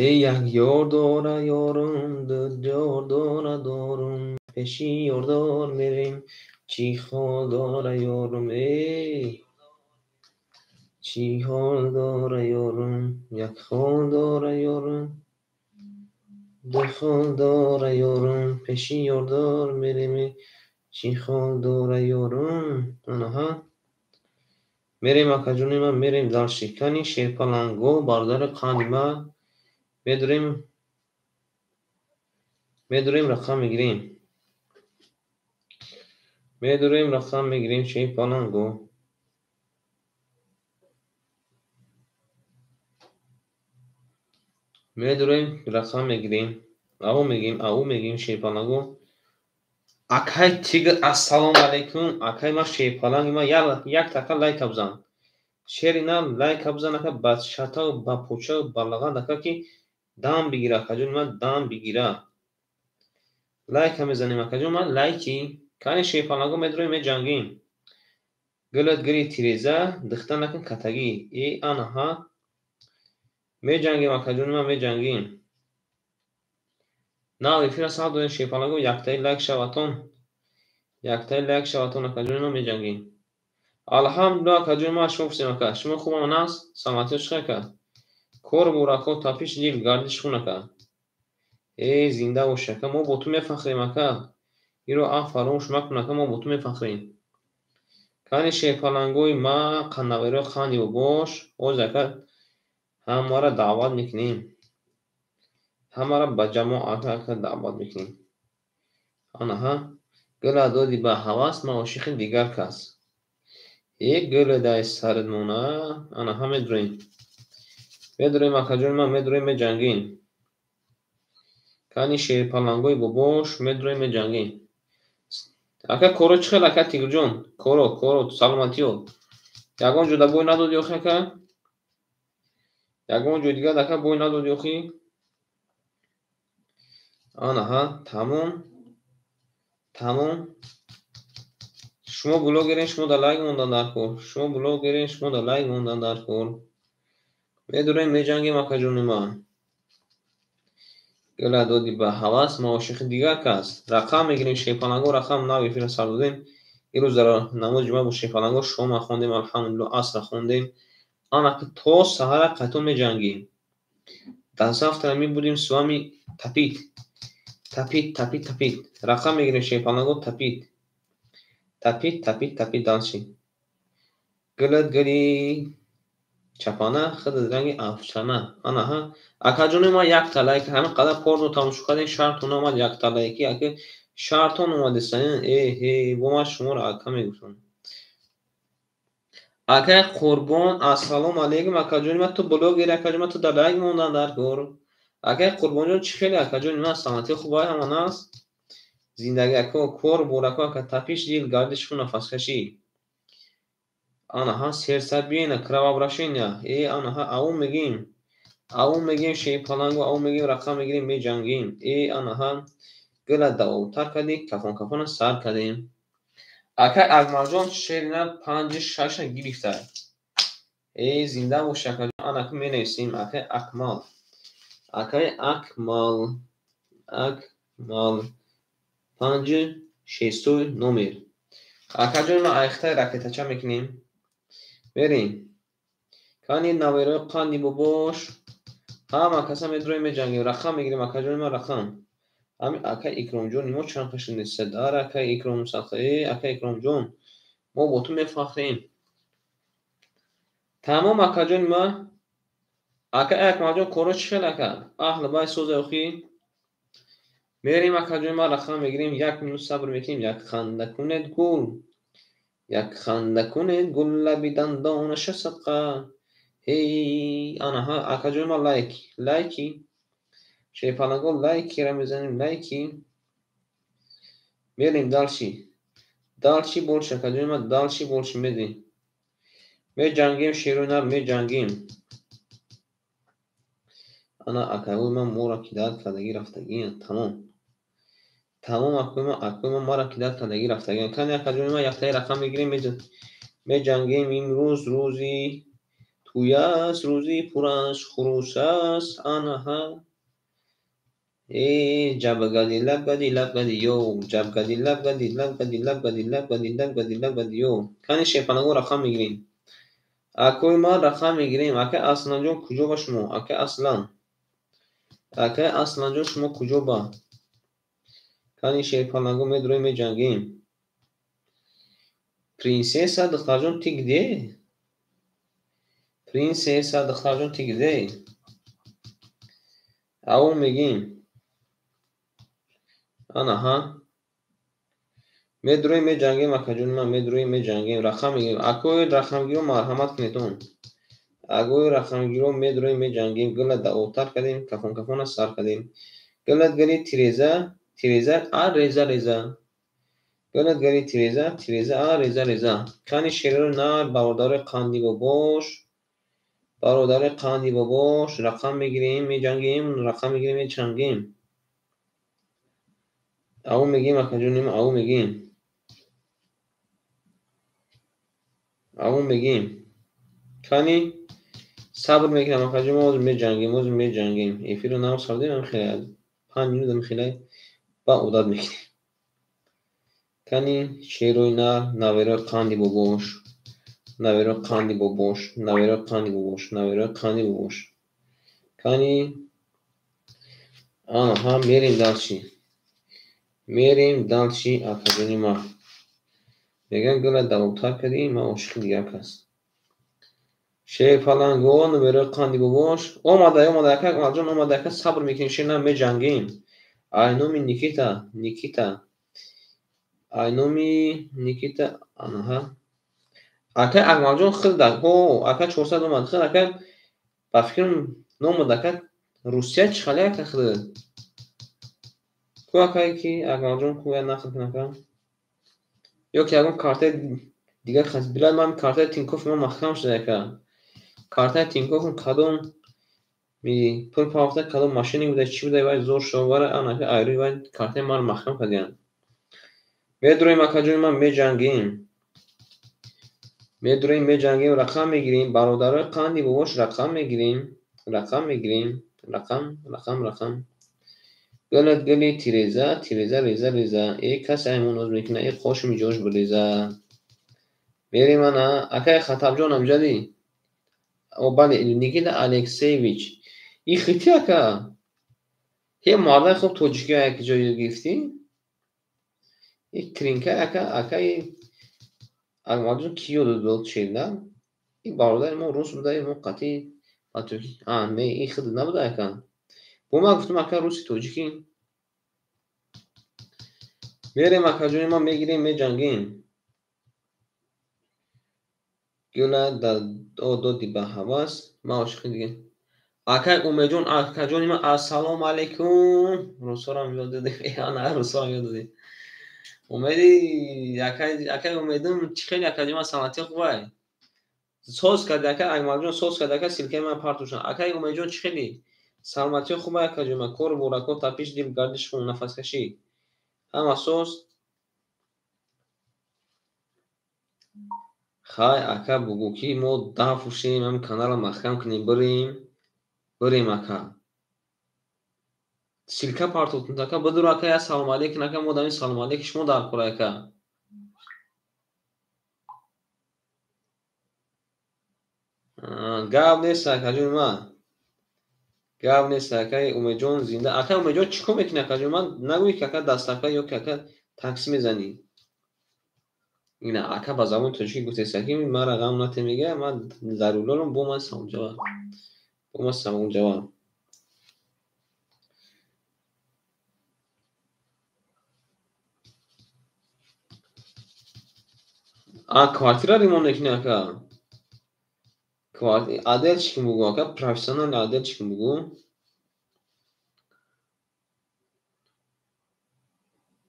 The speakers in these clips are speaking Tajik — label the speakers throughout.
Speaker 1: Эй, як ёр дора ёрум, ду ёр дора дорум, пеши ёрдор мерем, чӣ хол дора ёрум, эй, чӣ ҳол дора ёрум, як хол дора ёрум, ду хол дора ёрум, пеши ёрдор мерем, чӣ хол дора ёрум. Анаҳа. Мерем, акаҷони ман, мерем дальше. Кани шерпаланго, бародари қанди ма, медурем, медурем, рақам мегирем. Медурем, рақам мегирем, шерпаланго. Медурем, рақам мегирем. Ау мегим, ау мегим, шерпаланго. Акай тигр, ассалому алайкум. Акай ма шерпаланги ма, як така лайка бизан. Шери на лайка бизан, ака, ба шата, ба поча, ба лағад, ака, ки дам бигира, акаҷони ман, дам бигира. Лайка мезанем, акаҷон ман, лайки. Кани шерпаланго, медурем, меҷангим. Гулат гири тиреза, дихта накун катагӣ. Э, анаҳа. Меҷангим, акаҷони ман, меҷангим. Нав эфира сар додем, шерпаланго, яктаи лайк шаватон. Яктаи лайк шаватон, акаҷони ман, меҷангим. Алҳамдулилла, акаҷони ман, шумо пурсем, ака. Шумо хубам наст? Саломатиё чӣ ака? Кор бурако, тапиш дил, гардиш хун, ака. Э, зинда бошӣ, ака. Мо бо ту мефахрем, ака. Иро аф фаромӯш макун, ака, мо бо ту мефахрем. Кани шерпалангои ма, қаннавариҳо қанди бош. Ҳозир, ака, ҳамаро даъват мекунем. Ҳамаро ба ҷамоат, ака, даъват мекунем. Анаҳа. Гула доди ба ҳавас, ман ошиқи дигар кас. Э, гула дай сарат мона. Анаҳа, медурем. Медурем, акаҷони ман, медурем, меҷангем. Кани шерпалангои бобош, медурем, меҷангем. Ака, коро чӣ хел, ака Тигрҷон? Коро, коро, саломатиё. Ягон ҷода бой надоди охи, ака? Ягон ҷои дигар, ака, бой надоди охи? Анаҳа, тамом. Тамом. Шумо блогерен, шумо дар лайк мондан дар кор. Шумо блогерен, шумо дар лайк мондан дар кор. Медурем, меҷангем, акаҷони ман. Гула доди ба ҳавас, ман ошиқи дигар кас. Рақам мегирем, шерпаланго, рақам нав эфира сар додем. Имрӯз дар намози ҷумъа бо шерпаланго шома хондем, алҳамдулилла, асра хондем. Ана ки то саҳара қайтон меҷангем. Дар завтра мебудем с вами топить. Топить, топить, топить. Рақам мегирем, шерпаланго, топить. Топить, топить, топить дальше. Гулат гули чапана, худат ранги афшана. Анаҳа. Акаҷони ман, якта лайк, ҳамин қадар порно тамошо кардем, шартон омад якта лайки, ака шартон омадеста. Э, ҳе, бо ман шуморо ака мегуфтам. Акай Қурбон, ассалому алайкум, акаҷони ман, ту блогери, акаҷони ман, ту дар лайк мондан дар кор. Акай Қурбонҷон, чӣ хеле, акаҷони ман, саломатӣ хуб, ҳама наст? Зиндагӣ, ака, кор бурако, ака, тапиш дил, гардиш хун, нафаскашӣ. Анаҳа, сердцебиение, кровообращение. Э, анаҳа, ау мегим. Ау мегим, шерпаланго, ау мегим, рақам мегирем, меҷангем. Э, анаҳа, гула давобтар кардӣ, кафон кафона сар кардем. Акай Акмалҷон шерина панҷи шаша гирифта. Э, зинда боши, акаҷон, анаку менависем, акай Акмал. Акай Акмал. Акмал. Панҷи шестой номер. Акаҷон, ман айхтаи ракетача мекунем. Мерем. Кани наверои қанди бобош. Ҳама каса медуроем, меҷангем. Рақам мегирем, акаҷони ман, рақам. Ҳами акай Икромҷони мо чанд қашр нест. Дар акай Икром садқа. Э, акай Икромҷон, мо бо ту мефахрем. Тамом, акаҷони ман. Акай Акмалҷон, коро чӣ хел, ака? Аҳли бай соза охи? Мерем, акаҷони ман, рақам мегирем, як минут сабр мекунем. Як ханда кунед гул. Як ханда кунед гул, лаби дандонаша садқа. Эй, анаҳа, акаҷони ман, лайк, лайки. Шерпаланго, лайкира мезанем, лайки. Мерем дальше. Дальше больше, акаҷони ман, дальше больше медем. Меҷангем, шерои нар, меҷангем. Ана акаҳои ман моро кидат кардагӣ рафтагианд. Тамом. Тамом, акои ман, акои ман маро кидат кардагӣ рафтагианд. Кани, акаҷони ман, яктаи рақам мегирем, меҷангем. Имрӯз рӯзи Тӯяст, рӯзи пур аз хурӯс аст, анаҳа. Э, ҷабгади лабгади лабгади ё, ҷабгади лабгади лабгади лабгади лабгади лабгади лабгади ё. Кани шерпаланго рақам мегирем. Акои ман рақам мегирем. Акай Асланҷон куҷо ба шумо? Акай Аслан. Акай Асланҷон шумо куҷо ба? Кани шерпаланго медроем меҷангем. Принсесса духтарҷон ты где? Принсесса духтарҷон ты где? Ау мегим. Анаҳа. Медроем меҷангем акаҷони ман, медроем меҷангем, рақам мегирем. Акои рақамгиро марҳамат кунедон. Агои рақамгиро медроем меҷангем, гула даотар кардем, кафон кафона сар кардем. Гулат гали тиреза, тиреза, а реза реза. Гулат гали тиреза, тиреза, а реза реза. Кани шерои нар, бародарои қанди бобош, бародарои қанди бобош, рақам мегирем, меҷангем, рақам мегирем, мечангем. Ау мегим акаҷоним, ау мегим. Ау мегим. Кани сабр мекунам акаҷон, мо ҳозир меҷангем, ҳозир меҷангем. Эфирро нав сардем, ам хеле 5 минут ам хеле ба одат мекунем. Кани шерои нар, наверои қанди бобош, наверои қанди бобош, наверои қанди бобош, наверои қанди бобош. Кани аҳа, мерем дальше. Мерем дальше акаҷони ман. Мегӯям гула давомтар кардӣ, ман ошиқи дигар кас. Шерпаланго, наверои қанди бобош. Омада, омада, ака Акмалҷон омада, ака сабр мекунем, шер на меҷангем. Ай номи Никита, Никита. Ай номи Никита, анаҳа. Ака Акмалҷон хилда, ҳо, ака 400 омад, хил ака ба фикрам номад ака Русия чӣ хали ака хил. Ку акае ки Акмалҷон ку я нақл кун ака. Ё ки ягон картаи дигар хас. Билад ман картаи Тинькофф ман маҳкам шуда ака. Картаи Тинькофф кадом ми пул пафта кадом машине буда чӣ буда вай зор шуда вара ан ака айрӯи вай картаи маро маҳкам кардиянд. Медроем акаҷони ман меҷангем. Медроем меҷангем, рақам мегирем, бародарои қанди бобош рақам мегирем, рақам мегирем, рақам, рақам, рақам. Гулат гули тиреза, тиреза, реза, реза. Э касе аймон ноз мекуна, э қошими ҷош биреза. Мерем ана, акай Хатабҷон амҷади. О бале, Никита Алексеевич. И хити ака. Ҳе мардай хуб тоҷикӣ як ҷой гирифтӣ? И тринка ака, акаи Акмалҷон ки ёд дод шерда? И бародари мо рус буда, мо қатъи ба туркӣ. А, не, и хид набуда ака. Бо ман гуфтам ака руси тоҷикӣ. Мерем акаҷони ман мегирем, меҷангем. Гула доди ба ҳавас, ман ошиқи дига. Акай Умедҷон, акаҷони ман, ассалому алайкум. Русорам ёд додем. Ана русорам ёд додем. Умеди, акай Умедум, чӣ хеле акаҷони ман саломатӣ хубай? Соз карди ака Акмалҷон, соз карди ака силкаи ман партошан. Акай Умедҷон, чӣ хеле? Саломатӣ хубай акаҷони ман, кор борако, тапиш, дил, гардиш, хун, нафаскашӣ. Ҳама соз. Хай ака бугӯ ки мо дафушем, ҳам каналро маҳкам кунем, бирем, бирем ака. Силка партотун ака, бидур ака, я салом алейкум ака, мо дами салом алейкум шумо дар кор ака. Гап нест акаҷони ман. Гап нест акаи Умедҷон зинда. Акаи Умедҷон чӣ кор мекунӣ акаҷони ман? Нагӯӣ ки ака дастафка ё ки ака такси мезанӣ. Ина ака ба забони тоҷикӣ гуфтест ки мара ғам нате мега, ман зарурдорам, бо ман саволҷавоб. Бо ман саволҷавоб. А квартира ремонт мекунӣ ака? Отделчик бугӯ ака, профессиональный отделчик бугӯ.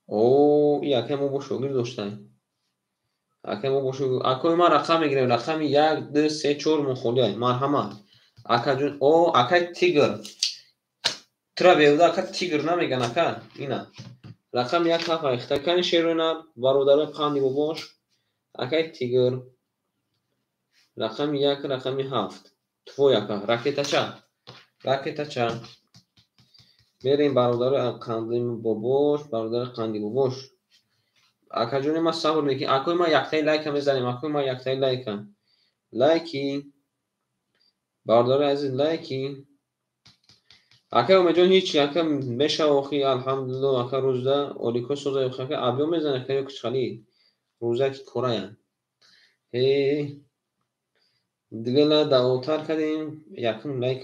Speaker 1: О, и акаи мо бо шогирд доштаем. Акаи мо бо шогирд. Акои ман рақам мегирем, рақами 1, 2, 3, 4 мухолиай. Марҳамат. Акаҷон, о, акаи Тигр. Тура беҳуда ака Тигр намеган ака. Ина. Рақами 1 ҳафт айхта. Кани шерона, бародарои қанди бобош. Акаи Тигр. Рақами 1, рақами 7. Твой ака. Ракетача. Ракетача. Мерем бародари қанди бобош, бародари қанди бобош. Акаҷони ман сабр мекунем. Акои ман яктаи лайка мезанем. Акои ман яктаи лайка. Лайки. Бародари азиз лайки. Акай Умедҷон ҳеч ака мешава охи алҳамдулилло ака рӯзда олико соза охи ака абё мезана ака ё кичхали рӯза ки корая. Э дигала даъвотар кардем якум лайк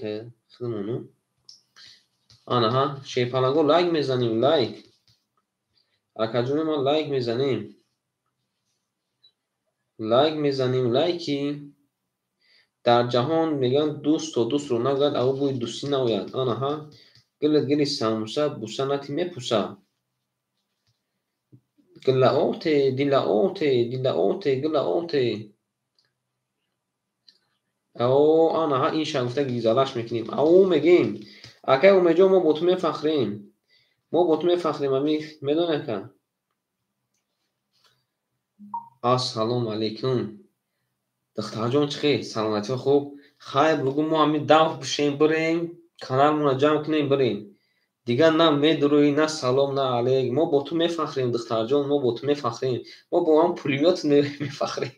Speaker 1: худмону. Анаҳа шерпаланго лайк мезанем лайк. Акаҷони ман лайк мезанем. Лайк мезанем лайки. Дар ҷаҳон мегӯянд дӯст то дӯстро нагӯяд, аво бӯи дӯстӣ наояд. Анаҳа гилат гили самуса буса нати мепуса. Гилаоте дилаоте дилаоте гилаоте. Ао анаҳа инша гуфта гизалаш мекунем. Ао мегем. Акай Умедҷон мо бо ту мефахрем. Мо бо ту мефахрем ами медонӣ ака? Ассалому алайкум. Духтарҷон чӣ хел? Саломатиҳо хуб? Хайр бугӯ мо ҳамин дав бишем бирем, каналмонро ҷамъ кунем бирем. Дигар на медурӯӣ, на салом, на алейк. Мо бо ту мефахрем, духтарҷон, мо бо ту мефахрем. Мо бо ҳам пулемёт мефахрем.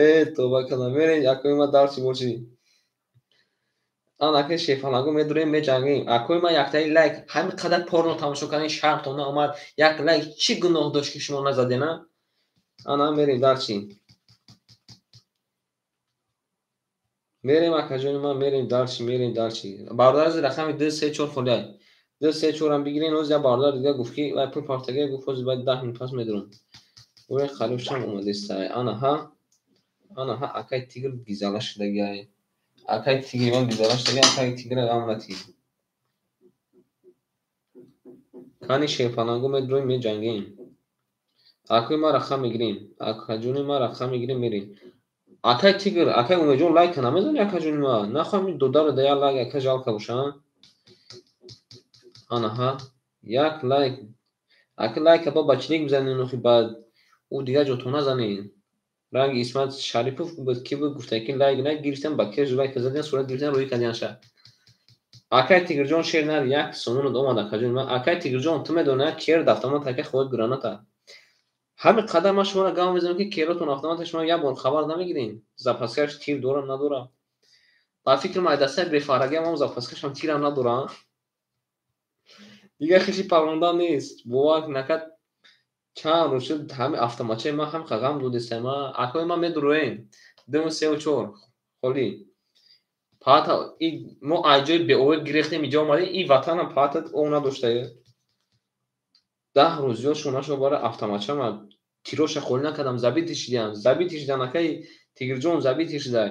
Speaker 1: Э, тоба кардам. Мерем, акои ман дарчи бошӣ. Ан акаи шерпаланго медурем, меҷангем. Акои ман яктаи лайк. Ҳамин қадар порно тамошо кардем, шармтон наомад. Як лайк чӣ гуноҳ дошт ки шумо назадена? Ана мерем дарчи. Мерем акаҷони ман, мерем дарчи, мерем дарчи. Бародар аз рақами 2 3 4 холиай. 2 3 4 ам бигирен, ҳозир як бародар дига гуфт ки вай пул партага гуфт ҳозир баъд 10 минут пас медурам. Ӯ қалибшам омадестай. Анаҳа. Анаҳа акай тигр гизала шудагиай. Акай тигри ман гизала шудагиай, акай тигра ғам натӣ. Кани шерпаланго медурем, меҷангем. Акои ман рақам мегирем. Акаҷони ман рақам мегирем, мерем. Акай тигр, акай Умедҷон лайка намезанӣ акаҷони ман? Нахоҳам ин додаро да як лайк ака жалка боша. Анаҳа, як лайк. Ака лайка ба бачиник бизанед охи ба ӯ дигар ҷо то назанед. Ранги Исмат Шарипов буд ки буд гуфта ки лайк нагирифтам, ба кеш лайка задиан, сурат гирифтан, рӯй кардиан ша. Акай Тигрҷон шер нар як сомонат омад акаҷони ман. Акай Тигрҷон ту медонӣ кер автомат ака хоҳад граната. Ҳамин қадар ман шуморо гап мезанам ки керотон автомата шумо як бор хабар намегирем. Запаскаш тир дорам надорам. Ба фикрам ай дастаи бефарагиам ам запаскашам тирам надорам. Дигар хиши парронда нест. Бовар накард чанд рӯз шуд ҳамин автоматчаи ман ҳам ғам додестай ман. Акои ман медуроем. 2 3 4 холӣ. Паата мо ай ҷои беове гирехтем иҷо омадем, ин ватанам паата ов надоштае. 10 рӯз зиёд шуд нашуд бара автоматчама тироша холӣ накардам, забити шидам, забити шидан акаи Тигрҷон забити шидай.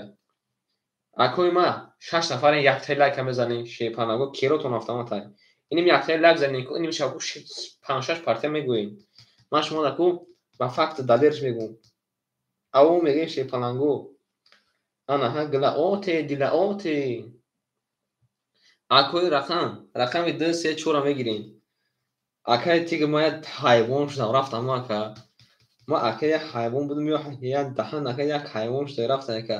Speaker 1: Акои ма 6 нафарен яктаи лайка мезанем, шерпанаго керотон автоматай. Иним яктаи лайк занем, иним шаб 5-6 партия мегӯем. Ман шумо даку ба факт далерш мегӯм. Аво мегӯем шерпаланго. Анаҳа гилаоте, дилаоте. Акои рақам, рақами 2 3 4 мегирем. Акаи тигр ман як ҳайвон шудам, рафтам ака. Ман ака як ҳайвон будам ё як даҳан ака як ҳайвон шуда рафтам ака.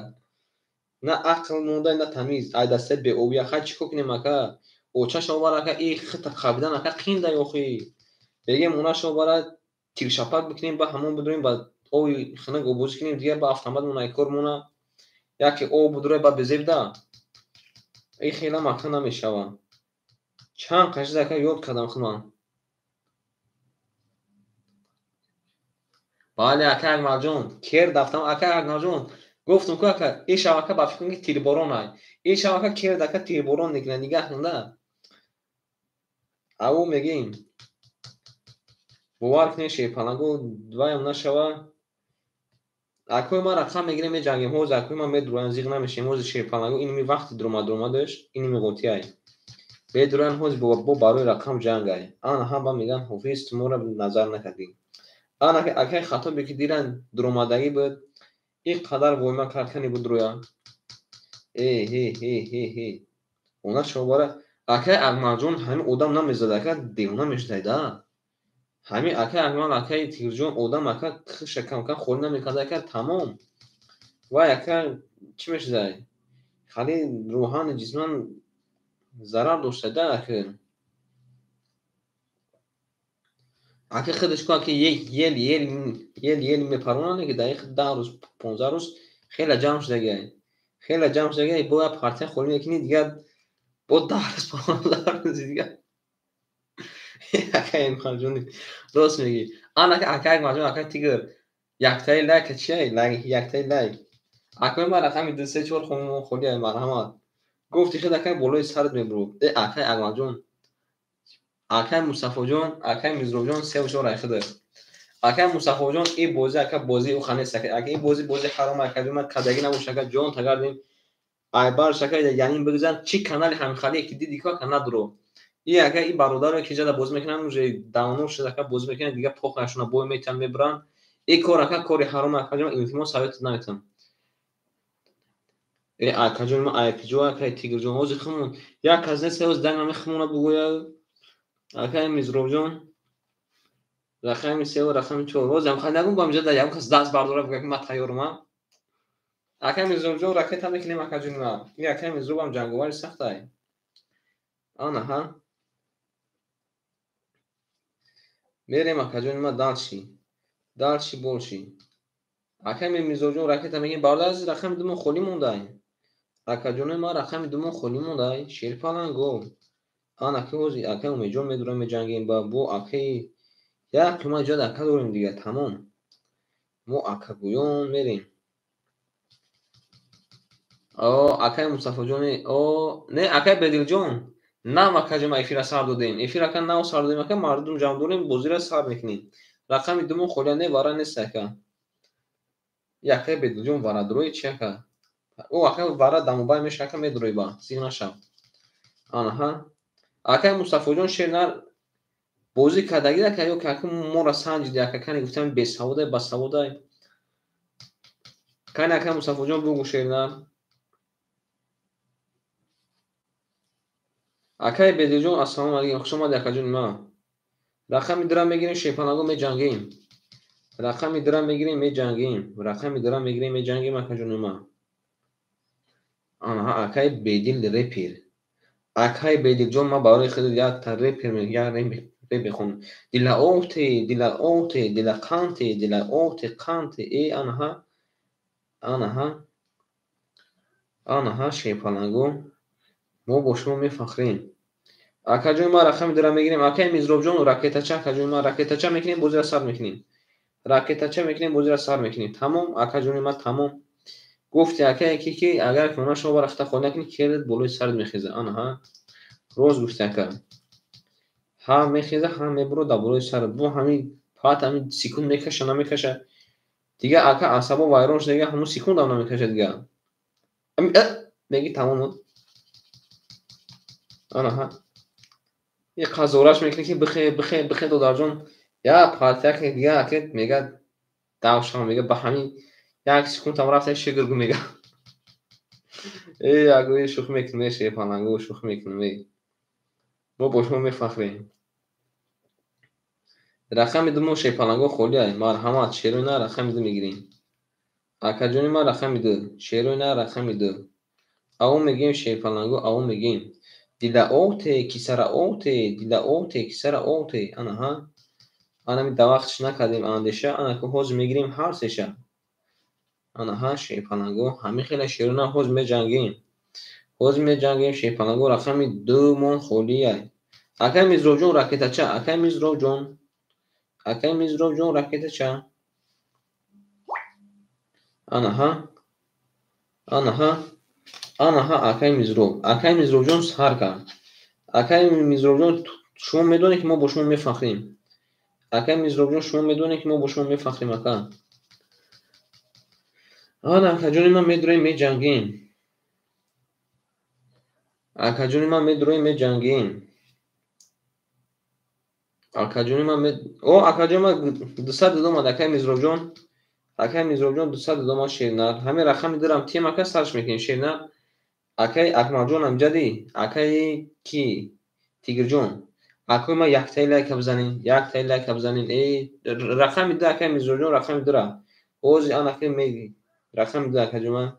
Speaker 1: На ақл монда, на тамиз. Ай дастаи беобия хай чӣ кор кунем ака? Очаша овар ака, и хита қабидан ака қинда охи. Бегем онаша овара тиршапак бикунем, ба ҳамон бидурем, ба оби хунук обозӣ кунем, дигар ба автомат мона ай кор мона. Яке об будура ба безебда. И хелам ака намешава. Чанд қашида ака ёд кардам худман. Бале ака Акмалҷон, кер дафтам ака Акмалҷон. Гуфтум ку ака, ин шабака ба фикрам ки тирборон ай. Ин шабака кер ака тирборон мекунад, нигаҳ кунда. Аво мегӯем. Бовар кунед шерпаланго ваям нашава. Акои ман рақам мегирем, меҷангем. Ҳозир акои ман медуроям, зиқ намешем. Ҳозир шерпаланго иними вақти дуромад дуромадаш, иними ғотиай. Бедуроян ҳозир бо барои рақам ҷанг ай. Ана ҳам ба мегӯянд ҳофиз ту моро назар накардӣ. Ана акай хатобе ки диран дуромадагӣ буд, ин қадар войма кард кани буд рӯя. Э ҳе ҳе ҳе ҳе. Она шобара акай Акмалҷон ҳамин одам намезад, ака девона мешудай да. Ҳамин акай Акмал, акай Тигрҷон одам ака хиша кам кам холӣ намекард, ака тамом. Вай ака чӣ мешудай? Хали рӯҳан ҷисман зарар доштада ака. Ака худаш ку ака ел ел ел ел мепаронанд, ки дар 10 рӯз 15 рӯз хеле ҷамъ шудагиай. Хеле ҷамъ шудагиай, бо як партия холӣ мекунӣ, дигар бо 10 рӯз 15 рӯзи дигар. Акай Акмалҷон рост мегӣ. Ана акай Акмалҷон, акай Тигр, яктаи лайк чиай? Яктаи лайк. Акои ман рақами 2 3 4 хонумон холиай, марҳамат. Гуфти худ акай болои сарат мебурд. Э акай Акмалҷон, акай Мустафоҷон, акай Мизробҷон 3 4 ай худ. Акай Мустафоҷон, ин бозӣ ака бозии ӯ ханест ака. Ака ин бозӣ бозии ҳаром ака, ҷон кадагӣ набош ака, ҷон тагардем. Айбарш ака янин бигзар, чӣ канали ҳамхалие ки диди ку ака надуро. И ака и бародаре ки ҷада бозӣ мекунанд, уже давно шуда ака бозӣ мекунанд, дигар похашона бой метиҳанд, мебаранд. И кор ака кори ҳаром ака ҷон, илтимос советат наметиҳам. Э ака ҷон, ма айпиҷо акай Тигрҷон, ҳозир хумон як кас нест, ҳозир дан ҳами хумона бугӯяд. Акай Мизробҷон, рақами 3 ва рақами 4. Ҳозир ҳам хай нагум, бо ҳамҷа дар ягон кас даст бардора бугӯяд, ки ман тайёрам, а? Акай Мизробҷон, ракета мекунем, ака ҷони ман. И акай Мизробам ҷанговари сахтай. Ана ҳа. Мерем ака ҷони ман дальше. Дальше больше. Акай Мизробҷон ракета мегирем. Бародар азиз, рақами 2 мо холӣ мондай. Ака ҷони ман рақами 2 мо холӣ мондай. Шерпаланго. Ана ки ҳозир акай Умедҷон медурам меҷангем ба бо акаи як ма ҷад ака дорем дигар, тамом. Мо акагӯён мерем. О, акай Мустафоҷони, о, не, акай Бедилҷон. Нав ака ҷон эфира сар додем. Эфир ака нав сар додем, ака мардум ҷамъ дорем, бозиро сар мекунем. Рақами 2 мо холия не, вара нест ака. Акай Бедилҷон вара дурои чи ака? О, ака вара дамобай меша ака медурои ба, зиқ нашав. Анаҳа. Акай Мустафоҷон шернар бозӣ кардагӣ ака ё ки ака моро санҷиди ака, кани гуфтам бесаводай, басаводай. Кани ака Мустафоҷон бугӯ шернар. Акай Бедилҷон, ассалому алайкум, хуш омадӣ ака ҷони ман. Рақами 2 мегирем, шерпаланго меҷангем. Рақами 2 мегирем, меҷангем. Рақами 2 мегирем, меҷангем ака ҷони ман. Анаҳа, акай Бедил репер. Акай Бедилҷон, ман барои худ як та репер як реп мехонам. Дила оте, дила оте, дила қанте, дила оте, қанте. Э, анаҳа. Анаҳа. Анаҳа, шерпаланго. Мо бо шумо мефахрем. Ака ҷони ман рақами 2 мегирем. Акай Мизробҷон, ракетача, ака ҷони ман ракетача мекунем, бозиро сар мекунем. Ракетача мекунем, бозиро сар мекунем. Тамом, ака ҷони ман тамом. Гуфти акай ки агар ки шумо рахта холӣ накунӣ, келет болои сарат мехеза. Анаҳа. Рост гуфти ака. Ҳа мехеза, ҳа мебуро дар болои сарат. Бо ҳамин пат ҳамин секунд мекаша, намекаша. Дигар ака асабо вайрон шуда, дигар ҳамун секундам намекаша дигар. Меги тамом. Анаҳа. И қазораш мекунӣ ки бихе, бихе, бихе додарҷон. Я партия ки дигар ака мега давшам, мега ба ҳамин як секундам рафта шигр гу мега. Э, агӯи шӯхӣ мекунем, шерпаланго шӯхӣ мекунем. Мо бо шумо мефахрем. Рақами 2 мо шерпаланго холиай. Марҳамат, шерои на рақами 2 мегирем. Акаҷони ман рақами 2, шерои на рақами 2. Ав мегем шерпаланго, ав мегем. Дила оте, кисара оте, дила оте, кисара оте. Анаҳа. Анами давақтш накардем андеша, ана ку ҳозир мегирем ҳар сеша. Анаҳа, шерпаланго, ҳамин хела шерона ҳозир меҷангем. Ҳозир меҷангем шерпаланго, рақами 2 мон холиай. Акай Мизробҷон ракетача, акай Мизробҷон. Акай Мизробҷон ракетача. Анаҳа. Анаҳа. Анаҳа, акай Мизроб. Акай Мизробҷон сар кард. Акай Мизробҷон, шумо медонед ки мо бо шумо мефахрем. Акай Мизробҷон, шумо медонед ки мо бо шумо мефахрем, ака. Ана, акаҷони ман медуроем, меҷангем. Акаҷони ман медуроем, меҷангем. Акаҷони ман о, акаҷони ман 200 омад, акай Мизробҷон. Акай Мизробҷон 200 омад шернар. Ҳамин рақами 2-рам тем ака сарш мекунем шернар. Акай Акмалҷон амҷади, акай ки Тигрҷон. Акои ман яктаи лайка бизанем, яктаи лайка бизанем. Э, рақами 2 акай Мизробҷон, рақами 2-ра. Ҳозир анаки меги. Рақами 2 акаҷон,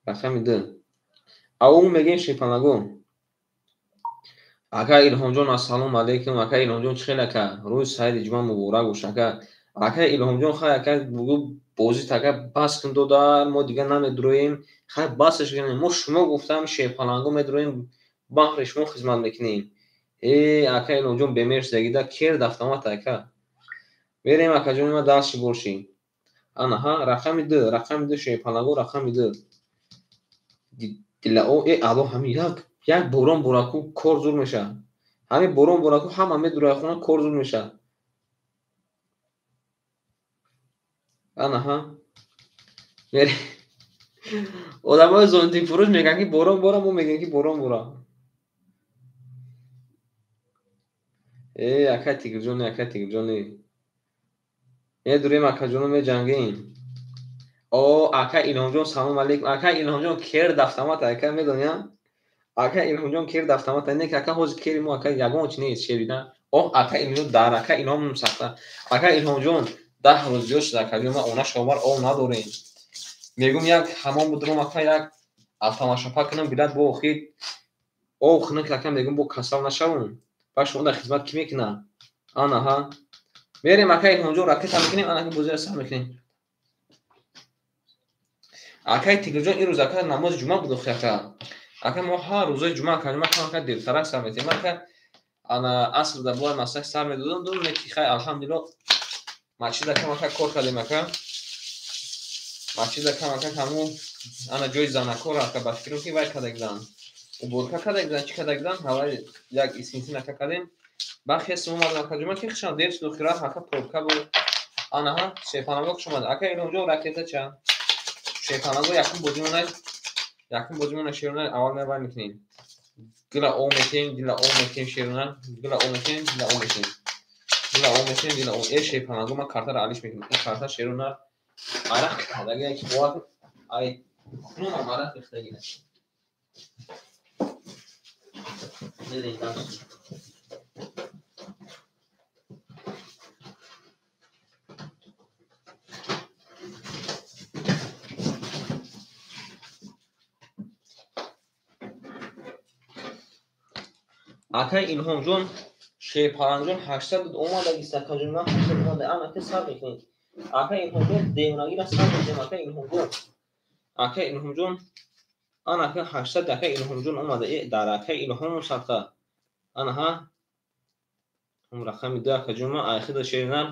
Speaker 1: рақами 2. Ау мегем шерпаланго. Ака Илҳомҷон, ассалому алайкум. Ака Илҳомҷон, чӣ хел ака? Рӯзи саиди ҷумъа муборак бош ака. Ака Илҳомҷон, хай ака, бугӯ бозит ака бас кун додар, мо дига намедуроем. Хай басаш кунем. Мо шумо гуфтам шерпаланго медуроем, баҳри шумо хизмат мекунем. Э, ака Илҳомҷон бемер шудагида, керд автомат ака. Мерем акаҷони ма дастши бошӣ. Анаҳа, рақами 2, рақами 2 шерпаланго, рақами 2. Дилао, э алло, ҳами як борон бораку кор зур мешавад. Ҳамин борон бораку ҳама медурояд хона, кор зур мешавад. Анаҳа. Мерем. Одамои зонтикфурӯш мегӯянд ки борон бора, мо мегӯем ки борон бора. Э, акай Тигрҷоне, акай Тигрҷоне. Медурем акаҷоно, меҷангем. О, ака Илҳомҷон, салом алейкум. Ака Илҳомҷон, керд автомат ака, медоням? Ака Илҳомҷон керд автомат, не ки ака ҳозир кери мо ака ягон чи нест шерида. Оҳ, ака Илҳомҷон, дар ака Илҳом сахта. Ака Илҳомҷон, 10 рӯз зиёд шуд акаҷон, ма она шовар ов надорем. Мегӯм як ҳамом будурам ака, як автоматшапа кунам, билад бо охир ов хунук ака, мегӯм бо касал нашавам. Ба шумо дар хизмат кӣ мекунад? Анаҳа. Мерем ака Илҳомҷон, ракета мекунем, анака бозиро сар мекунем. Акай Тигрҷон, ин рӯз ака намози ҷумъа буд охи ака. Ака мо ҳар рӯзои ҷумъа ака, ма кам ака дертарак сар метем. Ака ана аср дар бояд масак сар медодам, дум не ки хай алҳамдулилло масҷид акам ака кор кардем ака. Масҷид акам ака ҳаму ана ҷои занакор ака ба фикрам ки вай карда гиданд. Уборка карда гиданд, чӣ карда гиданд? Ҳавай як исинсин ака кардем. Бахес омадам ака ҷумъа ки хушам дер шуд охира ака пробка буд. Анаҳа, шерпаланго хуш омад. Ака Илҳомҷон, ракета ча? Шерпаланго якум бозимона, якум бозимона шерона аввал мебар мекунем. Гила ов метем, дила ов метем шерона, гила ов метем, дила ов метем. Дила ов метем, дила ов. Э шерпаланго ман картаро алиш мекунам. Ин карта шерона арақ кардаги яки бовар ай хунам арақ рехтаги. Мерем дальше. Акай Илҳомҷон, шерпалангҷон 800 омадагист акаҷон, ман 800 омада, ан ака сар мекунем. Акай Илҳомҷон девонагиро сар мекунем, акай Илҳомҷон. Акай Илҳомҷон, ан ака 800 акай Илҳомҷон омада, э дар акай Илҳом садқа. Анаҳа, ҳам рақами 2 акаҷон, ман айхида шеринар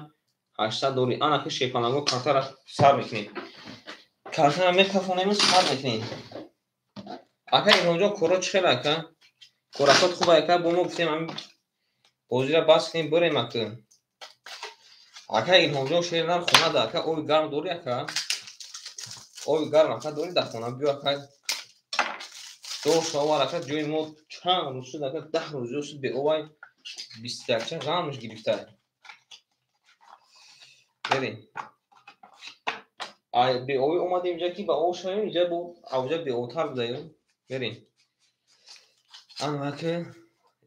Speaker 1: 800 дори. Ан ака шерпаланго картаро сар мекунем. Картаро мекафонем, сар мекунем. Акай Илҳомҷон, коро чӣ хел ака? Коракот хуб ака, бо мо гуфтем ҳамин бозиро бас кунем, бирем ака. Ака Илҳомҷон, шеринар хона да ака, оби гарм дорӣ ака? Оби гарм ака дорӣ дар хона? Биё ака. Дошт овар ака, ҷои мо чанд рӯз шуд ака, 10 рӯз зиёд шуд беовай, 21 ғамш гирифта. Берем. Ай беовӣ омадем инҷа ки ба ов шавем, инҷа бо авҷа беовтар будаем. Берем. Анака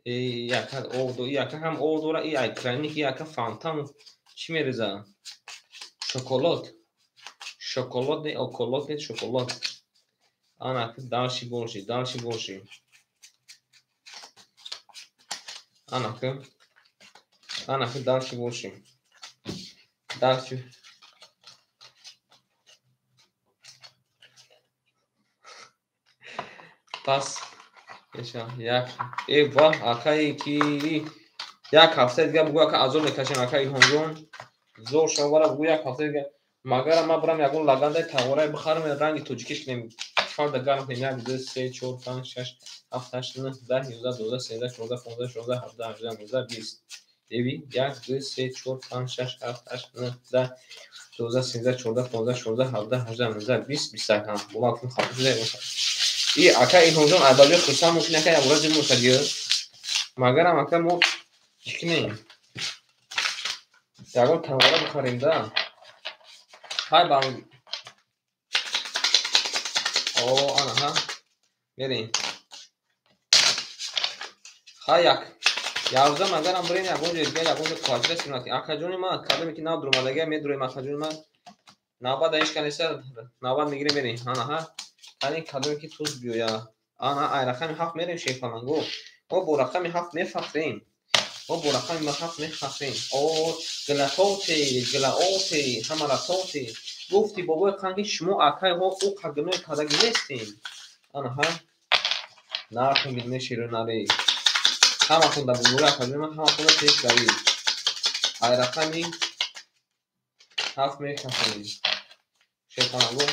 Speaker 1: яка ов до, яка ҳам ов дора, и ай краник, яка фонтан чӣ мереза? Шоколад. Шоколад не, околод не, шоколад. Анака дальше больше, дальше больше. Анака. Анака дальше больше. Дальше. Пас як э ва акай ки як ҳафта дига бугӯ ака азоб мекашем ака Илҳомҷон. Зор шавара бугӯ як ҳафта дига. Магара ман бирам ягон лагандаи тағорае бихарам, ранги тоҷикиш кунем. Фарда гарм кунем. 1 2 3 4 5 6 7 8 9 10 11 12 13 14 15 16 17 18 19 20. Деви 1 2 3 4 5 6 7 8 9 10 12 13 14 15 16 17 18 19 20 21. Ҳа, бо ман кунем хато шуда. И ака Илҳомҷон, айбаҷои хурсанд мумкин ака ягора ҷилм мушадиё. Магарам ака мо чӣ кунем? Ягон тағора бихарем да. Хай ба О, анаҳа. Мерем. Хай як. Явза магарам бирем ягон ҷои дига, ягон ҷо квартира снимать. Акаҷони ман, кадоме ки нав дуромадагия, медуроем акаҷони ман. Навбат дар ҳеч кас неста, навбат мегирем, мерем. Анаҳа, кани кадоме ки туз биёя. Ана, ай рақами 7 мерем, шерпаланго. Мо бо рақами 7 мефахрем. Мо бо рақами 7 мефахрем. О, гилатоте, гилаоте, ҳамаратоте. Гуфти бобои қанги шумо акайҳо ӯ қагинои кадаги нестем. Анаҳа, нархи милме шерунаре. Ҳаматон дар бумури акаҷои ман, ҳаматон пеш равед. Ай рақами 7 мекашем. Шерпаланго,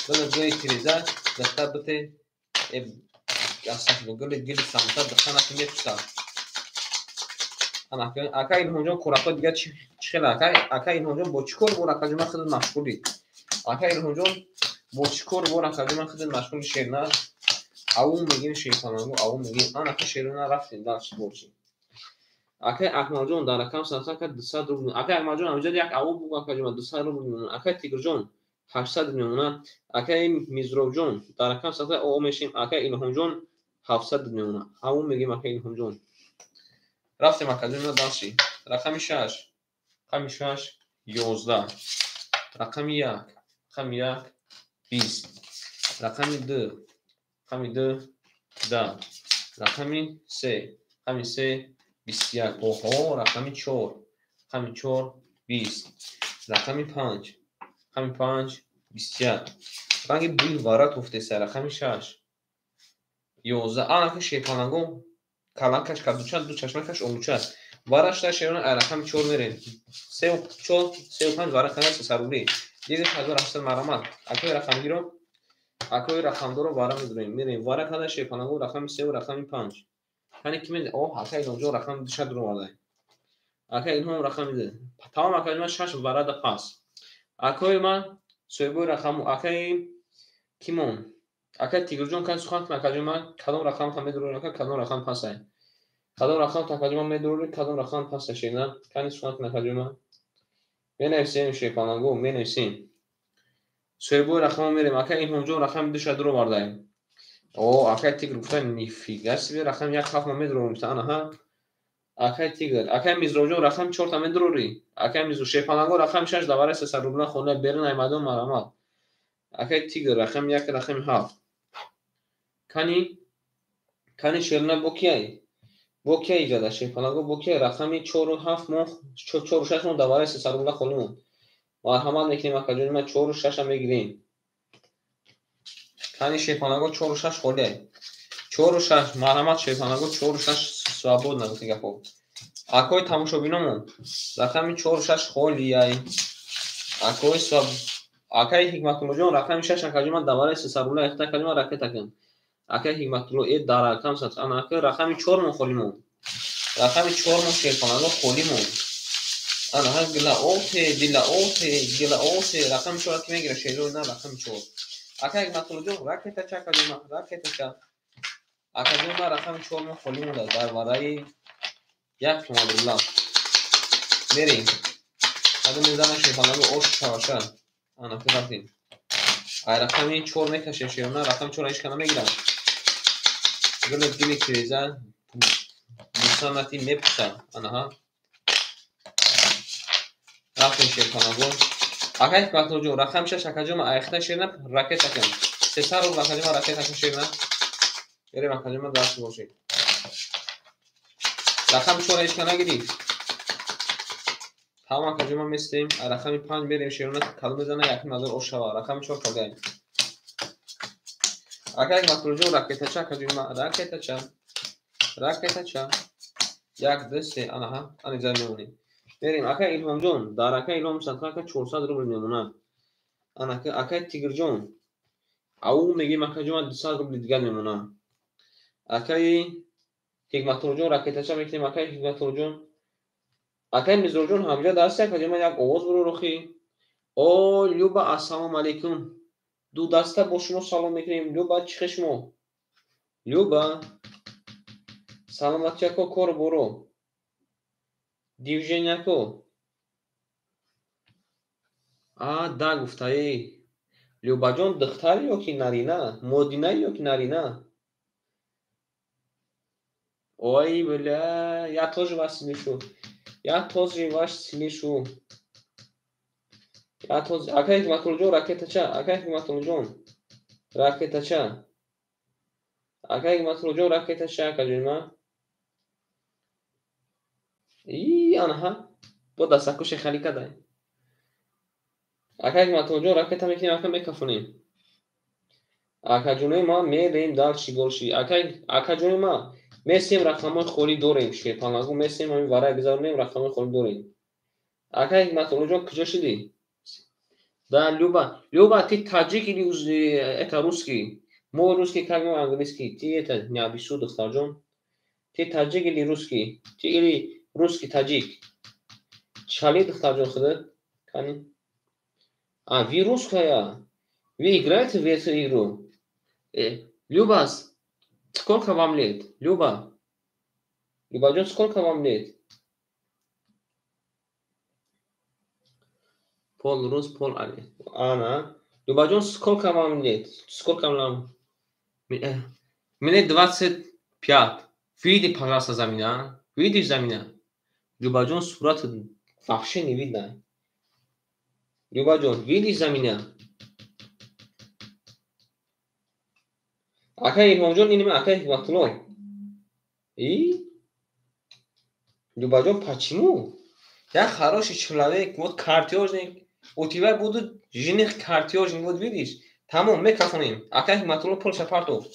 Speaker 1: гили гили тиреза, духта бите, гили гили самта духта наки мепуса. Ака Илҳомҷон, кораҳо дига чӣ хела? Ака Илҳомҷон, бо чӣ кор бор акаҷои ман худат машғулӣ? Ака Илҳомҷон, бо чӣ кор бор акаҷои ман худат машғули? Шерна аву мегим, шерпаланго, аву мегим. Анака шерона рафтем дарс борчи. Акай Акмалҷон, дар рақам сасака 200 рубл. Акай Акмалҷон, ҳамҷа як аву бугу акаҷои ман 200 рубл мемонад. Акай Тигрҷон 800 мемонад. Акай Мизробҷон, дар рақам саса о мешем. Акай Илҳомҷон 700 мемонад. Аву мегим, акай Илҳомҷон. Рафтем акаҷои ман дарси. Рақами 6, рақами 6 11, рақами 1, рақами 1 20, рақами 2, рақами 2 10, рақами 3, рақами 3 21, оҳо, рақами 4, рақами 4 20, рақами 5, рақами 5 21. Ранги буи вара туфтеса, рақами 6 11. Анаки шерпаланго каланкаш кадуча, ду чашмакаш олуча. Варашта шерона ай рақами 4 мерем. 3 4 3 5 вара кана 300 рубли. Диги 1800 марамат. Акои рақамгиро, акои рақамдоро вара медурем. Мерем вара кана шерпаланго рақами 3 ва рақами 5. Кани ки мед? О, ака Илҳомҷон рақами 2 дуроварда. Ака Илҳом рақами 2. Тамом акаи ман 6 варада пас. Акои ман соҳибои рақаму акаи кимон. Акаи Тигрҷон, кани сухан кун акаҷои ман, кадом рақам та медурори, ака, кадом рақам пасай? Кадом рақам та акаҷои ман медурори, кадом рақам пасай шерна? Кани сухан кун акаҷои ман. Менависем шерпаланго, менависем. Соҳибои рақаму мерем. Ака Илҳомҷон рақами 2 дуровардаем. О, акай Тигр гуфта, нифига себе, рақами 1 7 ма медурорем. Анаҳа. Акай Тигр, акай Мизробҷон рақами 4 та медурорӣ. Акай Мизро шерпаланго рақами 6 давараи 300 рубла хона берун ай майдон марамат. Акай Тигр рақами 1, рақами 7. Кани кани шерна бо кияй? Бо кияй иҷода шерпаланго бо кияй? Рақами 4 7 мо 4 6 мо давараи 300 рубла холӣ монд. Марҳамат мекунем акаҷони ман, 4 6 мегирем. Кани шерпаланго 4 6 холиай. 4 6 марҳамат шерпаланго 4 6 свободно гуфти гапо. Акои тамошобиномон рақами 4 6 холиай. Акои своб акаи Ҳикматуллоҷон рақами 6 акаҷони ман давараи 300 рубла ихта акаҷони ман ракета кун. Акаи Ҳикматулло э дар рақам сад. Ана ака рақами 4 мон холӣ монд. Рақами 4 мон шерпаланго холӣ монд. Ана ҳа гилаоте, дилаоте, гилаоте рақами 4 ки мегира шерои на рақами 4. Ака Ҳикматуллоҷон ракетача акаҷони ман, ракетача. Акаҷони ман рақами 4 мон холӣ монда дар вараи 1 сомон рубла. Мерем. Кадом мезана шерпаланго ош шаваша. Ана ки рафтем. Ай рақами 4 мекашем шерона, рақами 4 ҳеч кана мегирам. Гили гили тиреза мусанати мепуса. Анаҳа. Рафтем шерпаланго. Акай Ҳикматуллоҷон рақами 6 акаҷони ман айхта шерна ракета кун. 300 рубл акаҷони ман ракета кун шерна. Берем акаҷони ман дарс бошед. Рақами 4 ҳеч кана нагирифт. Тамом акаҷони ман местем. Рақами 5 мерем шерона, кадом мезана 1000 ош шава. Рақами 4 холиай. Акай Ҳикматуллоҷон ракетача акаҷони ман, ракетача. Ракетача. 1 2 3 анаҳа, ани ҷай мемонем. Мерем акай Илҳомҷон, дар акай Илҳом садқа ака 400 рубл мемонад. Ана акай Тигрҷон, ау мегим акаҷон ман 200 рубли дигар мемонад. Акаи Ҳикматуллоҷон ракетача мекунем, акаи Ҳикматуллоҷон. Акаи Мизроҷон ҳамҷа дарси акаҷон ман як овоз буро рухи. О, Люба, ассалому алайкум. Ду даста бо шумо салом мекунем. Люба, чӣ хел шумо? Люба, саломатӣ ако, кор боро. Движенияко. А, да гуфтаи. Любаҷон духтар ё ки нарина? Модина ё ки нарина? Ой, бля, я тоже вас слышу. Я тоже вас слышу. Акай Ҳикматуллоҷон, ракетача. Акай Ҳикматуллоҷон, ракетача. Акай Ҳикматуллоҷон, ракетача, акаҷони ман. И анаҳа. Бо дастакуши хали кадай. Акай Ҳикматуллоҷон, ракета мекунем, ака мекафонем. Акаҷонои ман, мерем дальше больше. Акаҷони ман, месем, рақамҳои холӣ дорем, шерпалангу месем, ҳамин варай гузаронем, рақамҳои холӣ дорем. Акай Ҳикматуллоҷон, куҷо шудӣ? Да, Люба. Люба, ты таджик или это русский? Мой русский как мой английский. Ты это не обессудь, духтарҷон. Ты таджик или русский? Ты или русский таджик? Чали, духтарҷон, худат? Кани? А, вы русская? Вы играете в эту игру? Люба, сколько вам лет? Люба? Любаҷон, сколько вам лет? Пол рус, пол али. Ана. Любаҷон, сколько вам лет? Сколько вам? Мне 25. Выйди, пожалуйста, за меня. Выйдешь за меня? Любаҷон, сурат вообще не видно. Любаҷон, выйдешь за меня? Акай Ҳикматҷон, ин акай Ҳикматулло. И? Любаҷон, почему? Я хороший человек, вот картежник. У тебя будут жених картежник, вот видишь? Тамом, мекафонем. Акай Ҳикматулло пулша партов.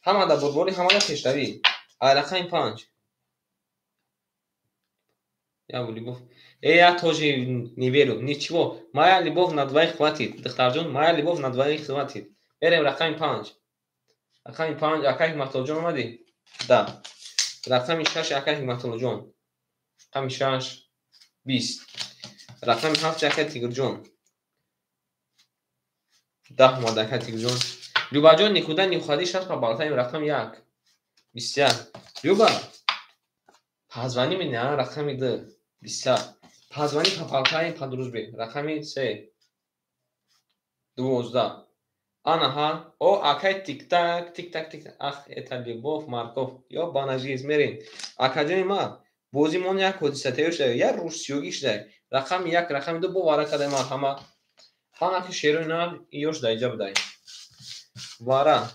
Speaker 1: Ҳамада бурборӣ, ҳамада пешравӣ. Ай рақами 5. Я любовь. Я тоже не верю. Ничего. Моя любовь на двоих хватит. Духтарҷон, моя любовь на двоих хватит. Берем рақами 5. Рақами 5, акай Ҳикматуллоҷон омадӣ? Да. Рақами 6, акай Ҳикматуллоҷон. Рақами 6, 20. Рақами 7, акай Тигрҷон. 10 омад, акай Тигрҷон. Любаҷон, никуда не уходи, сейчас поболтаем. Рақами 1. 21. Люба, позвони меня, рақами 2. 21. Позвони, поболтаем по дружбе. Рақами 3. 12. Анаҳа. О, акай тик-так, тик-так, тик-так. Ах, это любовь, морковь. Ёбана жизнь, мерем. Акаҷони ман, бозимон як ҳодиса тайёр шуда, як русиёгӣ шуда. Рақами 1, рақами 2 бо вара кадай, марҳамат. Ҳама ки шерои нар ёш дар иҷа будай. Вара.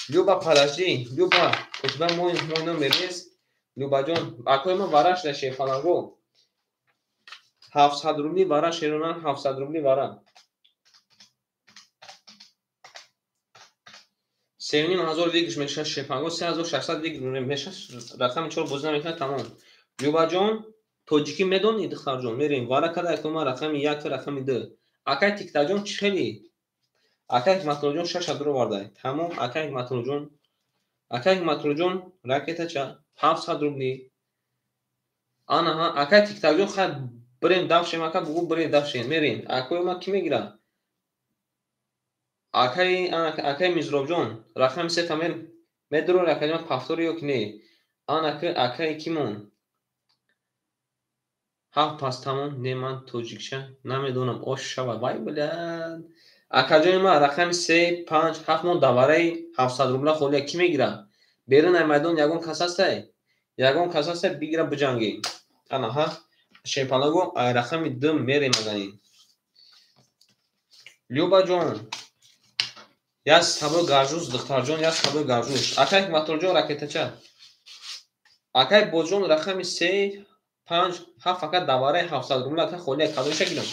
Speaker 1: Люба, подожди. Люба, у тебя мой номер есть? Любаҷон, акои ман вара шуда, шерфаланго. 700 рубли вара, шеронар 700 рубли вара. 3500 выигрыш мешавад, шерфаланго, 3600 выигрыш мешавад, рақами 4 бозӣ намекунад, тамом. Любаҷон, тоҷикӣ медонӣ, духтарҷон? Мерем. Вара када акои ман рақами 1, рақами 2. Акай Тиктаҷон, чӣ хеле? Акай Ҳикматуллоҷон 6 овардай. Тамом, акай Ҳикматуллоҷон. Акай Ҳикматуллоҷон, ракетача 700 рубли. Анаҳа, акай Тиктаҷон, хай бирем давшем, ака бугу бирем давшем, мерем. Акои ман кӣ мегирад? Акай Мизробҷон, рақами 3 та медурор, акаи ман пафтори ё ки не? Ана ки акаи кимон? 7 пас тамом, не, ман тоҷикча намедонам. Ош шава, вай блядь. Акаҷони ман, рақами 3, 5, 7 мон давараи 700 рубла холия кӣ мегирад? Берун ай майдон ягон кас ҳастай? Ягон кас ҳастай, бигира биҷангем. Анаҳа, шерпалаго ай рақами 2 мерем аганин. Любаҷон, я с тобой горжусь, духтарҷон, я с тобой горжусь. Акай Ҳикматуллоҷон, ракетача. Акай Боҷон, рақами 3, 5, 7 ака давараи 700 рубла ака холия кадомша гирам?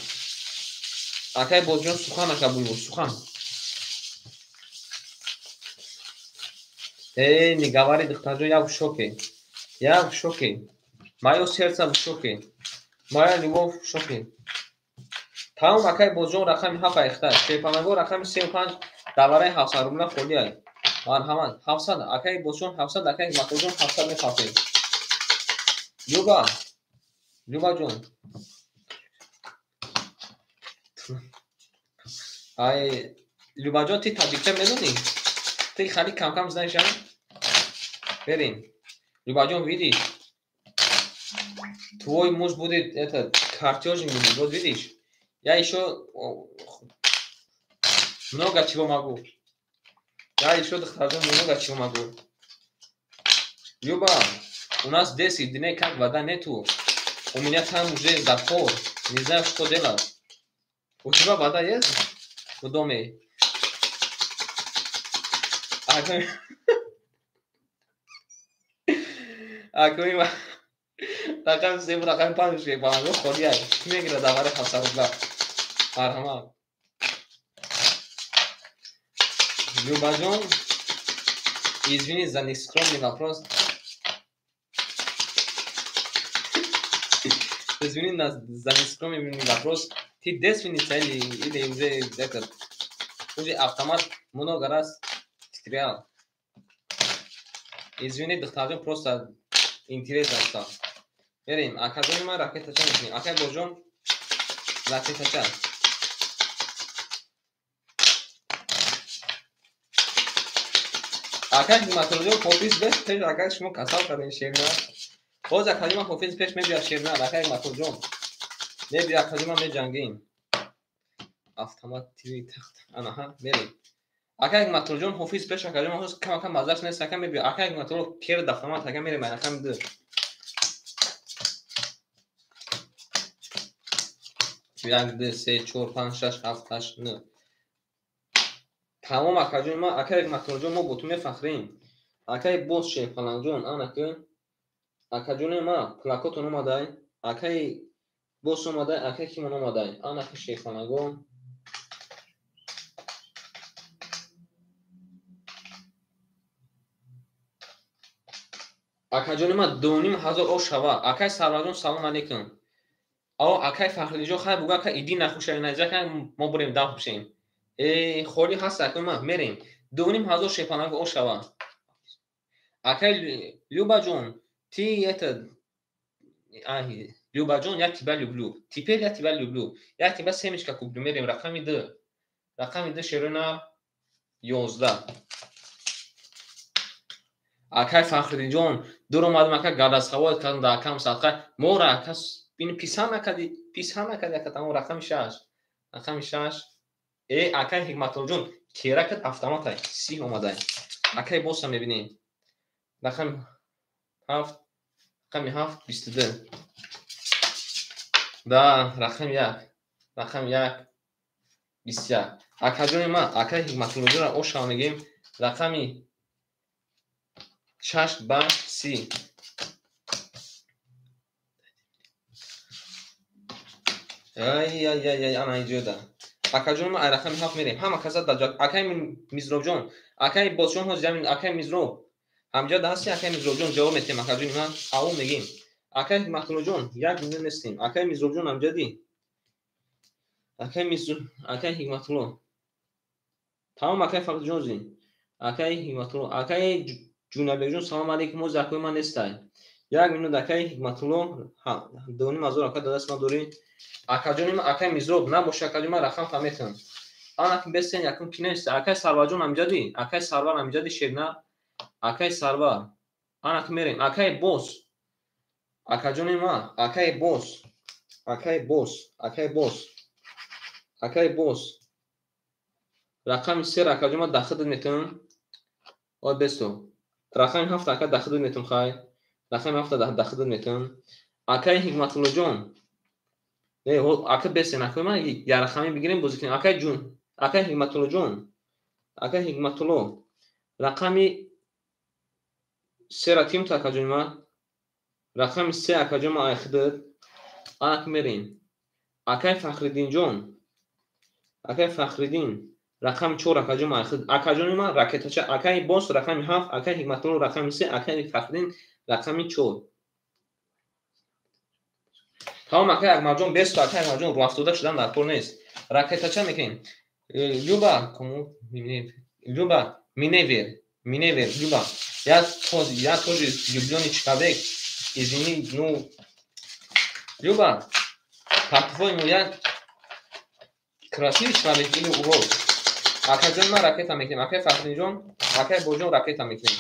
Speaker 1: Акай Боҷон, сухан, ака булбул, сухан. Не говори, духтарҷон, я в шоке. Я в шоке. Моё сердце в шоке. Моя любовь в шоке. Тамом, акай Боҷон, рақами 7 айхта. Шерпалаго рақами 3 5 давараи 700 рубла холия. Марҳамат, 700, акай Боҷон 700, акай Ҳикматуллоҷон 700 мефартем. Люба, Любаҷон. Ай, Любаҷон, ты таджикча медонӣ? Ты хали кам-кам знаешь, а? Берем. Любаҷон, видишь? Твой муж будет этот картежник будет, вот видишь? Я еще много чего могу. Я еще, духтарҷон, много чего могу. Люба, у нас 10 дней как вода нету. У меня там уже запор. Не знаю, что делать. У тебя вода есть в доме? Акои рақами се, рақами панҷ шепаланго холиай. Ки мегирад давари 700 рубла? Марҳамат. Любаҷон, извини за нескромный вопрос. Извини за нескромный вопрос. Ты девственница или уже этот, уже автомат много раз стрелял? Извини, духтарҷон, просто интерес аста. Мерем, акаҷони ман ракетача мекунем. Акай Боҷон, ракетача. Акай Ҳикматуллоҷон, ҳофиз беш пеш, акай шумо касал кардем шерна. Боз акаҷи ман ҳофиз пеш мебиёд шерна, акай Ҳикматуллоҷон. Мебиё акаҷи ман меҷангем. Автомат тиви тахт. Анаҳа, мерем. Акай Ҳикматуллоҷон ҳофиз пеш, акаҷи ман ҳоз кам-кам маззаш нест, ака мебиё. Акай Ҳикматулло керд автомат, ака мерем рақами 2. 1, 2, 3, 4, 5, 6, 7, 8, 9. Тамом акаҷони ман, акай Ҳикматуллоҷон, мо бо ту мефахрем. Акай боз Шерпаланҷон, анаки акаҷони ман плакотон омадай, акай боз омадай, акай кимон омадай. Анаки Шерпаланго. Акаҷони ман 2500 ош шава. Акай Сарварҷон, салом алейкум. Ао акай Фахриддинҷон, хай буга ака иди нахушай наҷа, ка мо бурем дам хушем. Э, холӣ ҳаст акай ман, мерем. 2500 шепаланго ош шава. Акай Любаҷон, ты это, Любаҷон, я тебя люблю. Теперь я тебя люблю. Я тебя семечка куплю. Мерем рақами 2. Рақами 2 шерона 11. Акай Фахриддинҷон, дур омадам ака гадасхавот кардам дар акам садқа. Мора ака бин писан накади, писан накади ака тамом рақами 6. Рақами 6. Э, акай Ҳикматуллоҷон, керакат автоматай, си омадай. Акай боса мебинем. Рақами 7, рақами 7, 22. Да, рақами 1, рақами 1, 21. Акаҷони ман, акай Ҳикматуллоҷонро ошава мегем. Рақами 6 ба 30. Ай, ай, ай, ай, ана иҷода. Акаҷони ман, ай рақами 7 мерем. Ҳама каса дар ҷо. Акай Мизробҷон, акай Бозҷон ҳозир ҳамин, акай Мизроб. Ҳамҷо да ҳасти, акай Мизробҷон ҷавоб метем, акаҷони ман, ау мегем. Акай Ҳикматуллоҷон, 1 миллион нестем. Акай Мизробҷон ҳамҷади. Акай Мизроб, акай Ҳикматулло. Тамом акай Фахриддинҷон зин. Акай Ҳикматулло, акай Ҷунабекҷон, салом алейкум, ҳозир акои ман нестай. 1 минут акай Ҳикматулло, 2500 ака дар даст ман дорӣ. Акаҷони ман, акай Мизроб, набоша акаҷони ман рақам фаҳметам. Анаки бесен якум ки нест. Акай Сарварҷон ҳамҷади, акай Сарвар ҳамҷади шерна, акай Сарвар. Анаки мерем, акай Боз. Акаҷони ман, акай Боз. Акай Боз, акай Боз. Акай Боз. Рақами 3 акаҷони ман дахидат метавам. Ой бесто. Рақами 7 ака дахидат метавам, хай. Рақами 7 дахидат метавам. Акай Ҳикматуллоҷон. Не, ака бесен, акаи ман я рақами бигирем бозӣ кунем. Акай ҷун, акай Ҳикматуллоҷон. Акай Ҳикматулло. Рақами 3 тим та акаҷони ман. Рақами 3 акаҷони ман айхидат. Анак мерем. Акай Фахриддинҷон. Акай Фахриддин. Рақами 4 акаҷони ман айхидат. Акаҷони ман ракетача, акай Бос рақами 7, акай Ҳикматулло рақами 3, акай Фахриддин рақами 4. Тамом акай Акмалҷон, бесто акай Акмалҷон, рӯафтода шудан дар кор нест. Ракетача мекунем. Люба, кому Люба, Миневер, Миневер, Люба. Я тоже влюблённый человек. Извини, ну Люба, по-твоему я красивый человек или урод? Акаҷон ман ракета мекунем. Акай Фахриддинҷон, акай Боҷон ракета мекунем.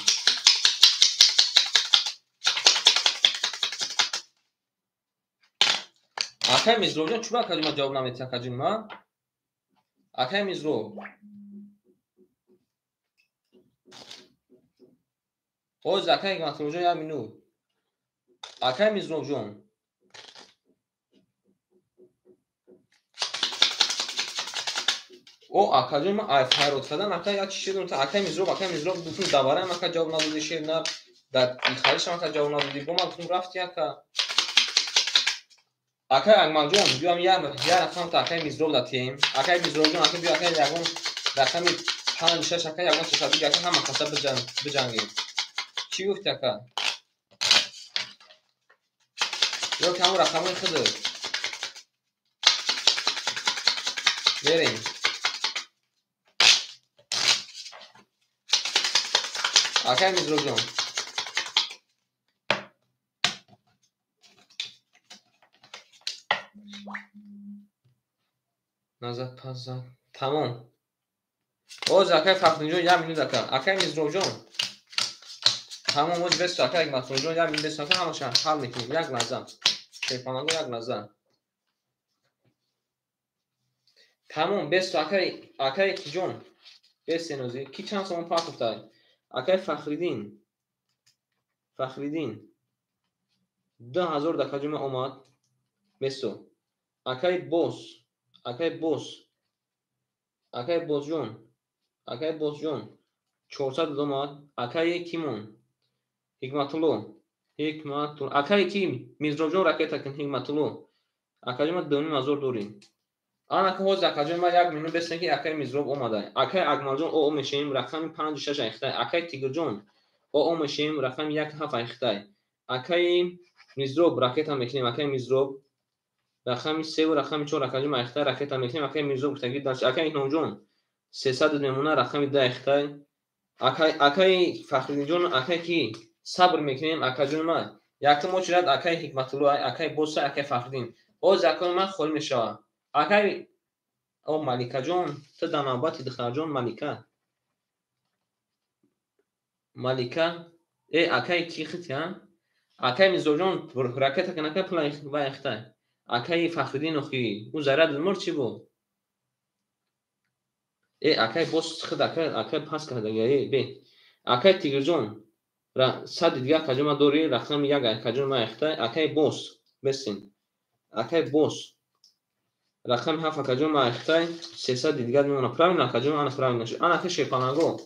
Speaker 1: Акай Мизробҷон, чӯба акаҷон ман ҷавоб наметиҳам, акаҷон ман? Акай Мизроб. Боз акай Ҳикматуллоҷон 1 минут. Акай Мизробҷон. О, акаҷон, ман ай файрод кардан, ака, як чиз шидум, акай Мизроб, акай Мизроб, гуфтум, давараем, ака, ҷавоб надоди, шер нар, дар ихаришам, ака, ҷавоб надоди, бо ман гуфтум, рафти, ака. Акай Акмалҷон, биём як рақам та акай Мизроб датем. Акай Мизробҷон, ака, биё, акай, ягон рақами 5-6, ака, ягон чиз биги, ака, ҳама каса биҷангем. Чӣ гуфти, ака? Ё ки ҳамон рақамҳои худат? Мерем. Акай Мизробҷон. Назад, пас зад. Тамом. Оз акай Фахриддинҷон, як минут, ака. Акай Мизробҷон. Тамом, оз бесто, акай Ҳикматуллоҷон, як минут бесто, ака, ҳамаша ҳал мекунем. Як лаҳза. Шерпаланго, як лаҳза. Тамом, бесто, акай, акай Киҷон. Бесенози. Ки чанд сомон партофтай? Акай Фахриддин. Фахриддин. 2000 дакаҷума омад. Бесто. Акай Бос. Акай Бос. Акай Босҷон. Акай Босҷон. 400 омад. Акай Кимон. Ҳикматулло. Ҳикматулло. Акай ки Мизробҷон ракета кун, Ҳикматулло. Акаҷон, ма 2500 дорем. Ана ка ҳозир, акаҷон, ма як минут бесен, ки акай Мизроб омада. Акай Акмалҷон, о мешем, рақами 5-6 айхтай. Акай Тигрҷон, о мешем, рақами 1-7 айхтай. Акай Мизроб ракета мекунем, акай Мизроб рақами 3 ва рақами 4, акаҷон, айхтай ракета мекунем. Акай Мизроб гуфтаги дар акай Икромҷон 300 мемона, рақами 2 айхтай. Акай, акай Фахриддинҷон, акай ки сабр мекунем, акаҷон, ма якум очирад акай Ҳикматулло, акай Боса, акай Фахриддин. Боз акаи ман холӣ мешавад. Акай о Маликаҷон, ту дар навбати, духтарҷон, Малика. Малика, э, акай ки хити, а? Акай Мизоҷон, ракета кун, акай, пула вай ахтай. Акай Фахриддин, охи, ӯ заряд мур чӣ буд? Э, акай боз худ, акай, акай пас кардага, э, бе. Акай Тигрҷон, сади дига, акаҷон, ма дорӣ, рақами 1, акаҷон, ма ахтай. Акай Бос, бесин. Акай Бос. Рақами 7, акаҷон, ма ахтай, 300 дигар мемонад. Правильно, акаҷон, ана правильно шуд. Ана акай Шерпаланго.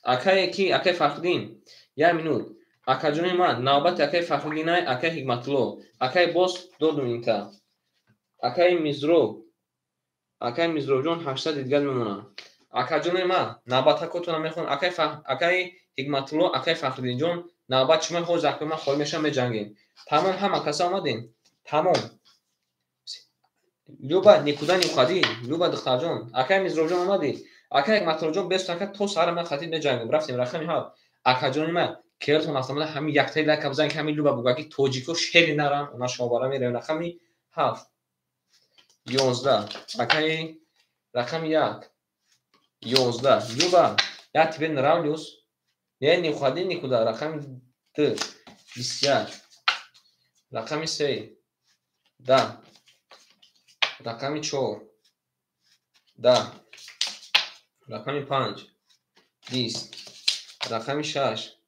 Speaker 1: Акай ки, акай Фахриддин, як минут. Акаҷони ман, навбати акай Фахриддинай, акай Ҳикматулло. Акай Бос додум инта. Акай Мизроб. Акай Мизробҷон 800 дигар мемонад. Акаҷони ман, навбатакотона мехонам. Акай акай Ҳикматулло, акай Фахриддинҷон, навбат шумо, ҳозир акай ман холӣ мешавам, меҷангем. Тамом, ҳама каса омадем. Тамом. Люба, никуда не уходи. Люба, духтарҷон. Акай Мизробҷон омадӣ. Акай Ҳикматуллоҷон, бес, ака, то саҳар ман хатиб меҷангем. Рафтем, рақами 7. Акаҷони ман, келтон автомата ҳамин яктаи лайка бизан, ки ҳамин Люба буга, ки тоҷико шери нарам, она шобара меравем. Рақами 7. 11. Акай рақами 1. 11. Люба, я тебе нравлюсь. Не, не уходи никуда. Рақами 2. 21. Рақами 3. 10. Рақами 4. 10. Рақами 5. 20. Рақами 6.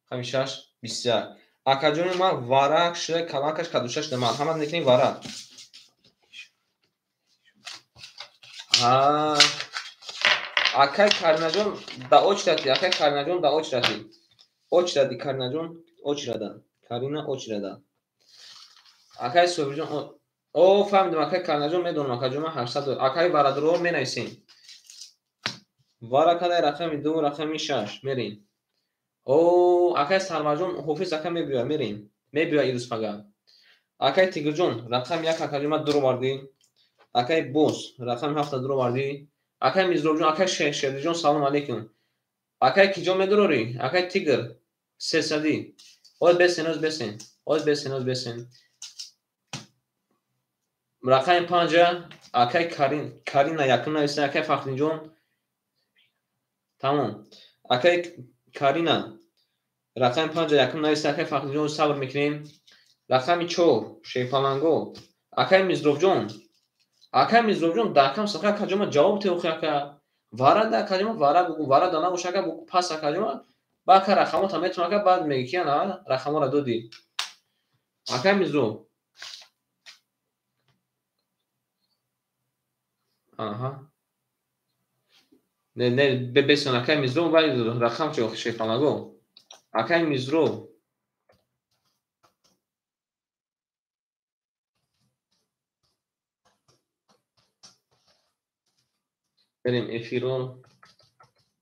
Speaker 1: Рақами 6. 21. Акаҷони ман, варак шуда, каланкаш кадуша шуда. Марҳамат мекунем, варак. Ҳа. Акай Каринаҷон, да очрати, акай Каринаҷон, да очрати. Очрати, Каринаҷон, очрада. Карина очрада. Акай Собирҷон, о, фаҳмидам, акай Каринаҷон, медонам, акаҷон, ман 800. Акай Варадурор менависем. Вара кадай, рақами 2, рақами 6, мерем. О, акай Сарварҷон, Ҳофиз ака мебиёяд, мерем. Мебиёяд ирӯз фақат. Акай Тигрҷон, рақами 1, акаҷон, ман дур овардӣ. Акай Бос, рақами 7 дур овардӣ. Акай Мизробҷон, акай Шердиҷон, салом алейкум. Акай Киҷон медурорӣ? Акай Тигр, 300. Оз бесен, оз бесен. Оз бесен, оз бесен. Рақами 5, акай Карин, Карина якум нависта, акай Фахриддинҷон. Тамом. Акай Карина рақами 5 якум нависта, акай Фахриддинҷон, сабр мекунем. Рақами 4, Шерпаланго. Акай Мизробҷон. Акай Мизробҷон, дар кам саха, акаҷон, ма ҷавоб теохи, ака. Вара да, акаҷон, ма вара бугу, вара да набоша, ака, бугу пас, акаҷон, ма. Ба ака рақамота метавон, ака, баъд меги ки ана рақаморо додӣ. Акай Мизроб. Аҳа. Не, не, бесон акай Мизроб, вай рақам чӣ охи шерпаланго? Акай Мизроб. Берем эфиро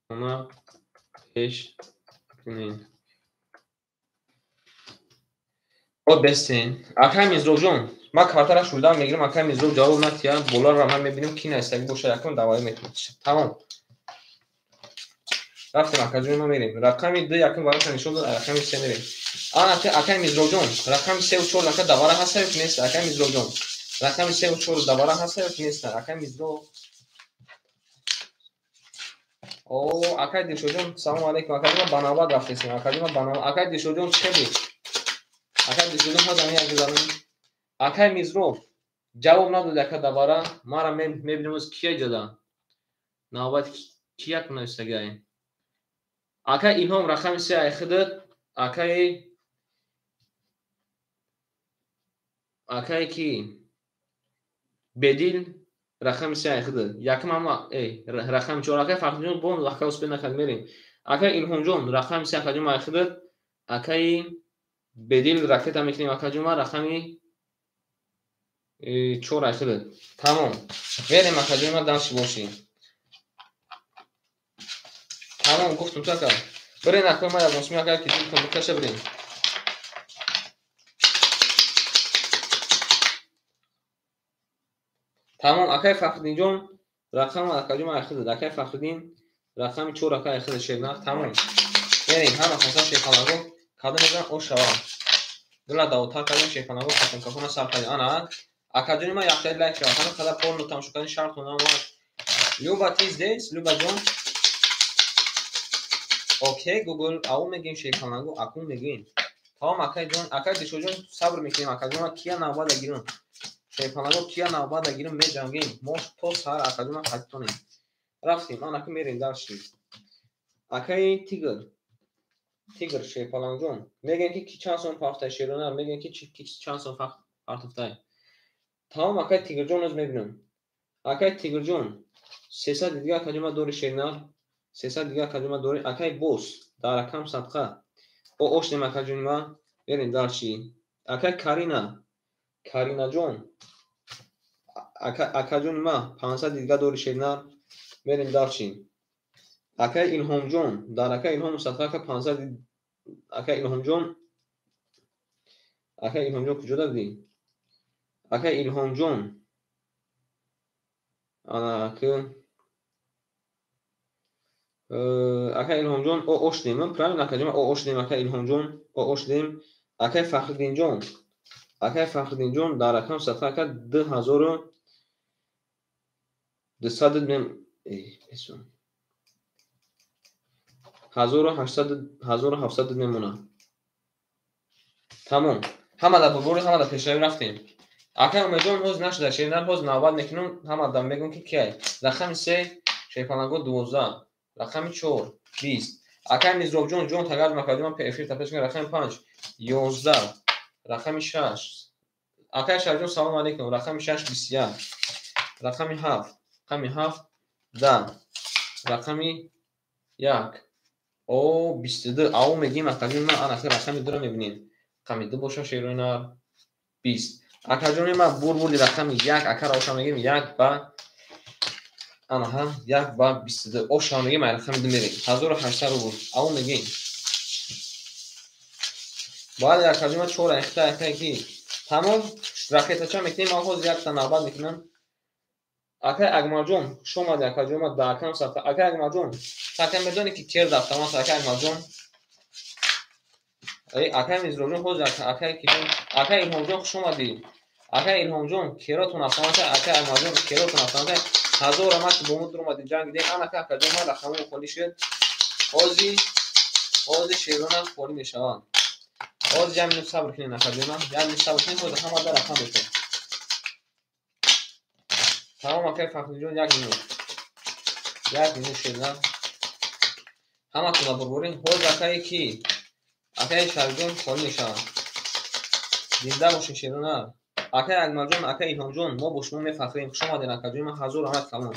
Speaker 1: она пеш кунем. О бестен. Акай Мизробҷон, ман картара шурдан мегирам, акай Мизроб ҷавоб натия, боларо ман мебинам ки наистагӣ бошад, якум давоӣ мекунам. Тамом. Рафтем акаҷони ма мерем. Рақами 2 якум варақа нишон дод, рақами 3 мерем. Ана акай Мизробҷон, рақами 3 ва 4 ака давара ҳаста ё ки нест? Акай Мизробҷон, рақами 3 ва 4 давара ҳаста ё ки нест? Акай Мизроб. О, акай Дилшодҷон, салом алейкум. Акаҷон ба навбат рафтесем. Акаҷон ба навбат. Акай Дилшодҷон чӣ кардӣ? Акай Дилшодҷон ҳозир ҳамин як гузарон. Акай Мизроб ҷавоб надод ака давара. Мара мебинем оз кия ҷада. Навбат кия кунастагай. Акай Илҳом рақами 3 ай худат, акай ки Бедил рақами 3 ай худат. Якум ҳама рақами 4 акай Фарҳодҷон бон ака успед накард мерем. Акай Илҳомҷон рақами 3 акаҷон ай худат, акай Бедил ракета мекунем акаҷон ма рақами 4 ай худат. Тамом. Мерем акаҷон ма дальше бошӣ. Тамом гуфтум ту ака. Бирен акаи ма ягон сум ака ки дилтон бикаша бирен. Тамом акай Фахриддинҷон рақам акаҷон ай худат. Акай Фахриддин рақами 4 ака ай худат шернах. Тамом. Мерем ҳама хаса шерпаланго кадом мезан о шава. Дила давотар кардем шерпаланго кафон кафона сар кардем. Ана акаҷони ма яктаи лайк шава. Ҳама қадар порно тамошо кардем шартон омад. Люба ты здесь? Люба ҷон. Окей, Google, ау мегим шерпаланго, акун мегим. Тамом акай ҷон, акай Дилшодҷон сабр мекунем акаҷон кия навбат гирам. Шерпаланго кия навбат гирам меҷангем. Мо то саҳар акаҷон қадитонем. Рафтем, ана ки мерем дальше. Акай Тигр. Тигр шерпалангҷон. Мегем ки чанд сом партофтай шерона, мегем ки чанд сом партофтай. Тамом акай Тигрҷон оз мебинам. Акай Тигрҷон 300 дига акаҷон ма дори шернар. 300 дига акаҷон ма дори. Акай Бос дар рақам садқа. О ошнем акаҷони ма. Берем дальше. Акай Карина. Каринаҷон. Акаҷони ма 500 дига дори шернар. Мерем дальше. Акай Илҳомҷон. Дар акай Илҳом садқа ака 500. Акай Илҳомҷон. Акай Илҳомҷон куҷо дадӣ? Акай Илҳомҷон. Ана ки акай Илҳомҷон о ошдем. Правильно акаҷон о ошдем акай Илҳомҷон о ошдем. Акай Фахриддинҷон. Акай Фахриддинҷон дар рақам садқа ака 2200 мем 1800 1700 мемона. Тамом. Ҳама дар бурбури, ҳама дар пешравӣ рафтем. Акай Умедҷон ҳоз нашуда шернар ҳоз навбат мекунам, ҳама дар мегӯм ки киай. Рақами 3 шерпаланго 12, рақами 4 20. Акай Мизробҷон ҷон тагард макардим ман эфир тапеш кунам. Рақами 5 11, рақами 6. Акай Шарифҷон салом алейкум. Рақами 6 21, рақами 7, рақами 7 10, рақами 1 о 22. Ау мегим акаҷон ман ана рақами 2-ро мебинем. Рақами 2 боша шерона 20. Акаҷони ман бурбурди рақами 1 акара оша мегим 1 ба анаҳа 1 ба 22. Оша мегим ай рақами 2 мерем. 1800 рубл. Ау мегим. Баъд акаҷони ман 4 айхта айхта ки тамом ракетача мекунем. Ман ҳозир якта навбат мекунам. Акай Акмалҷон хуш омадӣ акаҷон ман дар акам сафта. Акай Акмалҷон такам медонӣ ки кер дафтаман акай Акмалҷон. Акай Мизробҷон ҳозир акай киҷон. Акай Илҳомҷон хуш омадӣ. Акай Илҳомҷон керотон автомата. Акай Акмалҷон керотон автомата. 1000 рамат бо мо дуромадӣ ҷанг дидем. Ана акаҷон ман рақамон холӣ шуд. Ҳозир шерона холӣ мешаванд. Ҳозир як минут сабр кунед акаҷон ман. Як минут сабр кунед ҳозир ҳама дар рақам мешавад. Тамом акай Фахриддинҷон як минут. Як минут шерна. Ҳаматон бурбурин. Ҳозир акай ки? Акай Шарифҷон холӣ мешаванд. Зинда бошед шерона. Акай Акмалҷон, акай Илҳомҷон, мо бо шумо мефахрем. Хуш омадед, акаҷон, ман ҳазор раҳмат калон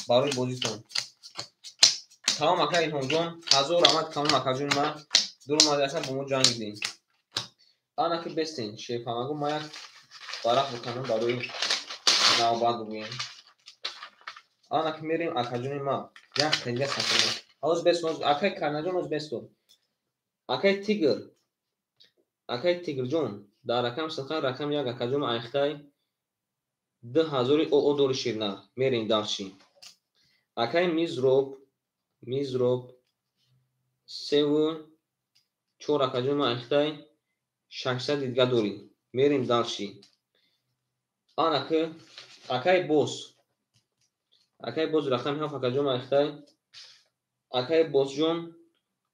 Speaker 1: барои бозитон. Тамом, акай Илҳомҷон, ҳазор раҳмат калон, акаҷон, ман дур омадед, ака, бо мо ҷанг дидем. Ана ки бестен, шерпалангу ма як варақ биканам барои навбат бигӯем. Ана ки мерем, акаҷони ма, як тенга сафарма. Ҳоз бест, акай Карнаҷон, ҳоз бесто. Акай Тигр, акай Тигрҷон, дар рақам сахан рақам як, акаҷон, айхтай 2000 ОО дори ширнар. Мерем дальше. Акай Мизроб, Мизроб 3 4, акаҷон, айхтай 600 дидга дорӣ. Мерем дальше. Ана ки акай Бос, акай Бос рақами 7, акаҷон, айхтай, акай Босҷон,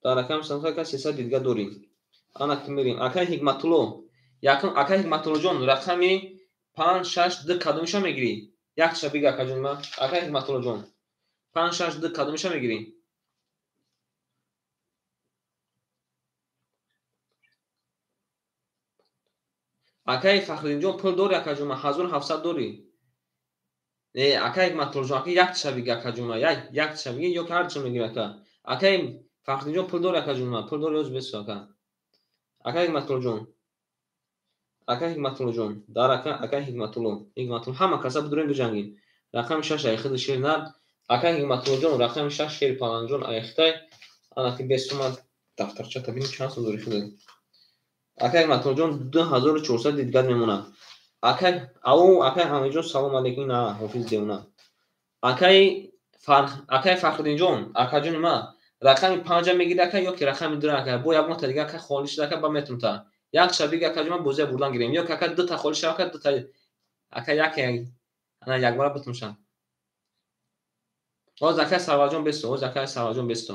Speaker 1: дар рақами сахан 300 дидга дорӣ. Ана ки мерем. Акай Ҳикматулло, якум, акай Ҳикматуллоҷон, рақами 5, 6, 2 кадомиша мегирӣ? Якша бига, акаҷон ма. Акай Ҳикматуллоҷон, 5, 6, 2 кадомиша мегирӣ? Акай Фахриддинҷон, пул дорӣ, акаҷон ма? 1700 дорӣ? Не, акай Ҳикматуллоҷон, ака, якча бига, акаҷон ма, якча биги ё ки ҳарча мегирӣ, ака. Акай Фахриддинҷон, пул дорӣ, акаҷон ма? Пул дорӣ? Ёз бесо, ака. Акай Ҳикматуллоҷон, акай Ҳикматуллоҷон, дар ака, акай Ҳикматулло, Ҳикматулло, ҳама каса бидурем, биҷангем. Рақами 6 айхиди шер нар. Акай Ҳикматуллоҷон, рақами 6, шери паланҷон айхтай. Ана ки бесума дафтарчата бинем, чанд сум дорӣ худат. Акай Ҳикматуллоҷон, 2400 дидгат мемонад. Акай ау, акай Ҳамидҷон, салом алейкум, на ҳофиз девона. Акай Фарх, акай Фахриддинҷон, акаҷони ма, рақами 5 мегири, ака, ё ки рақами 2, ака? Бо ягонта дига, ака, холӣ шуда, ака, ба метунта. Якша бига, акаҷон, ма бозия бурдан гирем. Ё ки, ака, дута холӣ шава, ака, дута, ака, яке, ана якбора битунша. Ҳоз акай Сарварҷон бесто, ҳоз акай Сарварҷон бесто.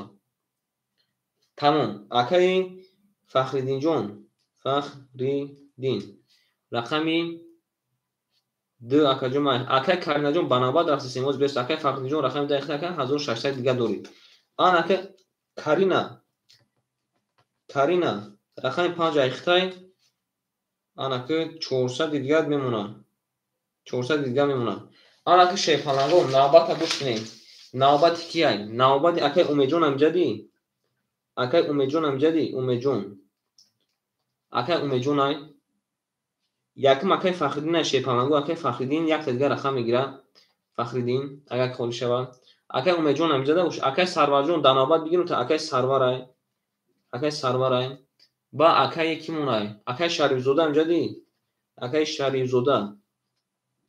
Speaker 1: Тамом. Акаи Фахриддинҷон, Фахриддин. Рақами 2, акаҷон, акай Каринаҷон, ба навбат рафтисем, ҳоз бесто. Акай Фахриддинҷон, рақами 2, ака, 1600 дига дорӣ. Ана ака Карина, Карина, рақами 5 айхтай, ана ки 400 дигар мемонад. 400 дигар мемонад. Ана ки шерпалангон, навбата гӯш кунед. Навбати кияй? Навбати акай Умедҷон Амҷадӣ. Акай Умедҷон Амҷадӣ, Умедҷон. Акай Умедҷон ай. Якум акай Фахриддин ай, шерпалангу, акай Фахриддин якта дигар рақам мегирад. Фахриддин, агар холӣ шавад. Акай Умедҷон Амҷада, акай Сарварҷон дар навбат бигирем та акай Сарвар ай. Акай Сарвар ай. Ба акай кимон ай? Акай Шарифзода Амҷадӣ. Акай Шарифзода.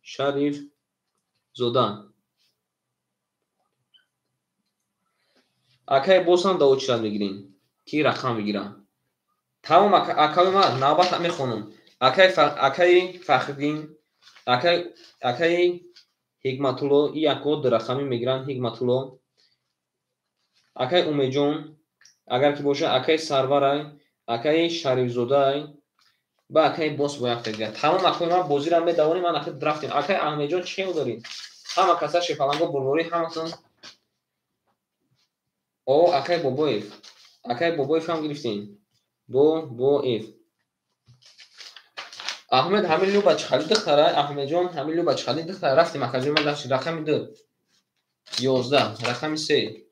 Speaker 1: Шарифзода. Акай босам да очередь мегирем, ки рақам бигирам. Тамом, акаи ман, навбат мехонам. Акай, акаи Фахриддин, акай, акаи Ҳикматулло, и яко ду рақамӣ мегиранд, Ҳикматулло. Акай Умедҷон, агар ки боша, акай Сарварай, акаи Шарифзодай, ба акаи Бос бо якта дигар. Тамом, акаи ман, бозиро медавонем, ман ахир рафтем. Акаи Аҳмедҷон, чӣ хел дорӣ? Ҳама каса шерпаланго бурборӣ, ҳаматон. О, акай Бобоев. Акай Бобоев ҳам гирифтем. Бобоев. Аҳмед, ҳамин Люба чӣ хали духтара? Аҳмедҷон, ҳамин Люба чӣ хали духтара? Рафтем, акаҷон, ман дашт рақами 2. 11, рақами 3.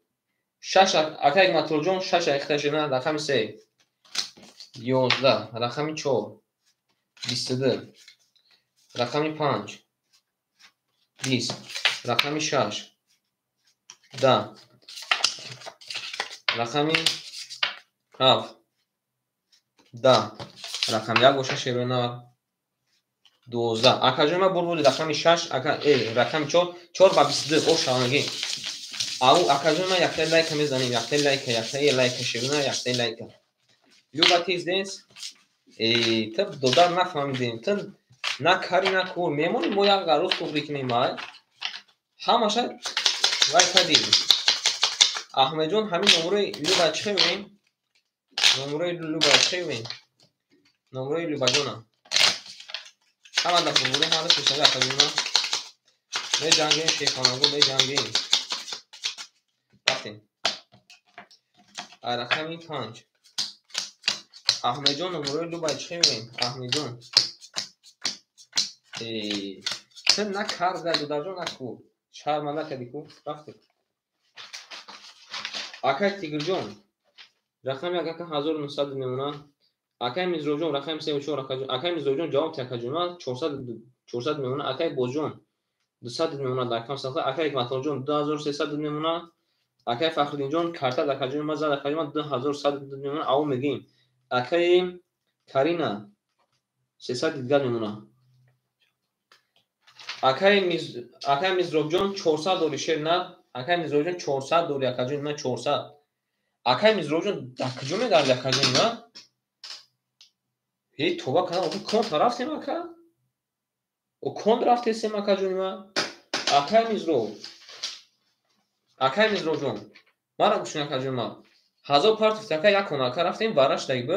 Speaker 1: 6, акай Ҳикматуллоҷон, 6 айхта шина, рақами 3. 11, рақами 4. 22. Рақами 5. 20. Рақами 6. 10. Рақами 7. 10. Рақами 1 боша, шеронар. 12. Акаҷон, ман бурбуди рақами 6, ака, рақами 4, 4 ба 22, о шавангӣ. Ау, акаҷон, ман яктаи лайка мезанем, яктаи лайка, яктаи лайка, шерона, яктаи лайка. Люба, ты здесь? Эй, ты додар нафаҳмидем. Ту на кари, на кур. Мемонӣ мо як гарӯз туғрӣ кунем, ай? Ҳамаша вай кардем. Аҳмедҷон, ҳамин номерои Люба чӣ хел? Номерои Люба чӣ хел? Номерои Любаҷона. Ҳама дар бурбурӣ ҳама пешави, акаҷона. Меҷангем, шерхонагу, меҷангем. Рафтем. Рақами 5. Аҳмедҷон, номерои Люба чӣ хел? Аҳмедҷон. Ту накарда дударҷон наку. Шарманда кардӣ ку. Рафтем. Акай Тигрҷон. Рақами як ака 1900 мемонад. Акай Мизроҷон рақами 34 акаҷон. Акай Мизроҷон ҷавоб ти акаҷон 400 мемонад. Акай Бозҷон 200 мемонад дар кам сахта. Акай Ҳикматуллоҷон 2300 мемонад. Акай Фахриддинҷон карта акаҷон ма зад акаҷон ма 2100 мемонад. Ав мегим. Акай Карина 300 дигар мемонад. Акай Мизробҷон 400 дори шер на. Акай Мизробҷон 400 дори акаҷон ма 400. Акай Мизробҷон дар куҷо мегарди акаҷон ма? Эй тоба кардам, охи кон рафтем ака? О кон рафтесем акаҷони ма? Акай Мизроб. Акай Мизробҷон. Мара гӯшин акаҷон ма. 1000 партофт ака якон ака рафтем вараш даги б.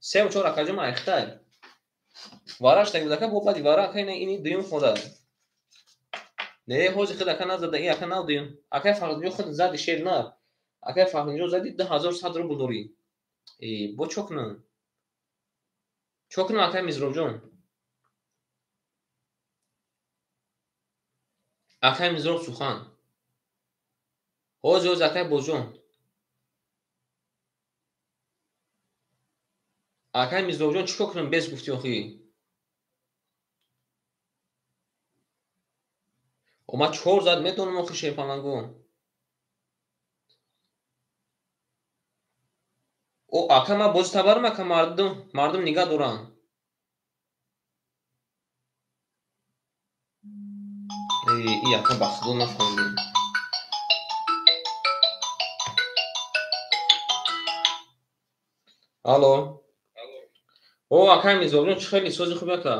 Speaker 1: 3 4 акаҷон ма айхтай. Вараш даги буд ака бо баъди вара ака ини дуюм хода. Не, ҳози худ ака назада, ин ака нав дуюм. Акай Фахриддинҷон худ зади шер на. Акай Фахриддинҷон зади 2100 рубл дорӣ. Э, бо чо кунам? Чо кунам акай Мизробҷон? Акай Мизроб сухан. Ҳози ҳози акай Бозҷон. Акай Мизробҷон чӣ кор кунам без гуфтӣ охӣ? О ма чор зад медонам охи шерпаланго. О ака ма бози табарам ака мардум нигаҳ доранд. И ака ба худо нафаҳмидем. Алло. О акай Мизобҷон чӣ хеле сози хуби ака?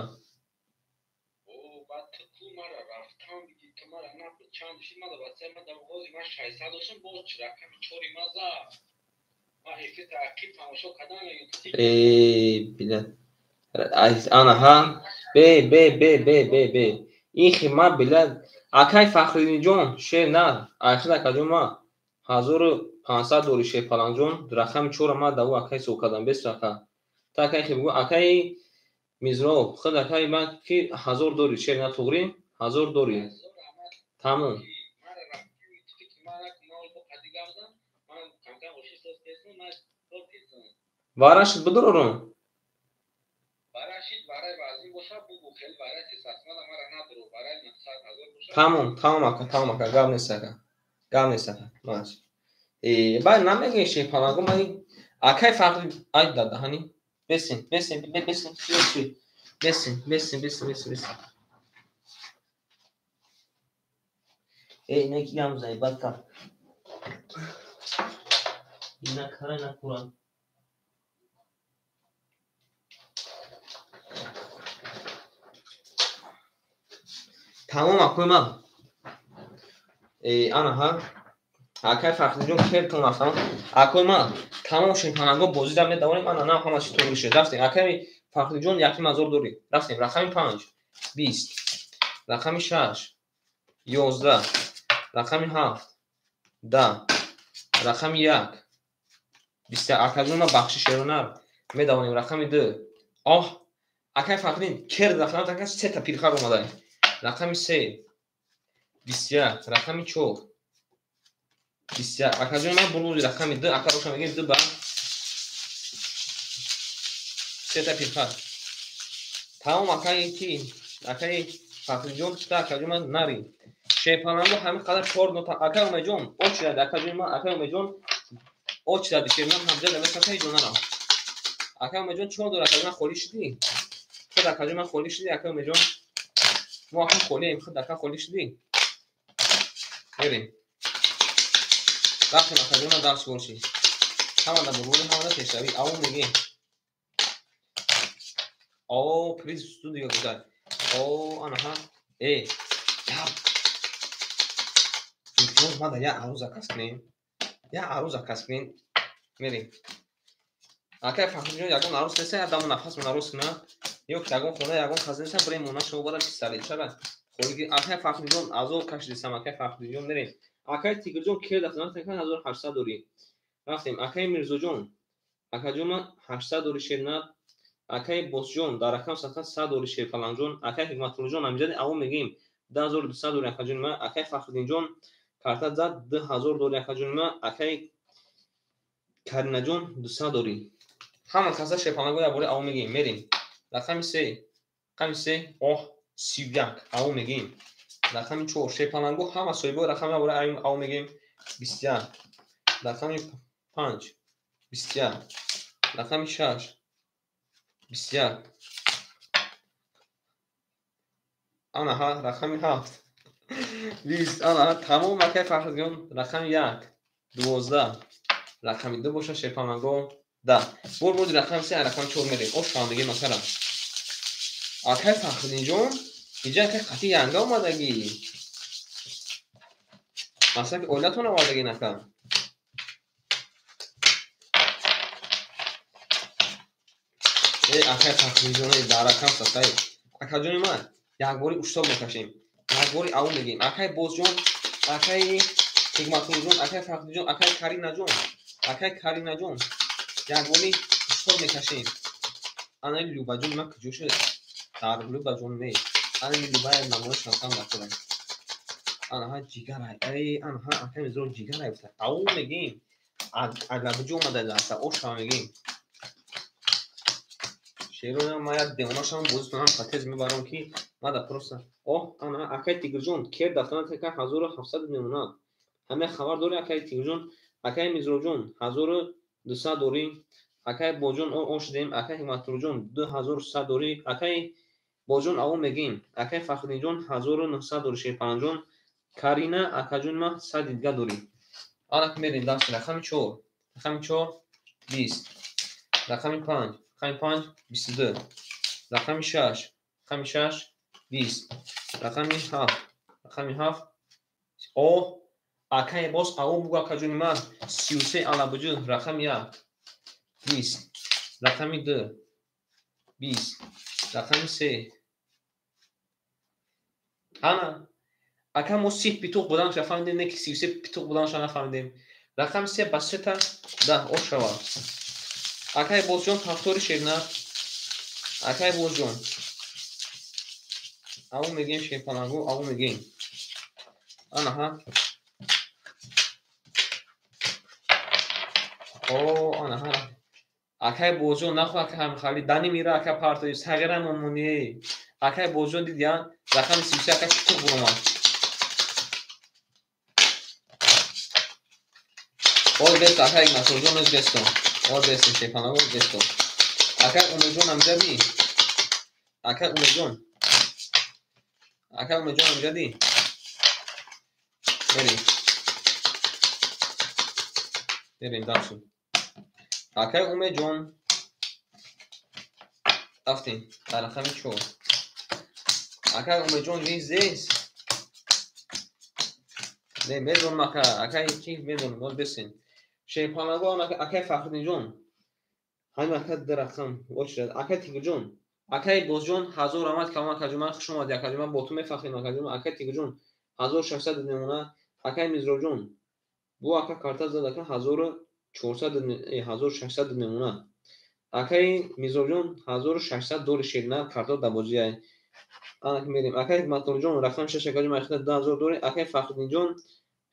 Speaker 1: Анаҳа бе бе бе бе бе бе ихи ма била акай Фахриддинҷон шер на айхид акаҷон ма 1500 дори шерпаланҷон рақами чора ма даву акай сов кардам бес ака та акай хи бугу акай Мизроб худ акай ма ки 1000 дори шер на туғри 1000 дори тамом. Варашид бидурорум? Тамом, тамом ака, тамом ака, гап нест ака. Гап нест ака. Маш. Э, баъд намегӯи шерпаланго ма акай Фахри ай дадаҳани. Бесин, бесин, бесин, бесин. Бесин, бесин, бесин, бесин, бесин. Э, ина ки гам заибат кард. Ина кара ина кура. Тамом акои ман. Э, анаҳа. Акай Фахриддинҷон кертон рафтам. Акои ман тамом шерпаланго бозида медавонем. Ана нав ҳама чиз туғри шуд. Рафтем. Акай Фахриддинҷон 1000 дорӣ. Рафтем. Рақами 5 20, рақами 6 11, рақами 7 10, рақами 1 20. Акаҷон ман бахши шеронар медавонем. Рақами 2. Оҳ, акай Фахриддин кер рафтам, ака сета пирхар омадай. Рақами 3 21, рақами 4 21. Акаҷон ман бурӯзи рақами 2, ака роша мегӯем 2 ба сета пирхар. Тамом акаи ки акаи Фахриҷон та акаҷон ман нари. Шерпаланго ҳамин қадар чор нота. Акаи Умедҷон очидади акаҷон ман акаи Умедҷон очидади шерман ҳамҷа дамеса акаи ҷон нарам. Акаи Умедҷон чор дора акаҷон ман холӣ шудӣ? Худ акаҷон ман холӣ шудӣ акаи Умедҷон? Мо ака холием, худ ака холӣ шудӣ? Мерем. Рафтем акаҷон ман дарс борши. Ҳамада бурбури ҳамада пешравӣ. Ав мегем. О, приз студио гузар. О, анаҳа. Э, я. Илтимос мада я арӯз акас кунем. Я арӯз акас кунем. Мерем. Акай Фахриҷон ягон арӯз неста, я даму нафас мон арӯз куна. Ё ки ягон хона ягон кас неста, бирем мона шумо бара писталет. Чара? Холиги акай Фахриҷон азоб кашидисам акай Фахриҷон мерем. Акай Тигрҷон кер дафтан 1800 дорӣ. Рафтем. Акай Мирзоҷон. Акаҷон ман 800 дорӣ шернат. Акаи Босҷон дар рақам сақа 100 дори Шерпалангҷон. Акаи Ҳикматуллоҷон ҳамиҷади аво мегим 2200 дори акаҷони ман. Акаи Фахриддинҷон карта зад 2000 дори акаҷони ман. Акаи Каринаҷон 200 дори. Ҳама каса Шерпаланго як бори аво мегим. Мерим. Рақами се. Рақами се оҳ 31 аво мегим. Рақами 4 Шерпаланго ҳама соҳибои рақами як бори аво мегим 21. Рақами 5 21. Рақами 6 21. Анаҳа рақами 7 20. Анаҳа тамом акай Фахриддин. Рақами 1 12. Рақами 2 боша Шерпаланго 10. Бор бози рақами 3 рақами 4 мерем. Ош фаҳмидагӣ масалан. Акай Фахриддинҷон иҷа акай қатъи янга омадагӣ. Масалан ки оилатон овардагӣ нака. Э акай Фахриддинҷон дар рақам сақай. Акаҷони ман якбори уштоб мекашем. Якбори ав мегим. Акай Бозҷон, акай Ҳикматуллоҷон, акай Фахриддинҷон, акай Каринаҷон, акай Каринаҷон якбори уштоб мекашем. Ана Любаҷон ман куҷо шуд? Дар Любаҷон не. Ана Любая намоиш рафтам дакорам. Анаҳа ҷигарай. Эй анаҳа акай мизро ҷигарай гуфта. Ав мегим. Аглабиҷо омада лаҳза оша мегим. Шероя ма як девонашам бозитонам тез мебарам ки мада просто оҳ ана акай Тигрҷон кер дафтана така 1700 мемонад. Ҳама хабар дори акай Тигрҷон, акай Мизроҷон 1200 дори, акай Боҷон ош дем, акай Ҳикматуллоҷон 2100 дори, акай Боҷон аво мегим, акай Фахриддинҷон 1900 дори, Шерпаланҷон, Карина акаҷон ма 100 дига дори. Ана мерем даст рақами 4, рақами 4 20, рақами 5, рақами 5 22, рақами 6, рақами 6 20, рақами 7, рақами 7 оҳ акай боз аво бугу акаҷони ман 33 алабуҷу рақами 1 20, рақами 2 20, рақами 3. Ана ака мо 30 питуқ буданша фаҳмидем, не ки 33 питуқ буданша нафаҳмидем. Рақами 3 ба 3 та 10 ош шавад. Акай Бозҷон ҳафтори шернар. Акай Бозҷон аво мегем Шерпаланго аво мегем. Анаҳа о анаҳа акай Бозҷон нахо акай ҳамхали дани мира ака партои сағира момоние. Акай Бозҷон дидия рақами 33 ака питуқ буромад. Ой бесто акай Насрҷон оз бесто. Ой бесто Шерпаланго бесто. Акай Умедҷон амҷади. Акай Умедҷон. Акай Умедҷон амҷади. Мерем. Мерем дальше. Акай Умедҷон. Рафтем дар рақами 4. Акай Умедҷон здесь. Не медонам ака, акай чи медонам, боз бесен. Шерпаланго акай Фахриддинҷон. Ҳамин ака ду рақам очирад. Акай Тигрҷон, акай Бозҷон 1000 раҳмат калом акаҷон, ман хуш омадӣ акаҷон, ман бо ту мефахрем акаҷон. Акай Тигрҷон 1600 мемона. Акай Мизроҷон бу ака карта зад ака 1400 1600 мемона. Акай Мизроҷон 1600 дори шернар карта дар бозиай. Ана ки мерем. Акай Ҳикматуллоҷон рақами 6 акаҷон айхта 2000 дори. Акай Фахриддинҷон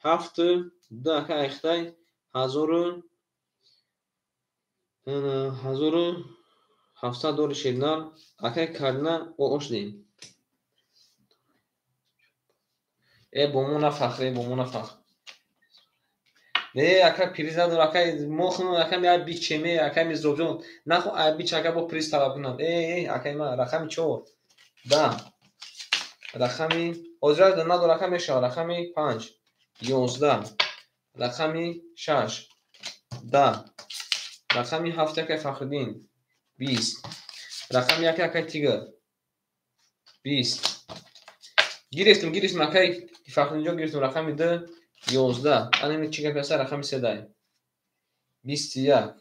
Speaker 1: 7 2 ака айхтай 1700 дори шернар. Акай Карина ош дем. Э бо мо нафахр, бо мо нафахр. Не ака приз надор, акай мо хунун ака ми бичеме, акай Мизроҷон нахо ай бич ака бо приз талаб кунам. Э акай ма рақами 4 10, рақами ҳозира надор ака мешавад рақами 5 11, рақами 6 10, рақами 7 акай Фахриддин 20, рақами 1 акай Тигр 20. Гирифтем, гирифтем акай Фахриддинҷон гирифтем рақами 2 11. Ана ин чӣ гап аст? Рақами 3 дай 21.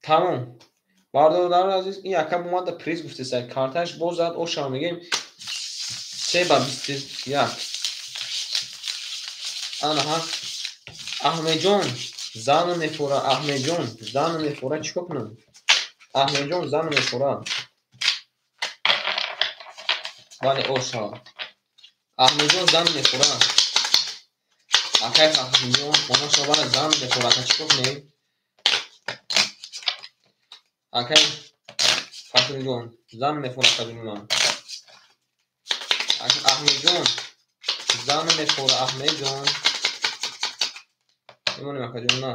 Speaker 1: Тамом. Бародарони азиз, ин ака бомада приз гуфтеса. Карташ боз зад оша мегем 3 ба 21. Анаҳа Аҳмедҷон зан мефора, Аҳмедҷон зан мефора, чӣ кор кунам? Аҳмедҷон зан мефора. Бале, ош шавад. Аҳмедҷон зан мефора. Акай Фахриддинҷон она шавад зан мефора. Ака чӣ кор кунем? Акай Фахриддинҷон зан мефора акаҷони ман. Аҳмедҷон зан мефора. Аҳмедҷон мемонем акаҷон на.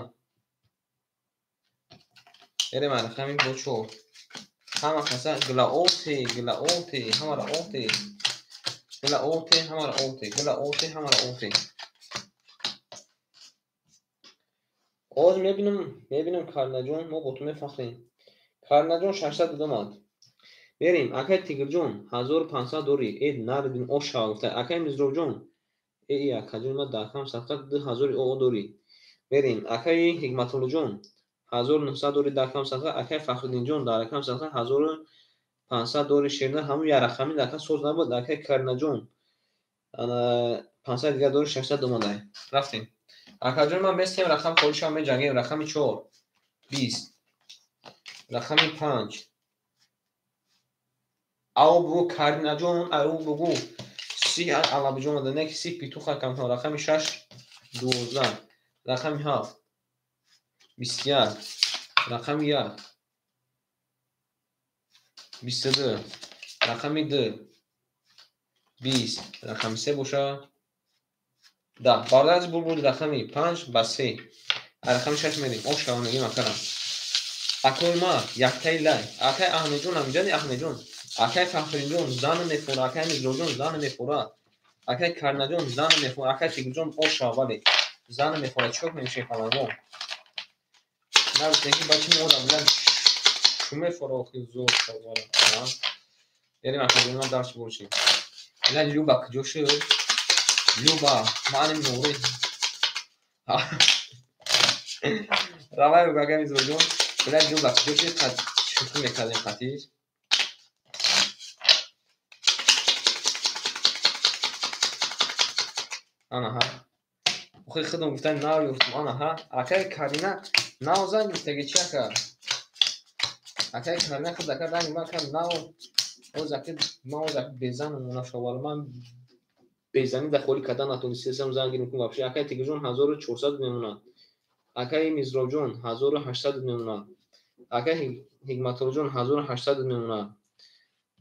Speaker 1: Берем рақами бо чор. Ҳама каса гила оте, гила оте, ҳамара оте. Гила оте, ҳамара оте, гила оте, ҳамара оте. Оз мебинам, мебинам Каринаҷон, мо бо ту мефахрем. Каринаҷон 600 омад. Берем, акай Тигрҷон 1500 дорӣ. Э нарбин ош шава гуфта. Акай Мизробҷон, э акаҷон ма дар кам садқа 2000 о дорӣ. Берем, акай Ҳикматуллоҷон 1900 дорӣ дар кам садқа. Акай Фахриддинҷон дар кам садқа 1500 дорӣ. Шерна ҳамун як рақами дар кам соз набуд. Акай Каринаҷон 500 дигар дорӣ, 600 омадай. Рафтем. Акаҷон ман местем рақам холӣ шава меҷангем. Рақами 4 20, рақами 5. Ав бугу Каринаҷон, ав бугу си алабиҷон омада, не ки си питуха камтон. Рақами 6 12, рақами 7 21, рақами 1 22, рақами 2 20, рақами 3 боша 10. Бародар азиз, бур буд рақами 5 ба 3. Рақами 6 мерем. Ош шава мегем акарам. Акои ма яктаи лай. Акай Аҳмедҷон ҳамиҷани Аҳмедҷон. Акай Фахриддинҷон зан мефора. Акай Мирзоҷон зан мефора. Акай Каринаҷон зан мефора. Акай Тигрҷон ош шава, бале. Зан мефора. Чӣ кор кунем шефалангон? Нагуфтем ки бачи мо одам чу мефора охи зор шава. Берем акаҷон ман дарс бурчи. Ила Люба куҷо шуд? Люба, маъни нури. Равай акай Мирзоҷон. Ила Люба куҷо шуд? Шӯхӣ мекардем қатиш. Анаҳа. Охи худам гуфтам нав ёфтам. Анаҳа. Акай Карина нав зан гирифтаги чи ака? Акай Карина худ ака ранг ман ака нав оз ака ман оз ака безан нашавар. Ман безанӣ да холӣ кардан натонистам зан гирим кун вообще. Акай Тигрҷон 1400 мемонад. Акай Мизробҷон 1800 мемонад. Акай Ҳикматуллоҷон 1800 мемонад.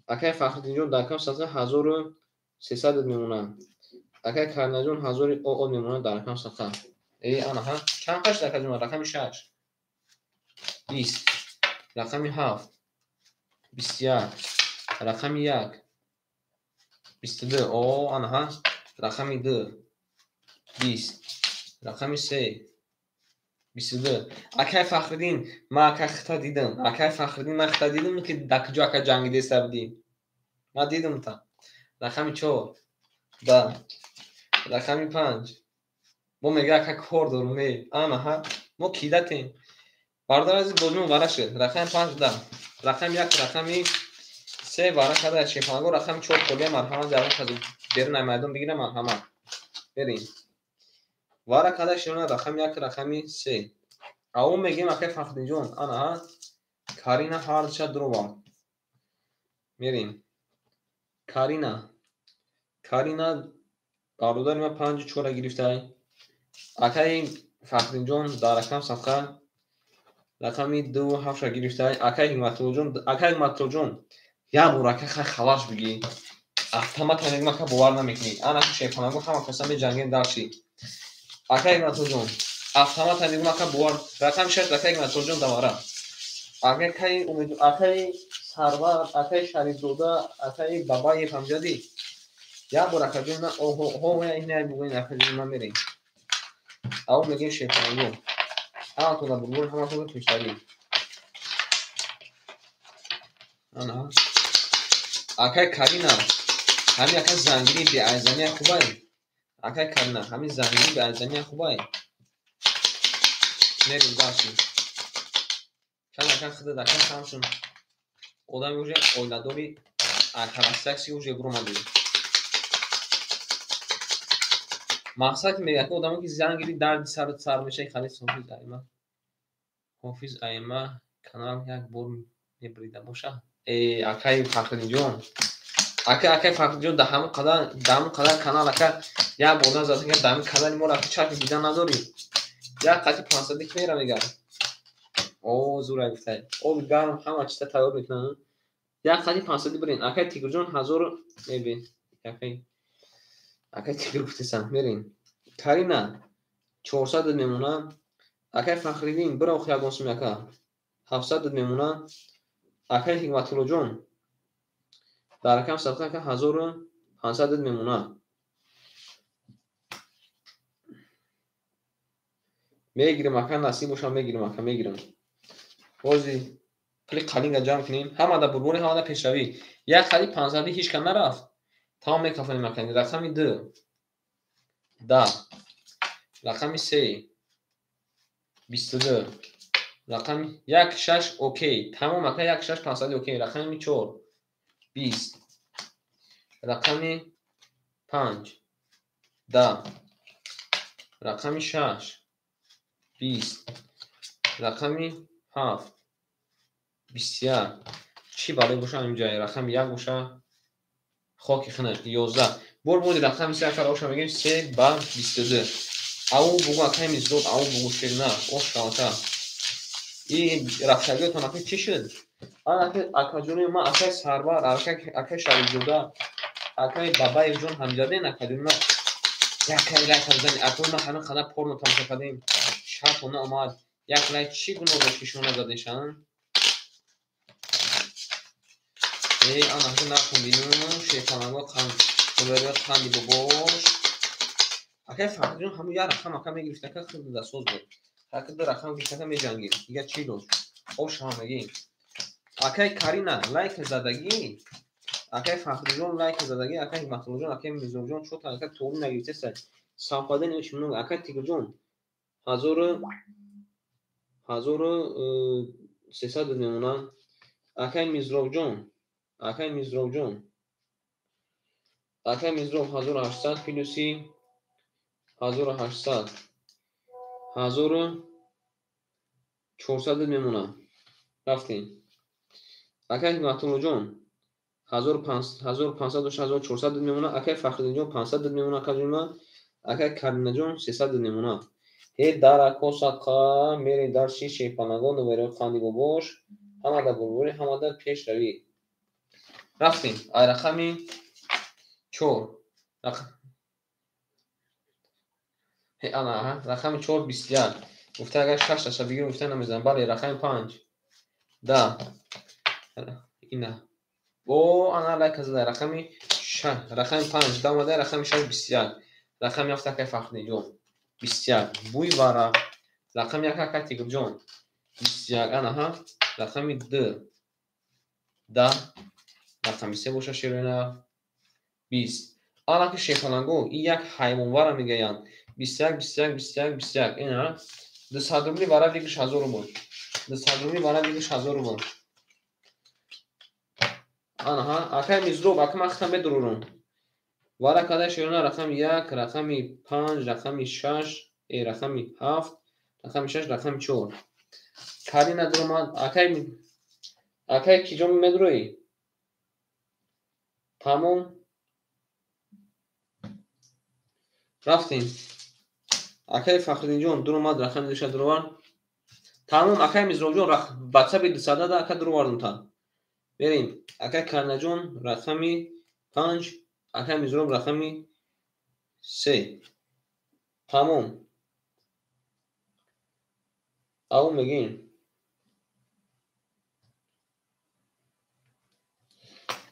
Speaker 1: Акай Фахриддинҷон дар кам садқа 1300 мемонад. Акай Каринаҷон 1000 оо мемонад дар кам садқа. Э анаҳа. Чанд қашт акаҷон? Рақами 6 20, рақами 7 21, рақами 1 22. О анаҳа. Рақами 2 20, рақами 3 22. Акай Фахриддин, ман акай хита дидам. Акай Фахриддин, ман хита дидам ки дар куҷо ака ҷангидеста будӣ. Ман дидам та. Рақами 4 10, рақами 5. Мо мега ака кор дорум. Э анаҳа. Мо кидатем. Бародар азиз, бозимон вара шуд. Рақами 5 10, рақами 1, рақами 3 вара карда шефанго. Рақами 4 холия. Марҳамат, ҷавон казу берун ай майдон бигира. Марҳамат. Берем. Вара карда шона рақами 1, рақами 3. Ав мегем акай Фахриддинҷон. Анаҳа. Карина ҳарча дуровард. Мерем. Карина. Карина бародари ман 5 4 гирифтай. Акай Фахриддинҷон дар рақам садқа рақами 2 7 гирифтай. Акай Ҳикматуллоҷон, акай Ҳикматуллоҷон як бор ака хай хабарш бигӣ. Автомат мегӯм ака бовар намекунӣ. Ана шефанаго ҳама каса меҷангем дарши. Акай Ҳикматуллоҷон автомат мегӯм ака бовар. Рақами 6 акай Ҳикматуллоҷон давара. Акай Умед, акай Сарвар, акай Шарифзода, акай Бабаев ҳамҷадӣ. Як бор акаҷон на оҳо ҳо ина бугӯин акаҷон ман мерем. Ав мегем шефанаго. Ҳаматонро бурбур, ҳаматонро пештарӣ. Ана. Акай Карина, ҳамин ака зангирӣ беайзания хубай. Акай Карина, ҳамин зангирӣ беайзания хубай. Мерем дарси. Чанд ака худат ака ҳамчун одами уже оиладори акарастакси уже буромадӣ. Мақсад мегӯяд ки одамо ки зан гирӣ дарди сарат сар мешавад. Халис Ҳофиз Айма. Ҳофиз Айма канал як бор Мебрида боша. Э, акай Фахриддинҷон. Акай Фахриддинҷон, да ҳамон қадар канал ака як бор назад, дар ҳамин канали моро ака чархи дидан надорӣ. Як қати 500 ки мера мегар. О, зура гуфтай. Оби гарм ҳама чиза тайёр мекунанд. Як қати 500 бирин. Акай Тигрҷон 1000 мебин. Акай Тигр гуфтесам, мерин. Карина 400 мемона. Акай Фахриддин бира охи ягон сум ака. 700 мемона. Акай Ҳикматуллоҷон дар рақам садқа ака 1500 мемона. Мегирим ака, насиб боша мегирим ака, мегирим. Бози пули қалинга ҷамъ кунем. Ҳамада бурбори, ҳамада пешравӣ. Як қади 500 ҳеч кам нарафт. Тамом мекафонем ака. Рақами 2 10, рақами 3 22, рақами 1 6 окей. Тамом ака, 1 6 500 окей. Рақами 4 20, рақами 5 10, рақами 6 20, рақами 7 21. Чӣ балое боша ҳамин ҷай? Рақами 1 боша хоки хинак 11. Бор бози рақами 3 ака оша мегем 3 ба 22. Ау бугу акай мизроб, ау бугу ширна, ош ака. И рафтагиётон ака чӣ шуд? Акаҷони ман, акай Сарвар, акай Шарифзода, акай Бабаевҷон ҳамҷаден, акаҷони ман якай лайк зани. Акои ман ҳамин қадар порно тамошо кардем, шартон наомад. Як лайк чӣ гуноҳ дошт, ки шумо назадешан? Э, ана ҳака накун бину, шерпаланго қанд, қанди бобош. Акай Фахриҷон ҳамун як рақам ака мегирифт, ака худ дастсоз буд. Ака ду рақам гирифт, ака меҷангид. Дигар чӣ дошт? Ош ҳама мегим. Акай Карина лайк задагӣ, акай Фахриҷон лайк задагӣ, акай Ҳикматуллоҷон, акай Мирзоҷон чота ака тоғри нагирифтеса. Совпадение очень много. Акай Тигрҷон 1300 мемона. Акай Мизробҷон, акай Мизробҷон, акай Мизроб 1800 плюси 1800 1400 мемона. Рафтем. Акай Ҳикматуллоҷон 1500 дошт, 1400 мемона. Акай Фахриддинҷон 500 мемона, акаҷони ман. Акай Каринаҷон 300 мемона. Ҳе дарако садқа мерем дарси шерпалангон, номерои қанди бобош. Ҳамада бурбури, ҳамада пешравӣ. Рафтем. Ай рақами 4. Ана, рақами 4 21. Гуфта агар 6 таша бигирем, гуфта намезанам. Бале, рақами 5 10. Ина. О, ана лайк зада. Рақами 6, рақами 5 10 омада, рақами 6 21. Рақами 7 акай Фахриддинҷон 21. Бӯи вара. Рақами 1 акай Тигрҷон 21. Ана ҳа. Рақами 2 10. Рақами 3 боша шерона 20. Ана ки шерпаланго, ин як ҳайвонвара мегӯянд. 21 21 21 21. Ина 200 рубли вара выигрыш 1000 рубл. 200 рубли вара выигрыш 1000 рубл. Ана ҳа, акай Мизроб, ака ман хитам медурурум. Вара кадай шерона рақами 1, рақами 5, рақами 6, рақами 7, рақами 6, рақами 4. Карина дуромад, акай киҷо медуроӣ? Тамом. Рафтем. Акай Фахриддинҷон дуромад, рақами 2 дуровард. Тамом, акай Мизробҷон ватсапи 200 да ака дуровардум та. Берем. Акай Каринаҷон рақами 5, акай Мизроб рақами 3. Тамом. Ау мегем.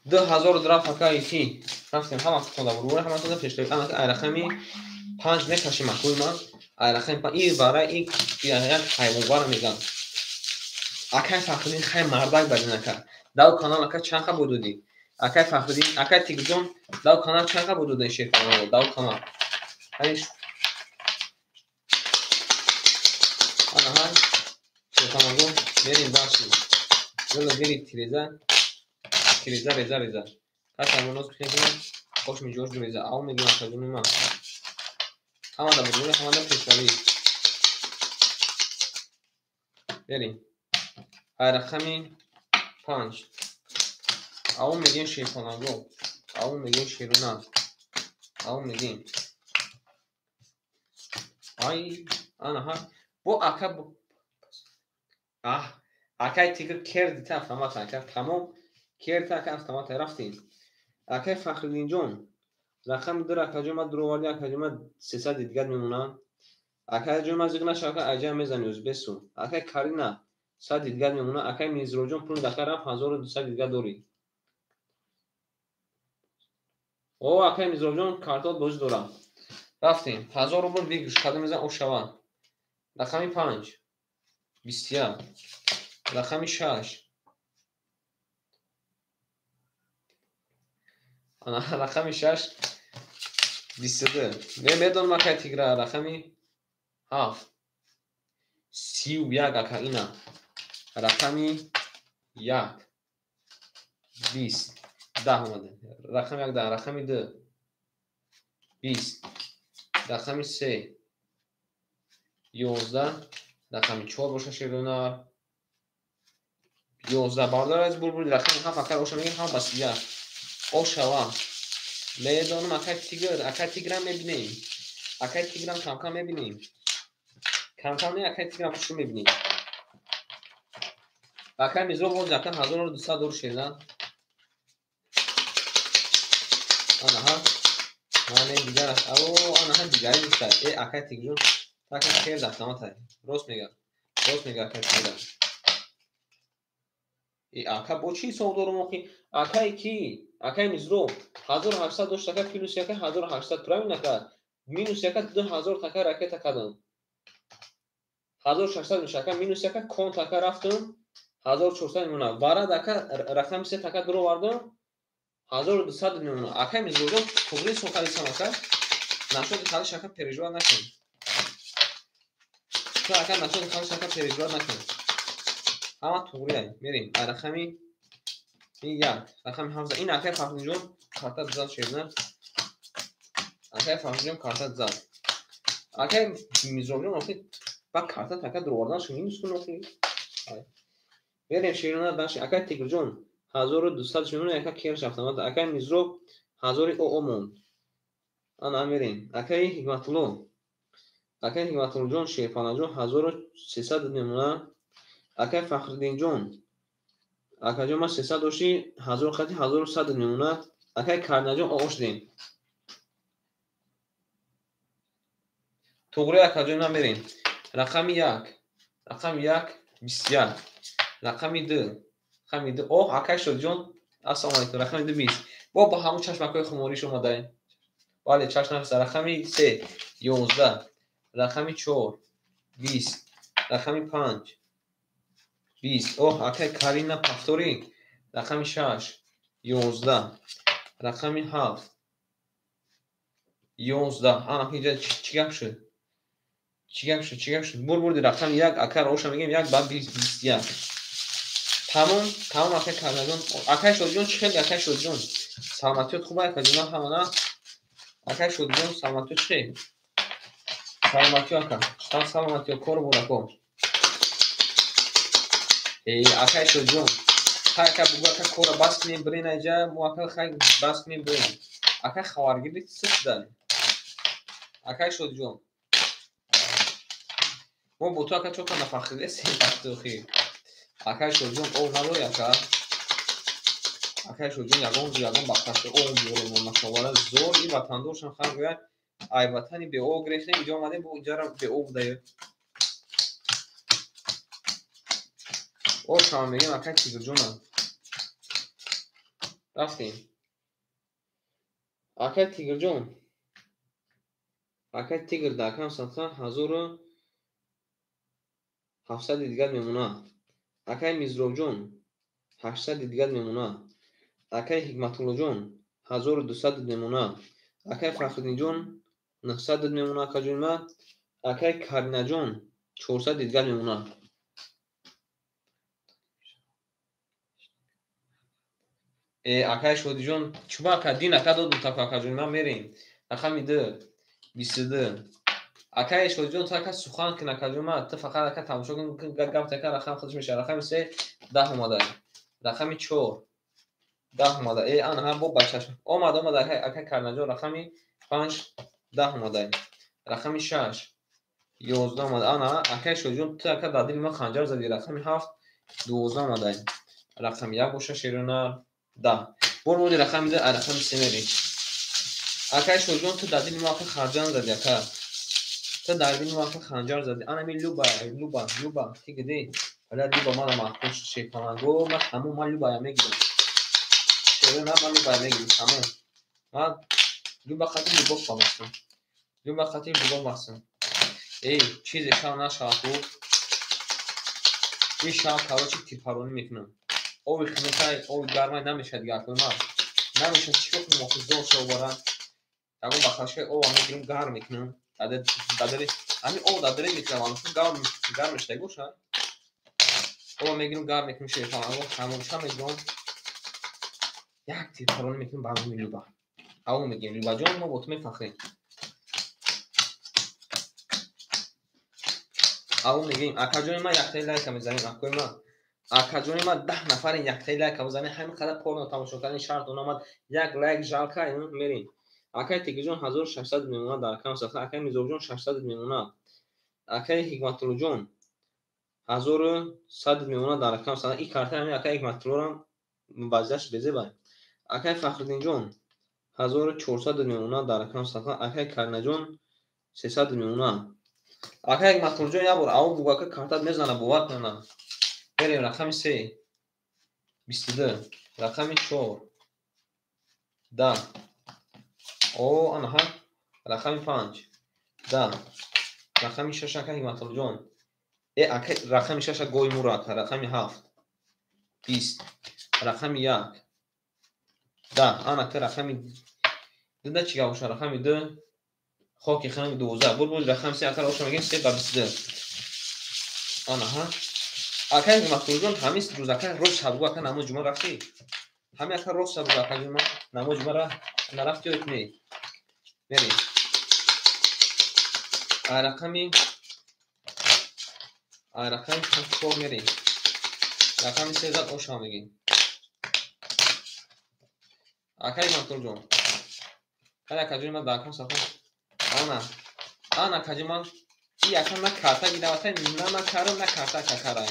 Speaker 1: 2000 рафт акай ки. Рафтем ҳама хонда бурбур, ҳама хонда пешравӣ. Ана ай рақами 5 мекашем акои ман. Ай рақами 5 ин вара ин як ҳайвонвара меган. Акай Фахриддин хай мардак барин ака. Дав канал ака чанд қа будудӣ? Акай Фахриддин, акай Тигрҷон дав канал чанд қа будудин шерпаланго? Дав канал. Ҳай ана ҳай шерпаланго мерим дарси. Ёло бери тиреза. Тиреза реза реза. Каса моноз бихезем, хош миҷош реза. Ау мегим акаҷони ман. Ҳамада бурбури, ҳамада пешравӣ. Берем. Ай рақами 5. Ау мегем шерпаланго. Ау мегем шерунар. Ау мегем. Ай, анаҳа. Бо ака акай тигр керди та автомат ака тамом керди ака автомат рафтем. Акай Фахриддинҷон рақами 2 акаҷон ма дуроварди акаҷон ма 300 дигар мемонад. Акаҷон ма зиқ наша ака аҷа мезани ӯзбесу. Акай Карина 100 дигар мемонад. Акай Мизроҷон пул дака рафт 1200 дигар дорӣ. О, акай Мизроҷон картот бозӣ дорад. Рафтем. 1000 рубл бигӯш кадом мезан ошава. Рақами 5 21. Рақами 6. Ана рақами 6 22. Медонам акай Тигра рақами 7 31 ака ина. Рақами 1 20 10 омада. Рақами 1 10, рақами 2 20, рақами 3 11, рақами 4 боша шерунар 11. Бародар аз булбул рақами 7 ака оша мегем 7 ба 31. Ошава. Медонам акай Тигр, акай Тиграм мебинем. Акай Тиграм кам-кам мебинем. Кам-кам не, акай Тиграм хушу мебинем. Акай Мизроб боз ака 1200 дор шердан. Анаҳа. Мане дигар аст. Ао, анаҳа дигари нест. Э, акай Тигрҷон, ака хел автомат ай. Рост мега. Рост мега акай Тигр. Э, ака бо чӣ ҳисоб дорум охи? Акай ки? Акай Мизроб 1800 дошт ака плюс яка 1800 правильно ака? Минус яка 2000 така ракета кардам. 1600 меша ака минус яка кон така рафтам 1400 мемонад. Варад ака рақами 3 така дуровардам 1200 мемонад. Акай Мизроҷон туғри сохалисам ака. Нашоди халиш ака переживать накун. Ту ака нашоди халиш ака переживать накун. Ҳама туғри ай. Мерем. Ай рақами 1, рақами 7. Ин акай Фахриддинҷон карта зад шерна. Акай Фахриддинҷон карта зад. Акай Мизроҷон охи ба карта така дуроварданаш минус кун охи. Мерем шерна даш. Акай Тигрҷон 1200 мемонад, ака керш автомат. Акай Мизроб 1000 оо монд. Ана мерем. Акай Ҳикматулло. Акай Ҳикматуллоҷон Шерпаланҷон 1300 мемонад. Акай Фахриддинҷон акаҷон ма 300 дошти 1000 хати 1100 мемонад. Акай Карнаҷон оо шудем. Туғри акаҷон ма мерем. Рақами 1. Рақами 1 21. Рақами 2. Рақами 2. Оҳ, акай Шодиҷон, ассалому алайкум. Рақами 2 20. Бо ба ҳамон чашмакҳои хумориш омадаем. Бале, чашм нафиса. Рақами 3 11. Рақами 4 20. Рақами 5 20. Оҳ, акай Карина Пафторӣ. Рақами 6 11. Рақами 7 11. Ана инҷа чӣ гап шуд? Чӣ гап шуд? Чӣ гап шуд? Бур бурди рақами 1 ака роша мегем 1 ба 21. Тамом, тамом акай Карнаҷон. Акай Шодиҷон чӣ хел? Акай Шодиҷон саломатиёт хуб акаҷон ҳамана. Акай Шодиҷон саломатиёт чӣ хел? Саломатиё ака. Саломатиё кору борако. Э, акай Шодиҷон. Хай ака бугу ака кора бас кунем бирен айҷа, мо ака хай бас кунем бирен. Акай хабаргири чӣ шуда? Акай Шодиҷон. Мо бо ту ака чота нафахридесем бахтухи. Акай Шодиҷон ов надорӣ ака? Акай Шодиҷон ягон ягон бахташта ов биёрем машовара зор и ватандоршам хар гӯяд ай ватани беоб гирифтем инҷо омадем бо инҷара беоб даю. О шама мегем акай Тигрҷона. Рафтем. Акай Тигрҷон. Акай Тигр да акам садқа 1700 дигар мемонад. Акай Мизробҷон 800 дигар мемонад. Акай Ҳикматуллоҷон 1200 мемонад. Акай Фахриддинҷон 900 мемонад акаҷони ман. Акай Каринаҷон 400 дигар мемонад. Э, акай Шодиҷон, чуба ака дин ака додум таку акаҷони ман мерем. Рақами 2 22. Акай Шодиҷон ту ака сухан кун акаҷони ман, ту фақат ака тамошо кун, гап така рақам худаш мешавад. Рақами 3 10 омада. Рақами 4 10 омада. Ана бо бачаш омад, омад акай Карнаҷон. Рақами 5 10 омада. Рақами 6 11 омада. Ана акай Шоҳиҷон, ту ака дар дили ман ханҷар задӣ. Рақами 7 12 омада. Рақами 1 боша шерона 10. Бор боди рақами 2, рақами 3 мерем. Акай Шоҳиҷон, ту дар дили мо ака ханҷар задӣ, ака. Ту дар дили мо ака ханҷар задӣ. Ана ми Люба, Люба, Люба, ти гиди. Вале Люба мана маъқул шепаланго, ман тамом, ман Любая мегирам. Шерона, ман Любая мегирам, тамом. Ман Люба қати любовь бамастам. Люба қати любовь мастам. Эй, чизе шав нашава ку. Ин шав короче тирпаронӣ мекунам. Оби хунукай, оби гармай намешавад дигар акои ман. Намешавад, чӣ кор кунам охир, зор шава барам. Ягон бахашкаи об мегирам, гарм мекунам. Дадари ҳамин об дадари мекунам, гарм мешавад боша. Об мегирам, гарм мекунам, шерпаланго ҳамоша мегирам. Як тирпаронӣ мекунам ба номи Люба. Ҳаво мегирем, Любаҷон, мо бо ту мефахрем. Ҳаво мегирем, акаҷони ман яктаи лайка мезанем, акои ман. Акаҷони ман 10 нафарин яктаи лайка мезанем, ҳамин қадар порно тамошо кардани шарт омад, як лайк жалка, мерем. Акай Тегиҷон 1600 мемонад дар рақами сафта, акай Мирзоҷон 600 мемонад. Акай Ҳикматуллоҷон 1100 мемонад дар рақами сафта. Ин карта ҳамин акай Ҳикматуллоам вазъияш безебай. Акай Фахриддинҷон 1400 мемонад дар рақами сафта. Акай Каринаҷон 300 мемонад. Акай Ҳикматуллоҷон як бор ав бугу ака картат мезана, бовар кунад. Мерем рақами 3 22, рақами 4 10. О, анаҳа, рақами 5 10, рақами 6 ака Ҳикматуллоҷон. Ака рақами 6 гои мура ака, рақами 7 20, рақами 1 10. Ана ака рақами 2 да чӣ гап боша? Рақами 2 хоки ханг 12. Бур бур рақами 3 ака роша мегем 3 ба 22. Анаҳа. Ака Ҳикматуллоҷон ҳамин рӯз ака рост шабгу ака намоз ҷумъа рафтӣ? Ҳамин ака рост шабгу ака ҷумъа намоз ҷумъа нарафтӣ ё не? Мерем. Рақами 4 мерем. Рақами 3 зад оша мегем. Ака Ҳикматуллоҷон. Ҳай акаҷони ман дар рақам сафа. Ана. Ана акаҷони ман и ака на карта гиравата, на ма карам, на карта ака карай.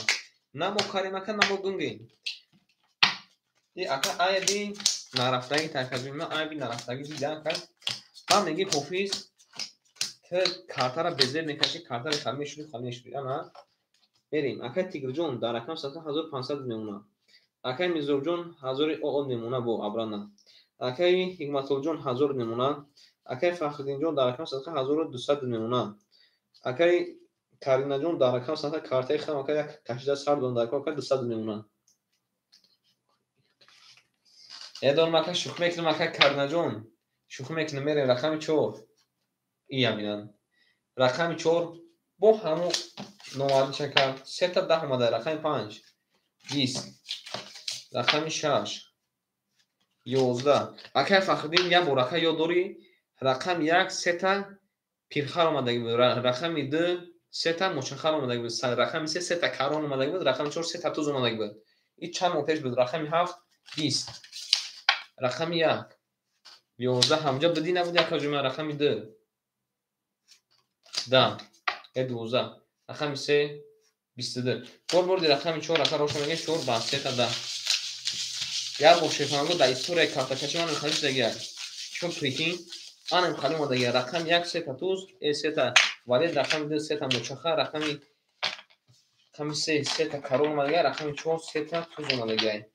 Speaker 1: На мо карем ака, на мо гунгем. И ака айби нарафтагӣ такаҷони ман айби нарафтагӣ дида ака. Ман мегӣ ҳофиз, ту картара безеб мекашӣ, картаро хали мешӯрӣ, хали мешӯрӣ. Ана мерем. Акай Тигрҷон дар рақам сафта 1500 мемонад. Акай Мирзоҷон 1000 ОО мемонад бо абрана. Акай Ҳикматуллоҷон 1000 мемонад. Акай Фахриддинҷон дар рақам сафта 1200 мемонад. Акай Каринаҷон дар рақам сафта картаи хам ака як кашида сар дон дар ака 200 мемонад. Дорам ака шӯхӣ мекунам ака Каринаҷон. Шӯхӣ мекунам, мерем рақами 4. Ия бинан. Рақами 4 бо ҳамон номардиша кард. 3 та 10 омада. Рақами 5 20, рақами 6 11. Акай Фахриддин як бор ака ёд дорӣ? Рақами 1 3 та пирхар омадагӣ буд. Рақами 2 3 та мочахар омадагӣ буд. Рақами 3 3 та карон омадагӣ буд. Рақами 4 3 та туз омадагӣ буд. Ин чанд моҳ пеш буд. Рақами 7 20, рақами 1 11. Ҳамҷа будӣ набудӣ ака ҷумъа? Рақами 2 10, 12, рақами 3 22. Бор борди рақами 4 ака роша мегем 4 ба 3 та 10. Як бор шефанго дар историяи картакаши ман хали шудагия. Чун прикинь, анам хали омадагия. Рақами 1 3 та туз, 3 та валет, рақами 2 3 та мочаха, рақами 3 3 та карон омадагия, рақами 4 3 та туз омадагия.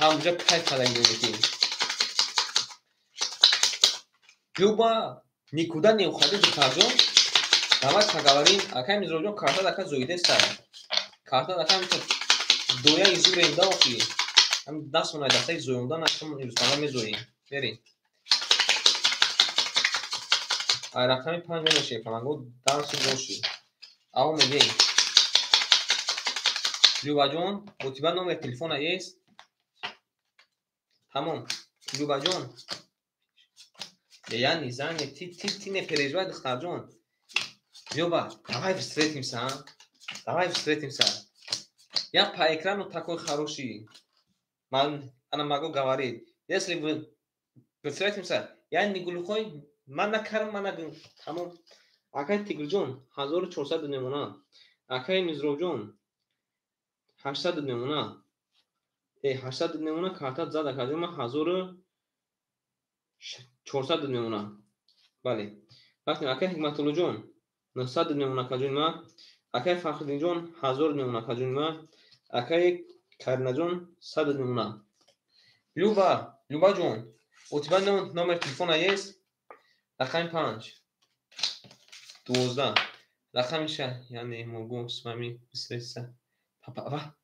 Speaker 1: Ҳамҷа кайф кардагӣ ки. Люба, никуда не уходи, духтарҷон. Давай поговорим. Акай Мирзоҷон, карта ака зоидеста. Карта ака доя изурем да охи. Ҳам дастмон дастаи зоёндан акам ирӯзпага мезоем. Мерем. Ай рақами 5 мемошем, паланго дарси боши. Аво мегем. Любаҷон, у тебя номер телефона есть? Ҳамон. Любаҷон. Я не занят, ты не переживай, духтарҷон. Люба, давай встретимся, а? Давай встретимся. Я по экрану такой хороший. Она могу говорить. Если вы встретимся, я не глухой, ман накарм, ман тамом. Акай Тигрҷон, 1400 мемонад. Акай Мизробҷон, 800 мемонад. 800 мемонад, карта зад, акаҷон, ман 1400 мемонад. Бале. Рафтем, акай Ҳикматуллоҷон, 900 мемонад, акаҷони ман. Акай Фахриддинҷон, 1000 мемонад, акаҷони ман. Акай Каринаҷон, 100 мемонад. Люба, Любаҷон, у тебя номер телефона есть? Рақами 5, 12, рақами 6. Я не могу с вами встретиться. Папа,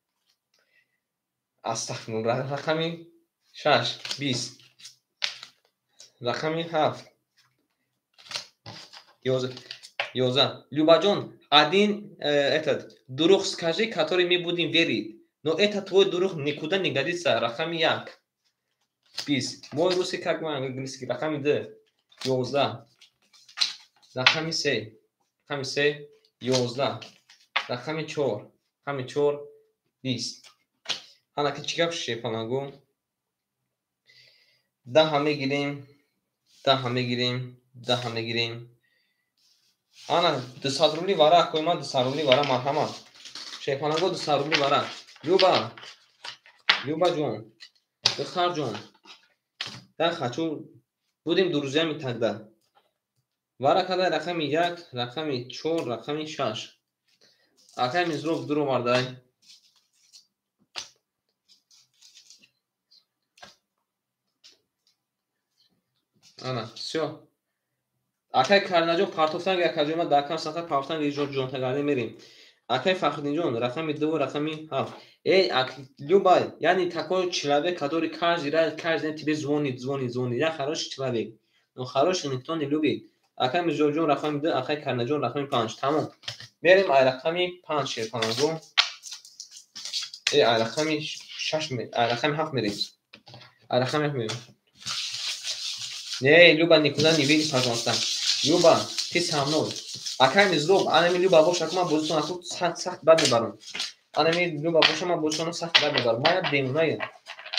Speaker 1: астағфируллоҳ. Рақами 6, 20, рақами 7, 11, 11. Любаҷон, один этот дурӯғ скажи, который мы будем верить. Но это твой дурӯғ никуда не годится. Рақами 1, 20. Мой русский как мой английский. Рақами 2, 11, рақами 3, рақами 3, 11, рақами 4, рақами 4, 20. Ана ки чӣ гап, шепалагу? 10-а мегирем, 10-а мегирем, 10-а мегирем. Ана 200 рубли вара, акои ман, 200 рубли вара, марҳамат. Шепалагу, 200 рубли вара. Люба, Любаҷон, духтарҷон, да хочу будем друзьями тогда. Вара када рақами 1, рақами 4, рақами 6. Акай Мизроб дуровардай. Ана, всё. Акай Каринаҷон, партофтан, акаҷон, ман дар кам сафар партофтан ҷонтагарда мерем. Акай Фахриддинҷон, рақами 2, рақами 7. Эй, Люба, я не такой человек, который каждый раз, каждый день тебе звонит, звонит, звонит. Я хороший человек, но хороший никто не любит. Акай Мирзоҷон, рақами 2, акай Каринаҷон, рақами 5. Тамом. Мерем ай рақами 5, шерпалагу. Ай рақами 6, ай рақами 7 мерем. Ай рақами 7 мерем. Не, Люба, никуда не выйди, пожалуйста. Люба, ты со мной. Акай Мизроб, анами Люба боша, ман бозитон аку сахт бад мебарам. Анами Люба боша, ман бозитон сахт бад мебарам. Ман як демонаям.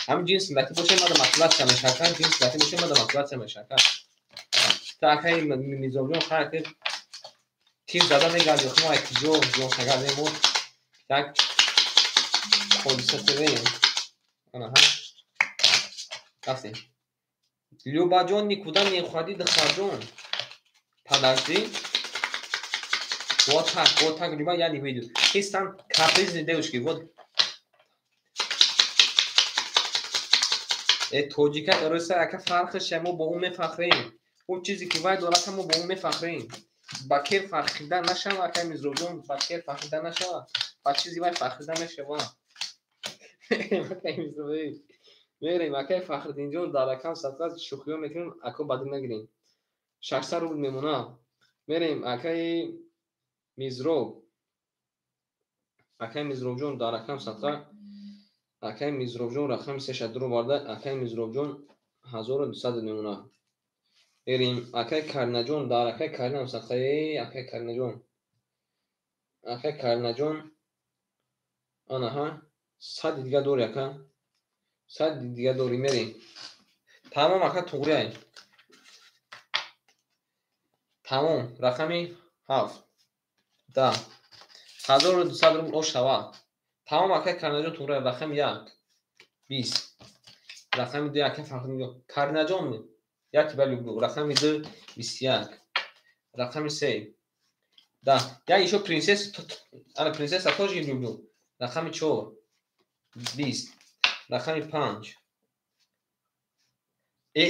Speaker 1: Ҳамин ҷинси лати боша, мада мотиватсия мешака, ҷинси лати боша, мада мотиватсия мешака. Та акай Мизробҷон, хайр, ки тир зада мегарди, охи мо ай куҷо ҷоншагардем, мо як ҳодиса тевеем. Анаҳа. Рафтем. Любаҷон, никуда не уходи, духтарҷон. Подожди. Вот так, вот так, Люба, я не выйду. Ты сам капризный девушки, вот. Тоҷика, руса, ака, фарқш, мо бо ӯ мефахрем. Ӯ чизе ки вай дорад, мо бо ӯ мефахрем. Ба кер фархида нашава, ака Мизроҷон, ба кер фархида нашава. Ба чизи вай фархида мешава. Мерем, акай Фахриддинҷон, дар рақам садқа шӯхиҳо мекунем, ако бадӣ нагирем. 600 рубл мемонад. Мерем, акаи Мизроб. Акаи Мизробҷон, дар рақам садқа, акаи Мизробҷон рақами сеша дуроварда, акаи Мизробҷон 1200 мемонад. Мерем, акаи Каринаҷон, дар акаи Каринам садқа, акаи Каринаҷон. Акаи Каринаҷон, анаҳа, 100 дига дори, ака. 100 дига дори, мерем. Тамом, ака, туғрияй. Тамом, рақами 7, 10, 1200 рубл ош шава. Тамом, акай Каринаҷон, туғрияй, рақами 1, 20, рақами 2, акай Фахриддинҷон. Каринаҷон, я тебя люблю. Рақами 2, 21, рақами 3, 10. Я ещё принцессу, ана принцесса тоже люблю. Рақами 4, 20, рақами 5.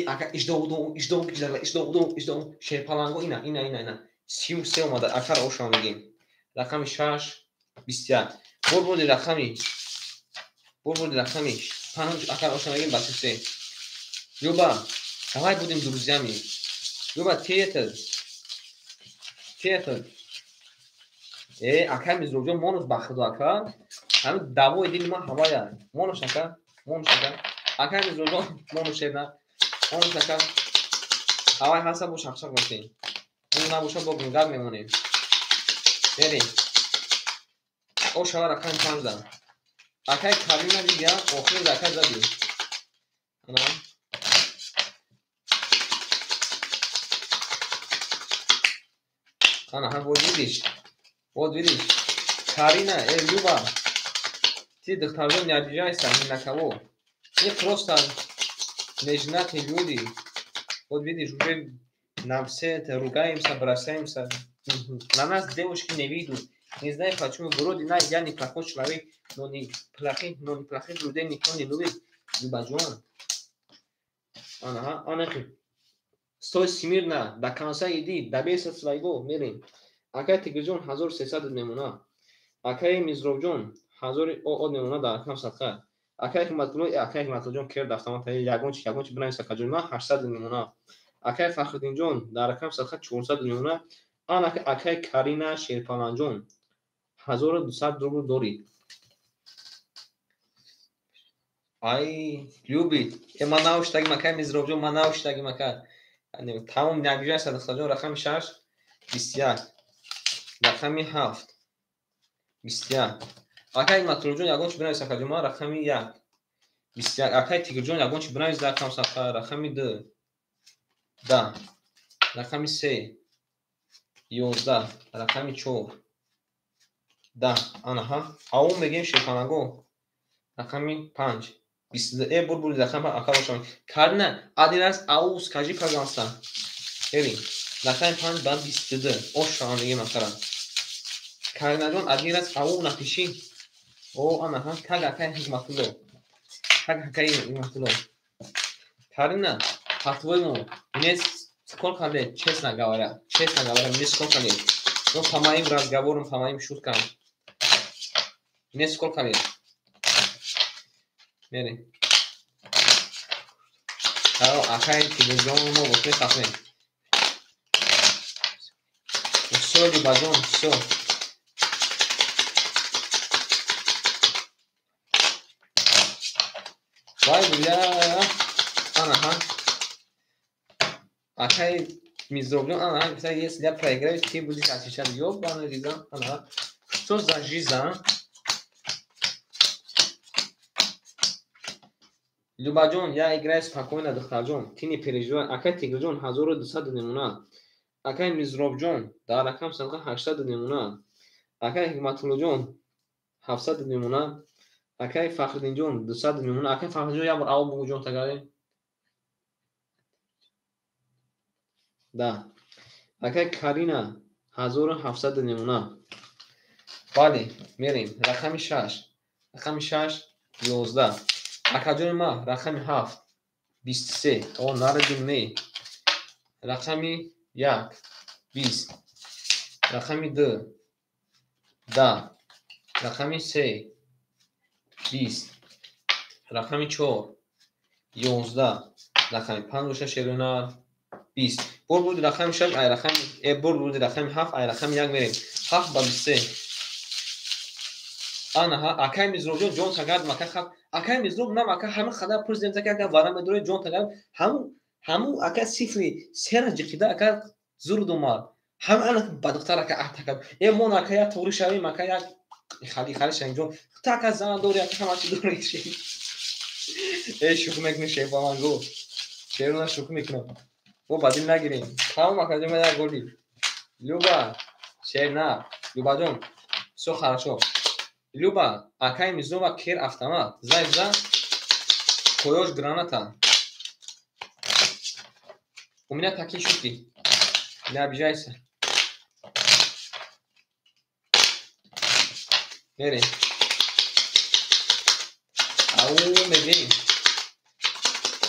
Speaker 1: Ака, иждоғдум, иждоғ, иждоғдум, иждоғ, шерпаланго, ина, ина, ина, ина. 33 омада, акара ошам мегем. Рақами 6, 21. Бурбуди рақами 5, акара ошам мегем ба 33. Люба, давай будем друзьями. Люба, ты это, ты это. Акай Мизробҷон, монус ба худо, ака. Ҳамин давои дили ман ҳавая. Монус, ака, монус, ака. Акай Мизробҷон, монус шена. Монус, ака. Ҳавай ҳаста, бо шақшақ мекунем. Он набоша, бо гунгар мемонем. Мерем. О шава рақами 5 да. Акай Карина дидя, охир заказ зади. Ана. Ана, вот видишь. Вот видишь. Карина, Люба, ты, духтарҷон, не обижайся ни на кого. Не просто нежнатые люди. Вот видишь, уже на все это ругаемся, бросаемся. На нас девушки не видят. Не знаю почему, вроде на я не плохой человек, но не плохих людей никто не любит. Любаҷон. Ана, ана. Стой смирно, до конца иди, добейся своего, мерем. Акай Тигрҷон 1300 мемона. Акай Мизробҷон 1000 од мемона дар рақам садқа. Акай Ҳикматулло, акай Ҳикматуллоҷон кер дафтамат ягон чи бинавис акаҷон ма 800 мемона. Акай Фахриддинҷон дар рақам садқа 400 мемона. Ана акай Карина Шерпаланҷон 1200 рубл дорӣ. Ай, любит. Ман навиштагим акай Мизробҷон, ман навиштагим ака. Тамом не обижайся, духтарҷон, рақами 6 21. Рақами 7 21. Акай Ҳикматуллоҷон ягон чи бинавис акаҷон ма рақами 1 21. Акай Тигрҷон ягон чи бинавис дар рақам садқа рақами 2 10. Рақами 3 11. Рақами 4 10. Анаҳа. Аввал мегӯем шерпанаго. Рақами 5 22. Бур рақами ака бошам. Карина, один раз ау скажи, пожалуйста. Бибин. Рақами 5 ба 22. Ош мегӯем акара. Каринаҷон, один раз ау напиши. О, анаҳа, как акай Ҳикматулло. Как акай Ҳикматулло. Карина, по-твоему, мне сколько лет, честно говоря, мне сколько лет? Ну, по моим разговорам, по моим шуткам. Мне сколько лет? Мерем. Акай Тигрҷон мо бошем сахне. Всё, Любаҷон, всё. Вай, бля. Анаҳа. Акай Мизробҷон, анаҳа, если я проиграю, ты будешь отвечать. Ёбаный жиза, анаҳа. Что за жиза? Любаҷон, я играю спокойно, духтарҷон, ты не переживай. Акай Тигрҷон 1200 мемона. Акай Мизробҷон дар рақам садқа 800 мемона. Акай Ҳикматуллоҷон 700 мемона. Акай Фахриддинҷон 200 мемона. Акай Фахриддинҷон як бор ав бугу ҷон тагаре. Да. Акай Карина 1700 мемона. Бале, мерем. Рақами 6. Рақами 6 11. Акаҷони ма рақами 7 23. О, нарадим не. Рақами 1 20. Рақами 2 10. Рақами 3 20. Рақами 4 11. Рақами 5 боша шерунар 20. Бур буди рақами 6 ай рақами бур буди рақами 7 ай рақами 1 мерем. 7 ба 23. Анаҳа, акай Мизробҷон ҷон тагард мака хаб. Акай Мизроб нам ака ҳама хадар пурсидем таки ака вара медоред ҷон тагард. Ҳаму ака сифри сера ҷиқида ака зур думад. Ҳама ана ба духтар ака атака. Мон ака як туғри шавем ака як хали хали шавем ҷон. Та ака зан дори ака ҳама чи дори. Шӯхӣ мекунӣ шерпаланго. Шерона шӯхӣ мекунам. Мо ба дил нагирем. Тамом акаҷон ма як голи. Люба, шерна, Любаҷон, всё хорошо. Люба, акай Мизрова кер автомат. Зай за коёш граната. У меня такие шутки. Не обижайся. Мерем. Ау мегем.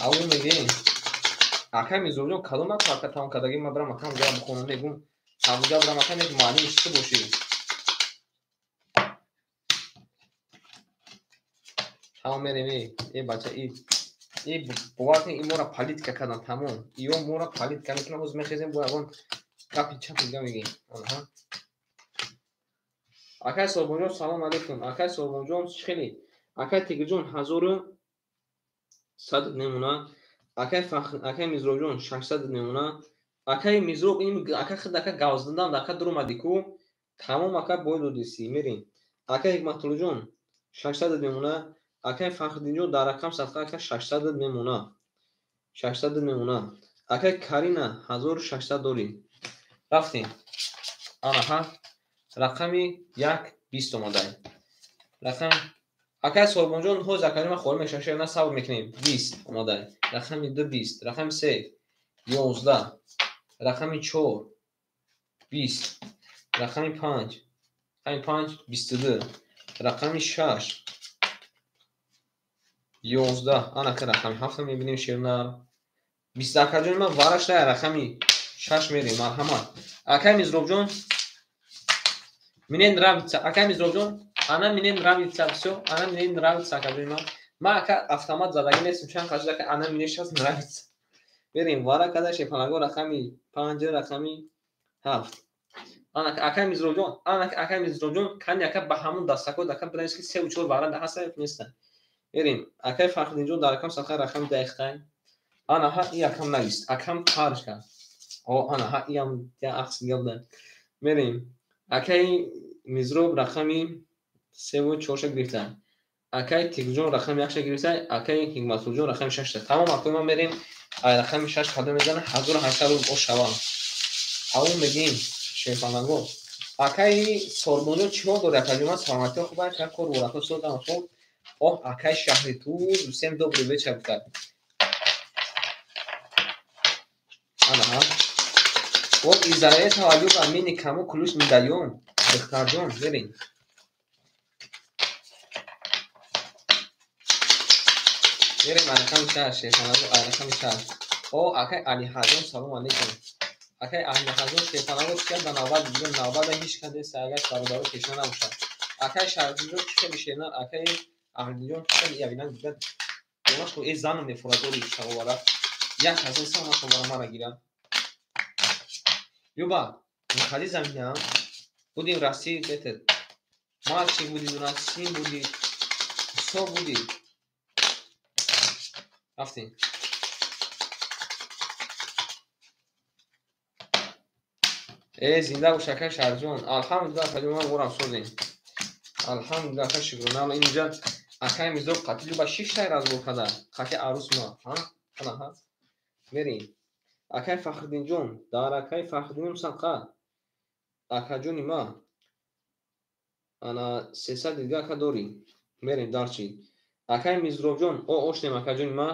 Speaker 1: Ау мегем. Акай Мизробҷон кадом ака тамом кардаги ман барам акам ҷавоб бихонам мегум. Ҳамуҷа барам ака мегум муаллими чӣ бошӣ. Тамом мерем бача бовар кунед ин моро политика кардан тамом. Иё моро политика мекунам ҳозир мехезем бо ягон гапи чапи дига мегӯем. Аҳа. Акай Солбонҷон салом алейкум. Акай Солбонҷон чӣ хеле? Акай Тигрҷон 1100 мемона. Акай Фахр, акай Мизробҷон 600 мемона. Акай Мизроб ин ака худ ака гавздандан ака дуромадӣ ку. Тамом ака бой додиси мерем. Акай Ҳикматуллоҷон 600 мемона. Акай Фахриддинҷон дар рақам садқа ака 600 мемона. 600 мемона. Акай Карина 1600 дорӣ. Рафтем. Анаҳа рақами 1 20 омадай. Рақам акай Солбонҷон ҳоз акаҷон ман холӣ мешавам, шер на сабр мекунем. 20 омадай. Рақами 2 20, рақами 3 11, рақами 4 20, рақами 5, рақами 5 22, рақами 6 11. Анака рақами 7 мебинем шернар. 20 акаҷони ман вараш дай рақами 6 мерем. Марҳамат. Акай Мизробҷон, мне нравится. Акай Мизробҷон, она мне нравится, всё, она мне нравится, акаҷони ман. Ман ака автомат задагӣ нестам, чанд қаҷ ака она мне сейчас нравится. Мерем вара када шепанаго рақами 5, рақами 7. Анака акай Мизробҷон, анака акай Мизробҷон, кани ака ба ҳамун дастако ака биданис ки 3 4 вара ҳаста нестан. Мерем акай Фахриддинҷон дар рақам садқа рақами 10. Анаҳа и акам навист, акам тарж кард. О, анаҳа иам я акс дига буда. Мерем акай Мизроб рақами 3 4 гирифта. Акай Тигрҷон рақами 1 гирифта, акай Ҳикматуллоҷон рақами 6. Тамом акои ман мерем ай рақами 6 кадом мезана 1800 рубл ош шава. Ау мегим шерпанаго. Акай Сорбонҷон чиҳо дори акаҷон? Ман саломатиҳо хуб ака, кор ворако созам хуб. Оҳ, акай шаҳри Туз, всем добрый вечер гуфта. Анаҳа. Вот из-за этого, Люба, мы никому ключ не даем. Духтарҷон, мерем. Мерем ай рақами 6, шерпанаго ай рақами 6. О, акай Алиҳаҷон, салом алейкум. Акай Алиҳаҷон, шерпанаго чӣ кард? Ба навбат бигирем, навбата ҳеҷ кас нест, агар бародаро пешна набошад. Акай Шарифҷон чӣ хеле шерна, акай Аҳлиҷон чӣ хеле явина дигар. Донаш ко э зану мефурадори шавовара. Як кас нест, ама шовара мара гира. Люба, выходи за меня. Будем расти этот мальчик будет у нас, сын будет, все будет. Рафтем. Э, зинда бош акай Шаҳрҷон. Алҳамдулиллаҳ, акаҷон, ман ворам созем. Алҳамдулиллаҳ, акай шукрона. Инҷа акай Мизроб қати Люба шиштай разбор када. Қати арӯс ма. Ҳа? Ана ҳа. Мерем. Акай Фахриддинҷон, дар акай Фахриддинҷон садқа. Акаҷони ма. Ана 300 дига ака дорӣ. Мерем дарчи. Акай Мизробҷон, о ошнем акаҷони ма.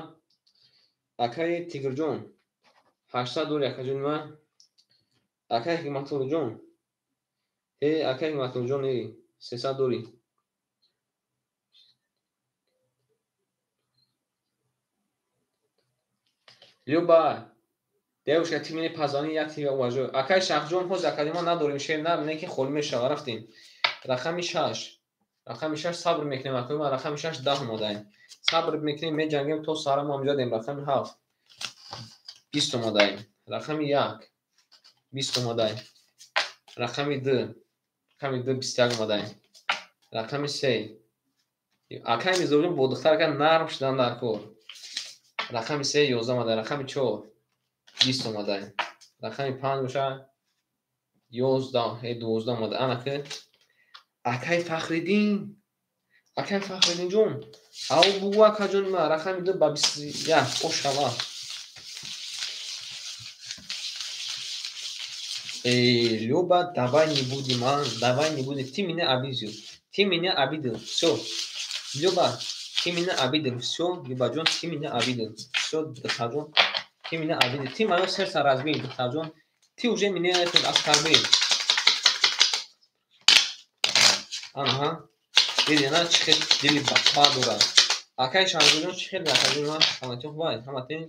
Speaker 1: Акай Тигрҷон, 800 дорӣ акаҷони ма. Акай Ҳикматуллоҷон, э акай Ҳикматуллоҷон, э 300 дорӣ. Люба, девушка, ты мне позвони, я тебя уважаю. Акай Шахҷон, ҳоз акаҷон ма надорем шер, на, не ки холӣ мешава. Рафтем. Рақами 6. Рақами 6 сабр мекунем, акаи ман рақами 6 10 омадаем. Сабр мекунем, меҷангем то сара мо ҳамҷадем. Рақами 7 20 омадаем. Рақами 1 20 омадаем. Рақами 2, рақами 2 21 омадаем. Рақами 3. Акай Мизобҷон бо духтар ака нарм шудан дар кор. Рақами 3 11 омадаем. Рақами 4 20 омадаем. Рақами 5 боша 11, 12 омада. Анаки акай Фахриддин, акай Фахриддинҷон, ав бугу акаҷони ман рақами 2 ба 21 ошава. Эй, Люба, давай не будем, а? Давай не будем. Ты меня обидел. Ты меня обидел. Всё. Люба, ты меня обидел. Всё, Любаҷон, ты меня обидел. Всё, духтарҷон, ты меня обидел. Ты моё сердце разбил, духтарҷон. Ты уже меня этот оскорбил. Аҳа. Диди, на чӣ хел дили бақва дорад. Акай Шаҳрзоҷон чӣ хел акаҷони ман саломатӣ хуб ай? Ҳаматин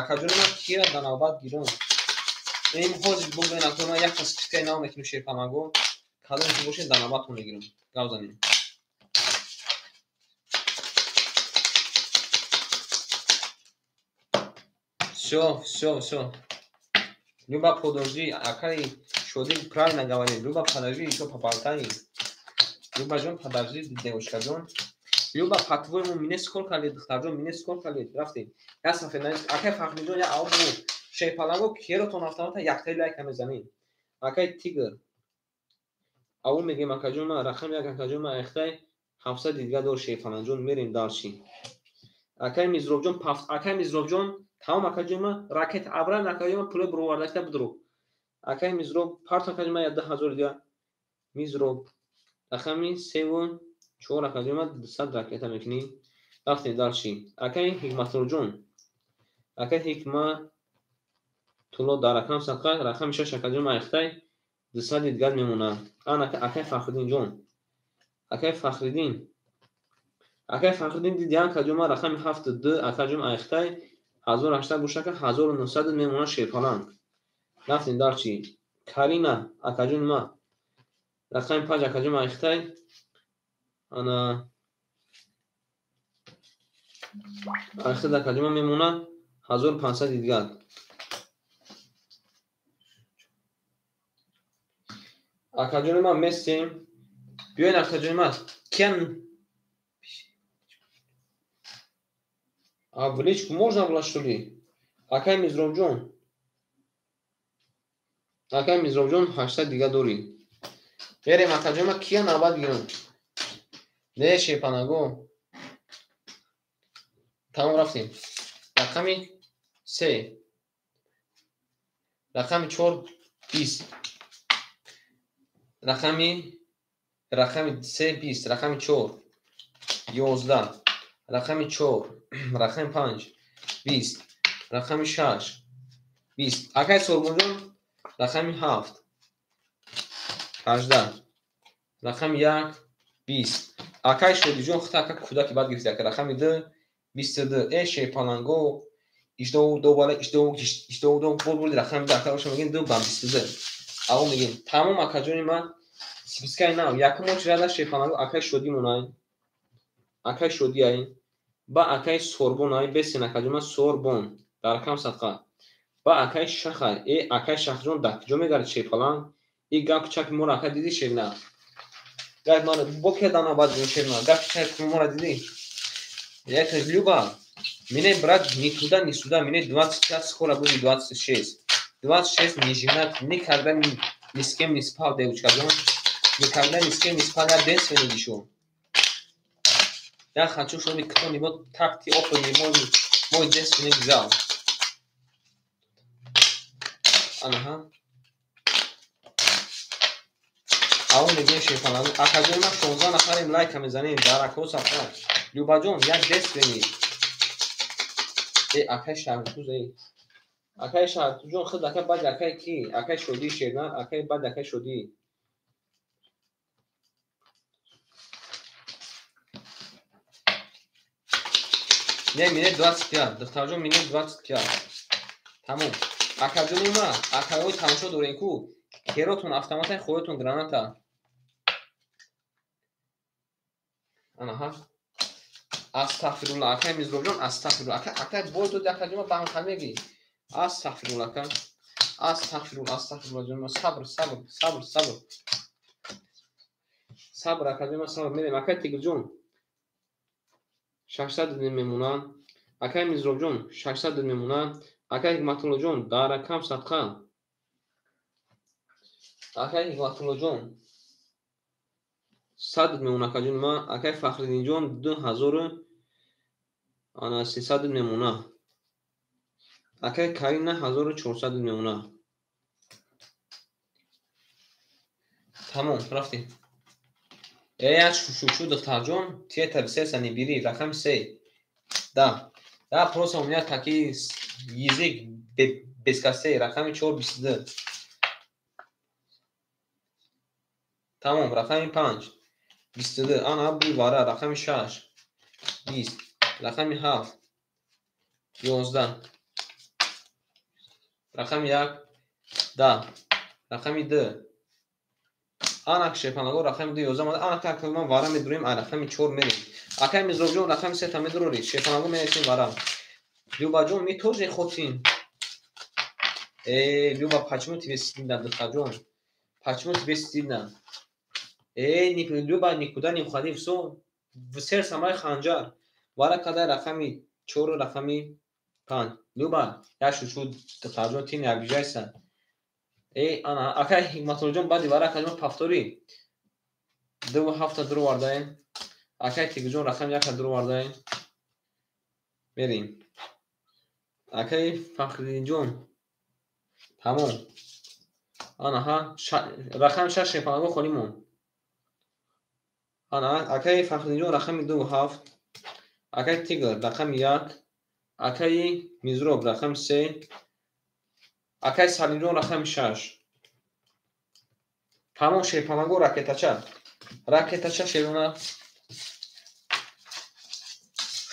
Speaker 1: акаҷони ман кира дар навбат гирон. Ин ҳозир бугӯен акои ман як спискаи нав мекунем шерпанаго. Кадоме ки бошед дар навбатон мегирам. Гап занем. Всё, всё, всё. Люба, подожди, акай Шодик правильно говорит. Люба, подожди, ещё поболтаем. Любаҷон, подожди, девушкаҷон. Люба, по-твоему, мне сколько лет, духтарҷон, мне сколько лет? Рафтем. Я сафе, акай Фахриддинҷон, я ав бугу. Шерпанаго керотон автомата яктаи лайка мезанем. Акай Тигр. Ав мегем акаҷон ман, рақами як акаҷон ман яхтай 700 дигар дор Шерпалангҷон, мерем дарчи. Акай Мизробҷон, акай Мизробҷон, тамом акаҷои ма, ракет абран акаҷои ма пуле буровардашта будро. Акай Мизроб, парт акаҷои ма 2000 дигар. Мизроб, рақами 3 ва 4 акаҷои ма 200 ракета мекунӣ. Рафтем дарчи. Акай Ҳикматуллоҷон, акай Ҳикматулло дар рақам садқа, рақами 6 акаҷои ма айхтай 200 дигар мемонад. Ана акай Фахриддинҷон, акай Фахриддин, акай Фахриддин дидиан акаҷои ма рақами 7 2 акаҷои ма айхтай 1800 бошака 1900 мемонад Шерпаланг. Рафтем дарчи. Карина акаҷои ма рақами 5 акаҷои ма айхтай ана айхтай акаҷои ма мемонад 1500 дигар. Акаҷони ма местем. Биёен акаҷони ма. Киян А в личку можно было, что ли? Акай Мизробҷон. Акай Мизробҷон 800 дигар дорӣ. Мерем акаҷони ма, кия навбат гирам? Не Шерпанаго. Тамом рафтем. Рақами 3. Рақами 4 20. Рақами 3 20, рақами 4 11, рақами 4, рақами 5 20, рақами 6 20. Акай Сорбонҷон рақами 7 18, рақами 1 20. Акай Шодиҷон худта ака кӯдаки бад гирифти ака рақами 2 22. Э Шерпаланго ишдову ду бала ишдову ишдову ду бур бурди рақами 2 ака боша мегин 2 ба 22. Аво мегин тамом акаҷони ма спискаи нав якум очереда Шерпаланго акай Шодӣ монай, акай Шодиай ба акай Сорбонай бесен акаҷони ма Сорбон дар рақам садқа ба акай Шахай. Э акай Шахҷон дар куҷо мегард Шерпаланг? И гап чапи моро ака диди Шерна? Гап мара бо ки дан навбат гирам Шерна? Гап чапи моро диди? Это Люба, меня брат ни туда, ни сюда, мне 25, скоро будет 26. 26 не женат, никогда ни с кем не спал, девочка. Никогда ни с кем не спал, я девственник еще. Я хочу, чтобы кто-нибудь так ты опытный мой девственник взял. Ага. А он мегӯем Шерпаланг. Акаҷони ма 16 нафарем лайка мезанем дар акҳо сафар. Любаҷон, я девственник. Э, акай Шаҳртуз, э. Акай Шаҳртузҷон, худ ака баъд акай ки? Акай Шодӣ Шернар, акай баъд акай Шодӣ. Не, мине 25, духтарҷон, мине 25. Тамом. Акаҷони ма, акаҳои тамошо дорем ку? Керотон автоматай, хоятон граната. Ана ҳа. Астағфируллоҳ, акай Мизробҷон, астағфируллоҳ. Ака, акай бой доди акаҷони ма ба ҳам мегӣ. Астағфируллоҳ, ака. Астағфируллоҳ, астағфируллоҳ ҷони ма. Сабр, сабр, сабр, сабр. Сабр, акаҷони ма, сабр. Мерем, акай Тигрҷон. 600 мемонад. Акай Мизробҷон, 600 мемонад. Акай Ҳикматуллоҷон, дар рақам садқа. Акай Ҳикматуллоҷон, 100 мемонад акаҷони ма. Акай Фахриддинҷон, 2300 мемонад. Акай Карина 1400 мемонад. Тамом, рафтем. Э, як шушу духтарҷон, ты это в сердце не бери, рақами 3. Да. Да, просто у меня такие язык без костей, рақами 4 22. Тамом, рақами 5 22. Ана буй вара, рақами 6 20, рақами 7 11, рақами 1 10, рақами 2. Ана Шерпанаго рақами 2 11. Ана как ма вара медурем, а рақами 4 мерем. Акай Мизробҷон рақами 3 та медурори. Шерпанаго менесем вара. Любаҷон, мы тоже хотим. Э, Люба, почему тебе стыдно, духтарҷон? Почему тебе стыдно? Э, Люба, никуда не уходи, всё. В сердце май ханҷар. Вара кадай рақами 4 рақами 5. Люба, я шучу, духтарҷон, ты не обижайся. Э, ана, акай Ҳикматуллоҷон, баъди вара акаҷон повтори. 2 ва 7 дуровардаем. Акай Тигрҷон рақами 1 дуровардай. Мерем. Акай Фахриддинҷон. Тамом. Анаҳа, рақами 6 шерпаланго холӣ монд. Ана, акай Фахриддинҷон рақами 2 7. Акай Тигр рақами 1. Акаи Мизроб рақами 3. Акай Салимҷон рақами 6. Тамом шерпаланго ракетача. Ракетача шерона.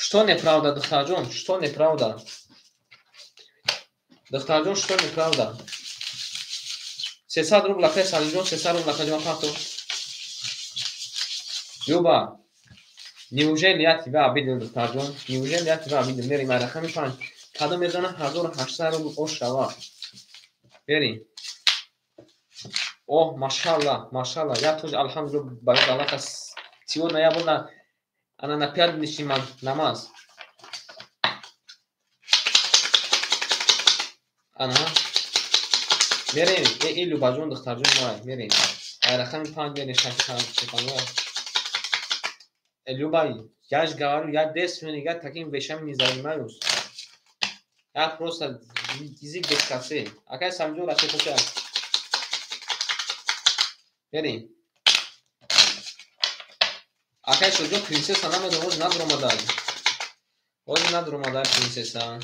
Speaker 1: Что неправда, духтарҷон? Что неправда? Духтарҷон, что неправда? 300 рубл акай Салимҷон, 300 рубл акаҷон партов. Люба, неужели я тебя обидел, духтарҷон? Неужели я тебя обидел? Мерем, ай рақами 5. Кадом мезана 1800 рубл ош шава. Мерем. О, машалла, машалла. Я тоже, алҳамдулилла, барои Аллаҳ, сегодня я был на пятничный намаз. Ана. Мерем, э, Любаҷон, духтарҷон май, мерем. Ай рақами 5 мерем, шашпанго. Люба, я ж говорю, я девственник, я такими вещами не занимаюсь. Я просто язык без косы. Акай Самҷон ракетача. Мерем. Акай Шоҷон принсесса намедонам, ҳозир надуромадай. Ҳозир надуромадай принсесса.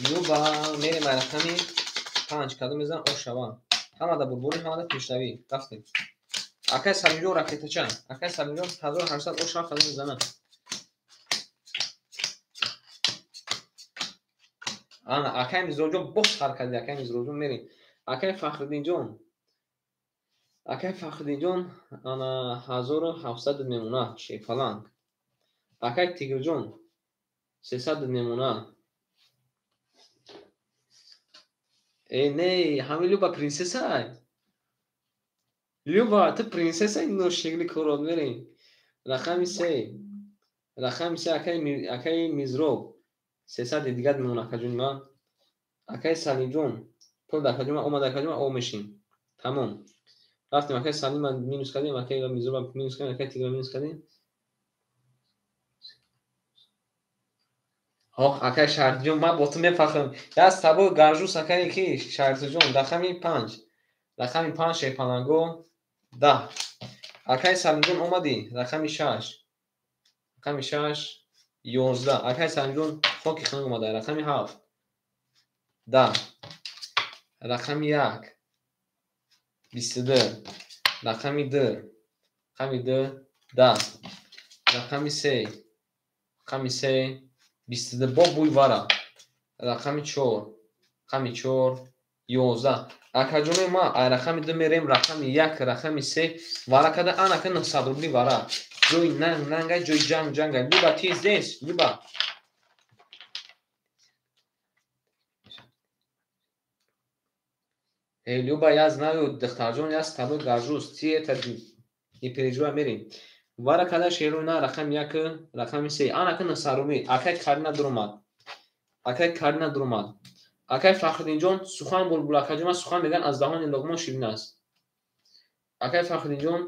Speaker 1: Люба, мерем ай рақами 5. Кадом мезанам ош шава. Ҳамада бурбурӣ, ҳамада пешравӣ. Рафтем. Акай Салимҷон ракетача. Акай Салимҷон 1800 ош шава, кадом мезанам. Ана, акай Мизроҷон боз сар карди, акай Мизроҷон мерем. Акай Фахриддинҷон. Акай Фахриддинҷон ана 1700 мемона шерпаланг. Акай Тигрҷон 300 мемона. Э, не, ҳами Люба принсессай. Люба, ту принсессай, ношигли корот мерем. Рақами 3. Рақами 3 акай Мизроб 300 дигар мемона акаҷони ман. Акай Салимҷон пул дар акаҷони ман омад, акаҷони ман об мешин. Тамом. Рафтем, акай Салима минус кардем, акай Мизроба минус кардем, акай Тигра минус кардем. Ох, акай Шаҳртиҷон, ман бо ту мефахрам. Я с тобой горжусь, акай ки Шаҳртиҷон, рақами 5. Рақами 5 шерпаланго 10. Акай Салимҷон омадӣ, рақами 6. Рақами 6 11. Акай Салимҷон хоки хунук омада, рақами 7. 10. Рақами 1. 22. Рақами 2. Рақами 2 10. Рақами 3. Рақами 3 22. Бо бӯй вара. Рақами 4. Рақами 4 11. Акаҷони ма, ай рақами 2 мерем, рақами 1, рақами 3 вара када, анака 900 рубли вара. Ҷои нанг нангай, ҷои ҷанг ҷангай. Люба, ты здесь? Люба. Эй, Люба, я знаю, духтарҷон, я с тобой горжусь. Ты это не переживай, мерем. Вара када шеруна рақами 1, рақами 3. Анака 900 рубли. Акай Карина дуромад. Акай Карина дуромад. Акай Фахриддинҷон сухан булбул, акаҷон ман сухан мегӯянд аз даҳони Луқмон ширин аст. Акай Фахриддинҷон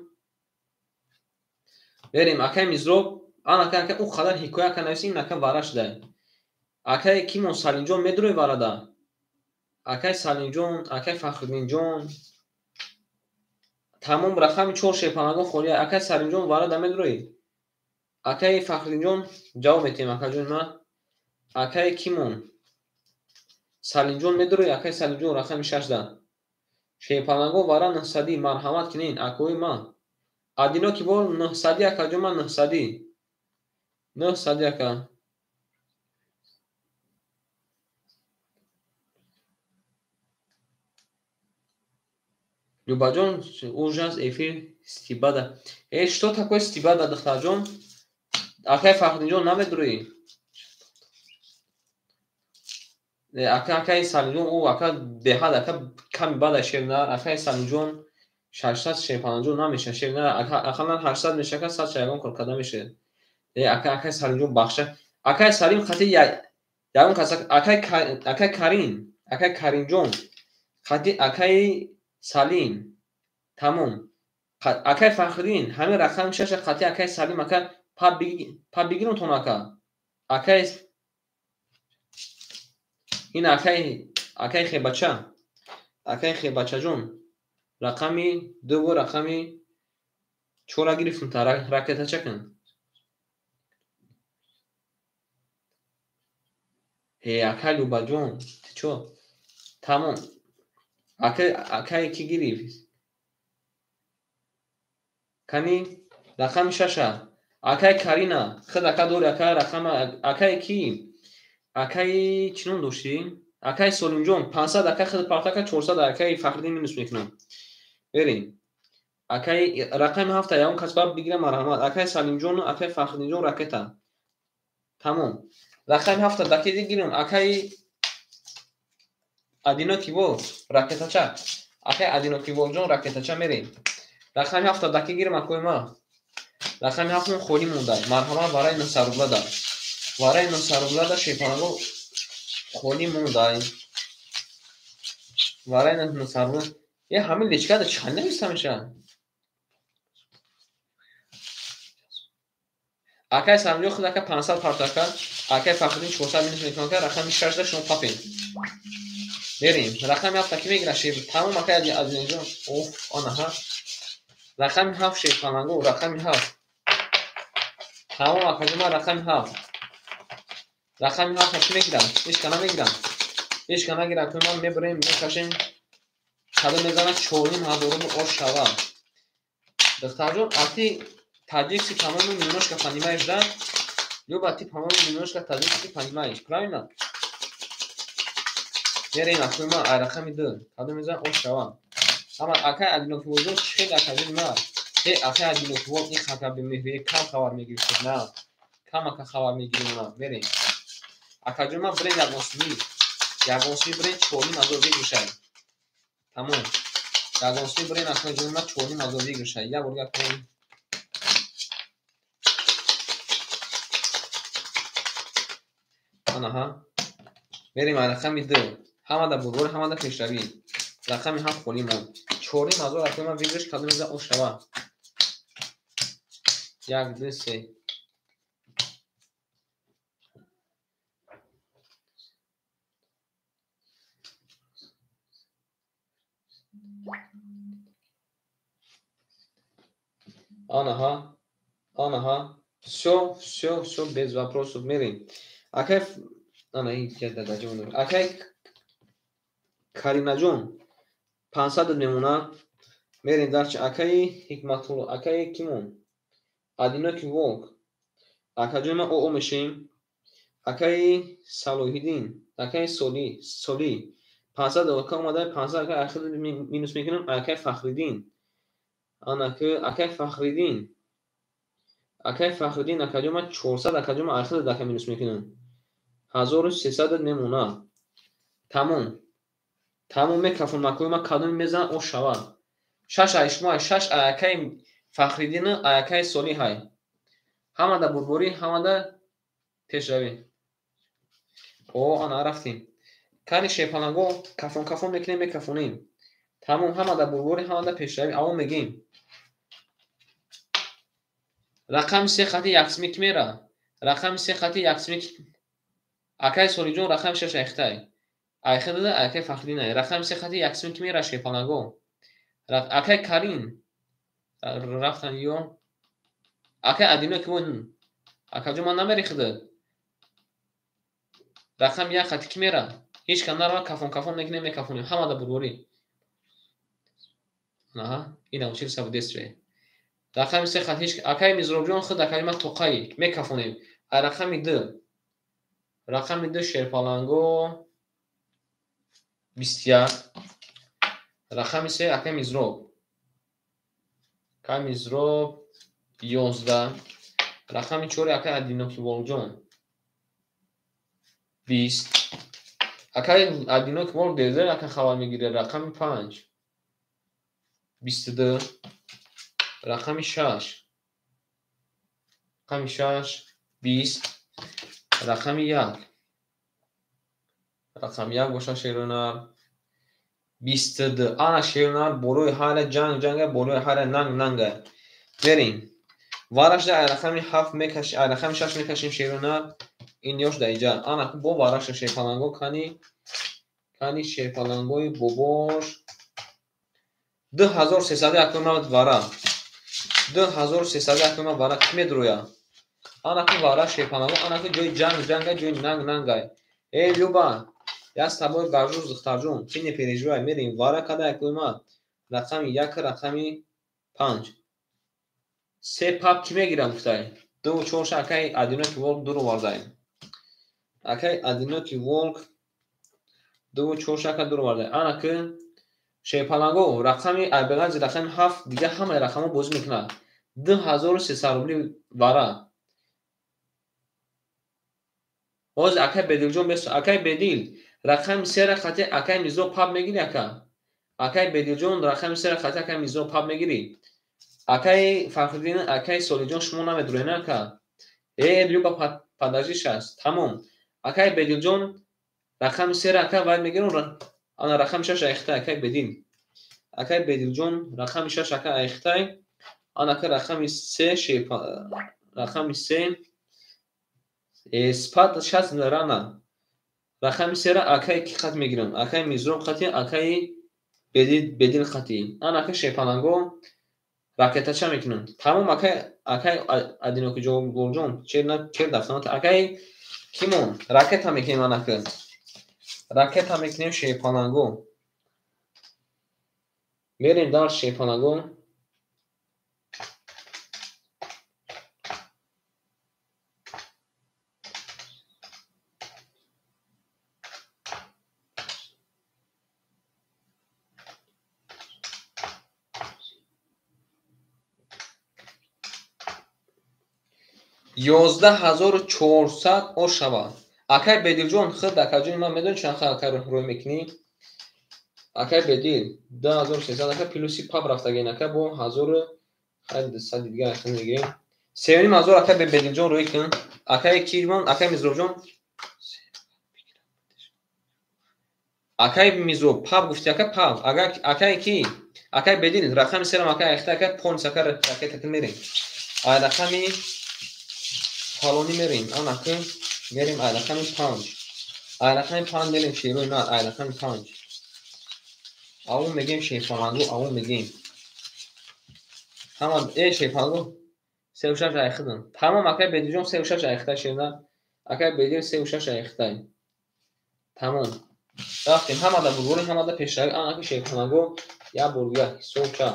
Speaker 1: мерем, акай Мизроб, анака ака ӯ қадар ҳикоя ака нависи, ин ака вара шудай. Акай Кимон Салимҷон медурӯй варада. Акай Салимҷон, акай Фахриддинҷон. Тамом рақами 4 шерпалангон холия. Акай Салимҷон варада медурӯй. Акай Фахриддинҷон ҷавоб метиҳем акаҷони ман. Акай Кимон Салимҷон медурӯй, акай Салимҷон рақами 6 да. Шерпаланго вара 900 марҳамат кунед, акои ман. Одинокий вор 900 акаҷон ман 900. 900 ака. Любаҷон, ужас, эфир стибада. Э, что такое стибада, духтарҷон? Акай Фахриддинҷон намедурӯӣ? Ака, акай Салимҷон, ӯ ака беҳад, ака ками бада шер на, акай Салимҷон 600 шерпаланҷон намеша, шер на, ака ақаллан 800 меша, ака 100 ягон кор карда меша. Э, ака, акай Салимҷон бахша. Акай Салим қати ягон кас, акай акай Карин, акай Каримҷон қати акай Салим. Тамом. Акай Фахриддин, ҳамин рақами шаша қатъи акай Салим ака па бигирумтон ака. Акай ин акай Хебача. Акай Хебачаҷон. Рақами дуву рақами чора гирифтум та ракетача кун. Акай Любаҷон, ту чо? Тамом. Акай ки гирифт? Кани рақами шаша. Акай Карина, худ ака дори ака рақама акай ки? Акай чӣ ном доштӣ? Акай Солимҷон, 500 акай худ партака 400 акай Фахриддин минус мекунам. Берем. Акай рақами ҳафта ягон кас баб бигира марҳамат. Акай Салимҷону акай Фахриддинҷон ракета. Тамом. Рақами ҳафта дакеди гирем. Акай Адинокиво ракетача. Акай Адинокивоҷон ракетача мерем. Рақами ҳафта даки гирем акои ма. Рақами ҳафтмон холӣ монда. Марҳамат барои 900 рублада. Барои 900 рублада шепанаго холӣ монда. Барои 900 рубла. Е ҳамин личкада чӣ хел нависта мешавад? Акай Салимҷон худ ака 500 партака, акай Фахриддин 400 минус мекунад, рақами 6 шумо папен. Берем. Рақами 7 ки мегирад шер. Тамом акай Азизҷон. Оф, анаҳа. Рақами 7 шерпаланго, рақами 7. Тамом акаҷон, ман рақами 7. Рақами 7 ки мегирад? Ҳеҷ ка намегирад. Ҳеҷ ка нагирад, ки ман мебарем, мекашем. Кадом мезанад 4500 рубл ош шавад. Духтарҷон, а ты таджикский, по-моему, немножко понимаешь, да? Люба, ты, по-моему, немножко таджикский понимаешь, правильно? Мерем акои ма, ай рақами 2. Кадом мезанад ош шавад. Ама акай Адинокивоҷон чӣ хел акаҷон ма? Э, акай Адинокивол ин хака бемеҳрие кам хабар мегирифт, на. Кам ака хабар мегирим на. Мерем. Акаҷон ма бирен ягонсумӣ. Ягонсумӣ бирен 4500 выигрышай. Тамом. Ягонсумӣ бирен акаҷон ма 4500 выигрышай. Як бор гап кунем. Анаҳа. Мерем ай рақами 2. Ҳамада бурбор, ҳамада пешравӣ. Рақами 7 холӣ монд. 4500 акои ман выигрыш кадом мезанад ош шавад. 1 2 3. Анаҳа. Анаҳа. Всё, всё, всё без вопросов мерем. Акай ана ин дадаҷон. Акай Каринаҷон 500 мемонад. Мерем дарчи акаи Ҳикматулло, акаи кимон? Адиноки Волк. Акаҷон ма оо мешем. Акаи Салоҳиддин, акаи Соли, Соли 500 ака омада 500 ака ахир минус мекунам акаи Фахриддин. Ана акаи Фахриддин. Акаи Фахриддин акаҷон ма 400 акаҷон ма ахир дака минус мекунам. 1300 мемонад. Тамом. Тамом мекафон макои ма кадом мезанад ош шавад. 6 ай шумо 6 акаи Фахриддин акаи Солиҳай. Ҳамада бурборӣ, ҳамада пешравӣ. О, ана рафтем. Кани шерпаланго кафон кафон мекунем, мекафонем. Тамом ҳамада бурборӣ, ҳамада пешравӣ. Аво мегем. Рақами 3 хати яксими ки мера? Рақами 3 хати яксими ки акаи Солиҷон рақами 6 айхтай. Айхидада акаи Фахриддин ай. Рақами 3 хати яксими ки мера шерпаланго? Акаи Карин рафтан ё акаи Адино ки вон акаҷон ман намери худат. Рақами 1 хати ки мера? Ҳеҷ кам нарава, кафон кафон мекунем, мекафонем. Ҳамада бурборӣ. Аҳа, ин научился в детстве. Рақами 3 хати ҳеҷ акаи Мизробҷон худ акаи ма тоқаи мекафонем. Ай рақами 2. Рақами 2 шерпаланго 21. Рақами 3 акаи Мизроб. Акаи Мизроб 11. Рақами 4 акаи Адинокиволҷон 20. Акаи Адинокивол дердер ака хабар мегирад. Рақами 5 22. Рақами 6. Рақами 6 20. Рақами 1. Рақами 1 боша шерунар. 22. Ана шернар болои ҳара ҷанг ҷанга, болои ҳара нанг нанга. Мерем. Варашда ай рақами 7 мекашим, ай рақами 6 мекашим шернар. Ин ёш да иҷа. Ана бо вараша шерпаланго кани кани шерпалангои бобош. 2300 акума вара. 2300 акума вара ки медроя? Ана ку вара шерпаланго, ана ку ҷои ҷанг ҷанга, ҷои нанг нанга. Эй Люба, я с тобой горжусь, духтарҷон, ты не переживай, мерем вара када акума рақами 1, рақами 5. Се пап ки мегирам гуфтай? 2 4 ша акай Одинокий волк дур овардай. Акай Одинокий волк 2 4 ша ака дур овардай. Ана ки шерпаланго рақами айбеғази рақами 7 дига ҳамаи рақамҳо бозӣ мекунад. 2300 рубли вара. Ҳозир акай Бедилҷон бес, акай Бедил рақами 3 рақати акай Мирзо пап мегири ака. Акай Бедилҷон рақами 3 рақати акай Мирзо пап мегири. Акай Фахриддин, акай Солиҷон шумо намедуред ака. Э Люба подожди шас. Тамом. Акай Бедилҷон рақами 3 ака вай мегирам, ана рақами 6 айхтай акай Бедил. Акай Бедилҷон рақами 6 ака айхтай. Ана ака рақами 3 шепа рақами 3 спад шас рана. Рақами 3 акай ки қат мегирам? Акай Мирзо қати, акай Бедил қати. Ана ака шепаланго ракетача мекунам. Тамом акай акай Одинокий Ҷоволҷон чер на чер дафтан акай кимон ракета мекунем ана ака. Ракета мекунем шепаланго. Мерем дар шепаланго. 11400 ош шавад. Акай Бедилҷон, худ акаҷони ман медонӣ чанд акай рӯй мекунӣ? Акай Бедил 2300 ака плюси пап рафтагин ака бо 1200 дига ака мегирем. 3500 акай Бедилҷон рӯй кун. Акай Кирмон, акай Мирзоҷон. Акай Мирзо пап гуфти ака пап. Акай ки? Акай Бедил рақами 3 акай айхта ака понс ака ракета мерем. Ай рақами фалони мерем. Ана ки мерем ай рақами 5. Ай рақами 5 мерем шерои нар, ай рақами 5. Аву мегем шерпаланго, аву мегем. Ҳама э шерпаланго 36 айхидам. Тамом акай Бедилҷон 36 айхта шерна. Акай Бедил 36 айхтай. Тамом. Рафтем ҳамада бурбори, ҳамада пешравӣ. Ана ки шерпаланго я бургия ҳисоб ча.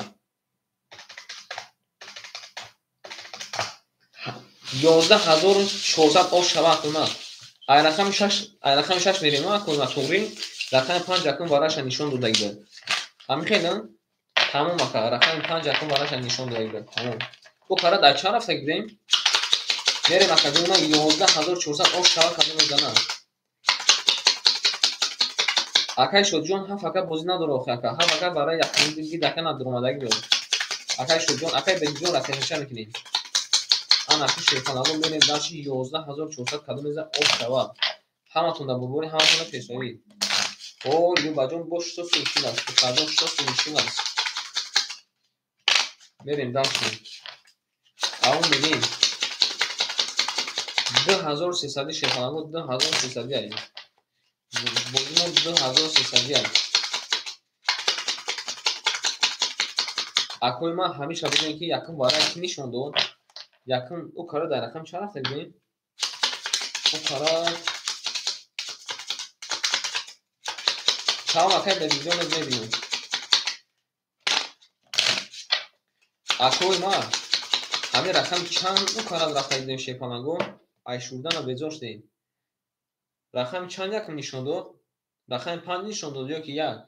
Speaker 1: 11400 ош шава акуна. Ай рақами 6, ай рақами 6 мерем акуна туғри. Рақами 5 акун вараша нишон додагида. Ҳамин хел? Тамом ака, рақами 5 акун вараша нишон додагида. Тамом. Бу қара дар чанд рафта гирем? Мерем ака ҷона 11400 ош шава кадом мезана. Акай Шодҷон ҳафт ака бозӣ надора охи ака. Ҳафт ака барои якумин дид ака надуромадаги дорад. Акай Шодҷон, акай Бедилҷон ракетача мекунем. Ана ки шерпаланго мерем дарши 11400 кадом мезана ош шавад. Ҳаматон дар бурбори, ҳаматон дар пешравӣ. О, Любаҷон бо 600 сумшин аст. Духтарҷон 600 сумшин аст. Мерем дарши. Аву мегем. 2300 шерпаланго 2300 ай. Бозимо 2300 ай. Акои ман ҳамеша бидонед ки якум варай ки нишон дод. Якум ӯ кара дар рақам чанд рафта гирем? Ӯ кара Тамом акай Бедилҷон мебинем. Акои ма ҳамин рақам чанд ӯ кара рафта гирем шерпаланго? Ай шурдана безор шудем. Рақами чанд якум нишон дод? Рақами 5 нишон дод ё ки 1?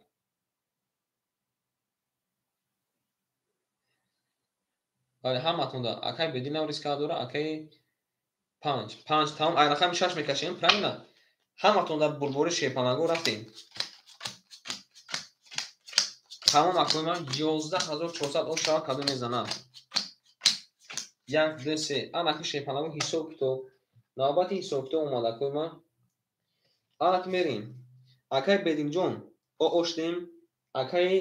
Speaker 1: Бале, ҳаматонда. Акай Бедилам риска дора, акай 5. 5 тамом, ай рақами 6 мекашем, правильно? Ҳаматонда бурбори шерпаланго рафтем. Тамом акои ман 11400 ош шава кадом мезанад. 1 2 3. Ана ки шерпаланго ҳисоб китоб. Навбати ҳисоб китоб омад акои ман. Ана ки мерем. Акай Бедилҷон, о оштем. Акаи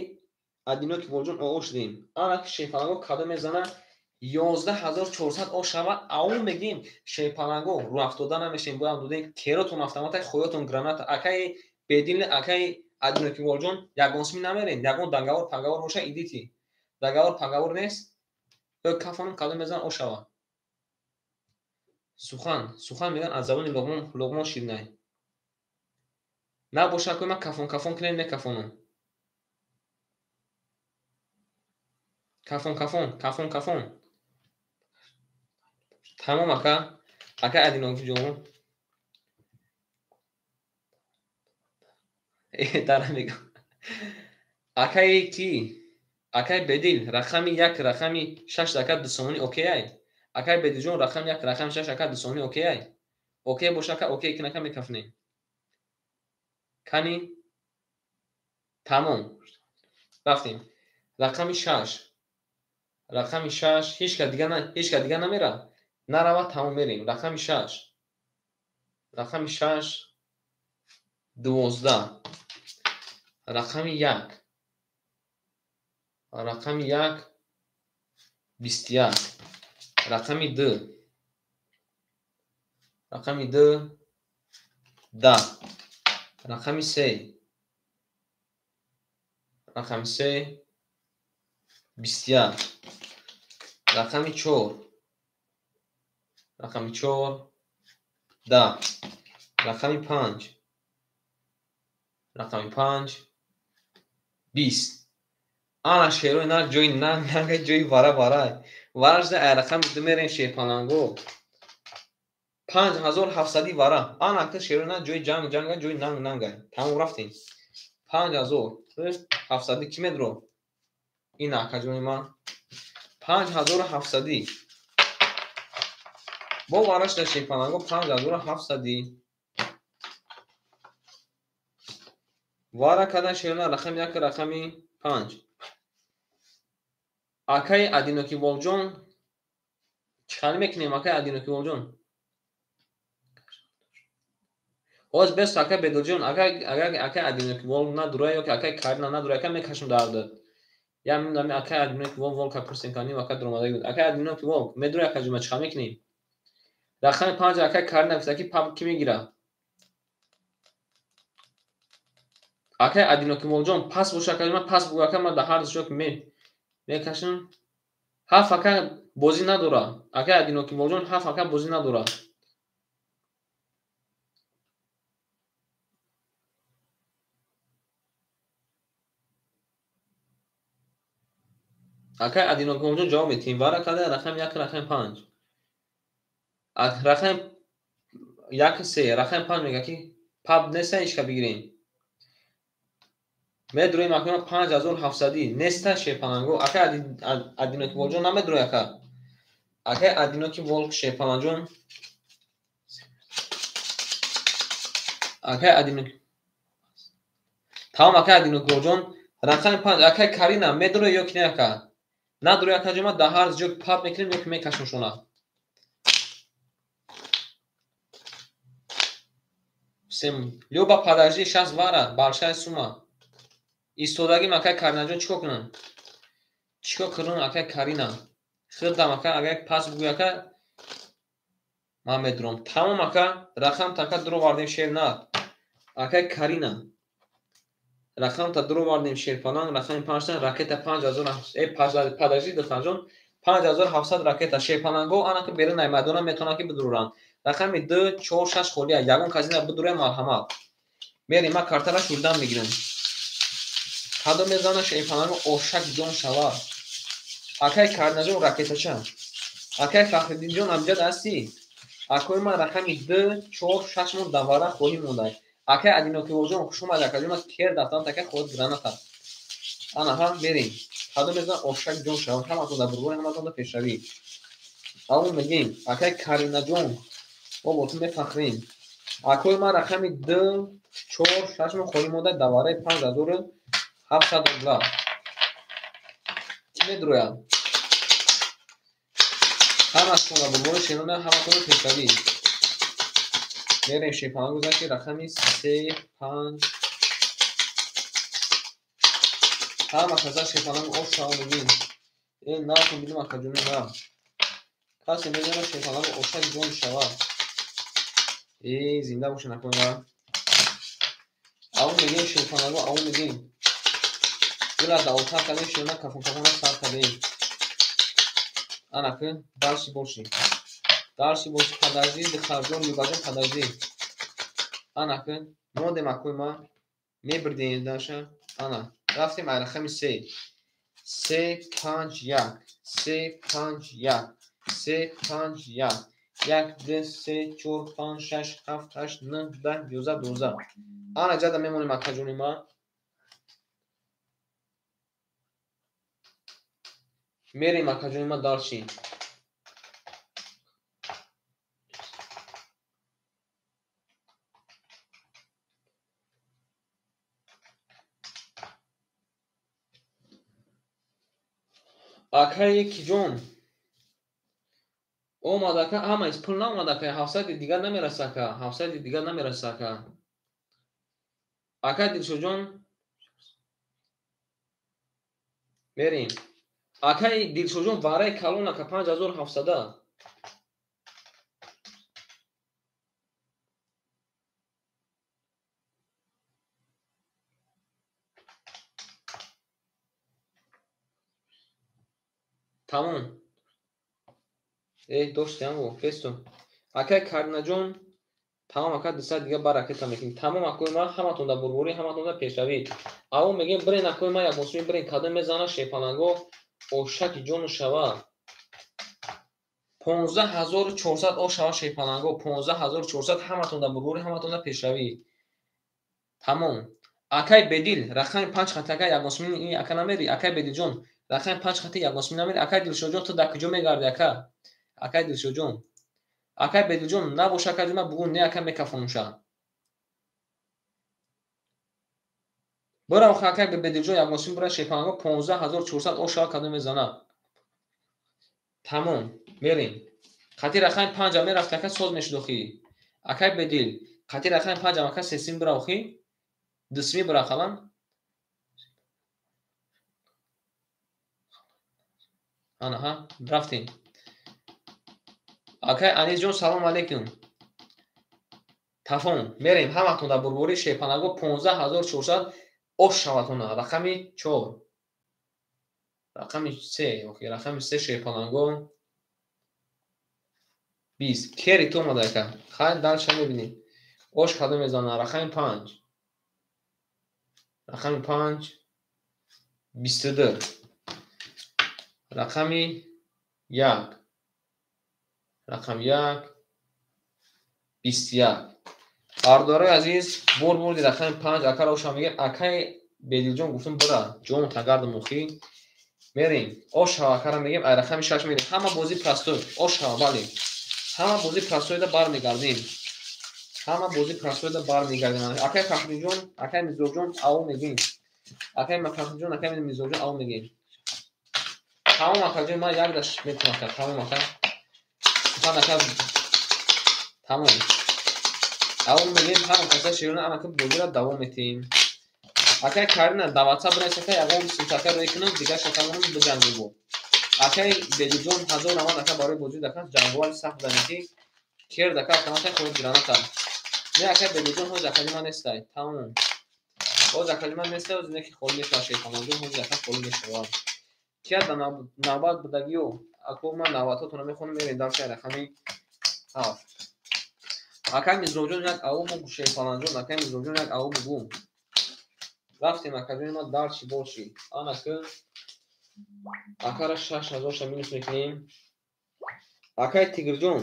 Speaker 1: Адиноки Волҷон оо шудем. Ана ки шерпаланго кадом мезана 11400 о шава, аун мегим шерпаланго рӯафтода намешем, боям додем керотон автомата, хоётон граната. Акаи Бедил, акаи Адиноки Волҷон ягон сми намерем, ягон договор паговор боша идите. Договор паговор нест. Ё кафонам кадом мезана о шава. Сухан, сухан меган аз забони Луқмон, Луқмон ширинай. Набоша акои ман кафон кафон кунем, мекафонам. Кафон кафон, кафон кафон. Тамом ака. Ака Адиноки ҷон. Дара мегам. Акаи ки? Акаи Бедил, рақами 1, рақами 6 ака 2 сомонӣ окей ай? Акаи Бедилҷон, рақами 1, рақами 6 ака 2 сомонӣ окей ай? Окей боша ака, окей кинака мекафнем. Кани? Тамом. Рафтем. Рақами 6. Рақами 6 ҳеч кас дигар на, ҳеч кас дигар намера. Нарава, тамом мерем. Рақами 6. Рақами 6 12. Рақами 1. Рақами 1 21. Рақами 2. Рақами 2 10. Рақами 3. Рақами 3 21. Рақами 4. Рақами 4 10. Рақами 5. Рақами 5 20. Ана шерои нар ҷои нанг нанга ҷои вара вара. Варашда ай рақами 2 мерем шерпаланго. 5700 вара. Ана акта шерои нар ҷои ҷанг ҷанга ҷои нанг нанга. Тамом рафтем. 5700 ки медро? Ин ака ҷони ман. 5700. Бо варашда шерпаланго 5700. Вара кардан шерои нар рақами 1 рақами 5. Акаи Адиноки Волҷон чӣ хел мекунем акаи Адиноки Волҷон? Ҳоз бес акаи Бедилҷон, акаи Адиноки Вол надура ё ки акаи Карина надура, ака мекашам дард. Я мемдонам акаи Адиноки Вол волка пурсем каним, ака дуромадаги буд. Акаи Адиноки Вол медура ака ҷума чӣ хел мекунем? Рақами 5 акаи Карина гуфта ки паб ки мегира? Акаи Адиноки Волҷон пас боша ака ҷума пас бугӯ ака ман дар ҳар ҷо ки мекашам. 7 ака бозӣ надора. Акаи Адиноки Волҷон 7 ака бозӣ надора. Акаи Адиноки Волҷон ҷавоб медиҳем. Вара када рақами 1 рақами 5. Рақами 1 3 рақами 5 мега ки паб неста ҳеч ка бигирем. Медроем акнун 5700 неста шерпаланго. Акаи Адиноки Волҷон намедрои ака. Акаи Адиноки Вол шерпаланҷон. Акаи Адиноки Тамом акаи Адиноки Волҷон рақами 5 акаи Карина медрои ё ки не ака? Надрои ака ҷома дар ҳар ҷо паб мекунем ё ки мекашем шона. Всем Люба подожди, сейчас вара, большая сумма. Истодагим акаи Каринаҷон чӣ кор кунам? Чӣ кор кунам акаи Карина? Хирдам ака, агар пас бугӯй ака ман медурам. Тамом ака, рақам така дуровардем шернат. Акаи Карина. Рақам та дуровардем шерпаланг, рақами 5 ракета 5000 подожди духтарҷон, 5700 ракета шерпаланго ана ки берун ай майдона метавонанд ки бидуранд. Рақами 2 4 6 холия, ягон казина бидурем марҳамат. Мерем ман картара шурдан мегирам. Кадом мезана шерпаланго ошак ҷон шава. Акаи Каринаҷон ракетача. Акаи Фахриддинҷон амҷад ҳастӣ? Акои ман рақами 2 4 6 мон давара хоҳӣ монда. Акаи Адиноки Волҷон хуш омадӣ акаҷон, ман кер дафтан така хоҳад граната. Ана ҳа мерем. Кадом мезана ошак ҷон шава. Ҳаматон дар бурбор, ҳаматон дар пешравӣ. Аввал мегем акаи Каринаҷон мо бо ту мефахрем. Акои ман рақами 2 4 6 мон хоҳӣ монда давараи 5700 рубла. Кӣ медурояд? Ҳаматон дар бурбори шерона, ҳаматон дар пешравӣ. Мерем шерпаланг гузашти рақами 3 5 Ҳама каза шерпаланг ош шава мегим. Э, накун бидим акаҷони ма. Касе мезана шерпаланг ошак ҷон шава. Э, зинда бошен акои ма. Ав мегим шерпаланго, ав мегим. Гула даотар кардем, шерна кафон кафона сар кардем. Анаки, дальше больше. Дальше больше, подожди, дихарҷон, любаҷон, подожди. Анаки, мондем акои ма. Мебирдем даша. Ана, рафтем ай рақами се. Се, панҷ, як. Се, панҷ, як. Се, панҷ, як. Як, ду, се, чор, панҷ, шаш, ҳафт, ҳашт, нӯҳ, даҳ, ёздаҳ, дувоздаҳ. Ана ҷада мемонем акаҷони ма. Мерем акаҷони ма дальше. Акаи киҷон омад ака, ҳамаис пул наомад ака, ҳафтсади дигар намераса ака, ҳафтсади дигар намераса ака. Акай Дилшодҷон мерем. Акаи Дилшодҷон вараи калон ака, 5700. Тамом. Э, доштиам во, фесту. Акай Каринаҷон, тамом ака, 200 дига бар ракета мекунем. Тамом акои ма, ҳаматон дар бурбурӣ, ҳаматон дар пешравӣ. Аво мегем, бирен акои ма, як мусулмин бирен, кадом мезана шерпаланго, ошаки ҷону шава. 15400 ош шава шерпаланго, 15400, ҳаматон дар бурбурӣ, ҳаматон дар пешравӣ. Тамом. Акай Бедил, рақами 5 хати ака, як мусулмин ин ака намери, акай Бедилҷон, рақами 5 хати як мусулмин намери, акай Дилшодҷон, ту дар куҷо мегарди ака? Акай Дилшодҷон. Акай Бедилҷон, набоша акай ҷума бугун не ака мекафонуша. Бира охи акай Бедилҷон як мусулмин бира шерпаланго 15400 ош шава кадом мезана. Тамом, мерем. Қати рақами 5 мерафт ака соз мешуд охи. Акай Бедил, қати рақами 5 ака сесими бира охи. Дусми бира қалам. Анаҳа, рафтем. Акай Анисҷон, салом алейкум. Тафом, мерем ҳаматон дар бурбурӣ шерпанаго 15400 ош шаватона. Рақами 4. Рақами 3, охи, рақами 3 шерпаланго 20. Кери ту омада ака. Хайр, дальше мебинем. Ош кадом мезана? Рақами 5. Рақами 5 22. Рақами 1. Рақами 1 21. Бардораи азиз, бур бурди рақами 5 акаро оша мегем. Акаи Бедилҷон гуфтум бира, ҷон тагардум охи. Мерем. Ош шава акара мегем, ай рақами 6 мерем. Ҳама бозӣ простой. Ош шава, бале. Ҳама бозӣ простойда бармегардем. Ҳама бозӣ простойда бармегардем. Акаи Фахриҷон, акаи Мирзоҷон ав мегем. Акаи Фахриҷон, акаи Мирзоҷон ав мегем. Тамом акаҷон, ман як даш метавонам ака. Тамом ака. Сухан ака. Тамом. Ав мегем, ҳама каса широна анака бозиро давом метиҳем. Акаи Карина, дар WhatsApp бинавис ака, ягон силсака рӯй кунам, дигар шакалонам биҷангем бо. Акаи Бедилҷон, ҳазор рамад ака барои бозӣ дака ҷанговари сахт занем ки кер дака автомата хоҳад граната. Не акаи Бедилҷон, ҳоз акаи ман нестай. Тамом. Ҳоз акаи ман нестай, ҳоз не ки холӣ мешавад шерпаланҷон, ҳоз ака холӣ мешавад. Кия дар навбат будагиё? Ако ман навбатҳотонро мехонам, мерем дар шаҳри рақами 7. Акаи Мирзоҷон як ав бугу шерпаланҷон, акаи Мирзоҷон як ав бугу. Рафтем акаҷони ма дальше больше. Анаки акара 6000 ша минус мекунем. Акаи Тигрҷон,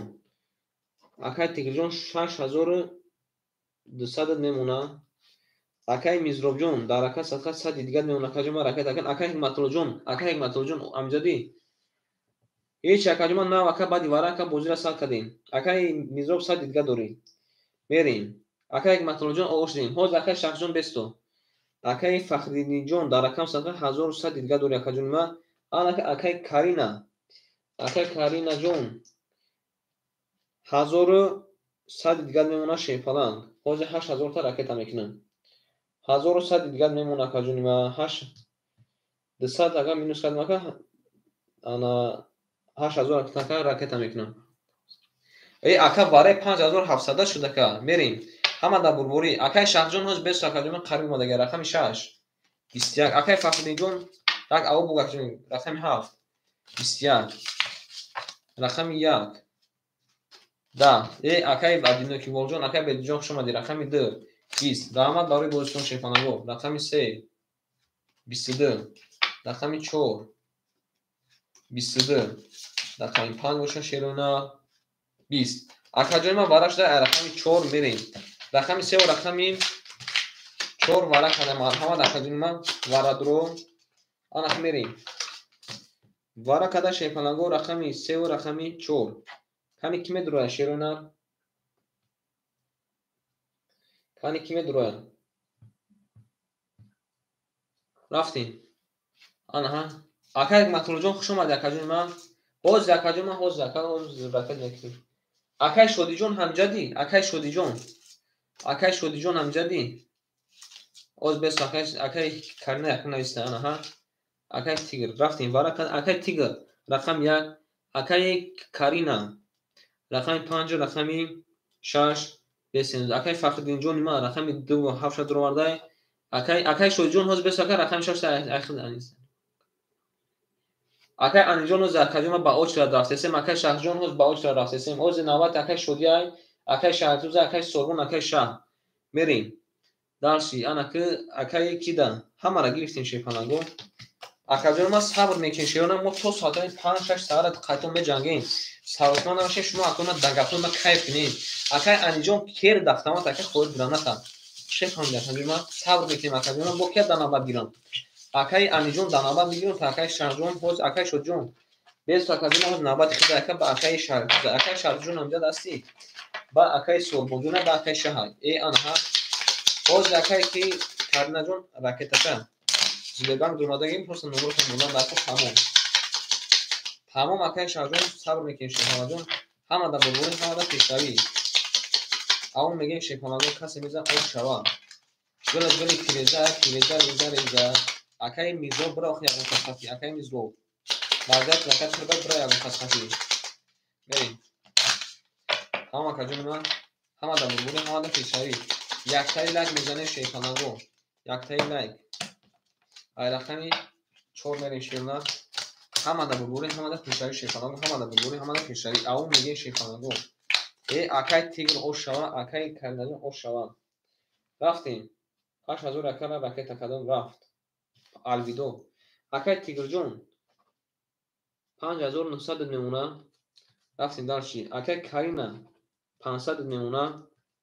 Speaker 1: акаи Тигрҷон 6200 мемона. Акаи Мизробҷон дар ака садқа сади дигар мемона. Акаҷон ма ракет акан. Акаи Ҳикматуллоҷон, акаи Ҳикматуллоҷон амҷадӣ. Ҳеч акаҷон ма нав ака баъди вара ака бозиро сар кардем. Акаи Мизроб сади дигар дорӣ. Мерем. Акаи Ҳикматуллоҷон оғоз шудем. Ҳозир акаи Шахсҷон бесто. Акаи Фахриддинҷон дар рақам садқа 1100 дигар дорӣ акаҷони ма. Анака акаи Карина. Акаи Каринаҷон 1100 дигар мемона шерпаланг. Ҳозир 8000 та ракета мекунам. 1100 дигар мемона акаҷони ма. 200 агар минус кардем ака, ана 8000 ака ракета мекунам. Э, ака вараи 5700 шуд ака. Мерем. Ҳама дар бурбурӣ. Акаи Шаҳҷон ҳоз бес акаҷон қариб омадага. Рақами 6. 21. Акаи Фахриддинҷон як ав буг акаҷон. Рақами 7. 21. Рақами 1. 10. Э, акаи Абдинокиволҷон, акаи Бедиҷон хуш омадӣ. Рақами 2. 20. Раҳмат барои бозитон шефанаго. Рақами 3. 22. Рақами 4. 22. Рақами 5 боша шерона. 20. Акаҷони ман вара шуда, рақами 4 мерем. Рақами 3 ва рақами 4 вара кардам. Марҳамат акаҷони ман варадро. Ана мерем. Вара карда шерпанаго рақами 3 ва рақами 4. Кани ки медурояд шерона? Кани ки медурояд? Рафтем. Анаҳа. Ака Ҳикматуллоҷон хуш омадӣ акаҷони ман. Ҳозир акаҷони ман ҳозир ака ҳозир ракет мекунем. Акай Шодиҷон ҳамҷадӣ? Акай Шодиҷон. Акай Шодиҷон ҳамҷадӣ? Оз бес акай акай Карина якум нависта анаҳа. Акай Тигр рафтем вара акай Тигр рақам 1, акай Карина рақами 5, рақами 6 бесен. Акай Фахриддинҷони ман рақами 2 ва 7 дуровардай. Акай Шодиҷон ҳозир бес ака рақами 6 айхил анист. Акай Аниҷон ҳозир акаҷон ман ба очрат рафтесем, акай Шаҳҷон ҳозир ба очрат рафтесем. Ҳозир навбат акай Шодиай, акай Шаҳртуза, акай Сорбон, акай Шаҳ. Мерем. Дарси ана ки акай кида. Ҳамара гирифтем шефанаго. Акаҷон ман сабр мекунем шерона, мо то соатҳои 5-6 саҳара қайтон меҷангем. Саросман набошем, шумо акона дагапон ма кайф кунем. Акай Аниҷон кер дафтамат акай хоҳид граната. Шеф ҳам акаҷон ман сабр мекунем акаҷон ман бо кия дар навбат гирам. Акай Аниҷон дар навбат мегирам, та акай Шаҳҷон ҳоз акай Шодиҷон. Бес акаҷон ҳоз навбати хида ака ба акай Шаҳртуза. Акай Шаҳртузҷон ҳамҷад ҳастӣ? Ба акай Сорбонҷон ба акай Шаҳай. Э анаҳа. Ҳоз акай ки Каринаҷон ракеташа. Зилебанг думадагим, просто номерашон мондан дар тамом. Тамом акай Шаҳҷон сабр мекунем шефанаҷон. Ҳама дар бурбурӣ, ҳама дар пешравӣ. Авон мегӯем шефанаҷон касе мезан об шава. Гула гули тиреза, тиреза, реза, реза. Акай Мирзо бира охи ягон кас хафи. Акай Мирзо. Вазият ракат кирда бира ягон кас хафи. Мерем. Ҳама акаҷони ман, ҳама дар бурбурӣ, ҳама дар пешравӣ. Яктаи лайк мезанем шефанаго. Яктаи лайк. Ай рақами 4 мерем шерна. Ҳама дар бурбурӣ, ҳама дар пешравӣ шефанаго, ҳама дар бурбурӣ, ҳама дар пешравӣ. Авон мегӯем шефанаго. Э, акай Тигр ош шава, акай Каринаҷон ош шава. Рафтем. 8000 акара ракета кардам рафт. Алвидо. Акай Тигрҷон 5900 мемона. Рафтем дарчи. Акай Карина 500 мемона.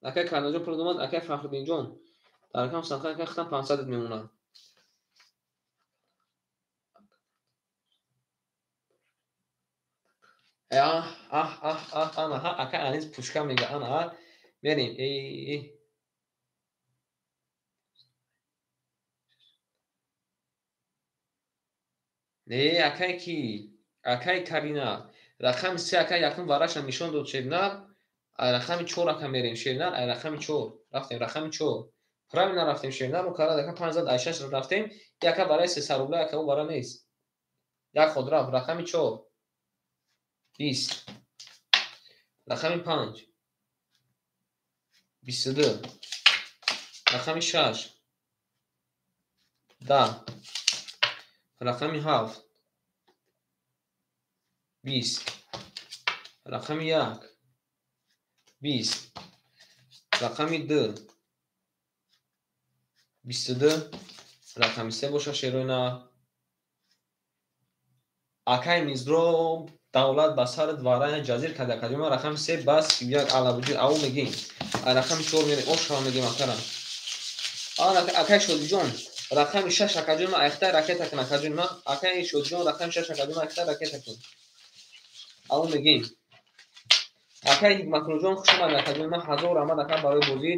Speaker 1: Акай Каринаҷон пул омад, акай Фахриддинҷон дар рақам санха акай хитам 500 мемона. Аҳ аҳ аҳ аҳ ана ҳа акай Анис пушка мега ана ҳа. Мерем. Эй э акай ки? Акай Карина. Рақами 3 акай якум вараша нишон дод шернар. Ай рақами 4 ака мерем шернар, ай рақами 4. Рафтем рақами 4. Правильно рафтем шернар, мо кара ака 5 зад ай 6 рафтем. Яка бараи 300 рубла, яка ӯ бара нест. Як ход рафт рақами 4. 20. Рақами 5. 22. Рақами 6. 10. Рақами 7. 20. Рақами 1. 20. Рақами 2. 22. Рақами 3 боша шерона. Акай Мизро давлат ба сарат варая ҷазир карда акаҷон ман рақами 3 ба 31 алабуҷи ав мегӯем. Ай рақами 4 мерем ош шава мегӯем акара. Ана акай Шодиҷон рақами 6 акаҷон ман айхта ракета кун акаҷон ман. Акай Шодиҷон рақами 6 акаҷон ман айхта ракета кун. Ав мегӯем. Акай Ҳикматуллоҷон хуш омадед акаҷон ман 1000 раҳмат ака барои бозӣ.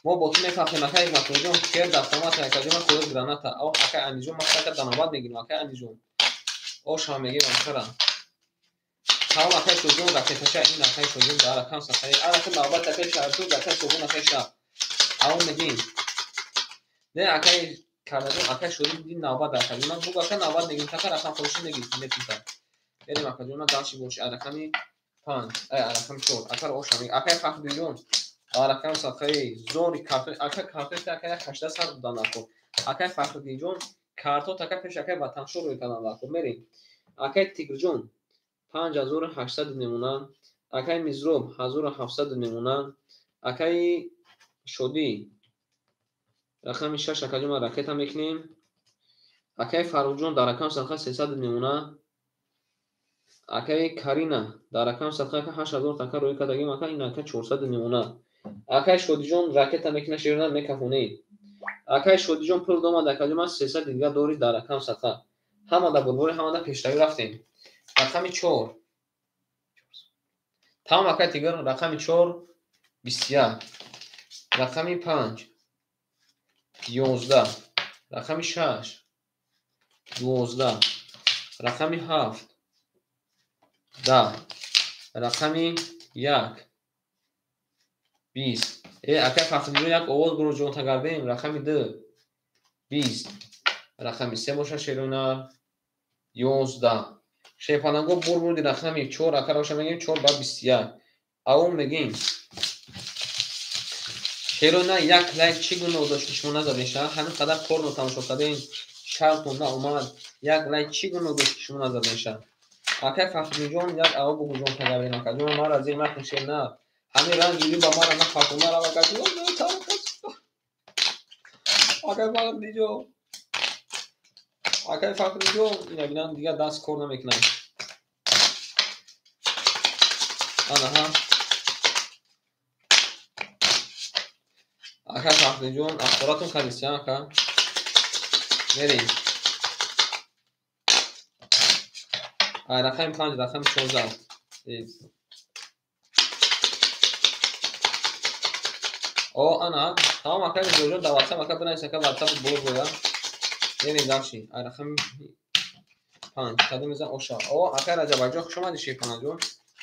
Speaker 1: Мо бо ту мефахрем акай Ҳикматуллоҷон кер дафтамат акаҷон ман хӯрд граната. Ав акай Аниҷон ман ака дар навбат мегирам акай Аниҷон. Ош ҳам мегирам акара. Тамом акай Шодиҷон ракеташа ин акай Шодиҷон дар рақам сафари. Ана ки навбат акай Шаҳртуз, акай Сорбон, акай Шаҳ. Ав мегӯем. Не акай Карнаҷон, акай Шодӣ дидӣ навбат акаҷон. Ман бугу ака навбат мегирим, така рақам холиши мегирим, метунта. Берем акаҷон, ман дальше боши рақами 5, ай рақами 4. Акаро оша меги. Акай Фахриддинҷон, рақами садқаи зори картон, ака картон ака як 80 сар додан ако. Акай Фахриддинҷон, картот ака пеш акай ватаншо рӯй кардан ако. Мерем. Акай Тигрҷон 5800 мемонад. Акай Мизроб 1700 мемонад. Акай Шодӣ рақами 6 акаҷон ма ракета мекунем. Акай Фаррухҷон дар рақами садқа 300 мемонад. Акай Карина дар рақами садқа ака 8000 така рӯй кардагим ака ин ака 400 мемонад. Акай Шодиҷон ракета мекунад, шерна мекафонед. Акай Шодиҷон пул домад акаҷон ман 300 дига дори дар рақами садқа. Ҳама да бурбори, ҳама да пешравӣ рафтем. Рақами 4. Тамом акай Тигр, рақами 4 21. Рақами 5 11. Рақами 6 12. Рақами 7 10. Рақами 1 20. Акай Фахриддинҷон як овоз буро ҷон тагардем. Рақами 2 20. Рақами 3 боша шерона 11. Шерпаланго бур бурди рақами 4 ака роша мегим 4 ба 21. Аум мегим. Шерона як лайк чӣ гуноҳ дошт ки шумо назадеша? Ҳамин қадар порно тамошо кардем, шартон наомад. Як лайк чӣ гуноҳ дошт ки шумо назадеша? Акай Фахриддинҷон як аво бугу ҷон тагардем акаҷон мара зир накун шер на. Ҳамин ранги люба мара нафартон мара акаҷон. Акай Фахриддинҷон. Акай Фахриддинҷон ина бинам дигар даст кор намекунам. Анаҳа. Акай Фахриддинҷон ахборатон кардист, ака? Мерем. Ай рақами 5, рақами 16. О, ана, тамом акай Мирзоҷон дар WhatsApp ака бинавис ака WhatsApp блок боя. Мерем дальше. Ай рақами 5, кадом мезан оша. О, акай Раҷабакҷон хуш омадӣ Шерпаланҷон.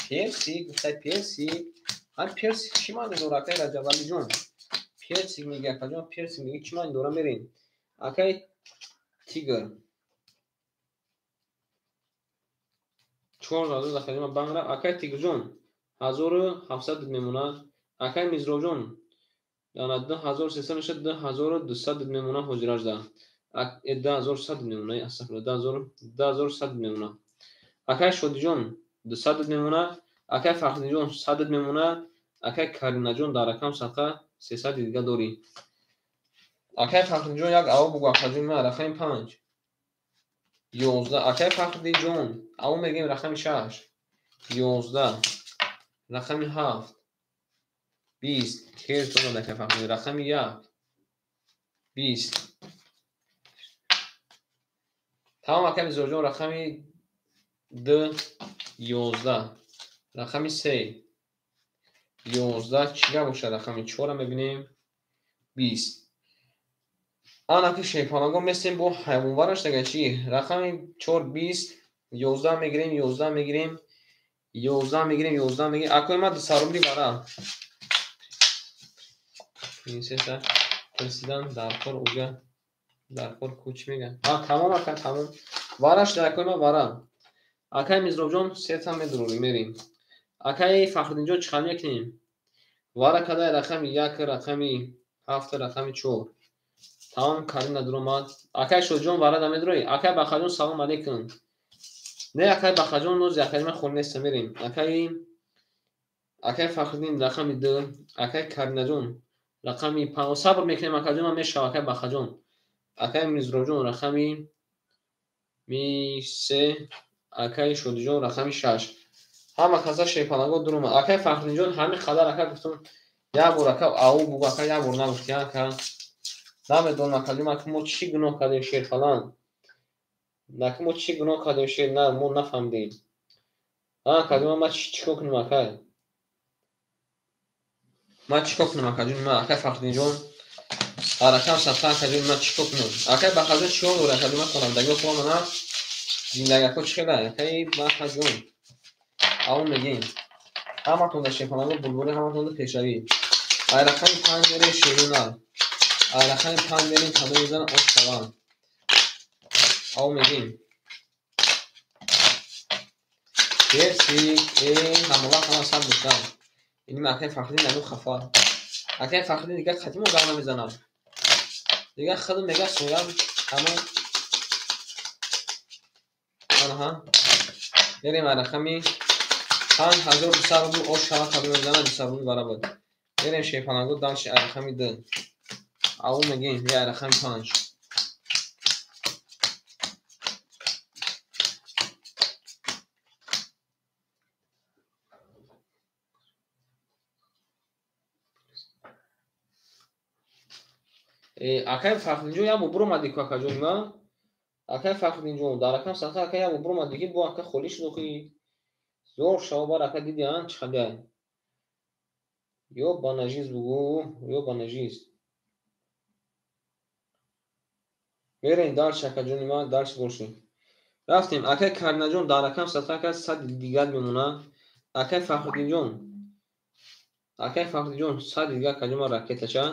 Speaker 1: Персик, гуфтай персик. Ҳам персик чӣ маъне дорад акай Раҷабалиҷон? Персик меги акаҷон, персик меги чӣ маъне дорад? Мерем. Акай Тигр. 4000 акаҷон ман банг рафт. Акай Тигрҷон 1700 мемонад. Акай Мизроҷон 2300 мешавад, 2200 мемонад ҳозиражда. 2100 мемонад, астағфируллоҳ, 2100 мемонад. Акай Шодиҷон 200 мемонад. Акай Фахриддинҷон 100 мемонад. Акай Каринаҷон дар рақам садқа 300 дига дорӣ. Акай Фахриддинҷон як аво бугу акаҷон ман рақами 5 11. Акай Фахриддинҷон аво мегӯем рақами 6 11. Рақами 7 20. Хел томад акай Фахриддин. Рақами 1 20. Тамом акай Мирзоҷон рақами 2 11. Рақами 3 11. Чӣ гап бошад? Рақами 4 мебинем 20. Ана ки шерпалангон местем бо ҳайвонвараш дага чӣ? Рақами 4 20 11 мегирем, 11 мегирем, 11 мегирем, 11 мегирем. Акои ма 200 рубли бара. Принсесса президент даркор уҷа даркор ку чӣ мегӯяд? А тамом ака тамом. Вараш дар акои ма вара. Акай Мизробҷон сета медурорем мерем. Акай Фахриддинҷон чӣ қадр мекунем? Вара кадай рақами 1, рақами 7, рақами 4. Тамом Карина дуромад. Акай Шодиҷон вара да медуроӣ? Акай Бахаҷон салом алейкум. Не акай Бахаҷон нози акай ман хол неста мерем. Акай Фахриддин рақами 2, акай Каринаҷон рақами 5. Сабр мекунем акаҷон ман мешавам акай Бахаҷон. Акай Мизроҷон рақами 3, акай Шодиҷон рақами 6. Ҳама каса шерпаланго дуромад. Акай Фахриддинҷон ҳамин қадар ака гуфтам як бор ака ау бугу ака як бор нагуфтӣ ака. Намедонам акаҷон ака мо чӣ гуноҳ кардем шерпаланг? Ака мо чӣ гуноҳ кардем шер? На мо нафаҳмидем. Акаҷон ман чӣ кор кунам акай? Ман чӣ кор кунам акаҷон? Ман акай Фахриддинҷон рақам садқа акаҷон ман чӣ кор кунам? Акай Бахаҷон чӣ кор дорад акаҷон? Ман хонандагиҳо хубам на? Зиндагиҳо чӣ хела? Акай Бахаҷон аввал мегӯем ҳаматон дар шерпаланго булбули ҳаматон дар пешравӣ. Ай рақами 5 мерем шерона. Рақами 5 мерем, кадом мезанад ош шаванд. Ав мегим. Персик, ҳама вақт ҳама сад бошад. Ин акай Фахриддин нану хафа. Акай Фахриддин дигар қатимо гап намезанад. Дигар худ мега соям ҳама. Анаҳа. Мерем рақами 5200 рубл ош шава кадом мезанад 200 рубл барабар. Мерем шерпалангу дальше рақами 2. Ав мегим я рақами 5. Акай Фахриддинҷон як бор буромадӣ ку акаҷони ман. Акай Фахриддинҷон дар рақам садқа ака як бор буромадӣ ки бо ака холӣ шуд охи. Зор шава бар ака диди ан чӣ хабар. Ё ба нажиз бугу, ё ба нажиз. Мерем дальше акаҷони ман, дальше бошем. Рафтем. Акай Каринаҷон дар рақам садқа ака 100 дигар мемонад. Акай Фахриддинҷон. Акай Фахриддинҷон 100 дигар акаҷон ман ракетача.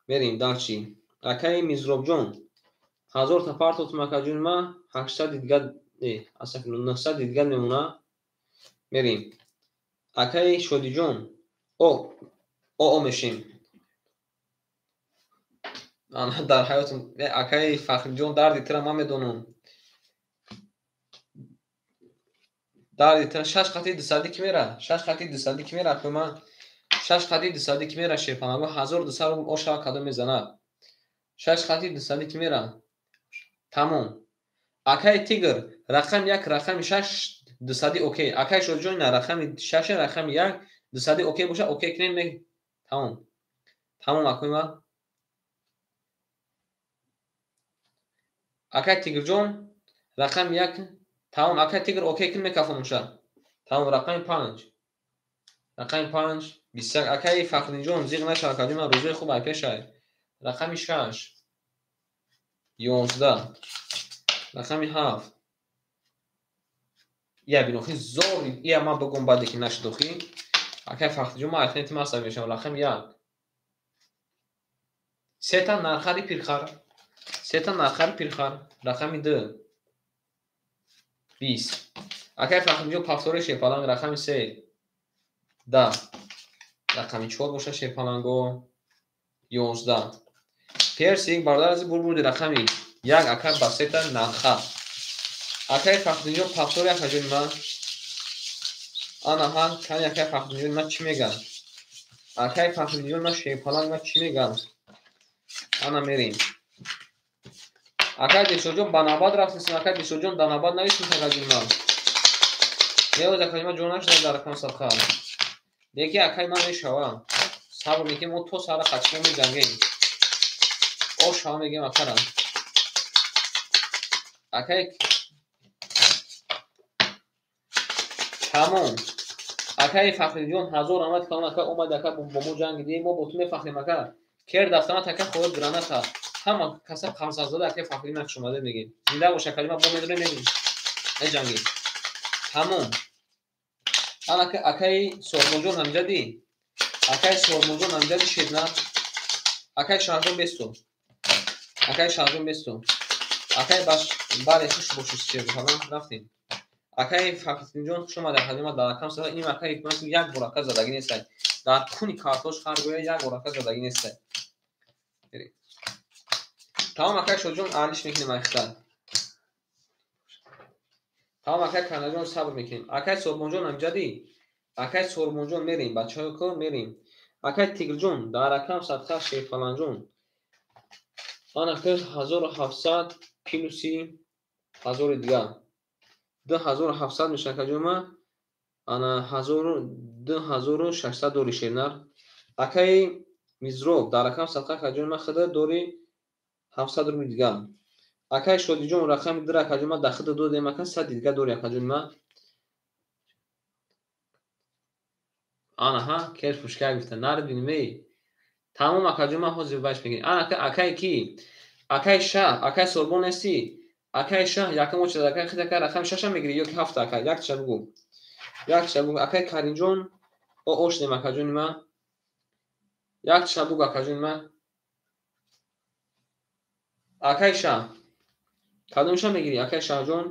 Speaker 1: Мерем дальше. Акай Мизробҷон 1000 та партотум акаҷони ман 800 дигар, астағфируллоҳ, 900 дигар мемонад. Мерем. Акай Шодиҷон о мешем. Ана дар ҳаётум акай Фахриҷон дарди тира ман медонам. Дарди тира 6 қати 200 ки мера? 6 қати 200 ки мера акай ман? 6 қати 200 ки мера шерпалангу 1200 рубл ош шава кадом мезанад. 6 қати 200 ки мера? Тамом. Акай Тигр рақами 1 рақами 6 200 окей. Акай Шодиҷон на рақами 6 рақами 1 200 окей боша окей кунем мег. Тамом. Тамом акай ман. Акай Тигрҷон рақами 1 тамом. Акай Тигр окей кун мекафонуша. Тамом рақами 5. Рақами 5 21. Акай Фахриддинҷон зиқ наша акаҷон ман рӯзои хуб ай пешай. Рақами 6 11. Рақами 7. Я бинохи зор я ман бигум баъде ки нашуд охи. Акай Фахриддинҷон ман айтнем тим асаб мешавам. Рақами 1. Сета нархари пирхар. Сета нархари пирхар. Рақами 2. 20. Акай Фахриддинҷон повтори шерпаланг рақами 3. 10. Рақами 4 боша шерпаланго 11. Персик бародар аз бурбурди рақами 1 акай ба сета нарха. Акай Фахриддинҷон повтори акаҷони ман. Ана ҳа кани акай Фахриддинҷон ман чӣ мегам? Акай Фахриддинҷон ман шерпаланг ман чӣ мегам? Ана мерем. Акай Дилшодҷон ба навбат рафтем. Акай Дилшодҷон дар навбат навиштем акаҷони ман. Меоз акаҷони ман ҷо нашуда дар рақам садқа. Леки акай ман мешава. Сабр мекунем, мо то сара қатишмо меҷангем. Ош шава мегем акара. Акай тамом. Акай Фахриддинҷон 1000 раҳмат калон ака омад ака бо мо ҷанг дидем, мо бо ту мефахрем ака. Кер дафтамат ака хоҳад граната. Ҳама каса қамсарзода акай Фахриддин хуш омадед мегем. Зинда бош акаҷон, бо медонем мегем. Меҷангем. Тамом. Ана акай Сормонҷон ҳамҷадӣ. Акай Сормонҷон ҳамҷадӣ шедна. Акай Шаҳрҷон бесту. Акай Шаҳрҷон бесту. Акай баш бале хуш бошед шербухалон рафтем. Акай Фахриддинҷон хуш омадед акаҷон, ман дар рақам сада ин акай ҳикмат як бор ака задагӣ нестай. Дар куни картош ҳар гоя як бор ака задагӣ нестай. Тамом акай Шодиҷон алиш мекунем айхта. Тамом акай Карнаҷон сабр мекунем. Акай Сормонҷон ҳамҷадӣ. Акай Сормонҷон мерем, бачаҳои ко мерем. Акай Тигрҷон дар рақам садқа шерпаланҷон. Ана ки 1700 плюси 1000 дигар. 2700 мешавад акаҷон ман. Ана 2600 дори шернар. Акай Мизроб дар рақам садқа акаҷон ман худа дори 700 рубли дигар. Акай Шодиҷон рақами 2 акаҷон ман дар худа додем ака 100 дигар дори акаҷон ман. Ана ҳа кер пушка гуфта нар бинем. Тамом акаҷон ман ҳозир баш мегирем. Ана акай ки? Акай Шаҳ, акай Сорбон нестӣ? Акай Шаҳ якам очад акай хид ака рақами 6 мегирӣ ё ки 7 ака? Якча бугу. Якча бугу. Акай Каримҷон о ошнем акаҷони ман. Якча бугу акаҷони ман. Акай Шаҳ. Кадомша мегирӣ? Акай Шаҳҷон.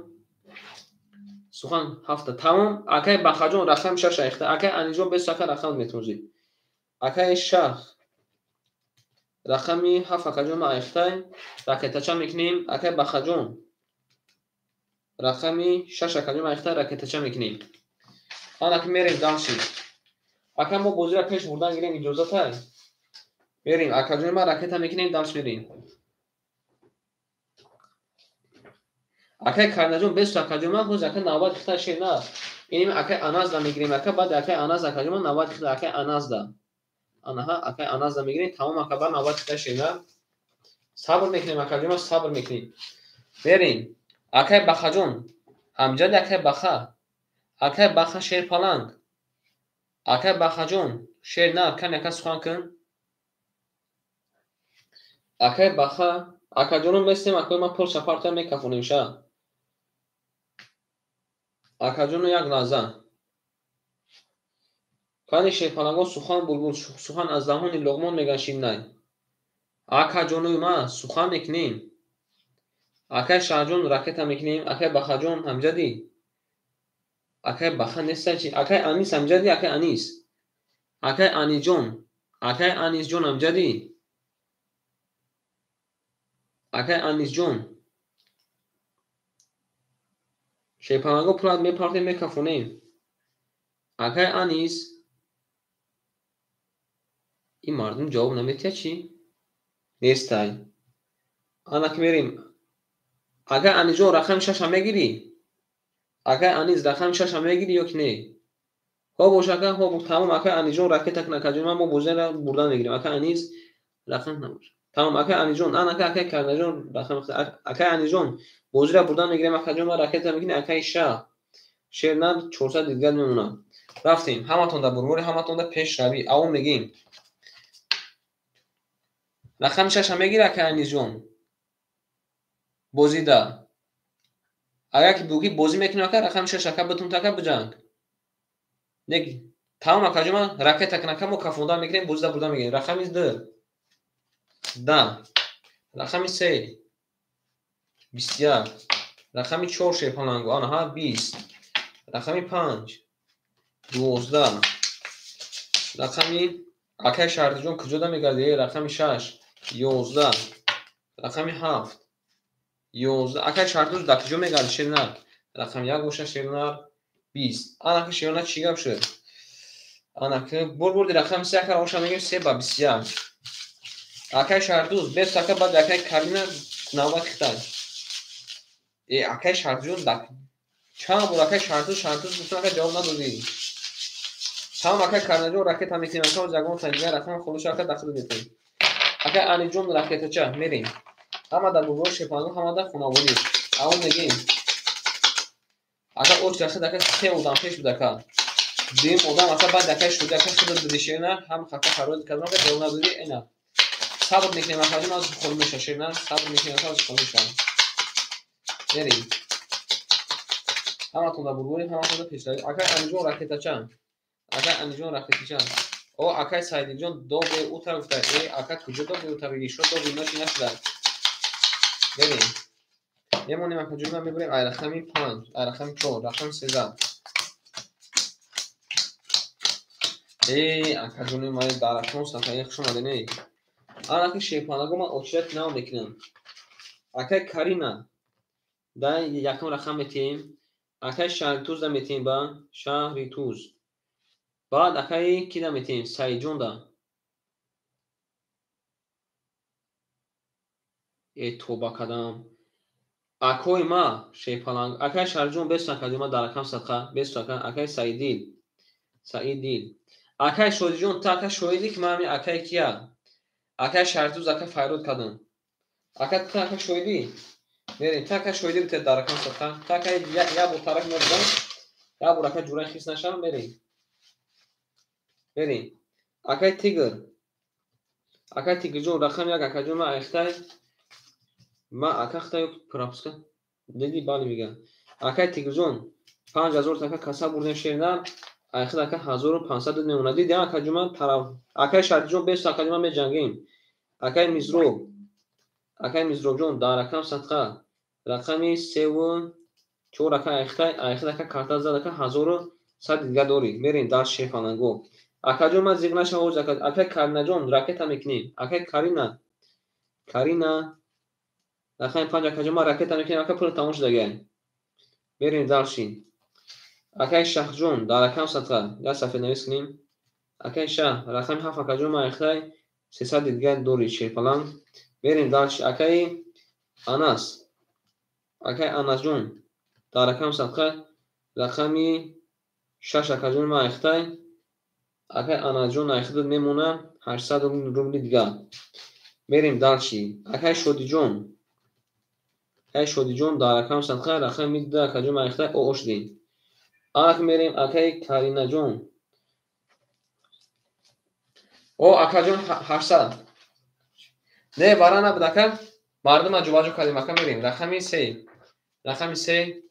Speaker 1: Сухан ҳафта. Тамом. Акай Бахаҷон рақами шаш айхта. Акай Аниҷон бес ака рақам метозӣ. Акай Шаҳ. Рақами ҳафт акаҷон ма айхтай. Ракетача мекунем. Акай Бахаҷон. Рақами шаш акаҷон ма айхтай ракетача мекунем. Анаки мерем дальше. Ака мо бозиро пеш бурдан гирем иҷозатай? Мерем. Акаҷон ма ракета мекунем, дальше мерем. Акай Карнаҷон бес акаҷон ма ҳоз ака навбат хита шер на. Инем акай Аназда мегирем ака, баъд акай Аназ акаҷон ма навбат хита акай Аназда. Анаҳа акай Аназда мегирем, тамом ака ба навбат хита шер на. Сабр мекунем акаҷон ма, сабр мекунем. Мерем. Акай Бахаҷон. Ҳамҷади акай Баха. Акай Баха шер паланг. Акай Бахаҷон шер на, кани ака сухан кун. Акай Баха, акаҷонум местем, акои ма пул шапарта мекафонем ша. Акаҷону як лаҳза. Кани шерпаланго сухан булбул, сухан аз даҳони Луқмон меган ширнай. Акаҷонуи ма сухан мекунем. Акай Шаҳҷон ракета мекунем. Акай Бахаҷон ҳамҷади. Акай Баха нестай чи? Акай Анис ҳамҷади, акай Анис. Акай Аниҷон. Акай Анисҷон ҳамҷади. Акай Анисҷон. Шерпаланго пулат мепартем, мекафонем. Акай Анис. Ин мардум ҷавоб наметиҳад чи? Нестай. Анаки мерем. Акай Анисҷон рақами шаша мегирӣ? Акай Анис рақами шаша мегирӣ ё ки не? Хо бош ака, хо тамом акай Анисҷон ракета кун акаҷон, ма мо бозиро бурдан мегирем. Акай Анис рақам набош. Тамом акай Анисҷон, ан ака акай Карнаҷон рақам акай Анисҷон бозиро бурдан мегирем акаҷон, ма ракета мекунем акай Шаҳ. Шернар 400 дигар мемонад. Рафтем. Ҳаматон дар бурбори, ҳаматон дар пешравӣ. Аввал мегирем. Рақами шаша мегирӣ акай Анисҷон? Бозида. Агар ки бугӣ бозӣ мекунем ака, рақами шаш ака битун ака биҷанг. Неки тамом акаҷон, ма ракета кун ака, мо кафондан мегирем, бозида бурдан мегирем. Рақами 2. 10. Рақами 3. 21. Рақами 4 шерпаланго, анаҳа 20. Рақами 5. 12. Рақами акай Шаҳрдиҷон куҷода мегардӣ? Рақами 6. 11. Рақами 7. 11. Акай Шаҳрдуз дар куҷо мегардӣ шернар? Рақами 1 боша шернар 20. Анаки шернар чӣ гап шуд? Анаки бурди рақами 3 ака оша мегирем 3 ба 21. Акай Шаҳрдуз бес ака, баъд акай Карина навбат хитай. Акай Шаҳрдуз дар чанд бор акай Шаҳрдуз гуфтам ака ҷавоб надодӣ. Тамом акай Каринаҷон ракета мекунем ака, оз ягон та дигар рақам холуша ака дахл мекунем. Акай Аниҷон ракетача мерем. Ҳама дар бурбори шерпаланго, ҳама дар хонаводӣ. Аввал мегирем. Ака оч рақид ака се одам пеш буд ака. Дуюм одам ака баъд акай шуди ака худат буди шернар, ҳам хака фарёд кардам ака ҷавоб надодӣ эна. Сабр мекунем акаҷон, аз холӣ меша шернар, сабр мекунем ака, аз холӣ меша. Мерем. Ҳаматон дар бурбори, ҳаматон дар пешравӣ. Акай Аниҷон ракетача. Акай Аниҷон ракетача. О акай Сайдиҷон добе утра гуфта. Ака куҷо добе утра бигӣ? Шо добе ночи нашуда. Мерем. Мемонем акаҷон, ма мебурем ай рақами 5, ай рақами 4, рақами 13. Акаҷони ма дар рақам сафаи хуш омадед, не? Анаки шерпалаго ман очират нав мекунам. Акай Карина да якум рақам метиҳем. Акай Шаҳритуз да метиҳем ба Шаҳритуз. Баъд акай ки да метиҳем? Саидҷон да. Тоба кардам. Акои ма шерпаланг, акай Шаҳриҷон бес акаҷон ма дар рақам садқа, бес ака, акай Саиддил. Саиддил. Акай Шодиҷон, ту ака шоҳидӣ ки ман ҳамин акай кия? Акай Шаҳритуз ака файрод кардам. Ака ту ака шоҳидӣ? Мерем, ту ака шоҳидӣ бите дар рақам садқа. Ту ака як бор тараф мебудам, як бор ака ҷурай хис нашам, мерем. Мерем. Акай Тигр. Акай Тигрҷон рақам 1 акаҷон ма айхтай. Ма ака хитай пропуска. Диди бале мега. Акай Тигрҷон 5000 така каса бурдем шернар. Айхид ака 1500 дод мемонад. Диди акаҷон ма тараф. Акай Шаҳриҷон бес акаҷон ма меҷангем. Акай Мизроб. Акай Мизробҷон дар рақам садқа рақами 3 ва 4 ака айхтай айхта ака карта зад ака 1100 дига дорӣ. Мерем дар шерпаланго. Акаҷон, ман зиқ нашав ҳоз ака. Акай Каринаҷон, ракета мекунем. Акай Карина. Карина. Рақами 5, акаҷон, ман ракета мекунем, ака, пул тамом шудагай. Мерем дальше. Акай Шаҳҷон дар рақам садқа як сафеднавис кунем. Акай Шаҳ рақами 7, акаҷон, ман айхтай 300 дига дорӣ шерпаланг. Мерем дальше. Акаи Анас. Акай Анасҷон дар рақам садқа рақами 6, акаҷон, ман айхтай. Акай Анасҷон, айхтат мемона 800 рубли дига. Мерем дальше. Акай Шодиҷон. Акай Шодиҷон дар рақам садқа рақами 2, акаҷон, ман айхтай оо шудем. Ак мерем акай Каринаҷон. О, акаҷон, 800. Не, вара набуд, ака. Мардума ҷобаҷо кардем, ака, мерем. Рақами 3. Рақами 3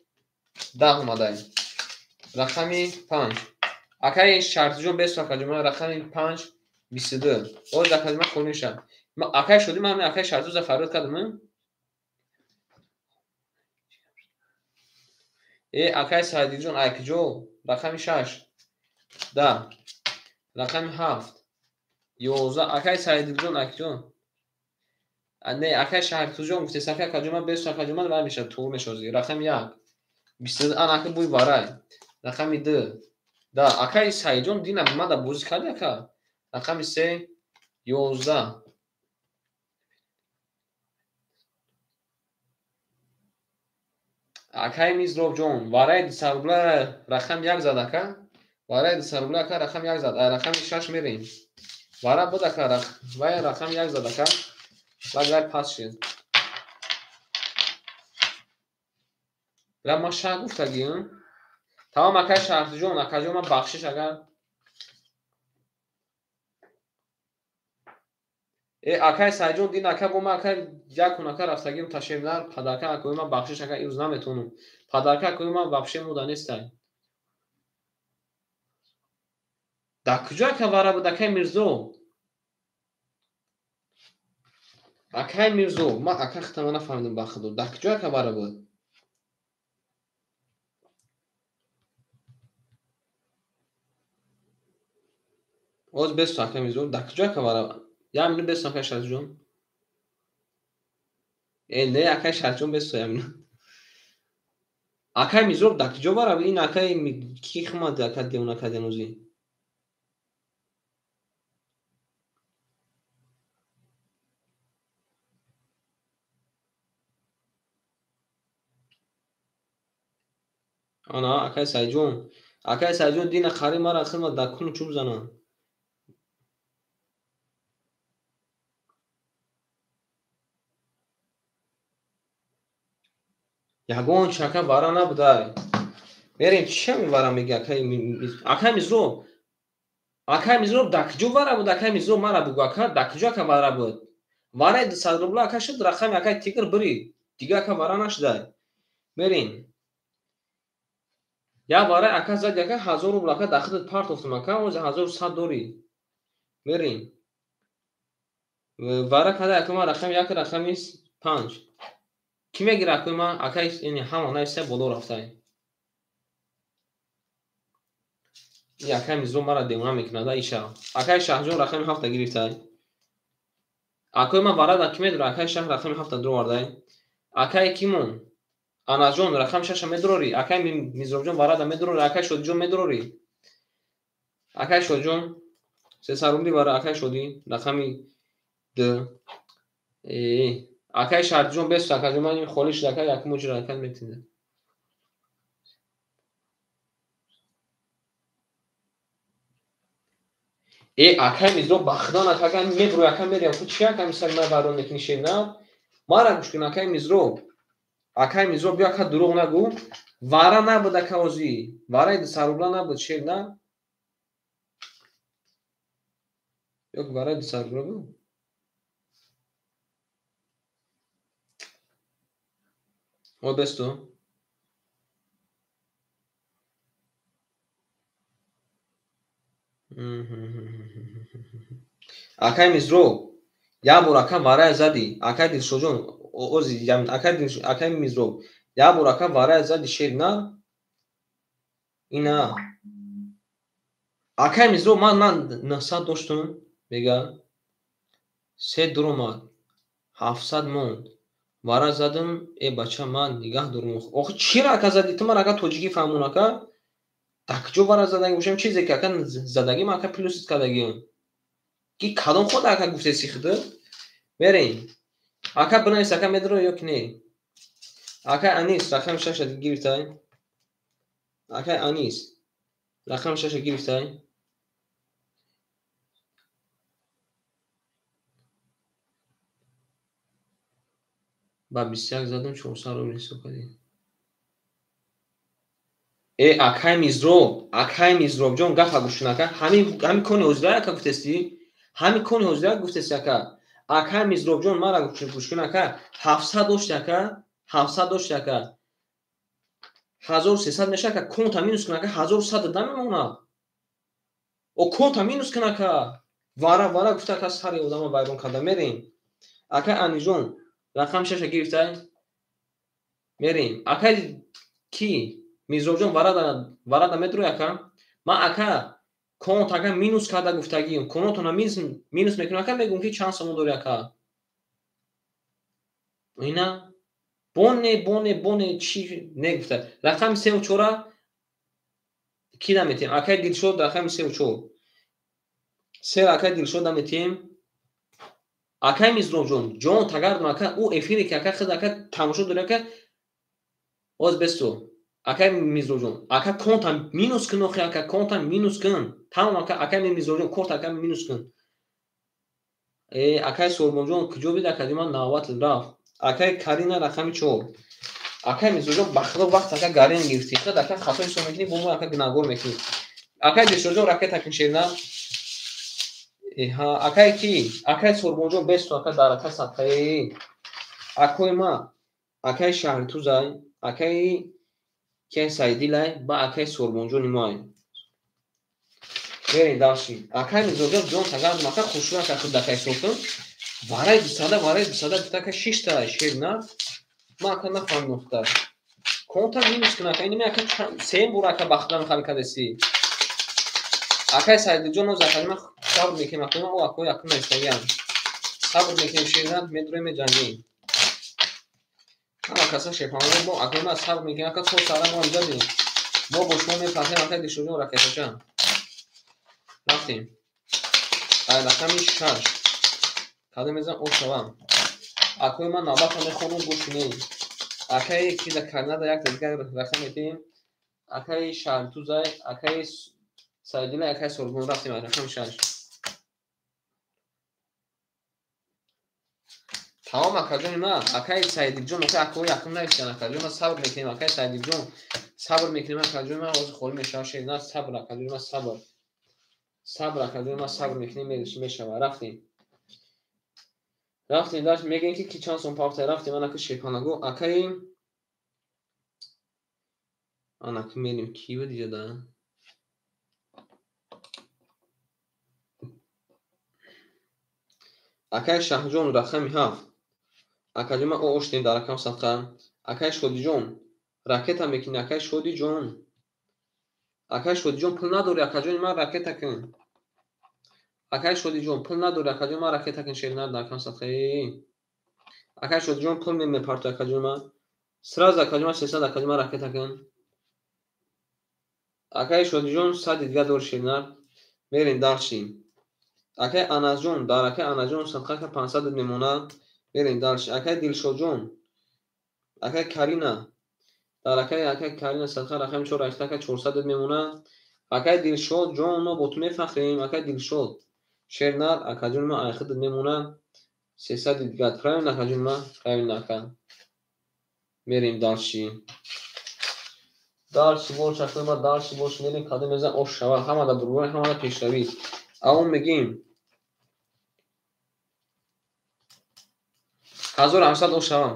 Speaker 1: 10 омадай. Рақами 5. Акаи Шартиҷон бесу, акаҷон, ман рақами 5 22. Боз акаҷон, ман холӣ мешавам. Акаи Шодӣ, ман акаи Шартиҷон фарёд кардам. Э, акаи Саидиҷон, ай куҷо? Рақами 6 10. Рақами 7 11. Акаи Саидиҷон, ай куҷо? Не, акаи Шаҳртуҷон гуфтес, ака, акаҷон, ман бесу, акаҷон, ман вай мешавад, туғри мешавад. Рақами 1 22, ана ака буй варай. Рақами 2 да, акаи Саидҷон, дина мада бозӣ карди, ака. Рақами 3 11. Акаи Мизробҷон, вараи 200 рубла рақами 1 зад, ака. Вараи 200 рубла, ака, рақами 1 зад. Ай рақами 6 мерем. Вара буд, ака, вай рақами 1 зад, ака. Баъд вай пас шуд. Ла ман шаҳ гуфтагиам. Тамом, акаи Шаҳртиҷон, акаҷон, ман бахшиш агар. Э, акаи Саидҷон, дин ака бо ман ака як кун ака рафтагиам ташевнар падарка акои ман бахшиш, ака, имрӯз наметавонам. Падарка акои ман вообще мода нестай. Дар куҷо, ака, вара буд, акаи Мирзо? Акаи Мирзо, ман ака хитама нафаҳмидам, ба худо. Дар куҷо, ака, вара буд? Оз бесу, акаи Мирзо, дар куҷо, ака, вара? Як минут бесу, акаи Шаҳртиҷон. Э, не, акаи Шаҳртиҷон, бесу як минут. Акаи Мирзо, дар куҷо вара буд? Ин акаи ки химад, ака, девона кардем озӣ? Ана, акаи Саидҷон. Акаи Саидҷон, дина қариб мара хидмат дар куну чӯб зананд. Ягон чи, ака, вара набудай. Мерем, чи ҳами вара меги, акаи акаи Мирзо? Акаи Мирзо, дар куҷо вара буд, акаи Мирзо, мара бугӯ, ака, дар куҷо, ака, вара буд? Вараи 200 рубла, ака, шуд рақами акаи Тигр бирид. Дига, ака, вара нашудай. Мерем. Як вараи ака зади, ака, 1000 рубл, ака, дар худат партофтам, ака, оз 1100 дорӣ. Мерем. Вара када, ака, ман рақами 1, рақами 5. Кӣ мегира, акои ман? Акаи ини ҳама нависа боло рафтай. И акаи Мирзо мара девона мекунад иша. Акаи Шаҳҷон рақами 7 гирифтай. Акои ман вара дар кӣ медора? Акаи Шаҳ рақами 7 дуровардай. Акаи кимон? Анасҷон, рақами 6 медурорӣ? Акаи Мирзобҷон, варада медурорӣ? Акаи Шодиҷон, медурорӣ? Акаи Шодиҷон, 300 рубли вара, акаи Шодӣ, рақами 2. Э, акаи Шаҳртиҷон, бесу, акаҷон, ман холӣ шуд, ака, якум уҷра, ака, метида. Э, акаи Мирзо, ба худо нака, ака, мебурӯй, ака, мерем. Ту чи, ака, мисали ман вайрон мекунӣ, шер на? Мара гӯш кун, акаи Мирзо. Акаи Мирзо, биё, ака, дурӯғ нагӯ. Вара набуд, ака, озӣ. Вараи 200 рубла набуд, шер на? Ё вараи 200 рубла буд? О, бесту. Акаи Мирзо, Як бор ака варая зади, акай Дилшодҷон, ози акай Мизроб, як бор ака варая зади шер на? Ина. Акай Мизроб, ман 900 доштум, мега. Се дуромад, 700 монд. Вара задам, э бача, ман нигаҳ дорум. Охи чира ака зади? Ту ман ака тоҷикӣ фаҳмон ака? Дар куҷо вара задаги бошам? Чизе ки ака задаги, ман ака плюсит кардагиам. Ки кадом ход ака гуфтеси худа? Мерем. Ака бинавис, ака медро ё ки не? Акай Анис рақами шаша гирифтай? Акай Анис рақами шаша гирифтай? Ба 21 задам, 400 рубл ҳисоб кардем. Э, акай Мизроб, акай Мизробҷон, гапа гӯш кун ака. Ҳамин кони ҳозира ака гуфтести? Ҳамин кони ҳозира гуфтести ака? Акай Мизробҷон, мара гӯш кун ака. 700 дошти ака? 700 дошти ака? 1300 меша ака, конта минус кун ака, 1100 да мемонад. О, конта минус кун ака. Вара вара гуфта ака сари одама вайрон карда. Мерем. Акай Аниҷон, рақами шаша гирифтай? Мерем. Акай ки? Мизробҷон, варада медрои ака? Ман ака конт ака минус карда гуфтагием. Конотона минус мекунам ака, мегӯм ки чанд сомон дори ака. Ина боне боне боне чи не гуфта. Рақами севу чора ки наметиҳем? Акай Дилшод рақами севу чор. Се акай Дилшод наметиҳем. Акай Мизробҷон, ҷон тагардум ака, ӯ эфире ки ака худ ака тамошо дори ака, оз бесто. Акай Мизробҷон, ака конта минус кун охи ака, конта минус кун. Тамом ака, акай Мизробҷон, корта ака минус кун. Э, акай Сорбонҷон, куҷо бид ака, ман навбат рафт. Акай Карина рақами 4. Акай Мизробҷон, ба худо вақт ака гарен гирифтӣ. Худ ака хато ҳисоб мекунӣ, бо мо ака гунаҳгор мекунӣ. Акай Дилшодҷон, ракета кун шерна. Эҳа, акай ки? Акай Сорбонҷон, бесту ака дар ака садқаи. Акои ма, акай Шаҳритузай, акай ки Сайдилай, ба акай Сорбонҷони моай. Мерем дальше. Акай Мизробҷон, ҷон тагардум ака, хушрӯ ака худ ака ҳисоб кун. Вараи дусада, вараи дусада гуфта ака шишта шер на. Ман ака нафаҳмидам гуфта. Конта минус кун ака, инами ака сеюм бор ака ба худам хали кардеси. Акай Сайдилҷон, оз ака ман сабр мекунем, ака ман о акои акун наистагиам. Сабр мекунем, шер на, медроем, меҷангем. Ҳама каса шефамон бо акои ман сабр мекунем, ака то сара мо инҷа. Мо бо шумо мепартем, акай Дилшодҷон ракетача. Рафтем. Ай рақами 6. Кадом мезанам о шавам. Акои ман навбатро мехонам, гӯш кунед. Акаи ки дар Канада як дигар рақам метиҳем. Акаи Шаҳритузай, акаи Сайдилай, акаи Сорбон, рафтем ай рақами 6. Тамом акаҷони ман, акаи Сайдилҷон, акаи акои якум навиштан акаҷон, ман сабр мекунем, акаи Сайдилҷон, сабр мекунем акаҷони ман, ҳозир холӣ мешавад шер, на сабр акаҷони ман, сабр. Сабр акаҷони ман, сабр мекунем, мешавад. Рафтем. Рафтем, даш мегӯем ки чанд сом пафта рафтем, анаки шерпанаго, акаи анаки мерем ки буд иҷода? Акаи Шаҳҷон рақами 7. Акаҷон ман оштем дар рақам садқа. Акаи Шодиҷон ракета мекунӣ, акаи Шодиҷон. Акаи Шодиҷон пул надорӣ, акаҷони ман ракета кун. Акаи Шодиҷон пул надорӣ, акаҷони ман ракета кун, шер дар рақам садқа. Акаи Шодиҷон пул мепартои акаҷони ман. Сразу акаҷони ман 300 акаҷони ман ракета кун. Акаи Шодиҷон 100 дигар дори шернар. Мерем дальше. Акаи Анасҷон, дар акаи Анасҷон садқа ка 500 мемонад. Мерем дальше. Акаи Дилшодҷон, акаи Карина, дар акаи Карина садқа рақами 4 ракета ка 400 мемонад. Акаи Дилшодҷон, мо бо ту мефахрем, акаи Дилшод. Шернар, акаҷони ман айхидат мемонад. 300 дигар. Правильно акаҷони ман? Правильно ака. Мерем дальше. Дальше бош, акаи ман дальше бош, мерем кадом мезан ош шавад. Ҳамада бурбор, ҳамада пешравӣ. Авон мегӯем 1800 ош шавам.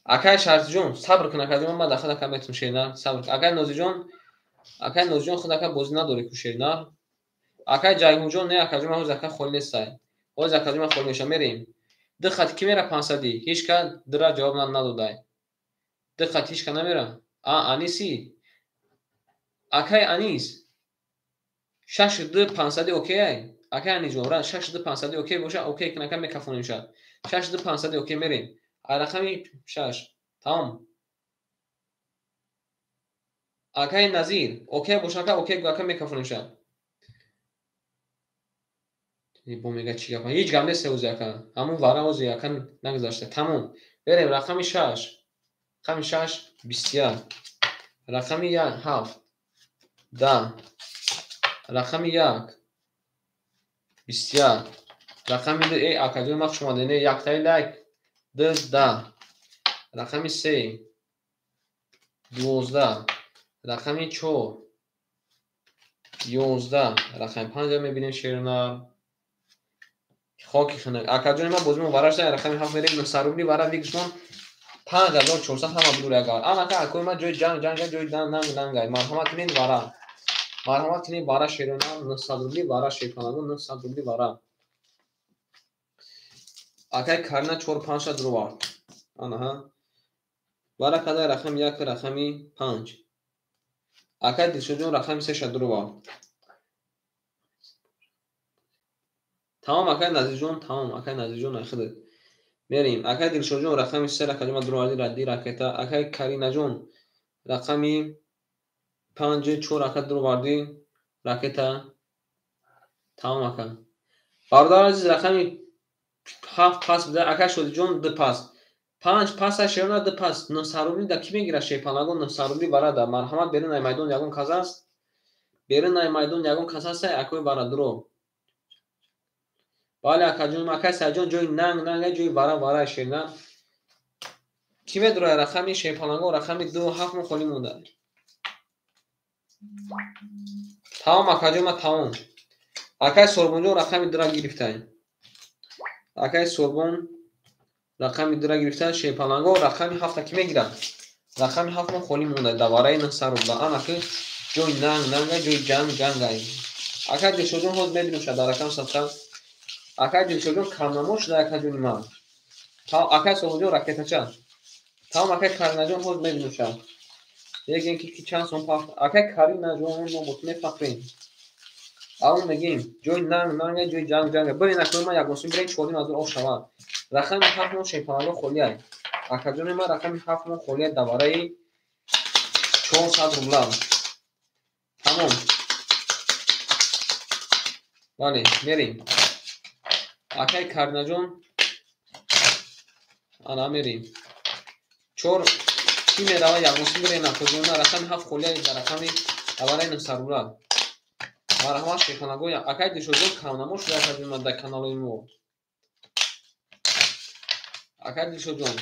Speaker 1: Акай Шаҳртиҷон, сабр кун акаҷон, ман дахл ака метум шернар, сабр кун. Акай Нозиҷон, акай Нозиҷон худ ака бозӣ надорӣ ку шернар. Акай Ҷайҳунҷон, не акаҷон, ман ҳоз ака холӣ нестай. Ҳозир акаҷон ман холӣ мешавам, мерем. Ду хат ки мера 500-ӣ? Ҳеҷ ка дира ҷавоб надодай. Ду хат ҳеҷ ка намера. А, Аниси? Акай Анис. 6 2 500-ӣ окей? Акай Анисҷон, ра 6 2 500-ӣ окей боша, окей кун ака, мекафонем ша. 6 2 500-ӣ окей, мерем. А рақами 6. Тамом. Акай Назир, окей боша ака, окей ака, мекафонем ша. Бо мега чӣ гап? Ҳеҷ гап нест ҳози ака. Ҳамун вара ҳози ака нагузашта. Тамом. Берем рақами 6. Рақами 6 21. Рақами 7 10. Рақами 1 21. Рақами 2 эй акаҷон ман хуш омадед. Яктаи лайк 2 10. Рақами 3 12. Рақами 4 11. Рақами 5 мебинем шернар. Хоки хунак. Акаҷони ман бозимон вара шуда, рақами 7 мерем 900 рубли вара викшмон 5400 ҳама бидур ягар. Анака акои ман ҷои ҷанг ҷанга, ҷои нанг нангай. Марҳамат кунед вара. Марҳамат кунед вара шерона 900 рубли вара шерпанаго 900 рубли вара. Акай Карина 4 5 ша дуровард. Анаҳа. Вара кадай рақами 1 рақами 5. Акай Дилшодҷон рақами 3 ша дуровард. Тамом акай Назирҷон, тамом акай Назирҷон айхидат. Мерем. Акай Дилшодҷон рақами 3 рақами ма дуроварди радди ракета. Акай Каринаҷон рақами 5 4 ака дуроварди ракета. Тамом ака. Бародар азиз рақами 7 пас буда. Акай Шодиҷон 2 пас. 5 пас шерона 2 пас. 900 рубли да ки мегира шерпанаго 900 рубли варада. Марҳамат берун ай майдон ягон кас аст? Берун ай майдон ягон кас аст? Акои вара дуро. Бале акаҷон, акай Сайҷон ҷои нанг нанга, ҷои вара вара шерна. Ки медурад рақами шерпаланго рақами 2 7 мо холӣ монда. Тамом акаҷон, ма тамом. Акай Сорбонҷон рақами 2 ра гирифтай. Акай Сорбон рақами 2 ра гирифта, шерпаланго рақами 7 ки мегирад? Рақами 7 мо холӣ монда дар вараи 900 рубла. Анаки ҷои нанг нанга, ҷои ҷанг ҷангай. Акай Дилшодҷон ҳозир мебинем ша дар рақам садқа. Акай Дилшодҷон камнамо шуда акаҷони ман. Акай Сорбонҷон ракетача. Тамом акай Каринаҷон ҳозир мебинем ша. Мегӯем ки чанд сом пафт. Акай Каринаҷон мо бо ту мефахрем. Аун мегӯем ҷои нанг нанга, ҷои ҷанг ҷанга. Бирен акои ман ягон сум бирен 4500 ош шавад. Рақами 7 мо шерпаланго холиай. Акаҷони ман рақами 7 мо холиай дар вараи 400 рубла. Тамом. Бале, мерем. Акай Каринаҷон ана мерем. 4 ки мерава ягон сум бирен акаҷони ман рақами 7 холиай дар рақами дар вараи 900 рубла. Марҳамат шерпанаго. Акай Дилшодҷон камнамо шуда акаҷони ман дар каналҳои мо. Акай Дилшодҷон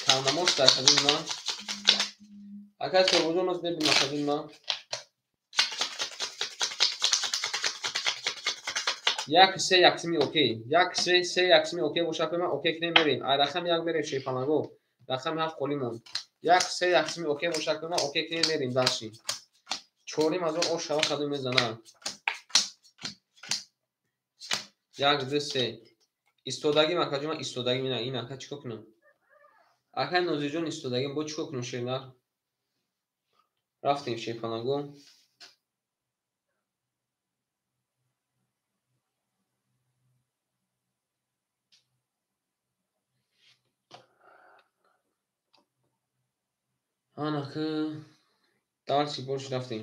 Speaker 1: камнамо шуда акаҷони ман. Акай Сорбонҷон ҳозир мебинем акаҷони ман. 1 3 яксими окей. 1 3 3 яксими окей боша акои ман окей кунем мерем. Ай рақами 1 мерем шерпанаго. Рақами 7 холӣ монд. 1 3 яксими окей боша акои ман окей кунем мерем дальше. 4500 ош шава кадом мезанад. 1 2 3. Истодагим акаҷон, ман истодагим ина ин ака чикор кунам? Акай Нозирҷон истодагим, бо чикор кунам шернар? Рафтем шерпанаго. Анаки дарси бош рафтем.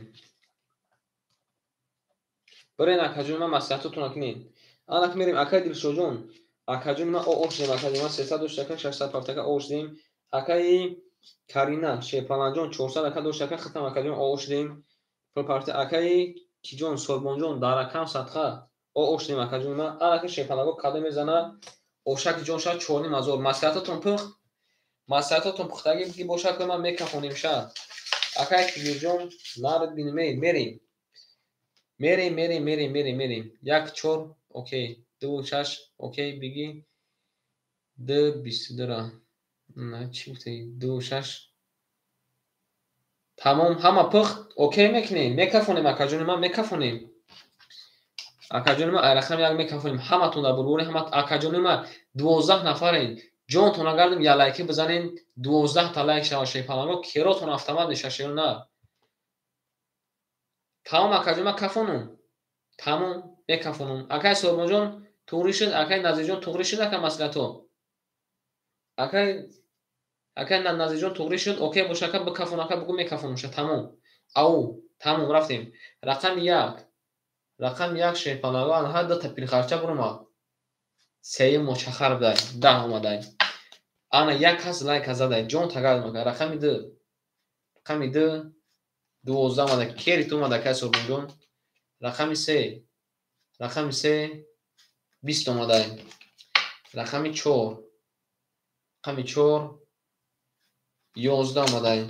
Speaker 1: Бирен акаҷон ман маслиҳатотонро кунед. Анак мерем акай Дилшодҷон. Акаҷони ман ош дем акаҷон ман 300 дошт ака 600 ака ош дем. Акаи Карина Шерпаланҷон 400 ака дошт ака хитам акаҷон ош дем. Пул парти акаи Киҷон Сорбонҷон дар рақам садқа ош дем акаҷони ман. Анаки шерпаланго кадом мезана? Ошаки ҷон шад 4500. Маслиҳатотон пухт. Маслиҳатотон пухтагӣ ки бошад ки ман мекафонем ша. Акай Кибирҷон нард бинем мерем. Мерем мерем мерем мерем мерем. 1 4 окей. 2 6 окей биги. 2 22 ра. На чӣ гуфтӣ? 2 6 Тамом ҳама пухт окей мекунем. Мекафонем акаҷони ман мекафонем. Акаҷони ма, ай рақами як мекафонем. Ҳаматон дар бурбури ҳама акаҷони ма 12 нафарен. Ҷонтон агардем я лайки бизанен, 12 та лайк шава шерпаланго, керотон автомат меша шер на. Тамом акаҷони ма кафонум. Тамом мекафонум. Акай Сорбонҷон туғри шуд, акай Назирҷон туғри шуд, ака маслиҳато. Акай Назирҷон туғри шуд, окей боша ака бикафон, ака бугу мекафонумша. Тамом. Ау, тамом рафтем. Рақами 1. Рақами 1 шерпаланго анҳа 2 та пилхарча буромад. Сеюм мочахар будай, 10 омадай. Ана як кас лайка задай, ҷон тагардум ака. Рақами 2. Рақами 2 12 омада, кери ту омада акай Сорбонҷон. Рақами 3. Рақами 3 20 омадай. Рақами 4. Рақами 4 11 омадай.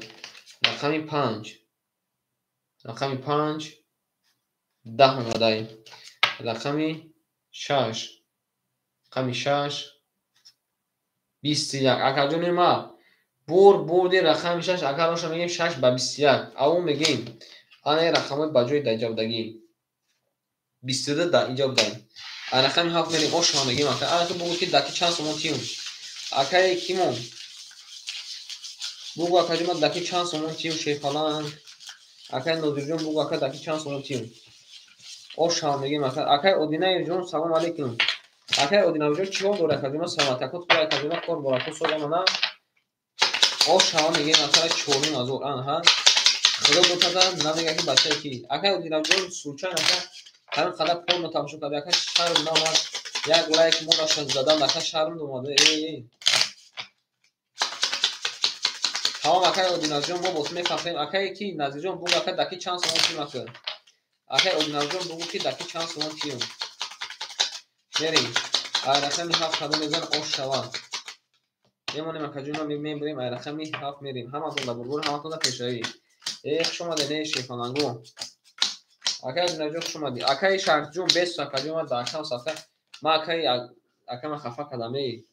Speaker 1: Рақами 5. Рақами 5 10 омадай. Рақами 6. Рақами 6 21. Акаҷони ма бурди рақами 6, ака роша мегем 6 ба 21. Ау мегем. Ана ин рақамҳои ба ҷои дар инҷа будагӣ. 22 дар инҷа будай. А рақами 7 мерем, ошма мегем ака. Ана ту бугу ки даки чанд сомон тиюм. Акаи кимон? Бугу акаҷон ма даки чанд сомон тиюм шерпаланг. Акаи Нодирҷон бугу ака даки чанд сомон тиюм. Ошма мегем ака. Акаи Одинаевҷон салом алейкум. Акаи Одинаевҷон чӣ ҳол дорад акаҷон ма саломатакот хуб акаҷон ма кор борако созам ана. Ошма мегем ака 4500 аҳа. Худо бутада намега ки бачае ки. Акаи Одинаевҷон случайно ака ҳамин қадар порно тамошо карда ака шарм наомад. Як лайк модаша задан ака шарм омада. Э. Тамом акаи Одинаевҷон мо бо ту мефахрем. Акаи ки Назирҷон бугу ака даки чанд сомон тиюм ака. Акаи Одинаевҷон бугу ки даки чанд сомон тиюм. Мерем. Ай рақами 7 кадом мезан ош шава. Мемонем акаҷон ма мебарем ай рақами 7 мерем. Ҳаматон дар бурбур, ҳаматон дар пешравӣ. Э хуш омадед э шерпаланго. Акаи Одинаевҷон хуш омадӣ. Акаи Шарифҷон бес акаҷон ма дар кам сафта. Ма акаи ака ма хафа кардам э.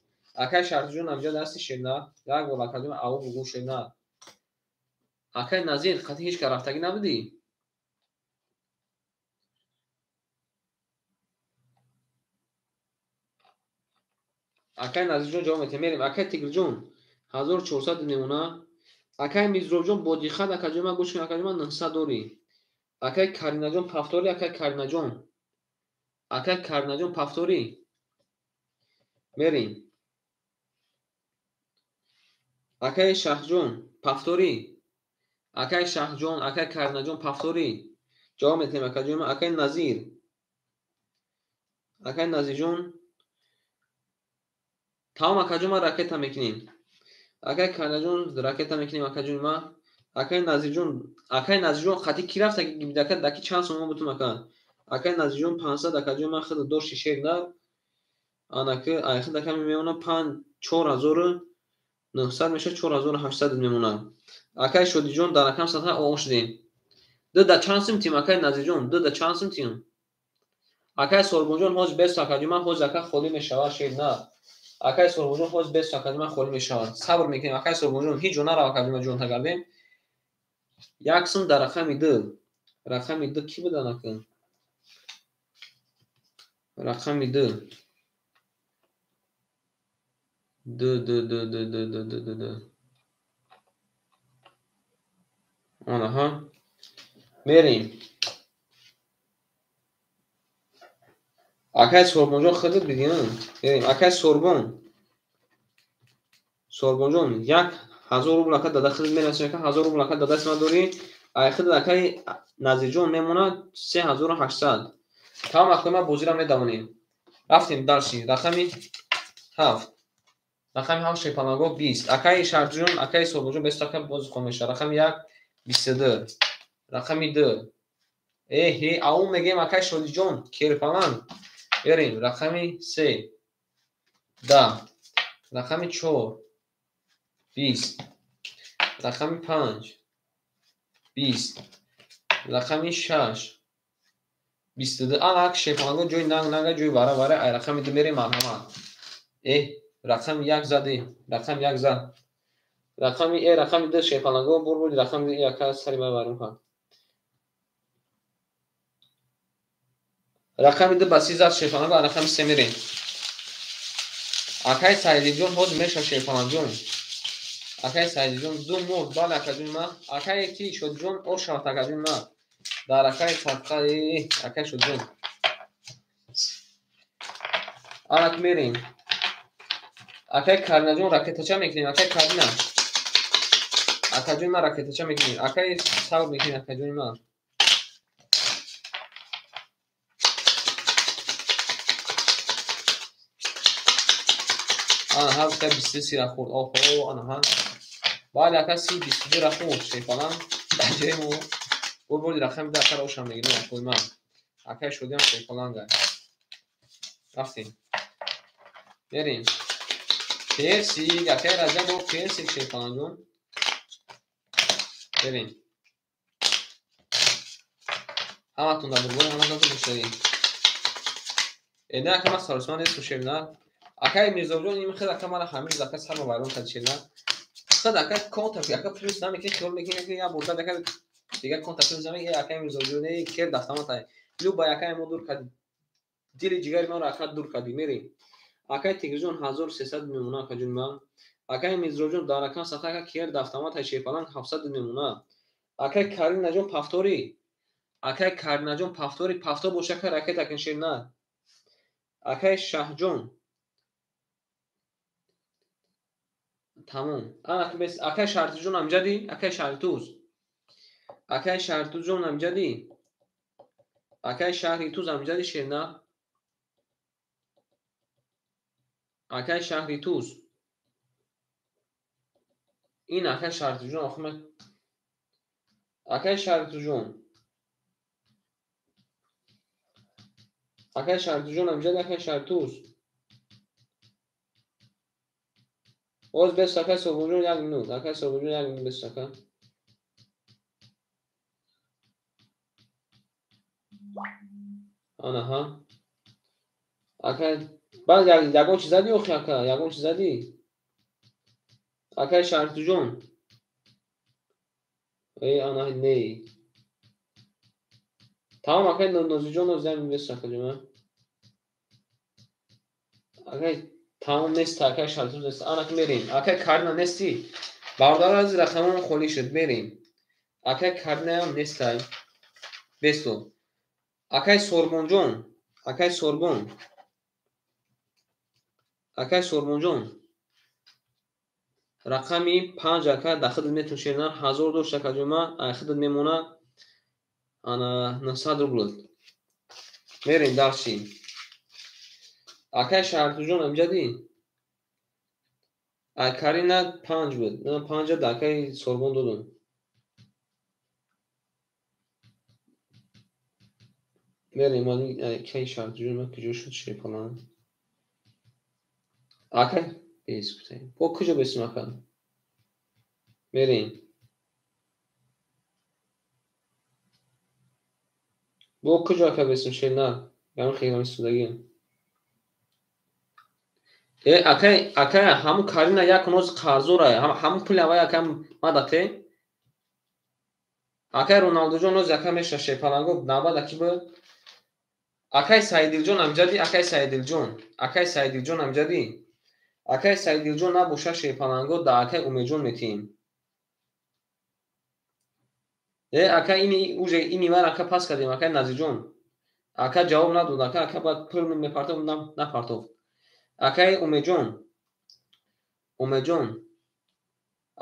Speaker 1: Акаи Шарифҷон амҷа дасти шерна. Як бор акаҷон ау бугу шерна. Акаи Назир қати ҳеҷ кар рафтагӣ набудӣ? Акаи Назирҷон ҷавоб медиҳем. Мерем. Акаи Тигрҷон 1400 мемона. Акаи Мизробҷон бо диққат акаҷон ма гӯш кун акаҷон ма 900 дорӣ. Акаи Каринаҷон пафторӣ, акаи Каринаҷон. Акаи Каринаҷон пафторӣ. Мерем. Акаи Шаҳҷон пафторӣ. Акаи Шаҳҷон, акаи Каринаҷон пафторӣ. Ҷавоб медиҳем акаҷон ма. Акаи Назир. Акаи Назирҷон. Тамом акаҷон ма ракета мекунем. Акаи Каринаҷон ракета мекунем акаҷон ма. Акаи Назирҷон, акаи Назирҷон қати ки рафта ки даки чанд сомон бутум ака. Акаи Назирҷон 500 акаҷон ма худ дошти шер нар. Анаки ай худ ака мемона 5 4900 меша 4800 мемона. Акаи Шодиҷон дар рақам сатҳа оғоз шудем. Ду да чанд сум тим акаи Назирҷон, ду да чанд сум тим. Акаи Сорбонҷон ҳоз бес акаҷон ма ҳоз ака холӣ мешавад шер нар. Акаи Сорбонҷон ҳоз бес акаҷон ма холӣ мешавад. Сабр мекунем акаи Сорбонҷон ҳеҷ ҷо нарав акаҷон ма ҷон тагардем. Як сум дар рақами 2. Рақами 2 ки будан ака? Рақами 2. 2 2 2 2 2 2 2 2 2. Анаҳа. Мерем. Акаи Сорбонҷон худат бидӣ, мерем. Акаи Сорбон. Сорбонҷон 1000 рубл ака дада худат мерасӣ ака 1000 рубл ака дада сма дорӣ. Ай худат акаи Назирҷон мемонад 3800. Тамом ака ма бозиро медавонем. Рафтем дарси рақами 7. Рақами 7 шерпаланго 20. Акаи Шарифҷон, акаи Сорбонҷон бес ака боз хом мешавад. Рақами 1 22. Рақами 2. Э, ау мегем акаи Шодиҷон, керпаланг. Берем. Рақами 3 10. Рақами 4 20. Рақами 5 20. Рақами 6 22. Ана ак шерпаланго ҷои нанг нанга ҷои вара вара. Ай рақами 2 мерем марҳамат. Э, рақами 1 зади. Рақами 1 зад. Рақами рақами 2 шерпаланго бур рақами 1 ака сари ман варум кард. Рақами 2 ба 30 зад шерпаланго, рақами 3 мерем. Акай Саидиҷон ҳозир меша шерпаланҷон. Акай Саидиҷон ду мурд, бале акаҷон ма. Акай ки Шодиҷон ош шавад акаҷон ма. Дар акай садқа акай Шодиҷон. Анак мерем. Акай Каринаҷон ракетача мекунем, акай Карина. Акаҷон ма ракетача мекунем. Акай сабр мекунем акаҷон ма. Ана ҳа акай 23 ра хӯрд. Оҳо, ана ҳа. Бале ака 30 22 ра хӯрд шерпаланг. Дар ҷои мо. Бо бурди рақами 2 акаро ошам мегирем акои ман. Акай Шодиам шерпаланга. Рафтем. Мерем. Персик, акай Раҷабов персик шерпаланҷон. Мерем. Ҳаматон дар бурбори ҳаматон муштарӣ. Не ака ман саросима нестам шерна. Акай Мирзоҷон ин хел ака мана ҳамин ака сарма вайрон кард шерна. Худ ака конта ака плюс намекунӣ, хиёл мекунӣ ки як бурда ака дигар конта плюс намекунӣ, акай Мирзоҷон э кер дафтамата. Люба акай мо дур кардӣ. Дили ҷигари маро ака дур кардӣ. Мерем. Акай Тигрҷон 1300 мемона акаҷон ман. Акай Мирзоҷон дар рақам сафа ака кер дафтамата шерпаланг 700 мемона. Акай Каринаҷон пафтори. Акай Каринаҷон пафтори, пафто боша ака ракета кун шерна. Акай Шаҳҷон тамом. Ана бес акай Шаҳритуҷон амҷади, акай Шаҳритуз. Акай Шаҳритуҷон амҷади. Акай Шаҳритуз амҷади шерна. Акай Шаҳритуз. Ин акай Шаҳритуҷон охир ман акай Шаҳритуҷон. Акай Шаҳритуҷон амҷади, акай Шаҳритуз. Боз бес акай Собунҷон як минут, акай Собунҷон як минут бес ака. Ана ҳа. Акай баъд ягон чиз задӣ охи ака, ягон чиз задӣ? Акай Шаҳритуҷон. Э ана не. Тамом акай Нозиҷон ноз як минут бес ака ҷума. Акай тамом нест, акай Шаҳритуз нест. Ана ки мерем. Акай Карина нестӣ? Бародари азиз рақамон холӣ шуд, мерем. Акай Каринаам нестай. Бесто. Акай Сорбонҷон, акай Сорбон. Акай Сорбонҷон. Рақами 5 ака дар худат метун шерна 1000 дошт ака ҷума, ай худат мемона ана 900 рубл. Мерем дарси. Акай Шаҳритуҷон амҷадӣ? Ай Карина 5 буд. Ман 5 да акай Сорбон додам. Мерем акай Шаҳритуҷон ман куҷо шуд шерпаланг? Акай бес гуфтем. Бо куҷо бесим ака? Мерем. Бо куҷо ака бесим шерна? Ягон хелам истодагиам. Э акай, акай ҳамун Карина як ноз қарзора, ҳамун пули аввай ака мадате. Акай Роналдуҷон ноз ака меша шерпаланго навбат аки буд. Акай Саидилҷон амҷади, акай Саидилҷон, акай Саидилҷон амҷади. Акай Саидилҷон набоша шерпаланго да акай Умедҷон метиҳем. Э ака ини уже ини ман ака пас кардем акай Назирҷон. Ака ҷавоб надод, ака ака баъд пул мепартов напартов. Акай Умедҷон. Умедҷон.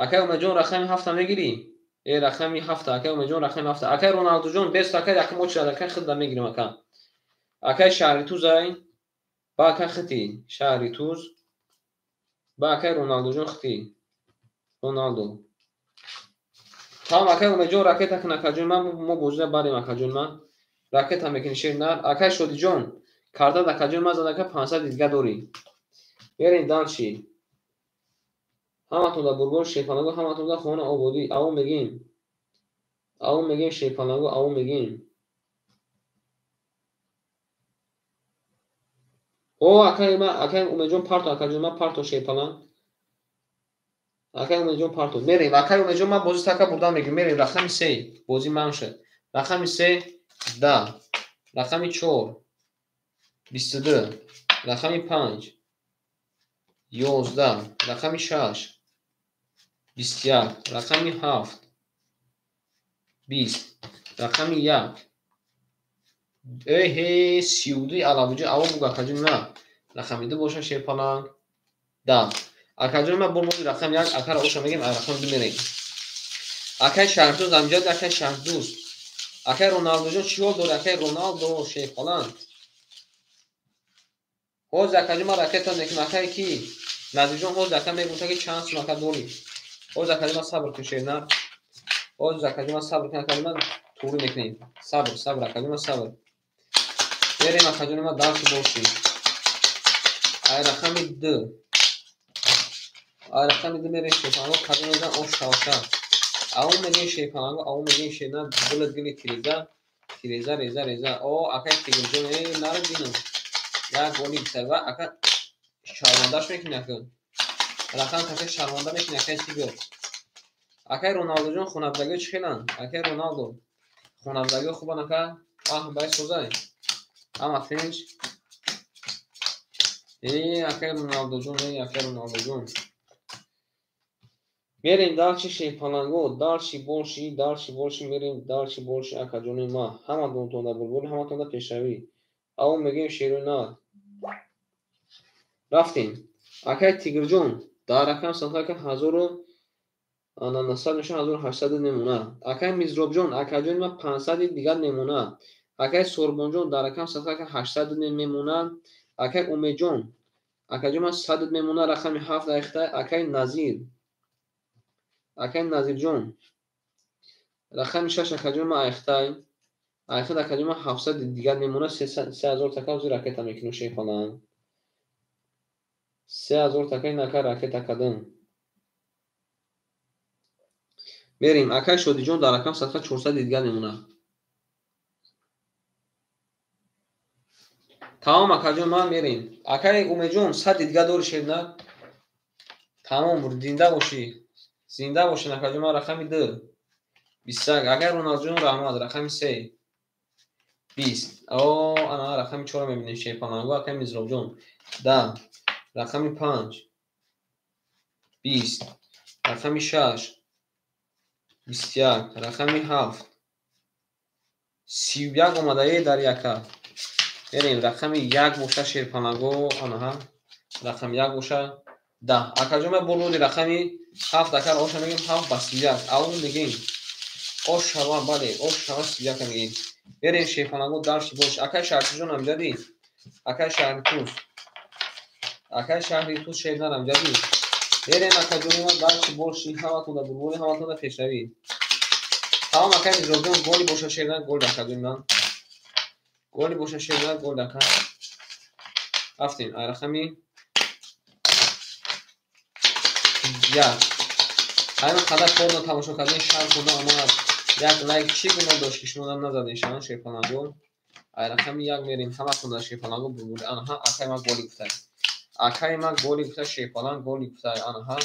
Speaker 1: Акай Умедҷон рақами 7 мегирӣ? Э рақами 7, акай Умедҷон рақами 7. Акай Роналдуҷон бест акай якум очрад акай худда мегирем ака. Акай Шаҳритузай ба акай хити Шаҳритуз ба акай Роналдуҷон хити Роналду. Тамом акай Умедҷон ракета кун акаҷон ман, мо бозида барем акаҷон ман. Ракета мекунӣ шернар. Акай Шодиҷон карта акаҷон ман зад ака 500 дига дорӣ. Мерем дальше. Ҳаматон дар бурбор шерпаланго, ҳаматон дар хона ободӣ. Аво мегем. Аво мегем шерпаланго, аво мегем. О акай ма, акай Умедҷон парто, акаҷон ман парто шерпаланг. Акай Умедҷон парто. Мерем, акай Умедҷон ман бозӣ така бурдан мегирем. Мерем рақами 3. Бозӣ ман шуд. Рақами 3 10. Рақами 4. 22, рақами 5, 11, рақами 6, 21, рақами 7, 20, рақами 1. Эҳе, 32 алавуҷи аво буг акаҷон на. Рақами 2 боша шерпаланг. 10. Акаҷон ма бо рақами 1 акара оша мегем, рақами 2 мерем. Акай Шаҳрдӯз амҷад, акай Шаҳрдӯз. Акай Роналдоҷон чӣ ҳол дори? Акай Роналдо шерпаланг. Ҳозир акаҷон ма ракета мекунам. Акай ки? Назирҷон ҳозир ака мегӯта ки чанд сум ака дорӣ. Ҳозир акаҷон ма сабр кун шернар. Ҳозир акаҷон ма сабр кун, акаҷон ма туғри мекунем. Сабр, сабр акаҷон ма сабр. Мерем акаҷон ма дарси боши. Ай рақами 2. Ай рақами 2 мерем шерпаланго кадом мезан ош шавша. Ау мегем шерпаланго, ау мегем шернар гулат гули тиреза, тиреза реза реза. О, акай Тигрҷон, э, наро бинам. Як голи бисава, ака шармандаш мекунӣ ака. Рақам така шарманда мекунӣ акай Тигр. Акай Роналдоҷон хонабдагиҳо чӣ хеланд? Акай Роналдо хонабдагиҳо хубанд ака? Аҳ, бай созай. Ҳама тинч. Э, акай Роналдоҷон, э, акай Роналдоҷон. Мерем дальше шерпаланго, дальше больше, дальше больше мерем, дальше больше акаҷони ма. Ҳаматонда булбул, ҳаматонда пешравӣ. Ав мегем шерӯи нар. Рафтем. Акай Тигрҷон, дар рақам садқа 1900 мешавад, 1800 мемонад. Акай Мизробҷон, акаҷони ма 500 дигар мемонад. Акай Сорбонҷон дар рақам садқа 800 мемонад. Акай Умедҷон, акаҷон ма 100 мемонад, рақами 7 айхта. Акай Назир, акай Назирҷон, рақами 6 акаҷон ма айхтай. Айхта акаҷон ма 700 дигар мемонад, 3000 така ҳозир ракета мекунем шерпаланг. 3000 така ин ака ракета кардам. Мерем, акай Шодиҷон дар рақам садқа 400 дигар мемонад. Тамом акаҷон ман мерем. Акай Умедҷон 100 дигар дори шернар. Тамом, зинда бошӣ. Зинда бошед акаҷон ман рақами 2. 21. Акай Роналдҷон раҳмат, рақами 3. 20. О, ана рақами 4 мебинем шерпаланго, акай Мизробҷон. 10. Рақами 5. 20. Рақами 6. 21. Рақами 7. 31 омада е дар яка. Мерем рақами 1 боша шерпаланго, анаҳа. Рақами 1 боша 10. Акаҷон ма болоди рақами 7 акар оша мегем 7 ба 31. Ав мегем. Ош шава, бале, ош шава 31 мегем. Мерем шерпаланго дарси бош. Акай Шаҳртӯзҷон амҷадӣ. Акай Шаҳритӯз. Акай Шаҳритӯз шернар амҷадӣ. Мерем акаҷони ма дарси боши, ҳаматонда бурбури, ҳаматонда пешравӣ. Тамом акай Мизробҷон голи боша шернар, гол акаҷони ман. Голи боша шернар, гол ака. Рафтем, ай рақами 1. Ҳамин қадар порно тамошо кардем, шарм худо омад. Як лайк чӣ гуноҳ дошт ки шумо нам назадед шаман шерпаланго? Ай рақами 1 мерем, ҳаматонда шерпаланго бурбури. Анаҳа, акай ма голи гуфтай. Акай ма голи гуфтай, шерпаланг голи гуфтай. Анаҳа.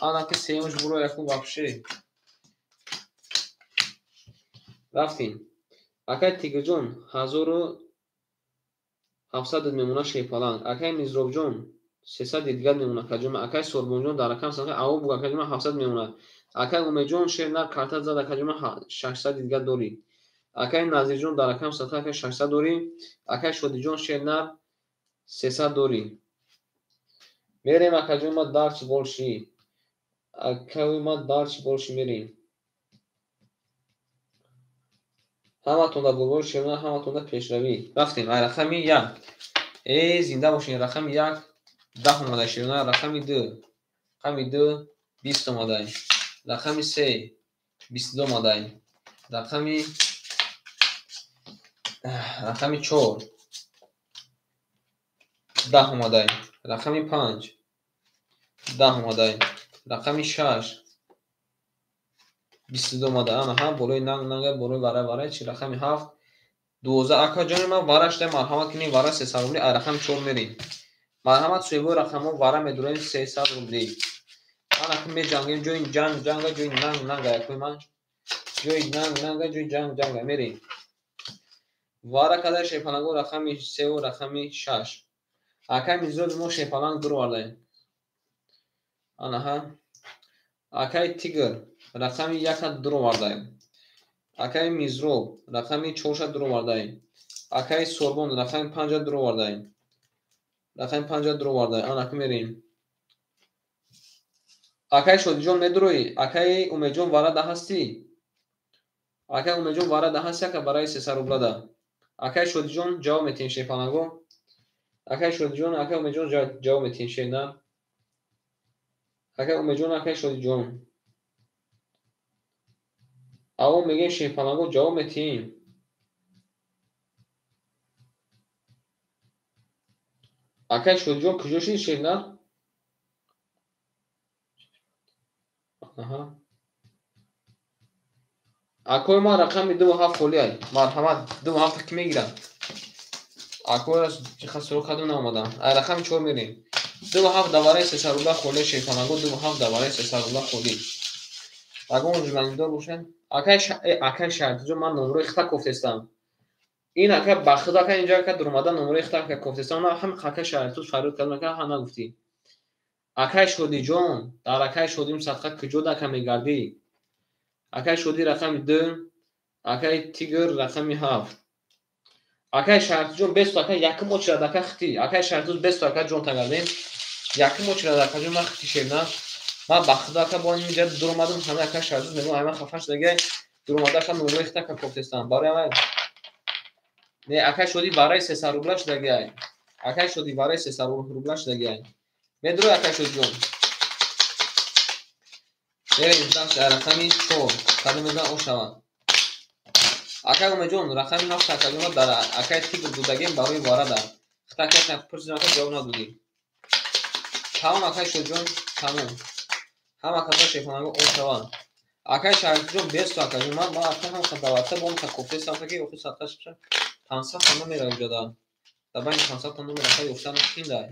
Speaker 1: Ана ки сеюмш буро якум вообще. Рафтем. Акай Тигрҷон 1700 мемонад шерпаланг. Акай Мизробҷон 300 дигар мемонад акаҷон. Акай Сорбонҷон дар рақам садқа ав буг акаҷон 700 мемонад. Акай Умедҷон шернар карта зад акаҷон 600 дигар дорӣ. Акай Назирҷон дар рақам садқа акай 600 дорӣ. Акай Шодиҷон шернар 300 дорӣ. Мерем акаҷон ма дарси болши. Акаи ма дарси болши мерем. Ҳаматонда бурбури шернар, ҳаматонда пешравӣ. Рафтем, ай рақами 1. Э, зинда бошед, рақами 1 10 омада шернар, рақами 2. Рақами 2 20 омада. Рақами 3 22 омада. Рақами 4 10 омада. Рақами 5 10 омада. Рақами 6 22 омада. Ана ҳа болои нанг нанга болои вара вара чи рақами 7 12. Акаҷони ман вара шуда марҳамат кунед, вара 300 рубли, ай рақами 4 мерем. Марҳамат соҳибои рақамҳо вара медурем 300 рубли. Ана ки меҷангем ҷои ҷанг ҷанга, ҷои нанг нанга якои ман. Ҷои нанг нанга, ҷои ҷанг ҷанга мерем. Вара кадай шерпаланго рақами 3 рақами 6. Акай Мизроби мо шерпаланг дуровардаем. Анаҳа. Акай Тигр рақами 1 дуровардаем. Акай Мизроб рақами 4 дуровардаем. Акай Сорбон рақами 5 дуровардаем. Рақами 5 дуровардаем. Анаку мерем. Акай Шодиҷон медуроӣ? Акай Умедҷон варада ҳастӣ? Акай Умедҷон варада ҳастӣ, ака барои 300 рублада. Акай Шодиҷон ҷавоб метиҳем шерпаланго. Акай Шодиҷон, акай Умедҷон ҷавоб метиҳем шерна. Акай Умедҷон, акай Шодиҷон. Аво мегем шерпаланго ҷавоб метиҳем. Акай Шодиҷон куҷо шидӣ шерна? Аҳа. Акои ман рақами 2 7 холиай. Марҳамат, 2 7 ки мегирам? Акои чӣ суроғ кардам наомадам. Ай рақами 4 мерем. 2 7 давараи 300 рубла холӣ шерпаланго, 2 7 давараи 300 рубла холӣ. Агар он журналистдор бошад, акай Шаҳртиҷон ман номрои хита кофтестам. Ин ака ба худо ака инҷа ака дуромада номрои хита ака кофтестам. На ҳам акай Шаҳртиҷон фарёд кардам ака ҳа нагуфтӣ. Акай Шодиҷон, дар акай Шодим садқа куҷо ака мегардӣ? Акай Шодӣ рақами 2, акай Тигр рақами 7. Акай Шаҳртиҷон бесто ака якум очирад ака хити. Акай Шаҳртиҷон бесто ака ҷон тагардем. Якум очирад ака ҷон ман хити шерна. Ман ба худо ака бо инҷа дуромадам ҳама ака Шаҳртиҷон мегӯям ай ман хафа шудагай дуромада ака номрои хита ака кофтестам. Барои ама не акай Шодӣ барои 300 рубла шудагай. Акай Шодӣ барои 300 рубла шудагай. Медурой акай Шодиҷон. Мерем дар рақами 4. Кадом мезан о шавад. Акай Умедҷон рақами 7 акаҷон дар акай Тигр додагем барои варада. Хита акай пурсидам ака ҷавоб надодӣ. Тамом акай Шодиҷон, тамом. Ҳама каса шерпаланго о шаванд. Акай Шаҳртиҷон бесто акаҷон ман ака ҳам даватса бо он кофтестам ки охир садқа шиша 500 та номер уҷа дар. Дар байни 500 та номер ака ёфтан қиндай.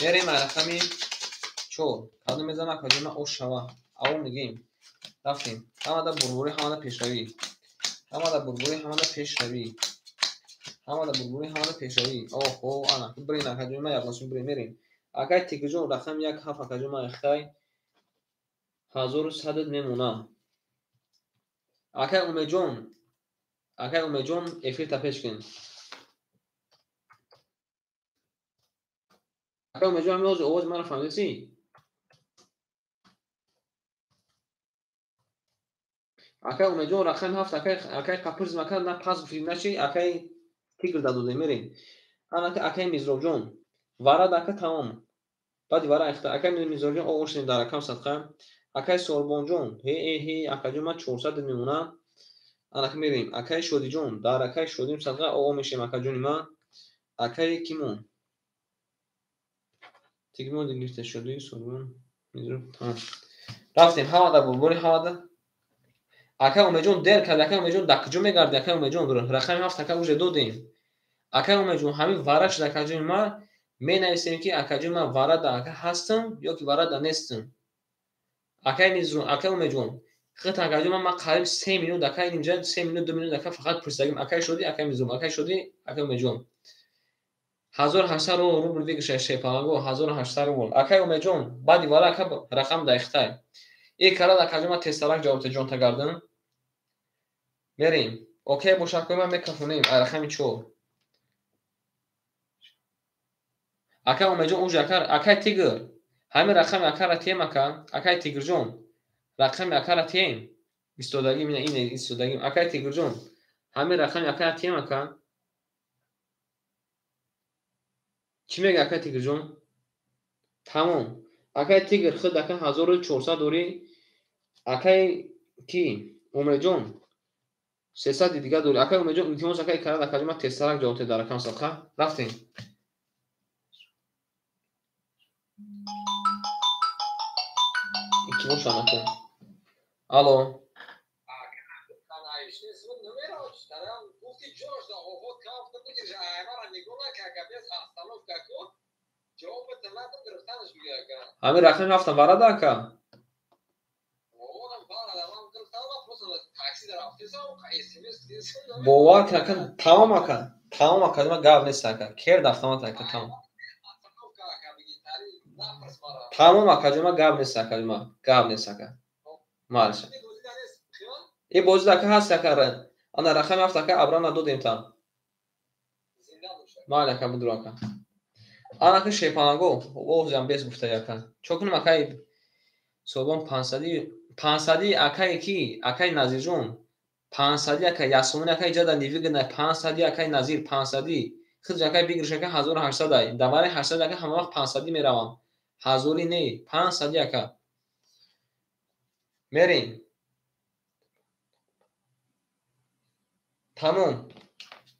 Speaker 1: Мерем ай рақами 4. Кадом мезан акаҷон ман о шава. Аво мегем. Рафтем. Ҳамада бурбурӣ, ҳамада пешравӣ. Ҳамада бурбурӣ, ҳамада пешравӣ. Ҳамада бурбурӣ, ҳамада пешравӣ. Оҳо, ана бирин акаҷон ман якносин бирин мерем. Акай Тигрҷон рақами 1 7 акаҷон ман ихтай 1100 мемона. Акай Умедҷон, акай Умедҷон эфирта пеш кун. Акай Умедҷон ҳамин ҳозир овози маро фаҳмидасӣ? Акай Умедҷон рақами 7 акай қапирз мака на пас гуфтӣ на чи акай Тигр дадодем мерем. Ана акай Мизробҷон варад ака тамом. Баъди вара ихта акай Мизробҷон о ошидем дар рақам садқа. Акай Сорбонҷон ҳе э ҳе акаҷон ман 400 мемона. Анака мерем. Акай Шодиҷон дар акай Шодим садқа о мешем акаҷони ман. Акай кимон? Тигмон гирифта Шоди Сорбон Мизроб тамом. Рафтем ҳамада бурбури ҳамада. Акай Умедҷон дер кард. Акай Умедҷон дар куҷо мегардӣ? Акай Умедҷон рақами 7 ака уже додем. Акай Умедҷон ҳамин вара шуд акаҷони ман. Менависем ки акаҷон ман варада ака ҳастам ё ки варада нестам. Акай Мизрон, акай Умедҷон хит акаҷон ман қариб 3 минут ака инҷа 3 минут 2 минут ака фақат пурсидагим. Акай Шодӣ, акай Мизрон, акай Шодӣ, акай Умедҷон. 1800 рубл выигрыша шерпаланго 1800 рубл. Акай Умедҷон баъди вара ака рақам да ихтай. И карад акаҷон ман тезтарак ҷавоб те ҷон тагардам. Мерем. Окей бошад кӯй ман мекафонем ай рақами 4. Акай Умедҷон уже ака акай Тигр. Ҳамин рақами акара тием ака. Акай Тигрҷон. Рақами акара тием. Истодагим ина ин истодагим. Акай Тигрҷон. Ҳамин рақами акара тием ака. Чӣ мега акай Тигрҷон? Тамом. Акай Тигр худ ака 1400 дорӣ. Акай ки? Умедҷон 300 дига дорӣ. Акай Умедҷон илтимос акай карад акаҷон ман тезтарак ҷавоб те дар рақам садқа. Рафтем. Ки бошад ака? Алло. Ҳамин рақами 7 варада ака? Бовар кун ака, тамом ака, тамом ака, ма гап нест ака, керд автомат ака, тамом. Тамом ака, ма гап нест ака, ма гап нест ака. Малша. Э бозӣ ака ҳаст ака, ана рақами ҳафт ака, абрана додем там. Майли ака, будур ака. Ана ки шепанаго, озям бес гуфта ака. Чо кунем акай собон 500 500 акай ки, акай Назирҷон, 500 ака, ясомон ака иҷа да нивигна 500 акай Назир 500. Хиз акай бигирш ака 1800 ай. Давари 800 ака ҳама вақт 500 меравам. Ҳазори не, 500 ака. Мерем. Тамом.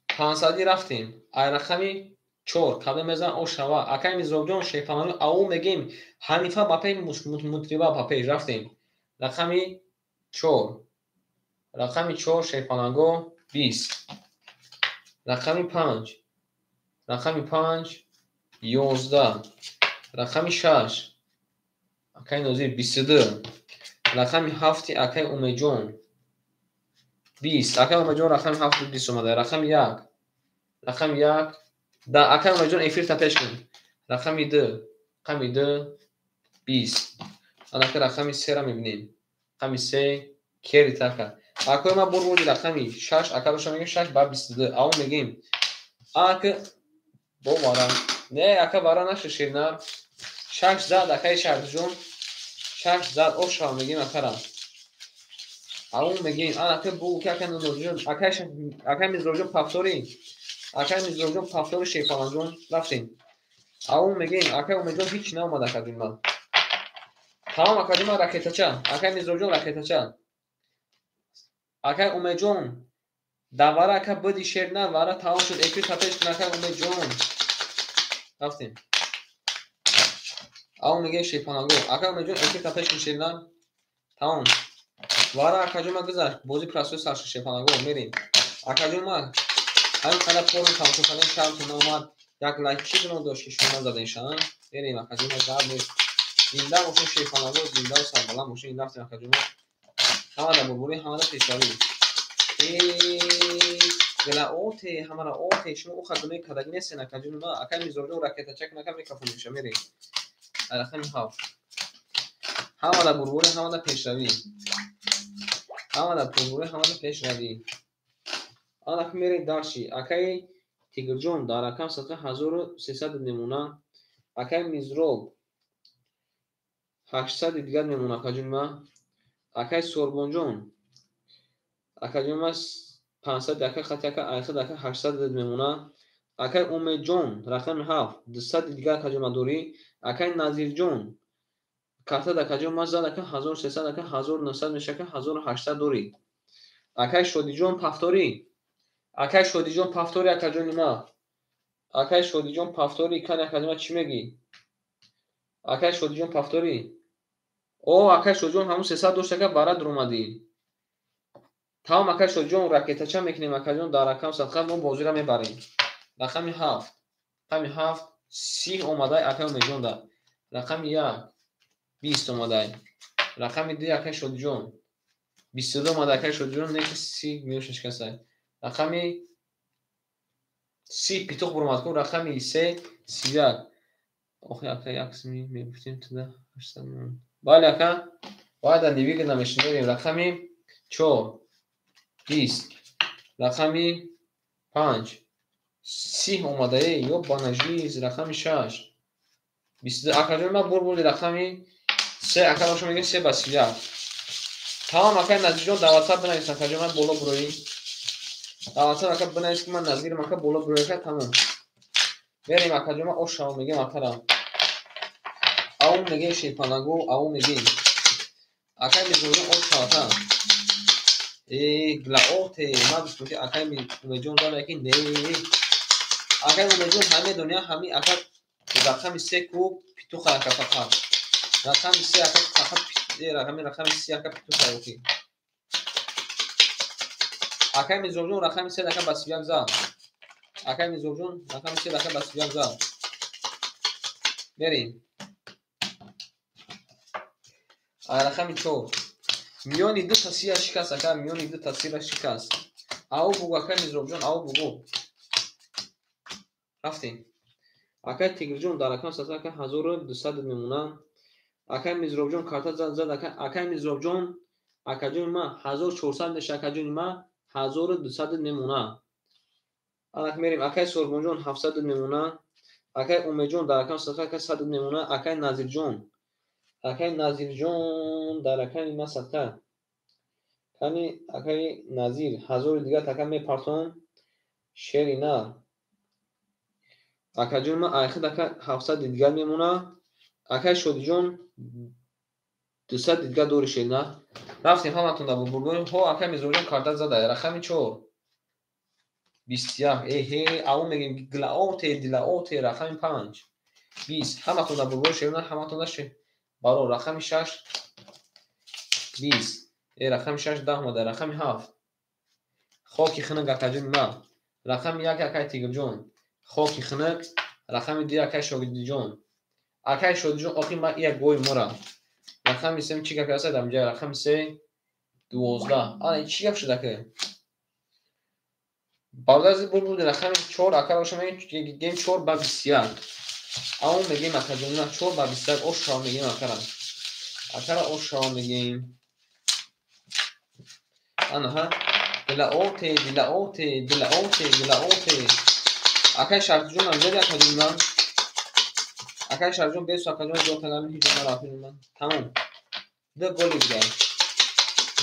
Speaker 1: 500 рафтем. Ай рақами 4 кадом мезан ошава. Акай Мизробҷон шепанаго ау мегем. Ҳанифа ба пеш мутриба ба пеш рафтем. Рақами 4. Рақами 4 шепанаго 20. Рақами 5. Рақами 5 11. Рақами 6 акай Нозир 22. Рақами 7 акай Умедҷон 20. Акай Умедҷон рақами 7 20 омада. Рақами 1. Рақами 1 да акай Умедҷон эфир та пеш кун. Рақами 2. Рақами 2 20. Анака рақами 3 ра мебинем. Рақами 3 кери така. Акой ма бурбурди рақами 6 ака боша мегем 6 ба 22. Ау мегем. Ака бо вара. Не ака вара наша ширнар. 6 зад акай Шаҳрҷон. 6 зад ошава мегем акара. Ау мегем. Анака бу ки ака Нозирҷон, акай Мизроҷон пафтори. Акай Мизроҷон пафтори Шерпаланҷон рафтем. Ау мегем акай Умедҷон ҳеч наомад ака дунма. Тамом ака дунма ракетача. Акай Мизроҷон ракетача. Акай Умедҷон давара ака биди шер на вара тамом шуд эфир тапеш кун акай Умедҷон. Рафтем. Ау мегем Шерпанаго. Акай Умедҷон эфир тапеш кун шер на. Тамом. Вара акаҷон ма гузашт. Бози прасои сар шуд Шерпанаго. Мерем. Акаҷон ма ҳамин қадар порно тамошо кардем, шабтон наомад. Як лайк чӣ гуноҳ дошт ки шумо назадем шан? Мерем акаҷон ма гап нест. Зинда бошем Шерпанаго, зинда ва сарбаланд бошем. Рафтем акаҷон ма. Ҳамада бурбурӣ, ҳамада пешравӣ. Гала оте, ҳамара оте, шумо уха гуноҳи кардагӣ нестен акаҷон ма. Акай Мизроҷон ракетача кун ака микрофон меша мерем. Рақами 7. Ҳамада бурбурӣ, ҳамада пешравӣ. Ҳамада бурбурӣ, ҳамада пешравӣ. Анаки мерем дарши. Акай Тигрҷон дар рақам садқа 1300 мемона. Акай Мизроб 800 дигар мемона акаҷон ма. Акай Сорбонҷон акаҷон ма 500 ака хати ака айхад ака 800 мемона. Акай Умедҷон рақами 7 200 дигар акаҷон ма дорӣ. Акай Назирҷон картад акаҷон ма зад ака 1300 ака 1900 меша ака 1800 дорӣ. Акай Шодиҷон пафторӣ. Акай Шодиҷон пафтори акаҷони ма. Акай Шодиҷон пафтори кани акаҷон ма чӣ мегӣ? Акай Шодиҷон пафторӣ. О, акай Шодиҷон ҳамун 300 дошт ака бара дуромадӣ. Тамом акай Шодиҷон ракетача мекунем акаҷон дар рақам садқа мо бозиро мебарем. Рақами 7. Рақами 7 30 омадай акай Умедҷон да. Рақами 1 20 омадай. Рақами 2 акай Шодиҷон 22 омадай акай Шодиҷон не ки 30 миёша шикастай. Рақами 30 питух буромад кун. Рақами 3 31. Охи ака як сми мегуфтем туда 800 мемон. Бале ака, бояд нивига намешинем. Рақами 4 20. Рақами 5 30 омадаe ё банажиз. Рақами 6 22. Акаҷон ма бурбурди рақами 3 ака боша мегем 3 ба 31. Тамом акай Назирҷон дар WhatsApp бинавис акаҷон ман боло буроӣ. Дар WhatsApp ака бинавис ки ман Назирам ака боло буроӣ ака тамом. Мерем акаҷон ма ошава мегем акара. Ау мегем Шерпанаго, ау мегем. Акай Мизроҷон ошава ака. Гла оте, ман гуфтам ки акай Умедҷон зада ки не. Акай Умедҷон ҳаме дунё ҳами ака рақами 3 ку питуха ака фақат. Рақами 3 ака фақат рақами 3 ака питуха оки. Акай Мизроҷон рақами 3 ака ба 31 зад. Акай Мизроҷон рақами 3 ака ба 31 зад. Мерем. Рақами 4. Миёни ду та сира шикаст, ака, миёни ду та сира шикаст. Ау бугу, акай Мизробҷон, ау бугу. Рафтем. Акай Тигрҷон дар рақами садқа ака 1200 мемона. Акай Мизробҷон карта зад, ака, акай Мизробҷон, акаҷони ма 1400 меша, акаҷони ма 1200 мемона. Анак мерем, акай Сорбонҷон 700 мемона. Акай Умедҷон дар рақами садқа ака 100 мемона. Акай Назирҷон, акай Назирҷон дар рақами ма садқа. Кани акай Назир 1000 дигар така мепартон. Шери на. Акаҷон ма айхид ака 700 дигар мемона. Акай Шодиҷон 200 дигар дори шери на. Рафтем ҳаматон дар бурбурбурем. Ҳо, акай Мизроҷон карта зада. Рақами 4. 21. Эҳе, аву мегем гилаоте, дилаоте, рақами 5. 20. Ҳаматон дар бурбур шери на, ҳаматон дар баро рақами 6. 20. Рақами 6 10 омада, рақами 7. Хоки хунук акаҷони ма. Рақами 1 акай Тигрҷон. Хоки хунук, рақами 2 акай Шогидиҷон. Акай Шодиҷон, охи ма як гои мора. Рақами 3 чӣ гап аст дар инҷа? Рақами 3 12. Ана чӣ гап шуд ака? Бародари буд рақами 4 ака роша мегем 4 ба 21. Амо мегем акаҷон 4 ба 21 ош шава мегем акара. Акара ош шава мегем. Анаҳа дилаоте, дилаоте, дилаоте, дилаоте. Акай Шарифҷон ам зери акаҷон ман. Акай Шарифҷон бесу акаҷон ҷо кардам ҳеҷ ҷо нарафтем ман. Тамом. Ду голи дигар.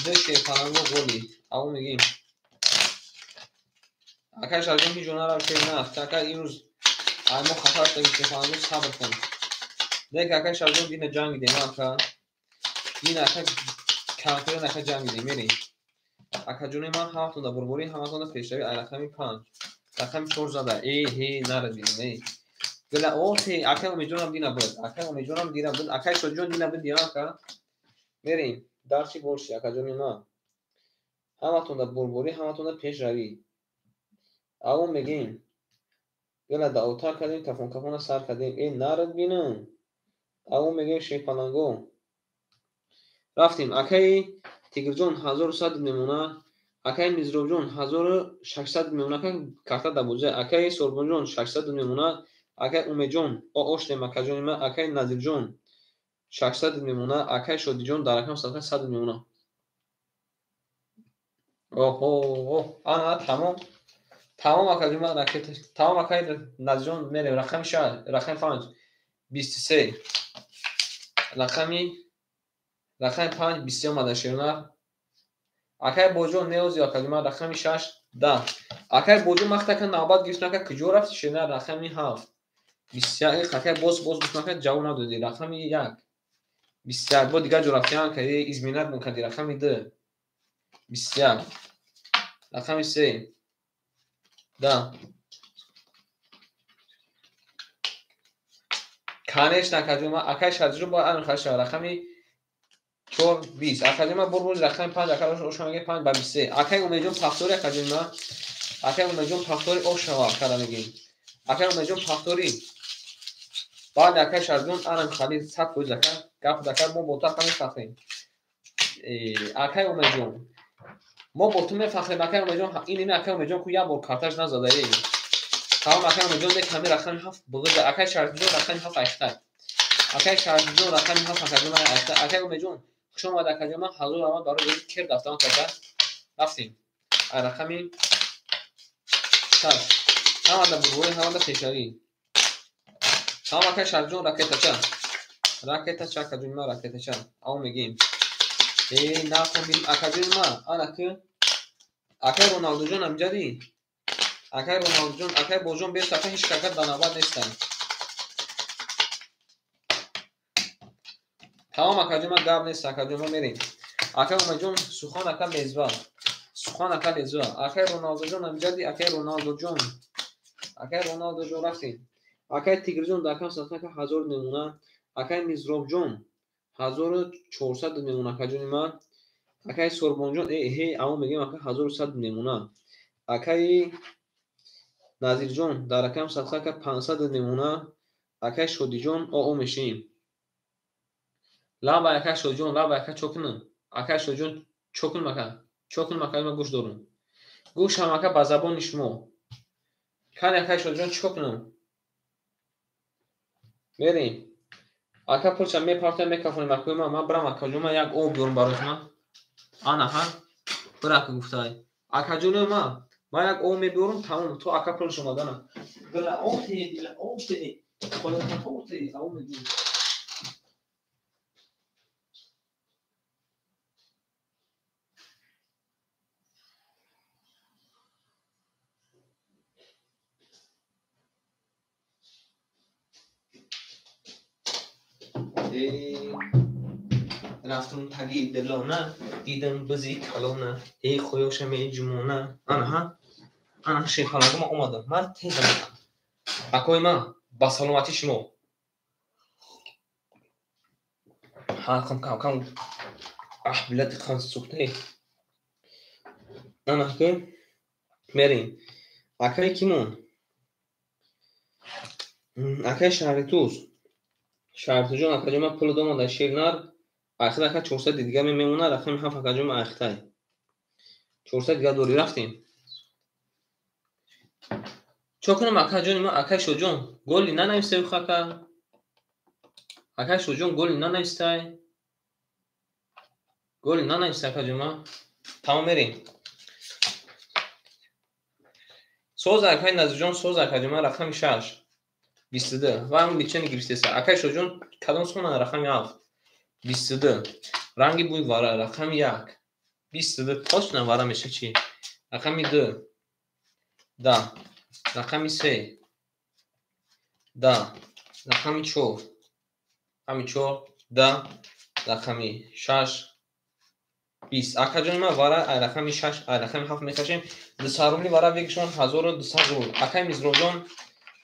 Speaker 1: Ду шерпаланго голи. Аво мегем. Акай Шарифҷон ҳеҷ ҷо нарафт, шер на. Ака имрӯз ай мо хафа шудем шерпаланго, сабр кун. Лек акай Шарифҷон дина ҷанг дидем ака. Дина ака конкурент ака ҷанг дидем, мерем. Акаҷони ман ҳаматон дар бурбурӣ, ҳаматон дар пешравӣ. Ай рақами 5. Рақами 4 зада. Э, ҳе, нарадидем, э. Гилаоте, акай Умедҷонам дина буд. Акай Умедҷонам дина буд. Акай Шодиҷон дина буд, дина ака. Мерем. Дарчи боши, акаҷони ман. Ҳаматон дар бурбурӣ, ҳаматон дар пешравӣ. Аво мегем. Гила даотар кардем, кафон кафона сар кардем. Э, нарад бинам. Аво мегем шерпаланго. Рафтем. Акай Тигрҷон 1100 мемона. Акай Мизробҷон 1600 мемона. Карта дар бозӣ. Акай Сорбонҷон 600 мемона. Акай Умедҷон оштем акаҷони ман. Акай Назирҷон 600 мемона. Акай Шодиҷон дар рақами 100 мемона. Оҳо, ана тамом. Тамом акаҷони ман ракета. Тамом акай Назирҷон мерем. Рақами 6, рақами 5 23. Рақами 5 23 омада шернар. Акай Боҷон неози акаҷон ман рақами 6 10. Акай Боҷон махта ка навбат гирифтан ака куҷо рафти шернар? Рақами 7 21. Акай боз гуфтан ака ҷавоб надодӣ. Рақами 1 21. Бо дигар ҷо рафтиан ка изменат мекардӣ. Рақами 2 21. Рақами 3 10. Конечно акаҷон ман акай Шарифҷон бояд ан хаша. Рақами 4 20. Акаҷон ман бурбур рақами 5 ака оша мегем 5 ба 23. Акай Умедҷон пахтори акаҷон ман. Акай Умедҷон пахтори ошава акара мегем. Акай Умедҷон пахтори. Баъд акай Шарифҷон анам хали 100% ака гап ака мо бо ту ака мефахрем. Акай Умедҷон мо бо ту мефахрем акай Умедҷон. Ин ин акай Умедҷон ку як бор карташ назада э. Тамом акай Умедҷон дек ҳамин рақами 7 буғиза. Акай Шарифҷон рақами 7 айхта. Акай Шарифҷон рақами 7 акаҷон айхта. Акай Умедҷон хуш омад акаҷон ман 1000 омад барои кер дафтарон карда. Рафтем. Ай рақами 6. Ҳамада бурбурӣ, ҳамада пешравӣ. Тамом акай Шарифҷон ракетача. Ракетача акаҷони ман ракетача. Аво мегем. Э, нахон бинем акаҷони ман. Ана ки акай Роналдуҷон амҷади. Акай Роналдуҷон, акай Боҷон бес ака ҳеҷ кака дар навбат нестанд. Тамом акаҷон ман гап нест акаҷон мо мерем. Акай Умедҷон сухан ака мезва. Сухан ака мезва. Акай Роналдуҷон амҷади, акай Роналдуҷон. Акай Роналдуҷон рафтем. Акай Тигрҷон дар кам садқа ака 1000 мемона. Акай Мизробҷон 1400 мемона акаҷони ман. Акай Сорбонҷон э ҳе амо мегем ака 1100 мемона. Акай Назирҷон дар рақам садқа ака 500 мемона. Акай Шодиҷон о мешем. Лаба акай Шодиҷон, лаба ака чо кунам? Акай Шоҳҷон, чо кунам ака? Чо кунам акай, ман гӯш дорам. Гӯшам ака ба забони шумо. Кани акай Шоҳҷон, чӣ кор кунам? Мерем. Ака пулша мепартоям, мекафонем акои ман. Ман бирам акаҷон, ман як об биёрам барои шумо. Ана ҳа, бира ака гуфтай. Акаҷонои ман, ман як об мебиёрам, тамом, то ака пулш омадана. Дила об те, дила об те, қолатато те, об мебиёрам. Рафтум таги дилона, дидам бизи калона, эй хоёшам, эй ҷумона. Анаҳа, ана шерпаланго, ман омадам, ман тез омадам. Акои ман, ба саломатӣ шумо. Ҳалқам кам кам, аҳ, билати қан сӯхтае. Ана ки мерем. Акаи кимон? Акаи Шаҳритуз. Шаҳритуҷон, акаҷон, ман пули дом дар шер нар. Ахир ака 400 дига мемонад, рақами 7 акаҷон, ман ахитай. 400 дига дорӣ, рафтем. Чо кунам акаҷони ман, акаи Шоҳҷон, голи нанавистай ака? Акаи Шоҳҷон, голи нанавистай? Голи нанавистай акаҷон ман? Тамом, мерем. Соз акаи Назирҷон, соз акаҷон ман, рақами 6. 22. Ва ҳамин личени гирифтеса. Акаи Шоҳҷон, кадом сона рақами 7? 22. Ранги бӯи вара, рақами 1. 22. Точно вара меша чӣ? Рақами 2. Да. Рақами 3. Да. Рақами 4. Рақами 4. Да. Рақами 6. 20. Акаҷони ман, вара ай рақами 6, ай рақами 7 мекашем. 200 рубли вара вегишон 1200 рубл. Акаи Мизроҷон,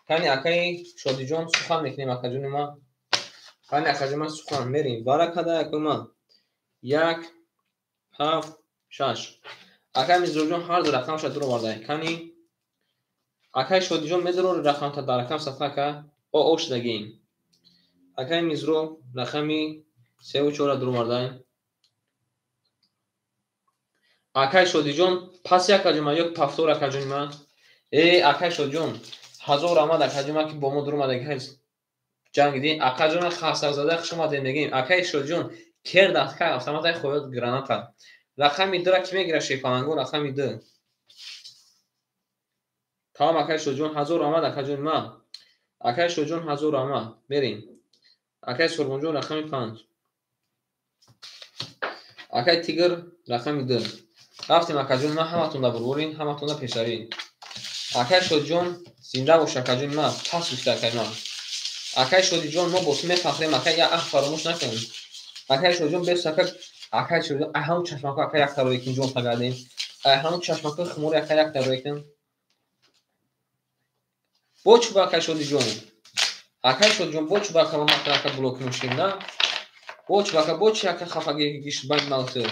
Speaker 1: кани акаи Шодиҷон, сухан мекунем акаҷони ман. Кани акаҷони ман, сухан мерем. Вара када акои ман? 1, 7, 6. Акаи Мизроҷон ҳар ду рақамша дур овардай. Кани акаи Шодиҷон медурори рақамта дар рақам сафа ака? О шудагием. Акаи Мизро рақами 3 4 дур овардай. Акаи Шодиҷон паси акаҷони ман ё пафтор акаҷони ман? Э, акаи Шодиҷон, ҳазор раҳмат акаҷони ман, ки бо мо дур омадаги ҷанг дидем. Акаҷон хасарзада, хуш омадем мегӯем. Акаи Шодиҷон, кер дастка автоматай хоёт граната. Рақами 2-ра ки мегирад шерпаланго? Рақами 2. Тамом акаи Шодиҷон, ҳазор раҳмат акаҷони ман. Акаи Шодиҷон, ҳазор раҳмат. Мерем. Акаи Сурбонҷон рақами 5. Акаи Тигр рақами 2. Рафтем акаҷони ман, ҳаматон дар бурбурин, ҳаматон дар пешравӣ. Акаи Шодиҷон, зинда бош акаҷони ман, пас гуфта акаи ман. Акаи Шодиҷон, мо бо ту мефахрем, акай, я аҳ фаромӯш накун. Акаи Шодиҷон, бес ака, акаи Шодиҷон, ай ҳамун чашмако ака як тарои кун, ҷон тагардем. Ай ҳамун чашмако хумори ака як тарои кун. Бо чӯба акаи Шодиҷон. Акаи Шодиҷон, бо чӯба ака ма ака блок мешем, на? Бо чӯба ака, бо чи ака хафаги гиш байн малты.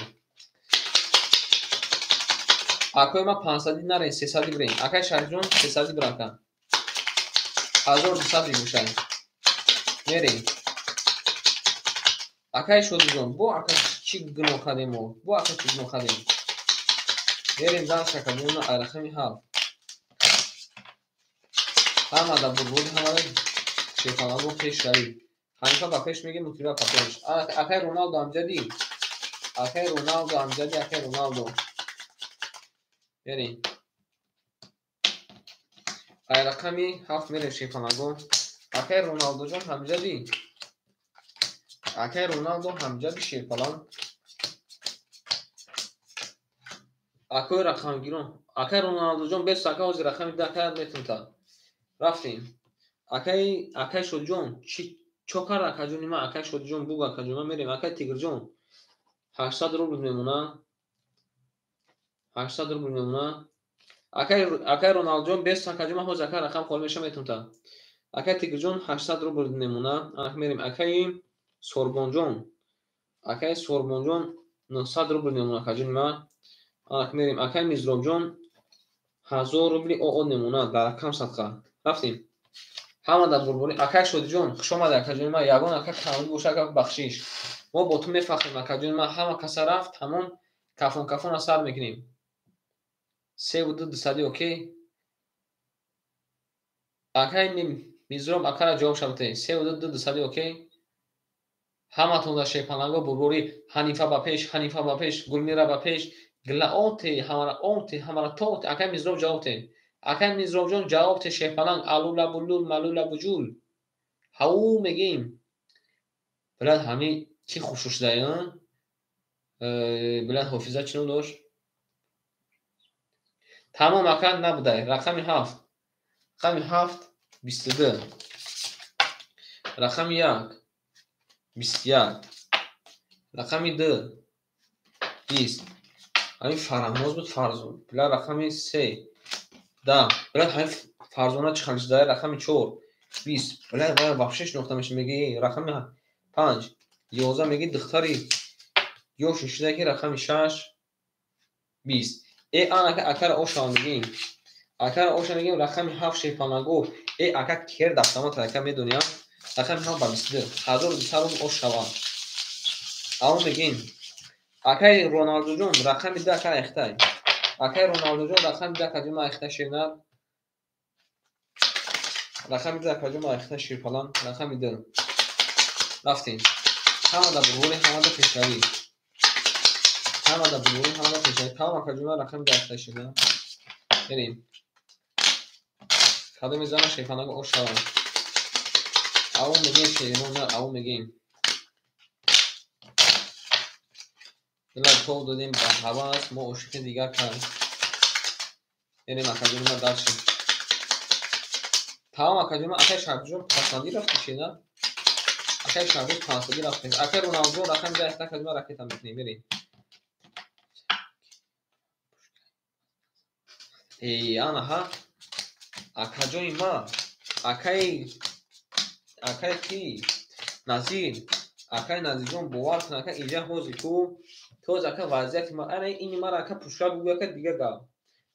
Speaker 1: Акои ма 500 нарен, 300 бирен. Акаи Шарифҷон, 300 бир ака. 1200 бигӯшай. Мерем. Акаи Шодиҷон, бо ака чӣ гуноҳ кардем мо? Бо ака чӣ гуноҳ кардем? Мерем дарс акаҷон, ай рақами 7. Ҳама дар бурбури, ҳама дар шерпаланго пешравӣ. Ҳанифа ба пеш мегӯем, мутиба ба пеш. Акаи Роналдо амҷадӣ. Акаи Роналдо амҷадӣ, акаи Роналдо. Мерем. Ай рақами 7 мерем шерпаланго. Акаи Роналдоҷон ҳамҷадӣ. Акаи Роналдо ҳамҷади шерпаланг. Акои рақамгирон. Акаи Роналдоҷон, бес ака ҳозир рақами 10 ака метунта. Рафтем. Акаи Шодиҷон, чӣ чо кард акаҷони ман? Акаи Шодиҷон, буг акаҷон ман, мерем. Акаи Тигрҷон, 800 рубл мемона. 800 рубл мемона. Акаи Роналдоҷон, бес акаҷон ман ҳозир ака рақам холӣ меша метунта. Акаи Тигрҷон 800 рубл мемона. Анак мерем. Акаи Сорбонҷон. Акаи Сорбонҷон 900 рубл мемона акаҷони ман. Анак мерем. Акаи Мизробҷон 1000 рубли ОО мемона дар рақам садқа. Рафтем. Ҳама дар бурбурӣ. Акай Шодиҷон, хуш омадӣ, акаҷони ман. Ягон ака камбуд боша, ака, бахшиш. Мо бо ту мефахрем, акаҷони ман. Ҳама каса рафт, тамом, кафон кафона сар мекунем. Севу ду дусадӣ, окей? Акай Мизроб, акара ҷавоб шавте. Севу ду дусадӣ, окей? Ҳаматон дар шерпаланго бурбурӣ. Ҳанифа ба пеш, Ҳанифа ба пеш, Гулмира ба пеш, Гилаоте, ҳамара оте, ҳамара тоте. Акай Мизроб, ҷавоб те. Акай Мизробҷон, ҷавоб те, шерпаланг. Алула булул, малула буҷул. Ҳау мегим. Билад, ҳами кӣ хушрӯ шудай? Билад, Ҳофиза чӣ ном дошт? Тамом, ака, набудай. Рақами ҳафт. Рақами ҳафт 22. Рақами як 21. Рақами ду 20. Ҳамин Фараҳноз буд, Фарзон. Билад, рақами се 10. Билад, ҳамин Фарзона чӣ хел шудай? Рақами чор 20. Билад, вай вообще шинохта мешавад, меги. Рақами панҷ 11, меги, духтари ёши шудай, ки рақами шаш 20. Э, анака, акара ошава мегим. Акара оша мегим, рақами ҳафт, шерпаланго. Э, ака, кер дафтамат, ака, медоням. Рақами ҳафт ба 22. 1200 рубл ош шава. Аво мегим. Акай Роналдуҷон, рақами ду, ака, айхтай. Акай Роналдуҷон, рақами ду, акаҷон, ман айхтай, шернар. Рақами ду, акаҷон, ман айхтай, шерпаланг. Рақами ду. Рафтем. Ҳама дар бурбурӣ, ҳама дар пешравӣ. Ҳама дар бурбурӣ, ҳама дар пешравӣ. Тамом, акаҷон, ман рақами ду айхтай, шернар. Мерем. Кадоми зана шерпаланго ош шавад? Аво мегем, шернар, аво мегем. Дила тов додем ба ҳавас, мо ошиқи дигар кард. Мерем, акаҷони ман, дальше. Тамом, акаҷони ман, акай Шаҳбозҷон, пасандӣ рафти, шернар? Акай Шаҳбоз, пансадӣ рафтем. Акай Роналдуҷон, рақами ду айхта, акаҷони ман, ракета мекунем, мерем. Э, анаҳа, акаҷони ман, акай ки? Назир, акай Назирҷон, бовар кун, ака, инҷа ҳозир ку тоз, ака, вазъияти ман, ана ини мара, ака, пушка бугӯ, ака, дигар гап.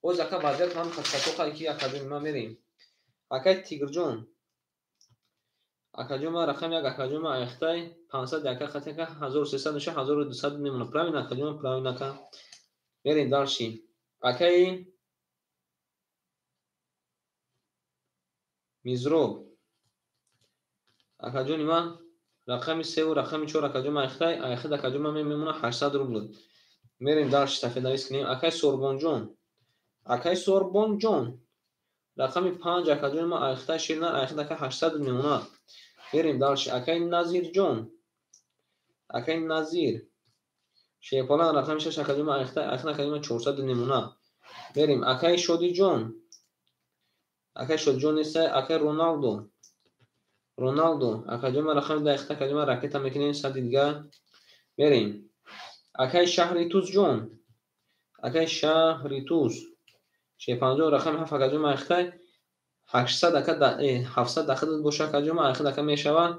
Speaker 1: Ҳозир, ака, вазъияти ман хастатоқа ки, акаҷони ман, мерем. Акай Тигрҷон, акаҷон ман, рақами як, акаҷон ман, айхтай 500, ака, хати, ака, 1300 меша, 1200 мемонад. Правильно, акаҷон, правильно, ака. Мерем дальше. Акаи Мизроб, акаҷони ман, рақами севу рақами чор, акаҷон ман, айхтай, айхид, акаҷон ман, мемонад 800 рубл. Мерем дальше, сафеднавис кунем. Акай Сорбонҷон, акай Сорбонҷон, рақами панҷ, акаҷони ман, айхтай, ширнар, айхид, ака, 800 мемонад. Мерем дальше. Акай Назирҷон, акай Назир, шерпаланг, рақами шаш, акаҷони ман, айхтай, айхид, акаҷони ман, 400 мемонад. Мерем. Акай Шодиҷон, акай Шодиҷон нестай, акай Роналдо, Роналдо, акаҷони ман, рақами ду, айхта, акаҷони ман, ракета мекунем, сади дигар. Мерем. Акай Шаҳри Тузҷон, акай Шаҳри Туз, шерпанҷоҳ, рақами ҳафт, акаҷони ман, айхтай, 800, ака, 700 дахил боша, акаҷони ман, айхид, ака, мешавад.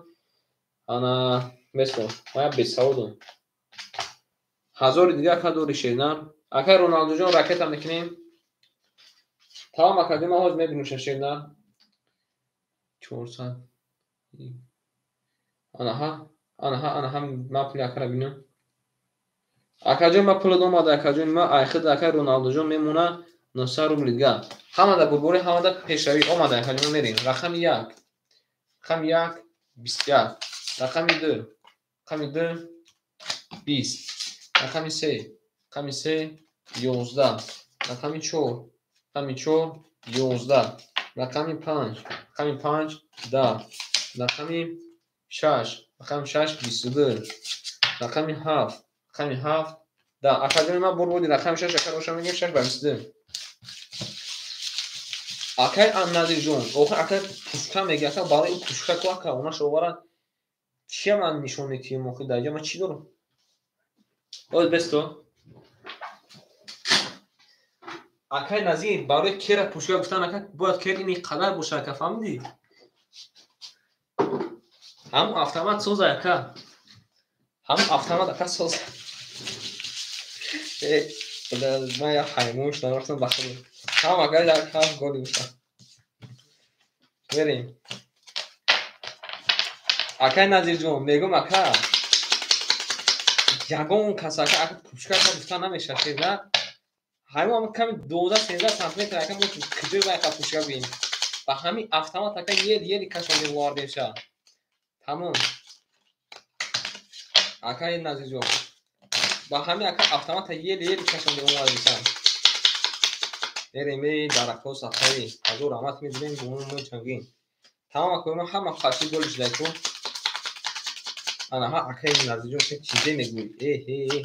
Speaker 1: Ана, бесо, ман як бесаводам. Ҳазори дигар, ака, дори, шернар. Акай Роналдуҷон, ракета мекунем. Тамом, акаҷони ман, ҳозир мебинем, шернар. 400. Анаҳа, анаҳа, анаҳа, ман пули акара бинам. Акаҷон, ман пулат омада, акаҷони ман, айхид, акай Роналдуҷон, мемонад 900 рубли дигар. Ҳама дар бурбурӣ, ҳама дар пешравӣ омада, акаҷон, мерем. Рақами як. Рақами як 21. Рақами ду. Рақами ду 20. Рақами се. Рақами се 11. Рақами чор. Рақами чор 11. Рақами панҷ. Рақами панҷ 10. Рақами шаш. Рақами шаш 22. Рақами ҳафт. Рақами ҳафт 10. Акаҷони ман, бурбуди, рақами шаш, ака, роша мегем, шаш ба 22. Акай Назирҷон, охир, ака, пушка меги, ака, барои ин пушка ку, ака, онаш оварад. Чия ман нишон метиҳем, охир, дар ҷа ман чӣ дорам? Оз бесто. Акай Назир, барои кера пушка гуфтан, ака, бояд кер ини қадар боша, ака, фаҳмидӣ? Ҳамун автомат соза, ака. Ҳамун автомат, ака, соза. Э, ман як ҳаймон шудам, рафтам ба худо. Ҳам, ака, як ҳафт голи бошад. Мерем. Акай Назирҷон, мегӯм ака, ягон кас ака, ака пушка ака гуфта намешавад шерна. Ҳамин ҳам ками 12-13 сантиметр ака мо куҷои вай ака пушка бинем. Ба ҳамин автомат ака ели кашондем овардемша. Тамом. Акай Назирҷон. Ба ҳамин ака автомата ели кашондем овардемша. Мерем эй дарахтҳо садқаи. Ҳазор раҳмат медиҳем бо мо чангин. Тамом акои ма ҳама қаши голи шудай ку. Ана ҳа акаи Назирҷон чӣ чизе мегӯӣ? Э э э.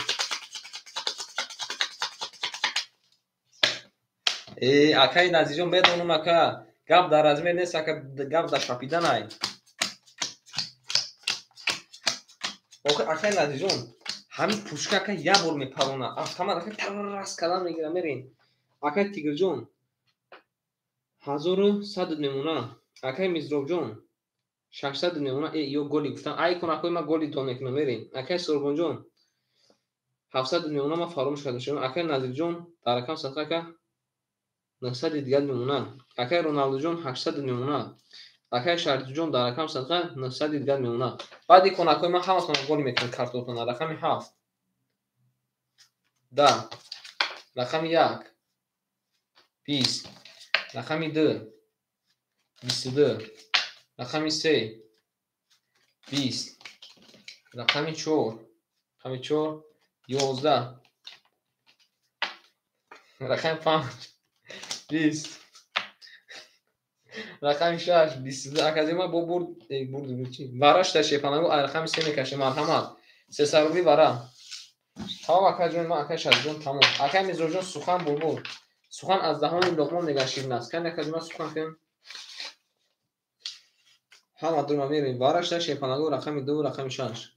Speaker 1: Э акаи Назирҷон медонам ака. Гап дар размер нест ака, гап дар шапиданай. Охир акаи Назирҷон, ҳамин пушка ака як бор мепарона. Автомат ака тарас кардан мегира мерем. Акаи Тигрҷон 1100 мемона. Акаи Мизробҷон 600 мемона. Э ё голи гуфтан. Ай кун акои ма голи дон мекунам мерем. Акаи Сурбонҷон 700 мемона, ман фаромӯш кардам шумо. Акаи Назирҷон дар рақам садқа ака 900 дигар мемона. Акаи Роналдуҷон 800 мемона. Акаи Шарифҷон дар рақам садқа 900 дигар мемона. Баъди кун акои ман ҳаматон голи мекунам картотона. Рақами 7 10, рақами 1 20, рақами 2 22, рақами 3 20, рақами 4, рақами 4 11, рақами 5 20, рақами 6 22. Аказима бо бурд, бурд чи? Вара шуда шепанагу ай рақами 3 мекашем. Марҳамат. 300 рубли вара. Тамом акаҷон, ман акаи Шарифҷон тамом. Акаи Мирзоҷон сухан булбул. Сухан аз даҳони Луқмон мегӯяд ширин аст. Кани акаҷон сухан кун. Ҳама дурума мерем. Вара шуда шепанагу рақами 2 рақами 6.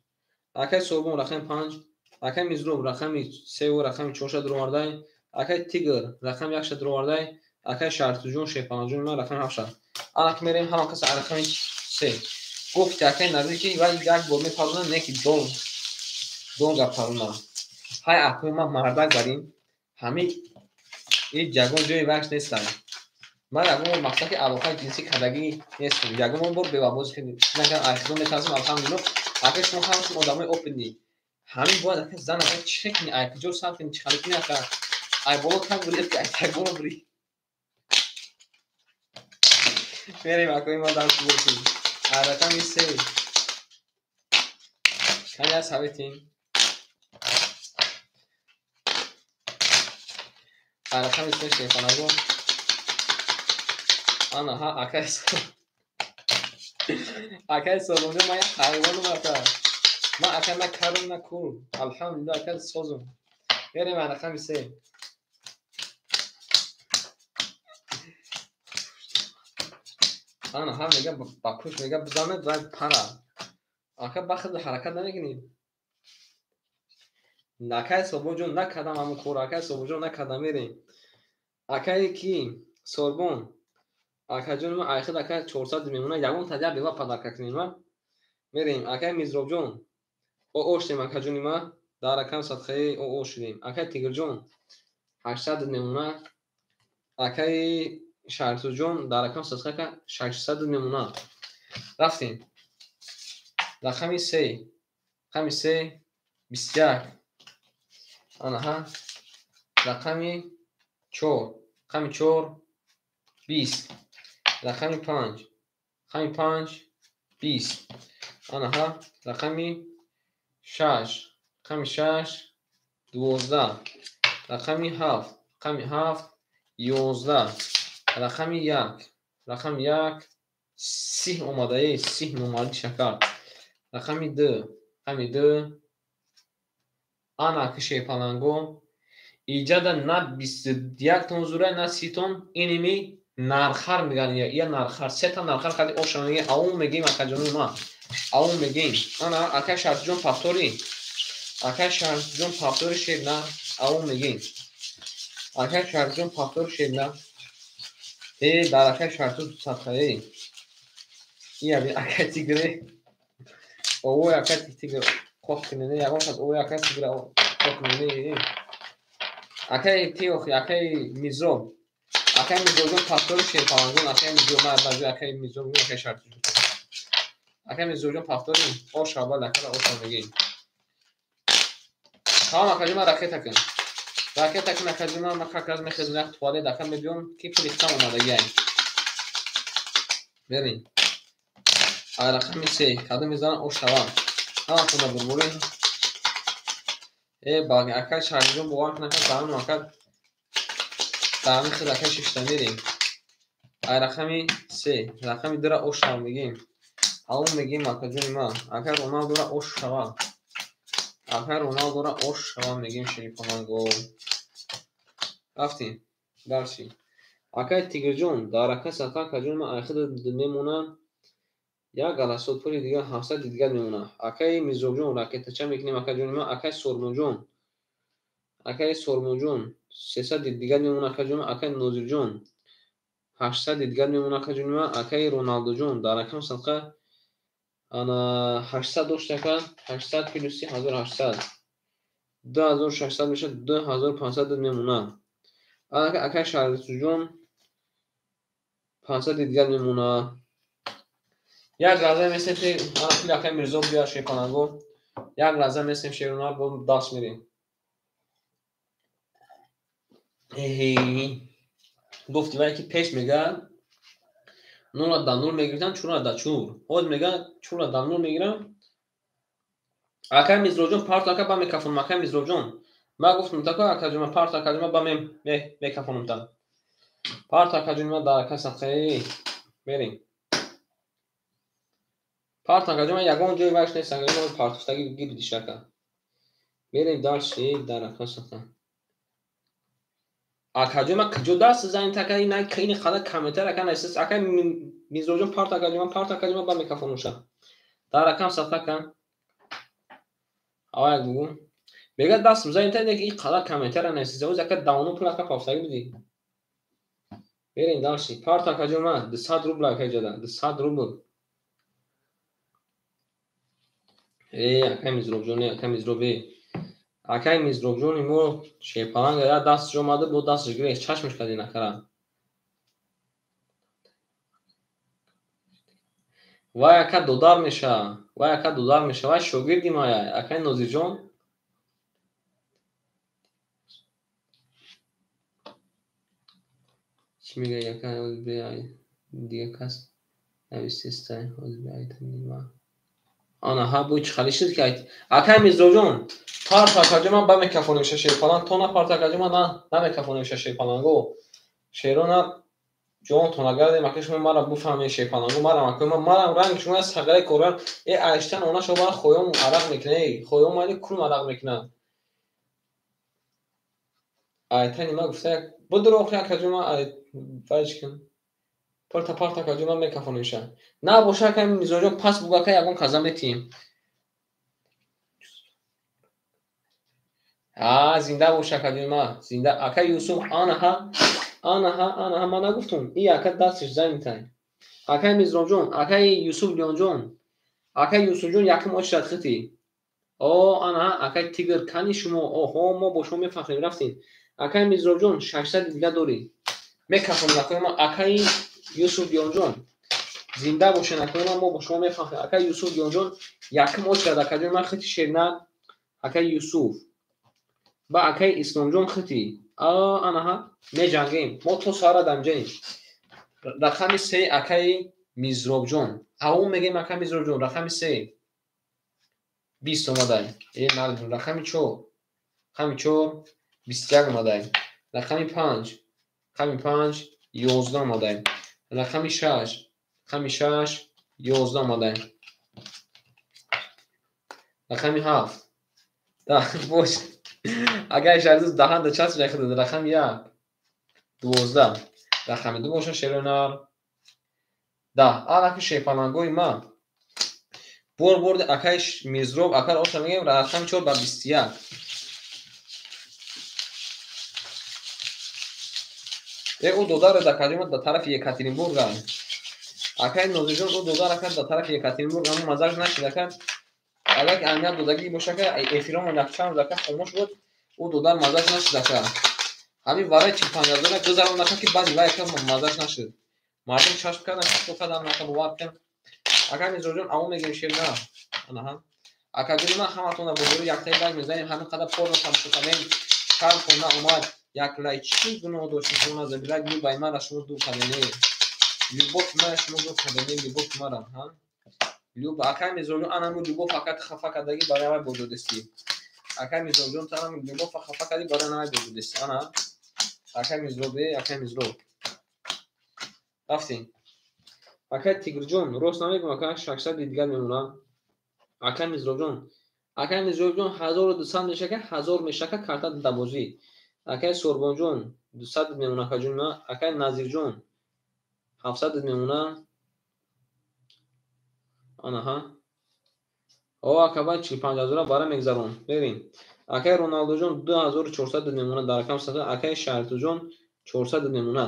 Speaker 1: Акаи Собон рақами 5, акаи Мизроб рақами 3 ва рақами 4 ша дуровардай. Акаи Тигр рақами 1 ша дуровардай. Акаи Шартуҷон шепанаҷон ман рақами 7 ша. Анак мерем ҳама кас рақами 3. Гуфти акаи Назир ки вай як бор мепарона, не ки долга парона. Ҳай акои ман мардак барин. Ҳамин ҳеҷ ягон ҷои вайш нестам. Ман ягон бор мақсади алоқаи ҷинсӣ кардагӣ нестам. Ягон бор бевабозӣ накардам. Айхидон метарсам, алҳамдулиллоҳ. Ака шумо ҳамашон одамои опитный. Ҳамин бояд ака зан ака чӣ кунӣ, ай куҷо сар кунӣ, чӣ хали кунӣ ака? Ай боло кам бури, ки ай так боло бури. Мерем акои ма дарс бошем. Ай рақами 3. Кани аз ҳаветин? Ай рақами 3 шефанаго. Ана ҳа акаи акаи Собонҷон, ман як ҳайвонам ака. Ман ака на карум на кур. Алҳамдулиллоҳ ака созум. Мерем ай рақами 3. Ана ҳа мега ба пушт мега бизанед вай пара. Ака ба худ ҳаракат намекунӣ. Акаи Собонҷон накардам ҳамон кор. Акаи Собонҷон накардам мерем. Акаи ки Сорбон. Акаҷони ман айхид ака 400 мемона. Ягон та як бева падарка кунем ма. Мерем. Акаи Мизробҷон. О шудем акаҷони ма. Дар рақам садқаи о шудем. Акаи Тигрҷон 800 мемона. Акаи Шартуҷон дар рақам садқа ака 600 мемона. Рафтем. Рақами 3. Рақами 3 21. Ана ҳа. Рақами 4. Рақами 4 20. Рақами 5. Рақами 5 20. Ана ҳа. Рақами 6. Рақами 6 12. Рақами 7. Рақами 7 11. Рақами 1. Рақами 1 30 омадаe, 30 номарди шакар. Рақами 2. Рақами 2 ана ки шепаланго. Иҷада на 21 тон зура, на 30 тон. Иними нархар мегӯянд. Я нархар. Сета нархар хади оша мегӯем. Аун мегӯем акаҷони ман. Аун мегӯем. Ана акаи Шартуҷон пафтори. Акаи Шартуҷон пафтори шер на. Аун мегӯем. Акаи Шартуҷон пафтори шер на. Э дар акаи Шартуҷ садқаe. Ия би акаи Тигре. Овои акаи Тигр қоқ кунед. Ягон кас овои акаи Тигр қоқ кунед. Акаи Тиох, акаи Мизроб. Акаи Мизробҷон пафтори шерпалангон. Акаи Мизроб, ман баъзе акаи Мизроб, акаи Шартуҷон. Акай Мирзоҷон повторим. Ош аввал акара оша мегим. Тамом акаҷон, ман ракета кун. Ракета кун акаҷон, ман как раз мехезам як туалет ака мебиём, ки пули хитам омадагиай. Берин. Ай рақами се кадом мезанам ош шавам. Ҳаматонда бурбурӣ. Э ба акай Шаҳриҷон бовар кун ака даҳану ака даҳани хел ака шишта мерем. Ай рақами се, рақами дура ош шава мегим. Аун мегим акаҷони ман. Акай Роналдора ош шава. Акай Роналдора ош шава мегим шерифонанго. Рафтем. Дальше. Акай Тигрҷон, дар ака садқа акаҷони ман айхида мемона. Як галасот пули дигар 700 дигар мемона. Акай Мирзоҷон ракетача мекунем акаҷони ман. Акай Сормонҷон. Акай Сормонҷон 300 дигар мемона акаҷони ман. Акай Нозирҷон 800 дигар мемона акаҷони ман. Акай Роналдоҷон дар рақам садқа ана 800 дошт ака 800 плюси 1800 2600 мешавад 2500 мемона. Акай Шаҳрисуҷон 500 дигар мемона. Як лаҳза месем ки ана пули акай Мирзо биёяд шерпаланго. Як лаҳза месем шерона бо даст мерем. Гуфти вай ки пеш мега нула да нул мегирифтам, чура да чур. Ҳоз мега чура да нул мегирам. Акай Мирзоҷон парто ака ба мекафонам акай Мирзоҷон. Ман гуфтам тако акаҷон ман парто акаҷон ман ба мекафонам та. Парто акаҷон ман дар ака садқаи мерем. Парто акаҷон ман ягон ҷои вайш нест акаҷон ман партофтагӣ гирдиш ака. Мерем дальше дар ака садқа. Акаҷон ман куҷо даст занед ака ин қадар комментар ака нависед ака Мирзоҷон парто акаҷон ман парто акаҷон ман ба мекафонам ша. Дар рақам садқа кан. Авай бугу. Мега даст занед ин қадар комментар нависед. Оз ака давону пул ака пафтагӣ бидӣ. Мерем дальше. Парто акаҷон ман 200 рубл ака иҷода 200 рубл. Э акай Мирзоҷон, акай Мирзоб, акай Мирзоҷони мо шерпаланга як дасташ омада бо дасташ гирифт, чашмаш кади накара. Вай ака додар меша, вай ака додар меша, вай шогирди мая, акай Нозирҷон. Чӣ мега ака дига кас нависестай ҳозир айтанима. Ана ҳа бу чӣ хали шуд ки акай Мирзоҷон парто акаҷон ман ба мекафонем ша шерпаланг то на парто акаҷон ман на мекафонем ша шерпаланго. Шерона ҷон то нагардем ака шумо мара буфаҳмед шерпаланго марам ака ман марам ранг шумо аз сағираи коргар э айштан она шо мара хоём арақ мекунад э хоём али кулм арақ мекунад. Айтани ман гуфта як будро охи акаҷон ман вайш кун. Парта парта акаҷон ман мекафонем ша. На боша ака Мирзоҷон пас бугу ака ягон каза метиҳем. А зинда бош акаҷон ман зинда ака Юсуф анаҳа анаҳа анаҳа ман нагуфтум и ака дасташ занитай. Акай Мирзоҷон, акай Юсуф Леонҷон, акай Юсуфҷон якум очрат хити. О анаҳа акай Тигр кани шумо оҳо мо бо шумо мефахрем рафтем. Акай Мирзоҷон 600 дига дорӣ. Мекафонем акаи ман акай Юсуф Леонҷон. Зинда бошен акаи ман мо бо шумо мефахрем. Акай Юсуф Леонҷон якум очрат акаҷон ман хити шернак акай Юсуф. Ба акай Исломҷон хити. А анаҳа меҷангем. Мо то саҳара дамҷаем. Рақами се акай Мизробҷон. Аввал мегем акай Мизробҷон рақами се. 20 омадай. Э мардум рақами 4. Рақами 4 21 омадай. Рақами 5. Рақами 5 11 омадай. Рақами 6. Рақами 6 11 омадай. Рақами 7. Да, бош. Агар Шаҳрзод даҳанда часп яхида рақами 1 12. Рақами 2 боша шеронар 10. Анаки шерпалангои ман. Бор борди акай Мирзроб акар оша мегем рақами 4 ба 21. Э ӯ додар акаҷон дар тарафи Екатеринбург. Акай Нозирҷон ӯ додар ака дар тарафи Екатеринбург аммо маззаш нашид ака. Агар ки аҳамият додагӣ боша ака эфиромон якчанд рӯз ака хомӯш буд, ӯ додар маззаш нашид ака. Ҳамин вараи 45 ҳазора гузаронд ака ки баъди вай ака маззаш нашид. Мардум чашм карданд, шукр карданд ака бовар кун. Ака Мирзоҷон, аво мегирем шерна. Анаҳа. Ака гули ман, ҳаматонро бозори яктаи лайк мезанем, ҳамин қадар порно тамошо кардем. Шармтон наомад. Як лайк чӣ гуноҳ дошти шумо назаби лайк? Любаи мара шумо дур кардене. Любовь мара шумо дур кардене, любовь мара, ҳа? Люба, акай Мирзоҷон, анаму Любовь ака хафа кардагӣ, барои авай бозодестӣ. Акай Мирзоҷон, танам Любовь хафа кардӣ, барои анавай бозодестӣ. Ана. Акай Мирзоб, акай Мирзоб. Рафтем. Акай Тигрҷон, рост намегӯм, ака, 600 дигар мемонад. Акай Мирзобҷон, акай Мирзобҷон, 1200 мешака, 1000 мешака, карта дабозӣ. Акай Сорбонҷон, 200 мемона, акаҷон ма. Акай Назирҷон, 700 мемона. Анаҳа. О, акабай 45 ҳазора бара мегзарон. Мерем. Акай Роналдоҷон, 2400 мемона дар рақам сада. Акай Шаҳртуҷон, 400 мемона.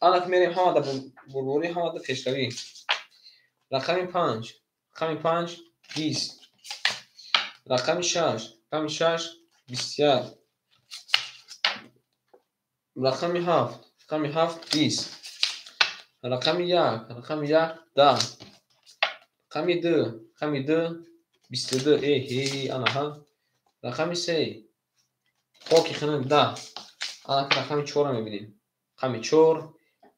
Speaker 1: Анак мерем, ҳамада бурборӣ, ҳамада пешравӣ. Рақами 5, рақами 5, 20. Рақами 6, рақами 6, 21. Рақами 7, рақами 7, 20. Рақами 1, рақами 1, 10. Рақами 2, рақами 2, 22. Эҳе, анаҳа. Рақами 3, хоки хинак, 10. Анак рақами 4 мебинем. Рақами 4,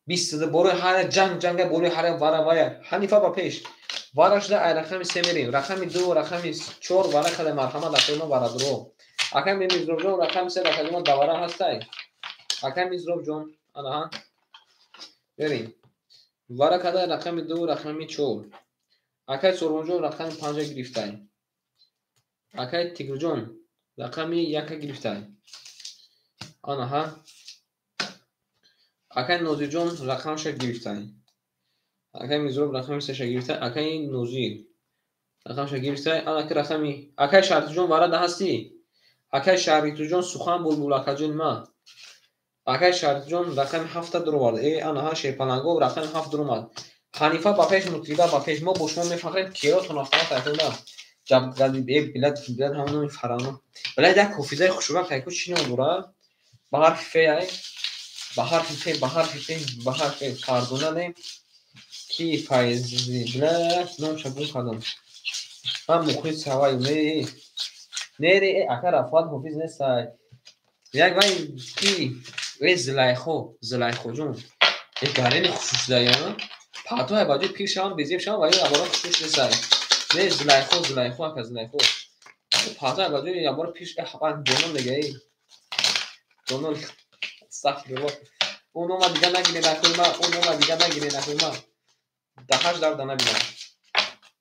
Speaker 1: 22. Борои ҳар як ҷанг ҷанга, борои ҳар як вара вая. Ҳанифа ба пеш. Вара шуда, ай рақами 3 мерем. Рақами 2, рақами 4 вара када, марҳамат, акои ма барадро. Акай Мирзобҷон, рақами 3, рақами ма давара ҳастай. Акай Мирзобҷон, анаҳа. Мерем. Вара када рақами 2, рақами 4. Акай Сорбонҷон, рақами 5 гирифтай. Акай Тигрҷон, рақами 1 гирифтай. Анаҳа. Акай Нозирҷон рақамша гирифтай. Акай Мирзоб рақами 3 гирифтай. Акай Нозир рақамша гирифтай. Анаки рақами акай Шаҳритуҷон, варада ҳастӣ? Акай Шаҳритуҷон, сухан булбул, акаҷони ма. Акай Шаҳритуҷон рақами 7 дуровард. Э, анаҳа, шерпаланго рақами 7 дуромад. Ҳанифа ба пеш, мутриба ба пеш. Мо бо шумо мефахрем, керотон автомат айхӯрда. Ҷабгади, э, билад, билад, ҳамон номи фарано. Билад, як ҳофизаи хушрӯ кайку чӣ ном дорад? Ба ҳарфи фе ай? Ба ҳарфи фе, ба ҳарфи фе, ба ҳарфи Фардона не? Ки Файзи, билад, номша гум кардам. Ман мухлис ҳавай, не. Не, не, э, ака Рафоат ҳофиз нестай. Як вай ки, э, Зулайхо, Зулайхоҷон. Э, гарени хушрӯ шуда, я? Пату ай баҷои пир шавам, безеб шавам, вале ябора хушрӯ шудасай. Не, Зулайхо, Зулайхо, ака Зулайхо. Пату ай баҷои ябора пир, э, ҷонон мега, э. Ҷонон, астағфируллоҳ. Ӯ нома дига нагиред, акои ма, ӯ нома дига нагиред, акои ма. Даҳаш дарда набинам.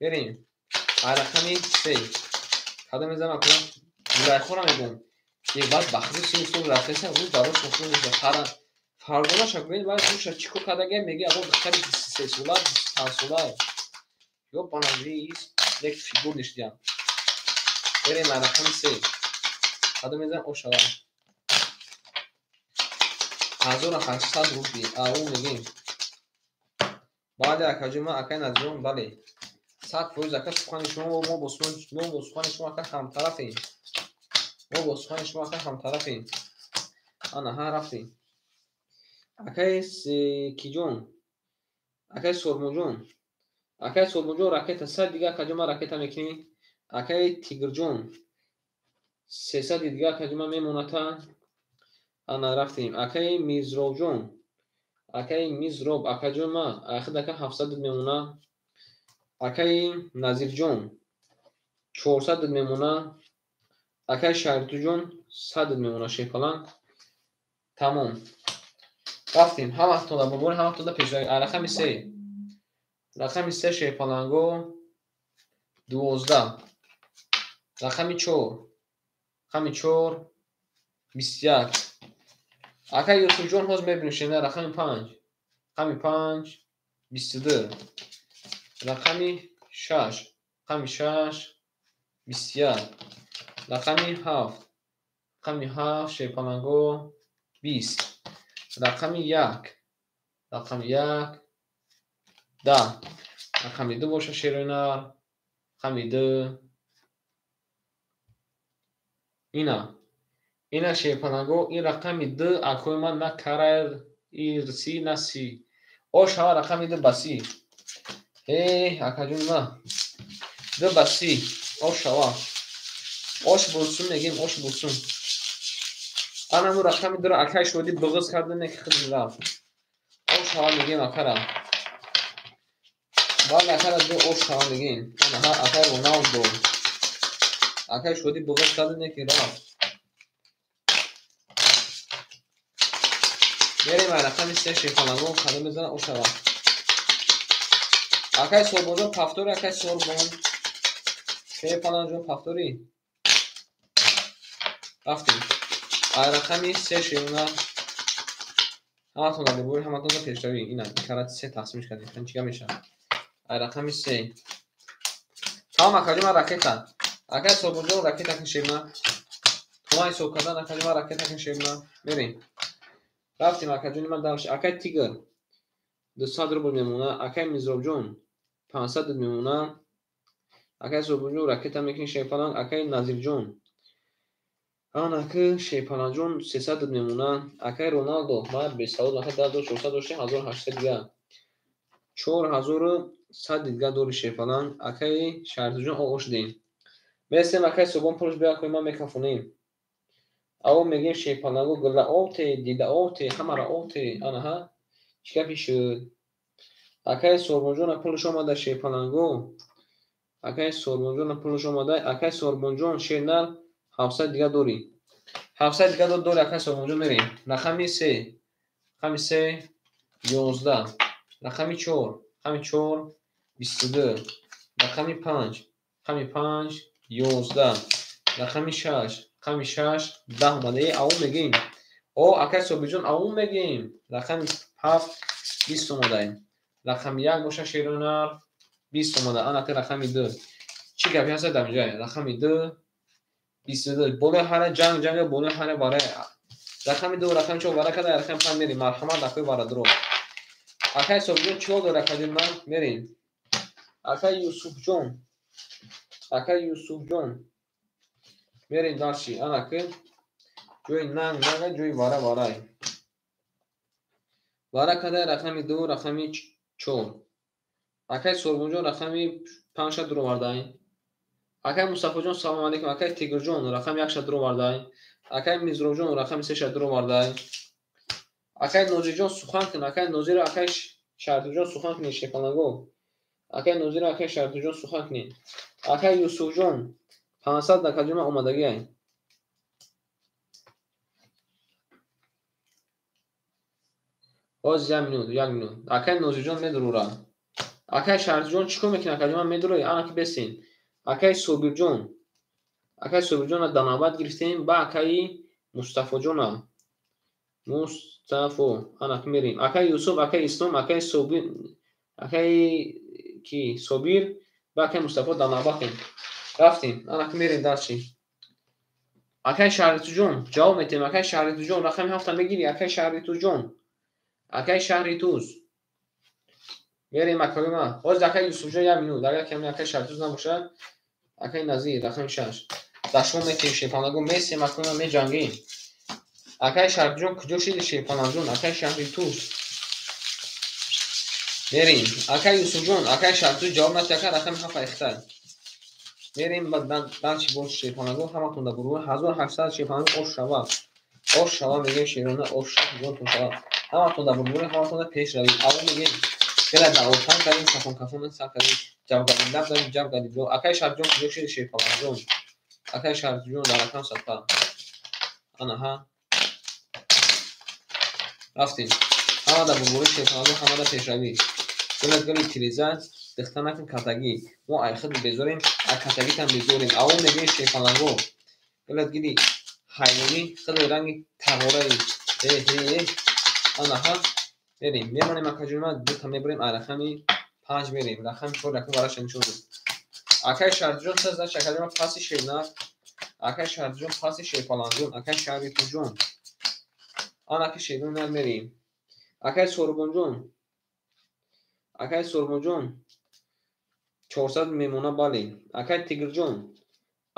Speaker 1: Берем. Ай рақами 3. Кадом мезанам, акои? Зулайхоро мегӯм. Е, баъд ба худи сини сол рафтеса, рӯз дар рӯз хушрӯ мешавад. Фара Фардонаша гӯед, вай рӯша чӣ кор кардагия, меги або духтари 23 сола, 25 сола. Ё банавис, як фигур нишидиям. Берем ай рақами 3. Кадом мезанам, ошава. 1800 рубли. Ау мегем. Бале, акаҷон ман, акай Назирон, бале. 100%, ака, сухани шумо, мо бо сухани шумо, ака, ҳамтарафем. Мо бо сухани шумо, ака, ҳамтарафем. Ана ҳа, рафтем. Акай киҷон, акай Сормоҷон, акай Сормоҷон, ракета 100 дига, акаҷон ман, ракета мекунӣ. Акай Тигрҷон, 300 дига, акаҷон ман, мемоната. Ана рафтем. Акай Мирзробҷон, акай Мизроб, акаҷон ман, ахид ака 700 мемона. Акай Назирҷон, 400 мемона. Акай Шаҳритуҷон, 100 мемона, шерпаланг. Тамом. Рафтем. Ҳаматонда бурбори, ҳаматонда пешравӣ. Рақами 3. Рақами 3, шерпаланго, 12. Рақами 4. Рақами 4, 21. Акай Юсуфҷон, ҳозир мебинем шена. Рақами 5. Рақами 5, 22. Рақами 6. Рақами 6, 21. Рақами 7. Рақами 7, шерпаланго, 20. Рақами 1. Рақами 1, 10. Рақами 2 боша, шерои нар. Рақами 2. Ина. Ина, шерпаланго, ин рақами 2, акои ман, на кара, и си, на си. О шава рақами 2 ба си. Акаҷон ма. 2 ба 30. Ош шава. Ош бурсун мегем, ош бурсун. Анаму рақами дуро акай шодӣ буғиз карда, не ки худаш рафт. Ош шава мегем акара. Бале, акара ду ош шава мегем. Анаҳа, акай Роналдо. Акай шодӣ буғиз карда, не ки рафт. Мерем ай рақами се, шерпалангон қадам мезанад, ош шава. Акай Сорбонҷон, повтори, акай Сорбон. Шерпаланҷон, повтори. Рафтем. Ай рақами се, шерона. Ҳаматон дар бори ҳаматон дар пешравӣ. Ина, карат се тақсимш кардем. Хан чига мешавад? Ай рақами се. Тамом, акаҷон, ман ракета. Акай Сорбонҷон, ракета кун, шерона. Томан ҳисоб кардан, акаҷон, ман ракета кун, шерона. Мерем. Рафтем, акаҷони ман, дальше. Акай Тигр 200 рубл мемона. Акай Мизробҷон 500 мемона. Акай Сорбонҷон, ракета мекунӣ, шерпаланг. Акай Назирҷон, анаки шерпалангҷон, 300 мемона. Акай Роналдо, ман бесавод, ака 2400 доштем, 1800 дига. 4100 дига дори, шерпаланг. Акай Шаҳртуҷон, ош дем. Мерсем, акай Субон, пулш бия кунем, ман мекафонем. Аво мегем, шерпалангу, гула овте, дида овте, ҳамара овте, анаҳа. Чӣ гапи шуд? Акай Сорбонҷон, пулш омада, шерпалангу. Акай Сорбонҷон, пулш омада. Акай Сорбонҷон, шернар 700 дига дорӣ. 700 дига дори, акай Сорбонҷон, мерем. Рақами се. Рақами се 11. Рақами чор. Рақами чор 22. Рақами панҷ. Рақами панҷ 11. Рақами шаш. Рақами шаш 10 омада. Э, аву мегем. О, акай Собирҷон, аву мегем. Рақами ҳафт 20 омадаем. Рақами як боша, шеронар, 20 омада. Анаки рақами ду. Чӣ гапи ҳаст дар инҷа? Рақами ду 22. Болои ҳара ҷанг ҷанга, болои ҳара вара. Рақами ду, рақами чор вара када, рақами панҷ мерем. Марҳамат, акои варадро. Акай Собирҷон, чӣ ҳол дори, акаҷон ман? Мерем. Акай Юсуфҷон. Акай Юсуфҷон. Мерем дальше. Анаки ҷои нанг нанга, ҷои вара варай. Вара кадай рақами ду, рақами чор. Акай Сорбонҷон, рақами панҷша дуровардай. Акай Мустафоҷон, салом алейкум. Акай Тигрҷон, рақами якша дуровардай. Акай Мизроҷон, рақами сеша дуровардай. Акай Нозирҷон, сухан кун. Акай Нозир, акай Шаҳртуҷон, сухан кунед, шерпаланго. Акай Нозир, акай Шаҳртуҷон, сухан кунед. Акай Юсуфҷон, 500 акаҷон омадагиай. Ҳозир як минут, як минут. Акай Нозирҷон медурора. Акай Шаҳртуҷон, чӣ кор мекунӣ, акаҷон, ман медурои? Анаки бесен. Акай Собирҷон. Акай Собирҷонро дар навбат гирифтем, ба акаи Мустафоҷона. Мустафо. Анаки мерем. Акай Юсуф, акай Ислом, акай Собир, акай ки Собир ба акай Мустафо дар навбатем. Рафтем. Анаки мерем дальше. Акай Шаҳритуҷон, ҷавоб метиҳем. Акай Шаҳритуҷон, рақами ҳафта мегирӣ, акай Шаҳритуҷон. Акай Шаҳри Туз. Мерем, акаи ман. Ҳозир акай Юсуфҷон, як минут. Агар ками акай Шаҳритуз набошад, акай Назир, рақами шаш. Дар шумо метиҳем, шерпалангон, месем, акаи ман, меҷангем. Акай Шаҳритуҷон, куҷо шиди, шерпалангҷон? Акай Шаҳри Туз. Мерем. Акай Юсуфҷон, акай Шаҳритуз ҷавоб натиҳ, ака рақами ҳафт айхтай. Мерем дальше бош, шерпалангон, ҳаматон дар бурӯ 1800, шерпалангон, ош шава. Ош шава мегем, шерона, ош ҷонтон шава. Ҳаматон дар бурбури, ҳаматон дар пешравӣ. Аввал мегем, хеле даъвотан кардем, кафон кафон сар кардем, ҷаб кардем, лаб задем, ҷаб кардем. Акай Шаҳрҷон, куҷо шиди, шерпалангҷон? Акай Шаҳрҷон дар рақам садқа. Анаҳа. Рафтем. Ҳама дар бурбури, шерпалангон, ҳама дар пешравӣ. Гулат гули тиреза, дихта накун катагӣ. Мо ай худ безорем, ай катагитам безорем. Аввал мегем, шерпаланго. Гулат гили ҳайвонӣ, худи ранги тағораи. Э, э, э. Анаҳа. Мерем. Мемонем, акаҷон ман, дута мебарем, ай рақами панҷ мерем. Рақами чор якум вараша нишон дод. Акай Шаҳрҷон, значит, акаҷон ман, паси шернар. Акай Шаҳрҷон, паси шерпалангҷон, акай Шаҳритуҷон. Анаки шернар мерем. Акай Сорбонҷон. Акай Сорбонҷон 400 мемона, бале. Акай Тигрҷон,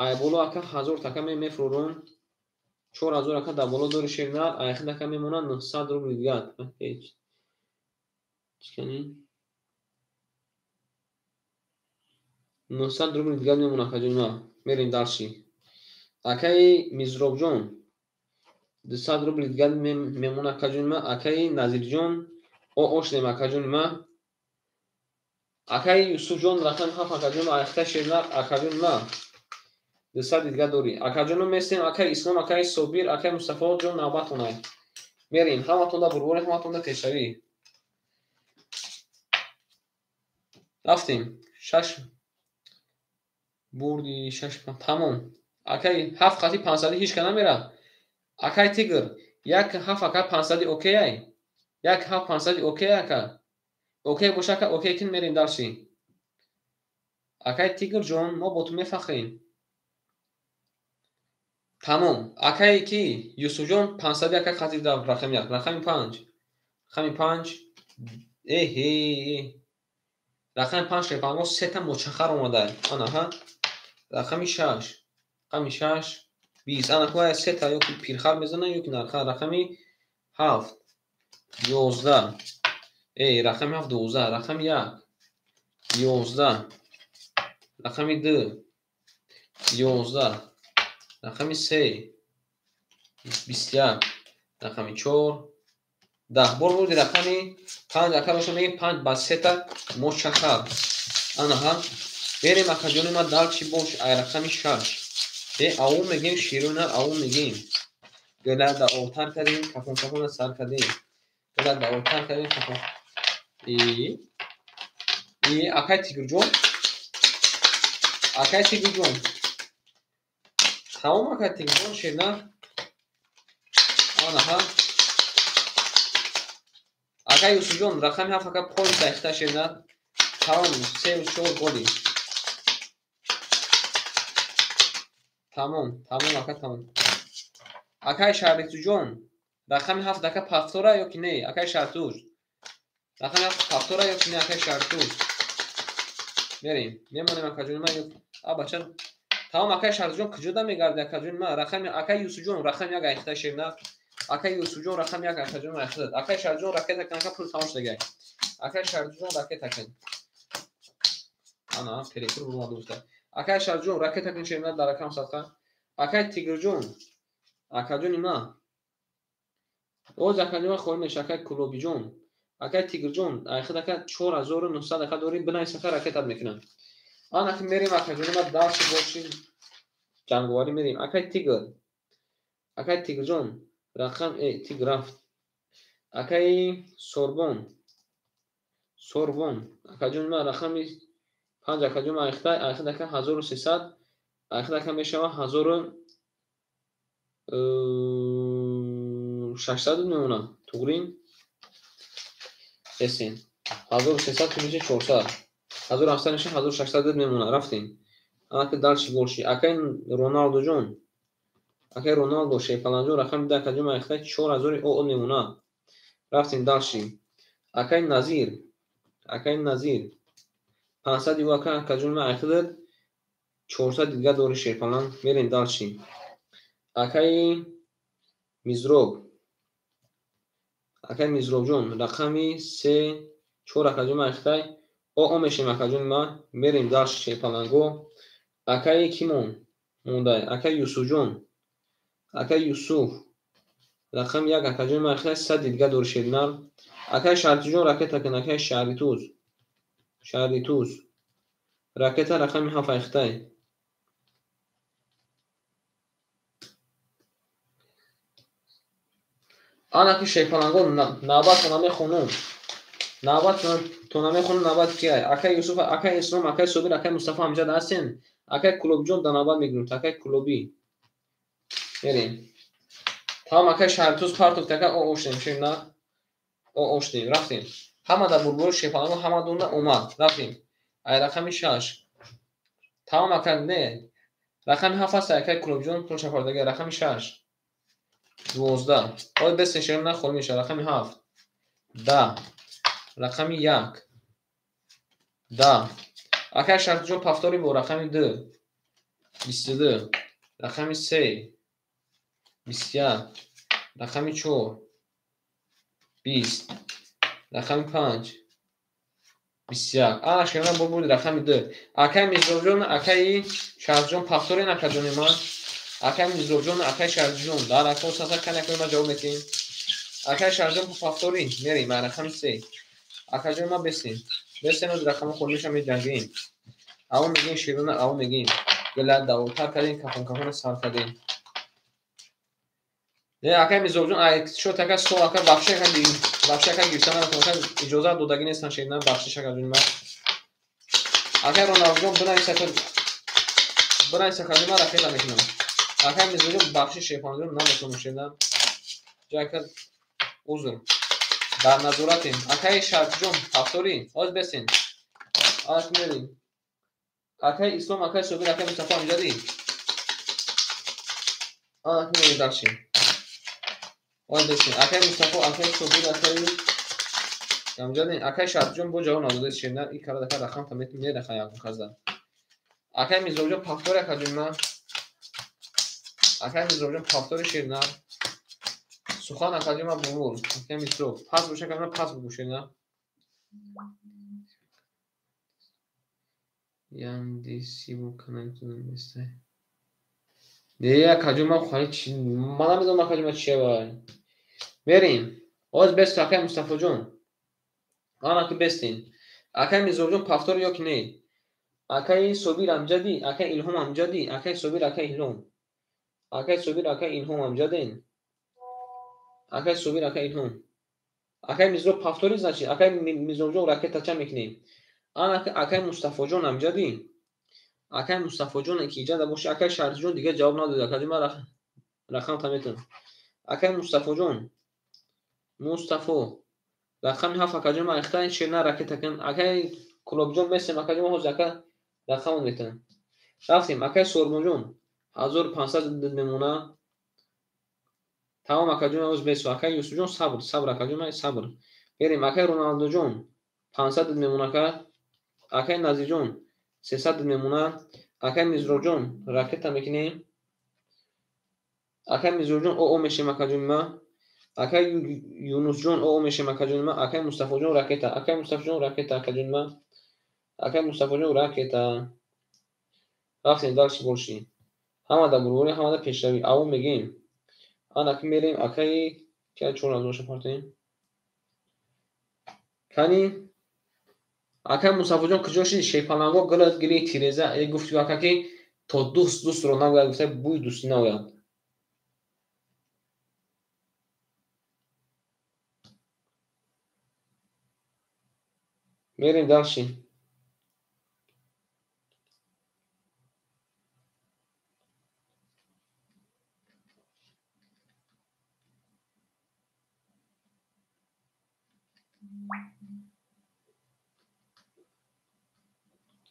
Speaker 1: ай боло ака 1000 така мефурорум. 4000, ака, дар боло дори, шернар, ай хид ака мемона 900 рубли дигар. Ҳеҷ. Чикани? 900 рубли дигар мемонад, акаҷони ман. Мерем дальше. Акаи Мизробҷон, 200 рубли дигар мемонад, акаҷони ман. Акаи Назирҷон, ошдем, акаҷони ман. Акаи Юсуфҷон, рақами 7, акаҷони ман, айхта шернар, акаҷони ман. 200 дигар дорӣ. Акаҷоно местем, акаи Ислом, акаи Собир, акаи Мустафоҷон, навбатонай. Мерем, ҳаматонда бурборӣ, ҳаматонда пешравӣ. Рафтем. 6 бурди 6, тамом. Акаи 7 хати 500 ҳеч ка намера. Акаи Тигр, 1 7 ака 500 окей ай. 1 7 500 окей ака. Окей боша ака, окей кин, мерем дальше. Акаи Тигр ҷон, мо бо ту мефахрем. Тамом. Акаи ки Юсуфҷон 500 ака хати дар рақами 1, рақами 5. Рақами 5. Эҳе. Рақами 5 шепанго сета мочахар омада. Ана ҳа. Рақами 6. Рақами 6 20. Ана куая сета ёки пирхар мезана, ёки нархар. Рақами 7 11. Эй, рақами 7 12. Рақами 1 11. Рақами 2 11. Рақами 3 21. Рақами 4 10. Бор бурди рақами 5 ака боша мегим 5 ба сета мочахар. Ана ҳа. Берем, акаҷони ман, дальше бош ай рақами 6. Ау мегим широна, ау мегим. Гала да овтар кардем, кафон кафона сар кардем. Гала да овтар кардем, кафон. И акай Тигрҷон. Акай Тигрҷон. Тамом, акай Тигрҷон, ширна. Ана ҳа. Акай Юсуфҷон, рақами 7 ака поинт айхта ширна. Тамом, 3 4 голи. Тамом, тамом ака, тамом. Акай Шаҳритуҷон, рақами 7 ака пафтора ёки не? Акай Шаҳритуз. Рақами 7 пафтора ёки не, акай Шаҳритуз? Мерем. Мемонем, акаҷони ман. А бача. Тамом, акай Шаҳритуҷон, куҷода мегарди, акаҷони ман? Рақами акай Юсуфҷон, рақами 1 айхта ширна. Акай Юсуфҷон, рақами 1 акаҷони ман айхта. Акай Шаҳритуҷон, ракета кан, ака, пул тамом шудагай. Акай Шаҳритуҷон, ракета кан. Ана, перекур бурмаду гуфта. Акай Шаҳритуҷон, ракета кан ширна дар рақам садқа. Акай Тигрҷон, акаҷони ман. Оз акаҷони ман холӣ меша, акай Кулобиҷон. Акай Тигрҷон, айхид ака 4900 ака дорӣ, бинавис ака, ракетат мекунам. Ана ки мерем, акаҷони ман, дальше боши ҷанговарӣ мерем. Акай Тигр. Акай Тигрҷон, рақам Тигр рафт. Акай Сорбон. Сорбон. Акаҷони ман, рақами 5 акаҷони ман айхта, айхид ака 1300, айхид ака мешава 1600 мемонад. Туғрин? Эсен. 1300 плюс 400. 1700 меша 1600 мемонад. Рафтем. Ана ки дальше больше. Акай Роналдоҷон. Акай Роналдо Шерпаланҷон, рақами 2 акаҷони ман айхта 4000 о мемонад. Рафтем дальше. Акай Назир. Акай Назир. 500 ю ака, акаҷони ман, айхидат 400 дигар дори, Шерпалан. Мерем дальше. Акаи Мизроб. Акаи Мизробҷон, рақами 3 4 акаҷони ман айхтай. О мешем, акаҷони ман. Мерем дальше, Шерпаланго. Акаи кимон мондай? Акаи Юсуфҷон. Акаи Юсуф. Рақами 1 акаҷони ман айхтай 100 дигар дори, шернар. Акаи Шаҳритуҷон, ракета кун, акаи Шаҳритуз. Шаҳритуз. Ракета рақами 7 айхтай. Ана ки Шерпаланго, навбатона мехонум. Навбатона мехонум, навбат кияй? Акаи Юсуф, акаи Ислом, акаи Собир, акаи Мустафо ҳамҷад ҳастен. Акаи Кулобиҷон, дар навбат мегирем. Акаи Кулобӣ. Мерем. Тамом, акаи Шаҳритуз партофт, ака, о оштем, шерна. О оштем, рафтем. Ҳама дар бурбури, Шерпаланго, ҳама дунда омад. Рафтем. Ай рақами 6. Тамом, ака, не. Рақами 7 аст, акаи Кулобиҷон, пул шапардага, рақами 6. 12. Ой, бес шерна холӣ мешавад. Рақами 7. 10. Рақами 1. 10. Акаи Шаҳритуҷон, пафтори бо рақами 2. 22. Рақами 3. 21. Рақами 4. 20. Рақами 5. 21. Ана шерна бо буд рақами 2. Акай Мизробҷон, акаи Шарифҷон повторен акаҷони ман. Акай Мизробҷон, акай Шарифҷон. Дар рақам сата кани ма ҷавоб метиҳем. Акай Шарифҷон повтори мерем ба рақами 3. Акаҷони ма бесем. Бесем аз рақами хурмиша меҷангем. Ав мегем шерона, ав мегем. Гила давотар кардем, кафон кафона сар кардем. Не, акай Мизробҷон, ай шо така сол ака бахши ака бахши ака гирифта наметавонам, ака иҷозат додагӣ нестан шерна, бахшиш акаҷони ман. Акай Роналдҷон бинавис ака, бинавис акаҷони ман ракета мекунам. Акай Мизробҷон бахшиш шерпанҷон наметавонам шерна. Ҷа ака узр. Дар назоратем. Акай Шарифҷон повтори, ҳоз бесен. Ак мерем. Акай Ислом, акай Собир, акай Мустафо амҷадӣ. Ак мерем дарши. Ҳоз бесен. Акай Мустафо, акай Собир, акай амҷадӣ. Акай Шарифҷон бо ҷавоб надодед шерна. И карад ака рақам та метим недаха як казда. Акай Мизробҷон повтори акаҷони ман. Акай Мизробҷон повтори шерна. Сухан акаҷони ман бумур. Акай Мизроб. Пас боша акаҷони ман пас бугу шерна. Яндисибу каналитон нестай. Не, акаҷони ман хоҳи чи ман намедонам акаҷони ман чия вай. Мерем. Ҳоз бест акай Мустафоҷон. Ана ки бестин. Акай Мизробҷон повтор ё ки не? Акай Собир амҷадӣ, акай Илҳом амҷадӣ, акай Собир, акай Илҳом. Акай Собир, акай Илҳом амҷаден. Акай Собир, акай Илҳом. Акай Мизроб повтори значит, акай Мизробҷон ракета ча мекунем? Ана акай Мустафоҷон амҷадӣ. Акай Мустафоҷон ки иҷада боши, акай Шарифҷон дигар ҷавоб надод, акаҷон ман рақам та метавонам. Акай Мустафоҷон. Мустафо. Рақами 7 акаҷон ман ихта шерна ракета кун. Акай Кулобҷон месем акаҷон ман ҳозир ака рақамон метавонам. Рафтем акай Сорбонҷон 1500 мемона. Тамом акаҷон ҳоз бесу. Акай Юсуфҷон сабр, сабр акаҷон ман сабр. Берем акай Роналдоҷон 500 мемона ака. Акай Назирҷон 300 мемона. Акай Мизроҷон ракета мекунем. Акай Мизроҷон оо мешем акаҷони ман. Акай Юнусҷон оо мешем акаҷони ман. Акай Мустафоҷон ракета. Акай Мустафоҷон ракета акаҷони ман. Акай Мустафоҷон ракета. Рафтем дальше больше. Ҳамада бурборӣ, ҳамада пешравӣ. Ав мегем. Ана ки мерем акай ки 4000 партоем. Кани акай Мустафоҷон куҷо шид? Шерпаланго гилад гили тиреза. Э гуфти ака ки то дӯст дӯстро нагӯяд, гуфта бӯи дӯстӣ наояд. Мерем дальше.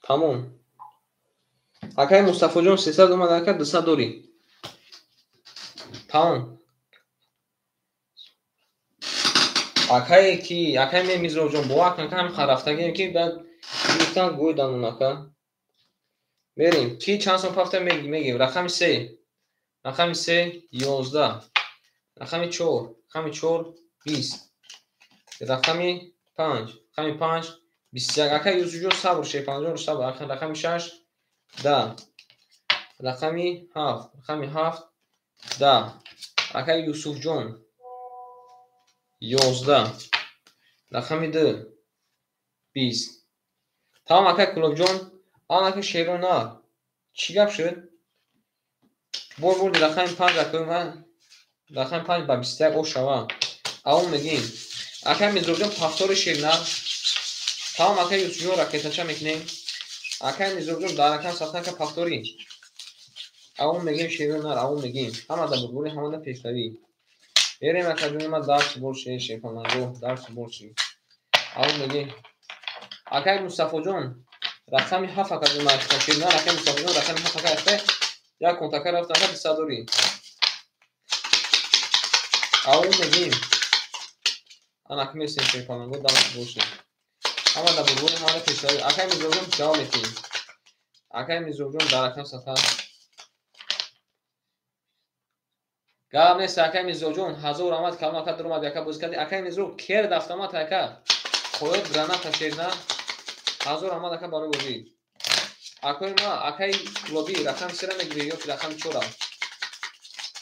Speaker 1: Тамом. Акай Мустафоҷон 300 омад, ака 200 дорӣ. Тамом. Акай ки, акай ме Мизробҷон бовар кун, ҳам харафтагием ки баъд гирифтан гӯй данун ака. Мерем. Ки чанд сом пафта мегем? Рақами 3. Рақами 3 11. Рақами 4, рақами 4 20. Рақами 5, рақами 5 21. Акай Юсуфҷон сабр, Шерпанҷон сабр. Рақами 6 10. Рақами 7, рақами 7 10. Акай Юсуфҷон 11. Рақами 2 20. Тамом акай Кулобҷон. Ан акай Шерона. Чӣ гап шуд? Бор бурди рақами 5 акай ман. Рақами 5 ба 21 о шава. Авон мегем. Акай Мизробҷон повтори шерна. Тамом акай Юсуфҷон ракетача мекунем. Акай Мизробҷон дар рақам сатнака повтори. Авон мегем шерона, авон мегем. Ҳамада бурбури, ҳамада пешравӣ. Берем акаҷони ман дарси больше шерпаланго, дарси больше. Авон мегем. Акай Мустафоҷон рақами 7 акаҷони ман шерна, акай Мустафоҷон рақами 7 акай аста. Як контака рафтан ака 200 дорӣ. Авон мегем. Ана ки месем шерпаланго, дарси больше. Ҳамада бурбури, ҳамада пешравӣ. Акай Мизробҷон ҷавоб метиҳем. Акай Мизробҷон дар рақам сата. Гап нест акай Мизроҷон, 1000 омад, калон ака дуромад, яка бозӣ кардӣ. Акай Мизро керд автомат ака. Қоёт граната шерна. 1000 раҳмат ака барои бозӣ. Акои ма, акаи Клоби, рақами 3-ра мегирӣ ё ки рақами 4-ра?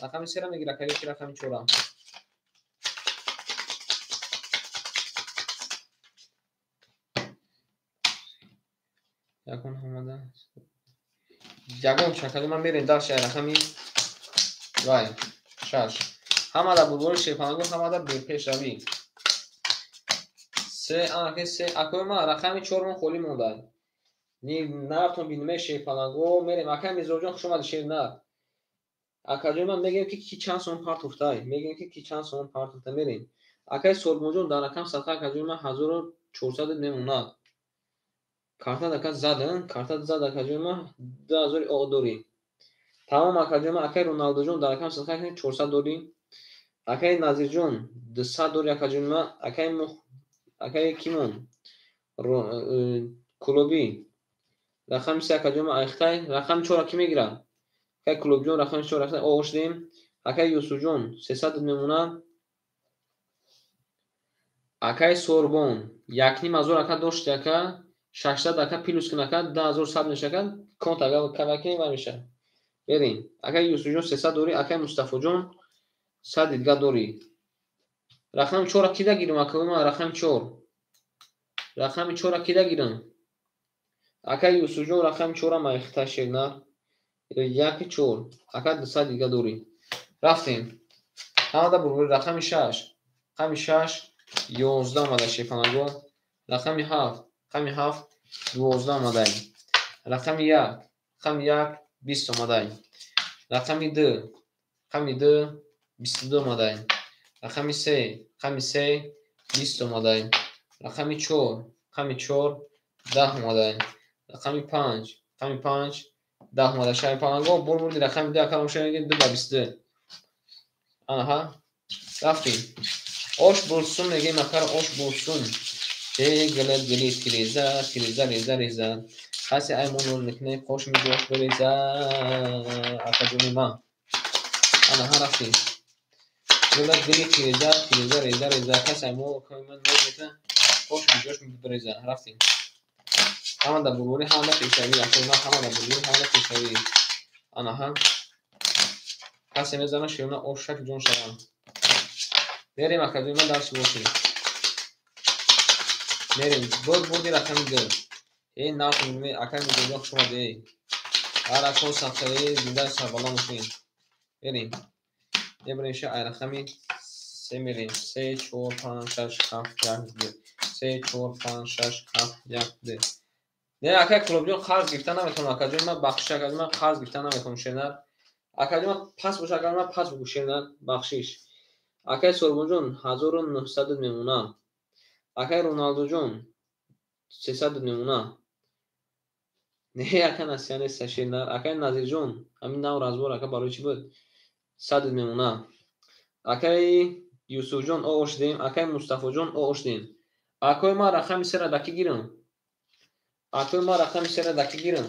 Speaker 1: Рақами 3-ра мегирӣ ака ё ки рақами 4-ра? Ягон омада. Ягон шакали ман мерем дар шай рақами вай 6. Ҳамада бурбори шерпанагоҳ, ҳамада бепешравӣ. 3 анаки 3 акои ма рақами 4 мон холӣ монда. Ни нартон бинме шерпанагоҳ мерем. Акай Мирзоҷон хуш омадӣ шернар. Акаҷон ман мегӯям ки ки чанд сом партофтай. Мегӯям ки ки чанд сом партофта мерем. Акай Сорбонҷон дар рақам садқа акаҷон ман 1400 мемонад. Карта ака задан, карта зад акаҷон ман 2000 о дорӣ. Тамом акаҷон ман акай Роналдоҷон дар рақам садқа 400 дорӣ. Акай Назирҷон 200 дорӣ акаҷон ман, акай акай Кимон Кулобӣ рақами 3 акаҷон ман айхтай, рақами 4 ки мегирад? Акай Кулобҷон рақами 4 рақами о шудем. Акай Юсуфҷон 300 мемонад. Акай Сорбон 1500 ака дошти ака, 600 ака плюс кун ака 2100 мешава ака, конт ага кавакин ва мешава. Берем. Акай Юсуфҷон 300 дорӣ, акай Мустафоҷон 100 дигар дорӣ. Рақами 4-ра кида гирам акаи ман, рақами 4. Рақами 4-ра кида гирам? Акай Юсуфҷон рақами 4-ра майхта шернар. 1 4. Ака 200 дигар дорӣ. Рафтем. Ҳамада бурбури рақами 6. Рақами 6 11 омада шерпанагоҳ. Рақами 7, рақами 7 12 омадай. Рақами 1, рақами 1 20 омадай. Рақами 2, рақами 2 22 омадай. Рақами 3, рақами 3 20 омадай. Рақами 4, рақами 4 10 омадай. Рақами 5, рақами 5 10 омадай. Шерпанагоҳ бурбурди рақами 2 ака мошаги 2 ба 22. Аҳа, рафтем. Ош бурсун мегем акар, ош бурсун. Эй гилат гилит киреза, киреза реза реза. Хаси ай мо нур мекунем, қош миҷош биреза, акаҷони ман. Анаҳа рафтем. Гилат гилит киреза, киреза реза реза. Хаси ай мо нур мекунем, қош миҷош биреза. Рафтем. Ҳамада бурбури, ҳамада пешравӣ, акаи ман, ҳамада бурбури, ҳамада пешравӣ. Анаҳа. Касе мезана широна ош шак ҷон шавам. Мерем акаҷони ман дарси бошем. Мерем. Буд бурди рақами 2. Эй нарх ме акай Мирзоҷон хуш омадӣ. Эй. Ҳар ако садқаи зинда сарбаланд бошед. Мерем. Мебарем ша ай рақами 3 мерем. 3 4 5 6 7 1 2. 3 4 5 6 7 1 2. Не акай Кулобҷон қарз гирифта наметавонам акаҷон ман, бахшиш акаҷон ман қарз гирифта наметавонам шернар. Акаҷон ман пас боша акаҷон ман пас бугӯ шернар, бахшиш. Акай Сорбонҷон 1900 мемонад. Акай Роналдоҷон 300 мемонад. Не ака насия нест шернар. Акай Назирҷон ҳамин нав разбор ака барои чӣ буд? 100 мемонад. Акай Юсуфҷон о шудем, акай Мустафоҷон о шудем. Акои ман рақами 3-ра даки гирам. Акои ман рақами 3-ра даки гирам.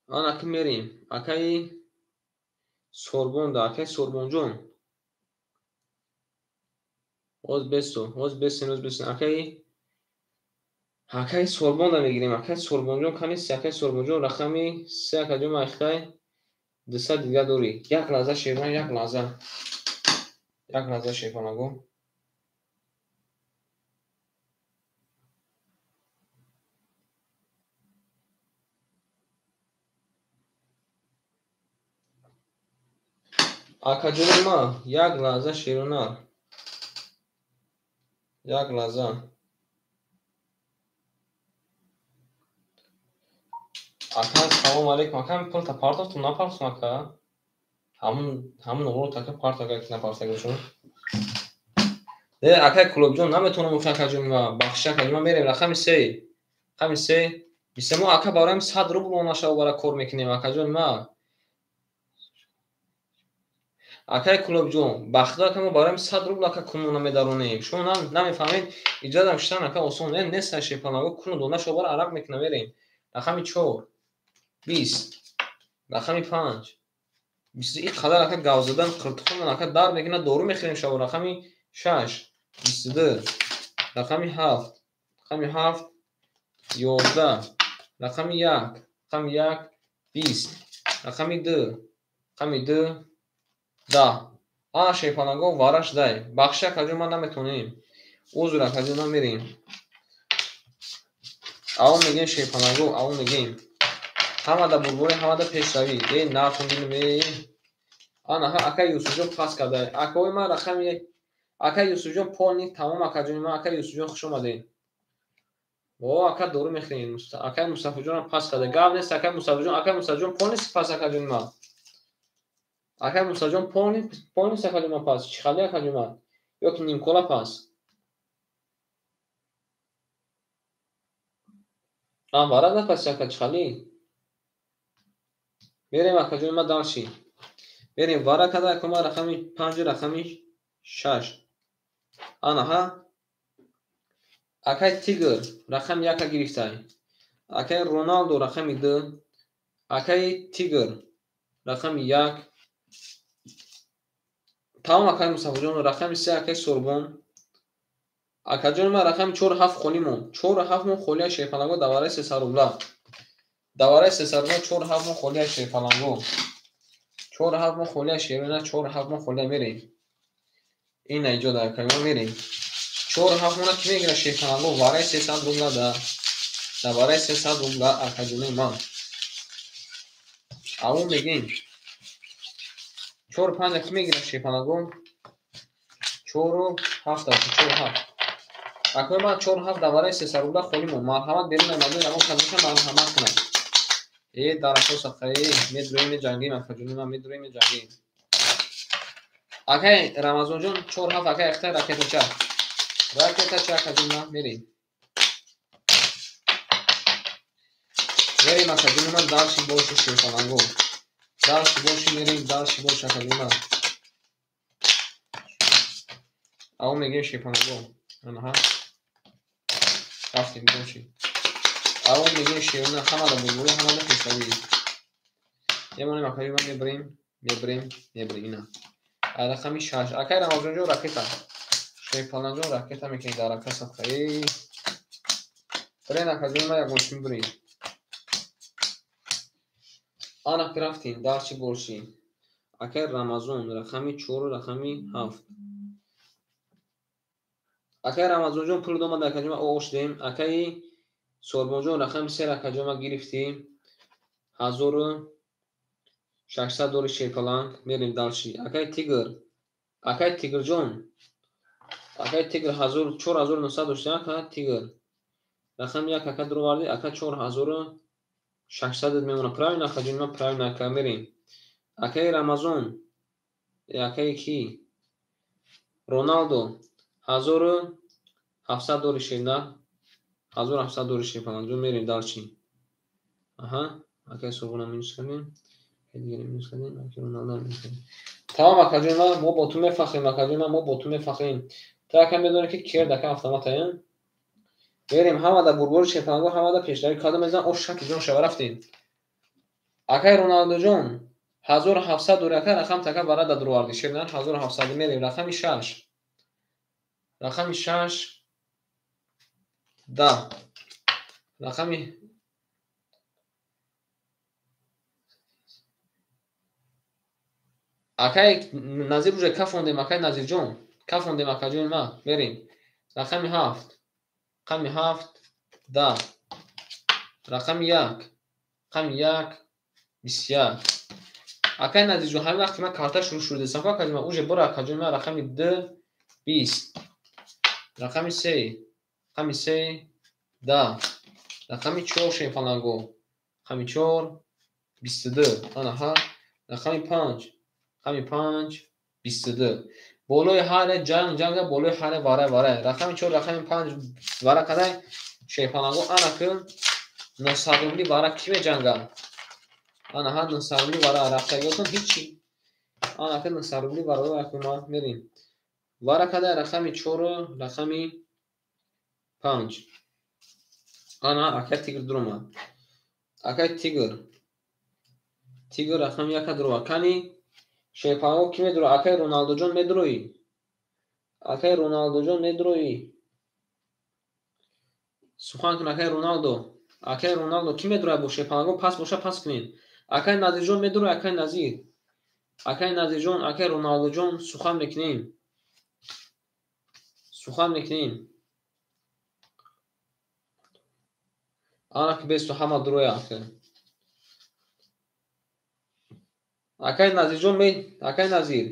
Speaker 1: Ана ки мерем. Акаи Сорбонда, акаи Сорбонҷон. Оз бесо, оз бесен, оз бесен. Акаи Сорбонда мегирем. Акаи Сорбонҷон канист, акаи Сорбонҷон рақами 3 акаҷон майхтай 200 дигар дорӣ. Як лаҳза шерман, як лаҳза. Як лаҳза шерпанагоҳ. Акаҷони ман, як лаҳза шерона. Як лаҳза. Ака, салом алейкум. Ака, пулта партофтум, напартофтум ака? Ҳамун оғлот ака парт ака ки напартага шумо. Не, акай Кулобҷон, наметавонам уха акаҷони ман, бахшиш акаҷони ман, мерем рақами 3. Рақами 3. Бисемо ака бароям 100 рубл онашава бара кор мекунем акаҷони ман. Акай Кулобҷон, ба худо ака мо бароям 100 рубл ака кунона медаронем. Шумо намефаҳмед, иҷозатам шиштан ака осон нест шерпанагоҳ куну дона шо бара арақ мекунам мерем. Рақами 4 20. Рақами 5 20. Ин қадар ака гав задан қиртуқон ака дард мекунад, дору мехӯрем шабо. Рақами 6 22. Рақами 7. Рақами 7 11. Рақами 1. Рақами 1 20. Рақами 2. Рақами 2 10. Ана шерпаланго вараш дай. Бахши акаҷон ман наметонем. Узр акаҷон ман мерем. Аввал мегем шерпаланго, аввал мегем. Ҳамада бурбури, ҳамада пешравӣ. Э, нархун динум, э. Ана ҳа ака Юсуфҷон пас карда. Акаои ман рақами ака Юсуфҷон полни тамом акаҷони ман, ака Юсуфҷон хуш омадед. О, ака дору мехӯрем. Акаи Мустафоҷонам пас карда. Гап нест акаи Мустафоҷон, акаи Мустафоҷон полни пас акаҷони ман. Акаи Мустафоҷон полни акаҷони ман пас. Чӣ хали акаҷони ман? Ё ки нимкола пас. Ам вара напаси ака чӣ хали? Мерем акаҷони ман дальше. Мерем вара када ака ман рақами 5 рақами 6. Ана ҳа. Акаи Тигр рақами 1 гирифтай. Акаи Роналдо рақами 2. Акаи Тигр рақами 1. Тамом акаи Мустафоҷон рақами 3 акаи Сорбон. Акаҷони ман рақами 4 7 холӣ монд. 4 7 мон холия шерпаланго давараи 300 рубла. Давараи 300 рубла 4 7 мон холия шерпаланго. 4 7 мон холия шерона 4 7 мон холия мерем. Ина иҷо дар акаи мо мерем. 4 7 мона ки мегирад шерпаланго вараи 300 рубла да. Давараи 300 рубла акаҷони ман. Аввал мегем. 4 5 ки мегирад шерпаланго? 4 7 4 7. Акаи ман 4 7 давараи 300 рубла холӣ монд. Марҳамат берун омаду ягон кас боша марҳамат кунад. Э, дарахо садқа, э, медурем меҷангем акаҷони ман, медурем меҷангем. Акаи Рамазонҷон 4 7 акаи Ихтиёр ракетача. Ракетача акаҷони ман мерем. Мерем акаҷони ман дальше больше шерпаланго. Дальше больше мерем, дальше больше акаҷони ман. Аввал мегем шерпаланго. Анаҳа. Рафтем больше. Аввал мегем шерона ҳамада бурбури, ҳамада пешравӣ. Мемонем акаҷони ман мебарем, мебарем, мебарем ина. Рақами 6. Акаи Рамазонҷон ракета. Шерпаланҷон ракета мекунед дар ака садқа. Э. Барен акаҷони ман ягон чӣ мебарем. Ана ки рафтем, дальше больше. Акаи Рамазон рақами 4 рақами 7. Акаи Рамазонҷон пул домад акаҷони ман ош дем. Акаи Сорбонҷон рақами 3 акаҷони ман гирифтӣ. 1600 дори шерпаланг. Мерем дальше. Акаи Тигр. Акаи Тигрҷон. Акаи Тигр 4900 дошта ака Тигр. Рақами 1 ака дуровардӣ, ака 4600 мемонад. Правильно акаҷони ман, правильно ака мерем. Акаи Рамазон. Акаи ки? Роналдо 1700 дори шерна. 1700 дори шерпаланг. Мерем дальше. Аҳа, акаи Сорбонам минус кардем. Дигаре минус кардем, акаи Роналдо минус кардем. Тамом акаҷони ман, мо бо ту мефахрем акаҷони ман, мо бо ту мефахрем. Та ака медонӣ ки керд ака автоматаем. Мерем ҳамада бурбури шерпаланго, ҳамада пешравӣ кадом мезан, ош шаки ҷон шава рафтем. Акаи Роналдоҷон 1700 дори ака рақам така вара да дуровардӣ. Шернан 1700 мерем. Рақами 6. Рақами 6 10. Рақами акаи Назир уже кафондем, акаи Назирҷон. Кафондем акаҷони ман. Мерем. Рақами 7. Рақами 7 10. Рақами 1. Рақами 1 21. Акаи Назирҷон, ҳамин вақт ки ман карта шурӯъ шудесам, акаҷони ман, уже бора акаҷони ман рақами 2 20. Рақами 3. Рақами 3 10. Рақами 4 шерпаланго. Рақами 4 22. Ана ҳа. Рақами 5. Рақами 5 22. Болои ҳар ҷанг ҷанга, болои ҳар вара вара. Рақами 4 рақами 5 вара кадай шерпаланго ана ки 900 рубли вара ки меҷанга? Ана ҳа 900 рубли вара рафтагиотон ҳичи. Ана ки 900 рубли вара акума мерем. Вара кадай рақами 4 рақами 5. Ана ака Тигр дуромад. Акай Тигр. Тигр рақами 1 дуровард. Кани шерпаланго ки медуро? Акай Роналдоҷон медуроӣ? Акай Роналдоҷон медуроӣ? Сухан кун, акай Роналдо. Акай Роналдо ки медурояд бо шерпаланго? Пас боша, пас кунед. Акай Назирҷон медурояд, акай Назир. Акай Назирҷон, акай Роналдоҷон сухан мекунем. Сухан мекунем. Ана ки бесту ҳама дуроя ака. Акай Назирҷон, акай Назир.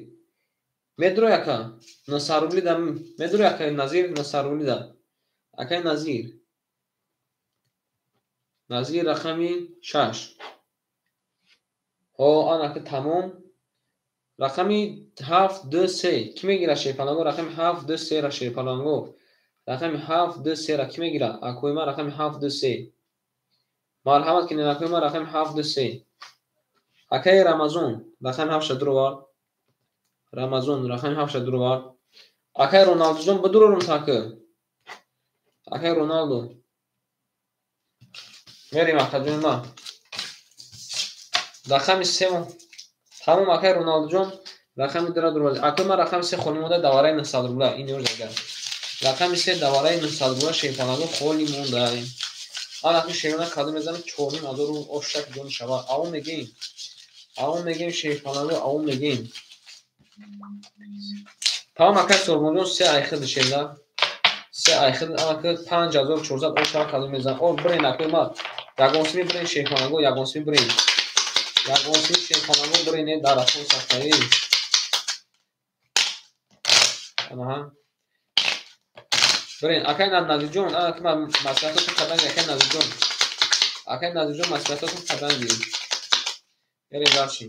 Speaker 1: Медурой ака? 900 рубли да медурой, акай Назир, 900 рубли да. Акай Назир. Назир рақами 6. Ҳо, ана ки тамом. Рақами 7 2 3 ки мегирад шерпаланго? Рақами 7 2 3 ра шерпаланго. Рақами 7 2 3 ра ки мегирад? Акои ман рақами 7 2 3. Марҳамат кунед, акои ман рақами 7 2 3. Акаи Рамазон рақами 7 дуровард. Рамазон рақами 7 дуровард. Акаи Роналдуҷон бидурорум таки. Акаи Роналду. Мерим акаҷони ман. Рақами 3 тамом, акаи Роналдуҷон рақами 2 дуровард. Акои ман рақами 3 холӣ монда, давараи 900 рубла. Ин ёрд агар. Рақами 3 давараи 900 рубла шерпаланго холӣ монда. Ана ки шерона кадом мезанад 4500 рубл ошак ҷон шава. Ав мегем. Ав мегем шерпаланго, ав мегем. Тамом, акай Сорбонҷон 3 айхид шерна. 3 айхид ана ки 5400 ошак кадом мезанад. О, бирен акои ман. Ягонсими бирен шерпаланго, ягонсими бирен. Ягонсими шерпаланго бирен дар афон сафаи. Аҳа. Бирен, акай Назирҷон, ана ки ман маслиҳатотон кардан, акай Назирҷон. Акай Назирҷон маслиҳатотон кардан гирем. Мерем дарши.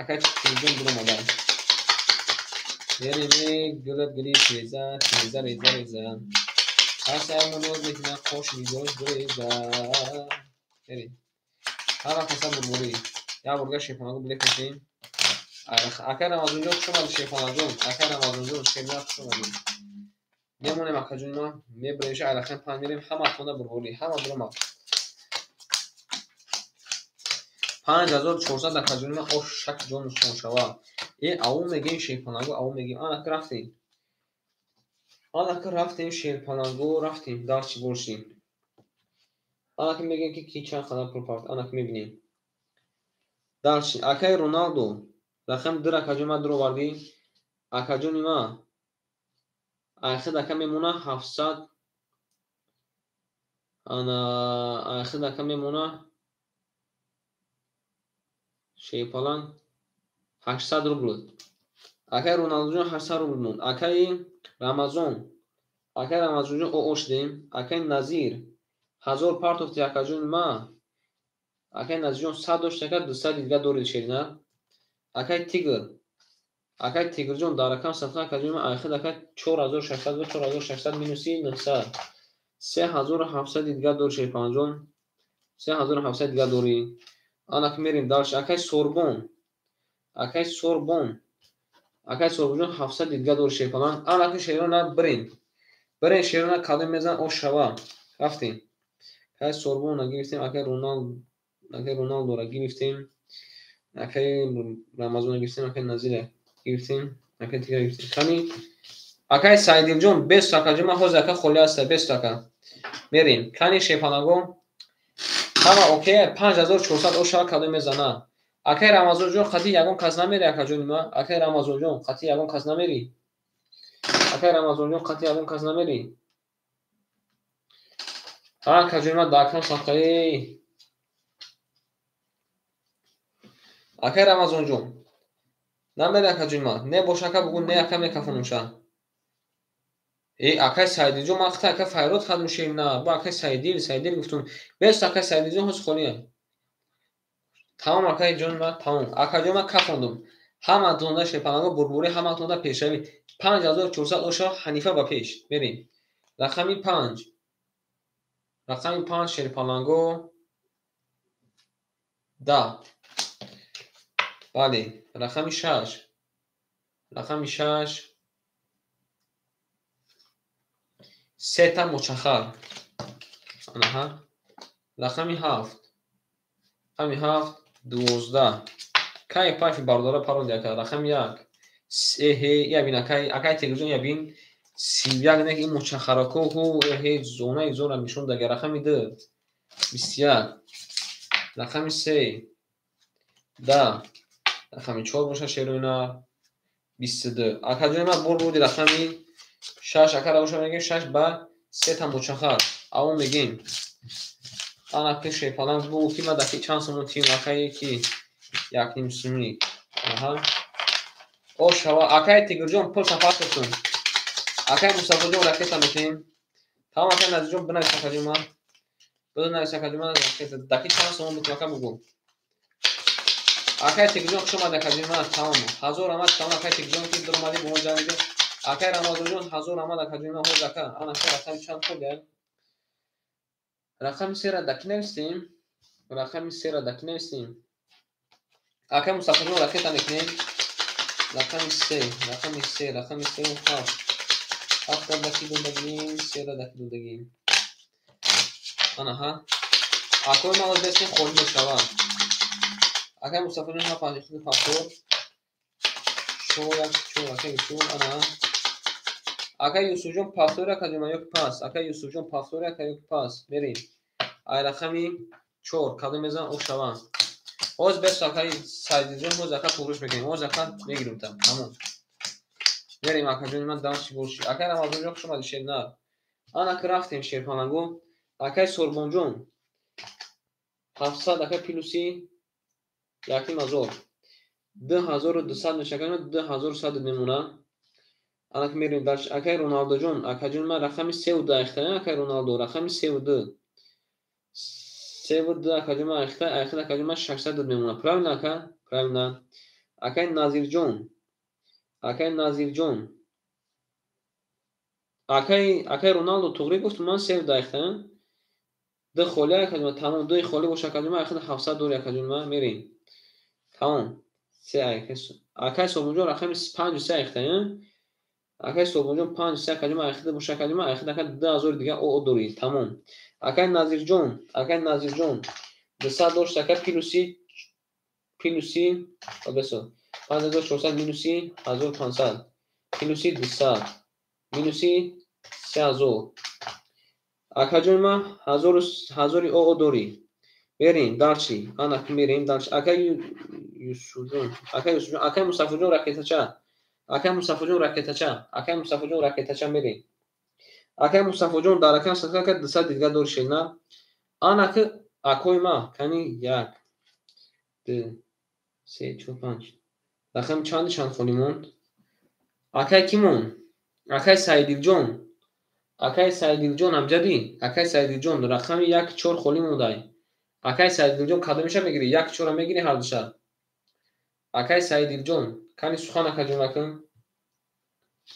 Speaker 1: Акай Тигрҷон биромада. Мерем, гулат гули теза, теза, реза, реза. Ҳар саъй ноз мекунад, қош нигоҳ гуреза. Мерем. Ҳама каса бурбурӣ. Як бурга шерпаланго билет мекунем. Акай Рамазонҷон хуш омадед, шерпаланҷон. Акай Рамазонҷон, шерна хуш омадед. Мемонем акаҷони ман, мебарем ша рақами 5 мерем, ҳама хона бурбурӣ, ҳама биромад. 5400 акаҷони ман ошак ҷон шава. Ав мегем шерпаланго, ав мегем. Ана ки рафтем. Ана ки рафтем шерпаланго, рафтем дарчи борши. Ана ки мегем ки ки чанд қадар пул парт, ана ки мебинем. Дарчи акай Роналдо, рақами 2 акаҷони ман дуровардӣ. Акаҷони ман айхид ака мемона 700. Ана айхид ака мемона шерпаланг 800 рубл. Акай Роналдуҷон 800 рубл монд. Акаи Рамазон, акай Рамазонҷон оо шудем. Акай Назир 1000 партофти акаҷони ман. Акай Назирҷон 100 дошт, ака 200 дигар доред шерина. Акай Тигр, акай Тигрҷон дар рақам садқа акаҷони ман айхид ака 4600, 4600 минуси 900. 3700 дигар дори шерпаланҷон. 3700 дигар дорӣ. Ана ки мерем дарш. Акай Сорбон, акай Сорбон, акай Сорбонҷон 700 дигар дори шерпаланг. Ана ки шерона бирен. Бирен шерона кадом мезан ош шава. Рафтем. Акай Сорбонро гирифтем, акай Роналд, акай Роналдоро гирифтем. Акай Рамазонро гирифтем, акай Назирро гирифтем, акай Тигрро гирифтем. Кани акай Сайдилҷон бест акаҷон ман ҳозир ака холӣ аст, бест ака. Мерем. Кани шерпаланго ҳама окей, 5400 ош шава кадом мезана. Акай Рамазонҷон қатъи ягон кас намери акаҷони ман. Акай Рамазонҷон қатъи ягон кас намери. Акай Рамазонҷон қатъи ягон кас намери. Акаҷони ман дар кам садқаи. Акай Рамазонҷон намери акаҷони ман. Не бош ака бугу не ака мекафонумша. Акай Сайдилҷон ман хата ака файрод хадм шерина. Бо акай Сайдил, Сайдил гуфтум. Бест акай Сайдилҷон ҳоз холия. Тамом акай ҷони ман, тамом. Акаҷон ман кафондум. Ҳаматонда шерпаланго бурбурӣ, ҳаматонда пешравӣ. 5400 оша Ҳанифа ба пеш. Мерем. Рақами 5. Рақами 5 шерпаланго 10. Бале, рақами 6. Рақами 6 сета мочахар. Анаҳа. Рақами 7. Рақами 7, 12. Кай пафи бардора паронди ака. Рақами 1. Эҳе, я бин акай, акай телевизион я бин. 31 не ин мучахарако ҳу эҳе зонаи зона нишон дага. Рақами 2. 21. Рақами 3. 10. Рақами 4 боша шероина. 22. Акаҷони ман бор бурди рақами 6 ака равоша мегем 6 ба 3 та мучахар. Авон мегем. Ана ки шепаланг бугу ки ма даки чанд сомон тим акае ки як ним сумӣ. Аҳа. О шава акай Тигрҷон пул сафар кун. Акай Мустафоҷон ракета метем. Тамом акай Назирҷон бинавис акаҷон ман. Бинавис акаҷон ман ракета. Даки чанд сомон бутум ака бугу. Акай Тигрҷон хуш омад акаҷон ман тамом. Ҳазор омад тамом акай Тигрҷон ки дуромадӣ бо мо ҷанг дидем. Акай Рамазонҷон ҳазор омад акаҷон ман ҳоз ака. Ана ка рақами чанд холия? Рақами 3-ра даки навистем. Рақами 3-ра даки навистем. Акай Мустафоҷон ракета мекунем. Рақами 3, рақами 3, рақами 3 7. 7-ра даки додагим, 3-ра даки додагим. Анаҳа. Акои ман бесем холӣ мешавад. Акай Мустафоҷон 7 5 7 4 1 4 акай Юсуф ана. Акай Юсуфҷон повтори акаҷон ман ёки пас. Акай Юсуфҷон повтори ака ёки пас. Мерем. Ай рақами 4 кадом мезан о шава. Ҳоз бес акай Сайдиҷон ҳоз ака туғриш мекунем. Ҳоз ака мегирем та. Тамом. Мерем акаҷони ман дальше больше. Акай Рамазонҷон хуш омадӣ шернар. Ана ки рафтем шерпалангу. Акай Сорбонҷон 700 ака плюси 1500. 2200 мешакам 2100 мемона. Ана ки мерем дальше. Акай Роналдоҷон, акаҷон ман рақами 3 2 айхта, акай Роналдо рақами 3 2. 3 2 акаҷон ман айхта, айхта акаҷон ман 600 мемона. Правильно ака? Правильно. Акай Назирҷон. Акай Назирҷон. Акай Роналдо туғри гуфт ман 3 2 айхта. 2 холӣ акаҷон ман тамом 2 холӣ боша акаҷон ман айхта 700 дори акаҷон ман мерем. Тамом. 3 айхта. Акай Собунҷон рақами 5 3 айхта. Акай Собунҷон 5 3 акаҷон ман айхта боша акаҷон ман айхта ака 2000 дига о дори. Тамом. Акай Назирҷон, акай Назирҷон 200 дошт ака плюси бесо 5400 минуси 1500 плюси 200 минуси 3000. Акаҷон ман 1000 о дори. Мерем дальше. Ана ки мерем дальше. Акай Юсуфҷон, акай Юсуфҷон, акай Мустафоҷон ракетача. Акай Мустафоҷон ракетача. Акай Мустафоҷон ракетача мерем. Акай Мустафоҷон дар рақам садқа ака 200 дига дори шена. Ана ки акои ма кани 1 2 3 4 5. Рақам чанд чанд холӣ монд? Акай ки монд? Акай Сайдилҷон. Акай Сайдилҷон амҷадӣ. Акай Сайдилҷон рақами 1 4 холӣ мондай. Акай Сайдилҷон кадомиша мегирӣ? 1 4-ра мегирӣ ҳардуша. Акай Сайдилҷон кани сухан акаҷон акун.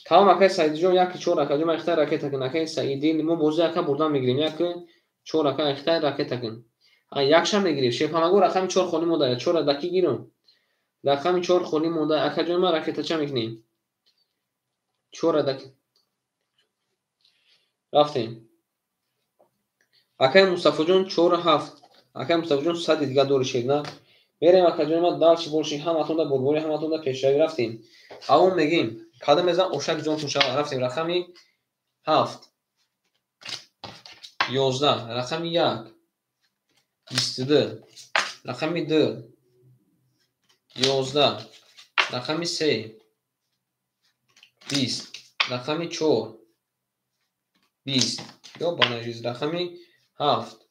Speaker 1: Тамом акай Сайдилҷон 1 4 акаҷон айхта ракета кун. Акай Саидил мо бозӣ ака бурдан мегирем. 1 4 ака айхта ракета кун. А якша мегирем. Шерпалагу рақами 4 холӣ мондай. 4-ра даки гирам. Рақами 4 холӣ мондай. Акаҷон ман ракетача мекунем. 4-ра даки. Рафтем. Акай Мустафоҷон 4 7. Акай Мустафоҷон 100 дига дори шерна. Мерем акаҷон ман дальше больше ҳаматонда бурбори ҳаматонда пешравӣ рафтем. Авон мегем. Кадом мезан ошак ҷонтон шава. Рафтем рақами 7 11 рақами 1 22 рақами 2 11 рақами 3 20 рақами 4 20 ё банажиз рақами 7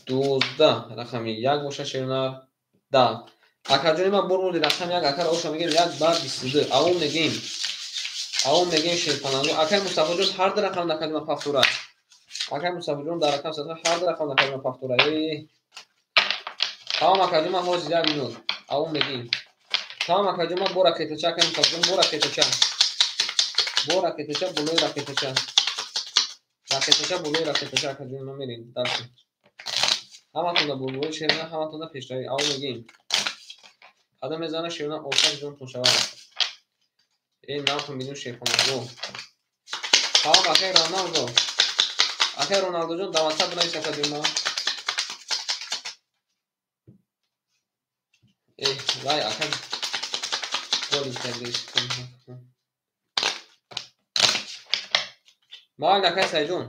Speaker 1: 12 рақами 1 боша шернар 10. Акаҷони ман бор бурди рақами 1 акара оша мегем 1 ба 22. Авон мегем. Авон мегем шерпалангу. Акай Мустафоҷон ҳар ду рақам накарди ман повтора. Акай Мустафоҷон дар рақам садқа ҳар ду рақам накарди ман повтора. Тамом акаҷон ман ҳозир 1 минут. Авон мегем. Тамом акаҷон ман бо ракетача акай Мустафоҷон бо ракетача. Бо ракетача болои ракетача. Ракетача болои ракетача акаҷон ман мерем дальше. Ҳаматонда бурбори шерна, ҳаматонда пешравӣ. Авон мегем. Кадом мезана шерна ошак ҷонтон шавад. Э 9 миллион шерпалагу. Тамом акай Роналдо. Акай Роналдоҷон дар WhatsApp бинавис акаҷон ма. Эҳ, вай ака голи кардеш. Майли акай Саидҷон,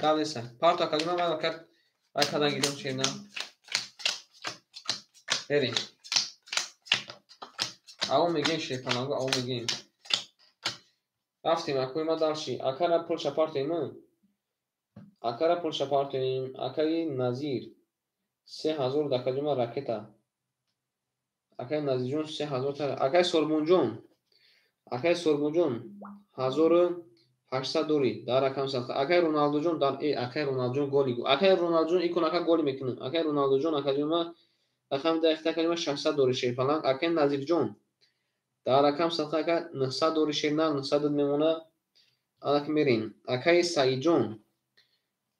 Speaker 1: гап неста. Парто акаҷон ма, вай ака вай кадан гирем шерна. Берем. Ау мегем шерпаланго, ау мегем. Рафтем акои ма дарши. Акара пулша партоем. Акара пулша партоем. Акаи Назир. 3000 дакаҷон ма ракета. Акаи Назирҷон 3000 та. Акаи Сорбонҷон. Акаи Сорбонҷон 1800 дори дар рақам садқа. Акаи Роналдоҷон дар акаи Роналдоҷон голи. Акаи Роналдоҷон икон ака голи мекунам. Акаи Роналдоҷон акаҷон ма рақами даихта акаҷон ма 600 дори шерпаланг. Акаи Назирҷон дар рақам садқа ака 900 дори шерна 900 мемона. Анаки мерем. Акаи Саидҷон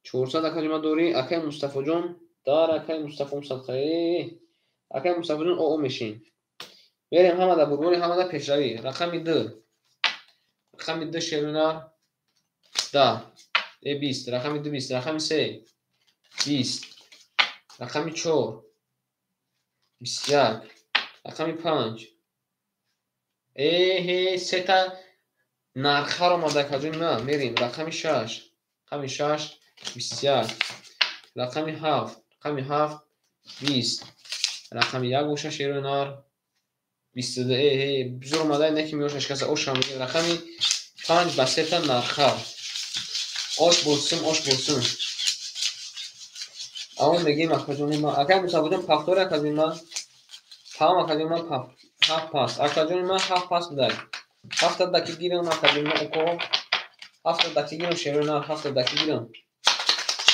Speaker 1: 400 акаҷон ма дори. Акаи Мустафоҷон дар акаи Мустафо садқа. Акаи Мустафоҷон оо мешин. Мерем ҳамада бурбори ҳамада пешравӣ. Рақами 2. Рақами 2 шерна 10. 20. Рақами 2 20. Рақами 3 20. Рақами 4 21. Рақами 5. Эҳе, сета нархҳаро омада акаҷон ма. Мерем. Рақами 6. Рақами 6 21. Рақами 7. Рақами 7 20. Рақами 1 боша шерои нар 22. Эҳе, зур омада неки меоша шикаста оша мегем. Рақами 5 ба сета нархҳа. Ош болсум, ош болсум. Аон мегем акаҷони ма. Акай Мусабоҷон пафтори акаҷони ма. Тамом акаҷони ма ҳафт пас. Акаҷони ма ҳафт пас будай. Ҳафта даки гирам акаҷони ма уко. Ҳафта даки гирам шерои нар, ҳафта даки гирам.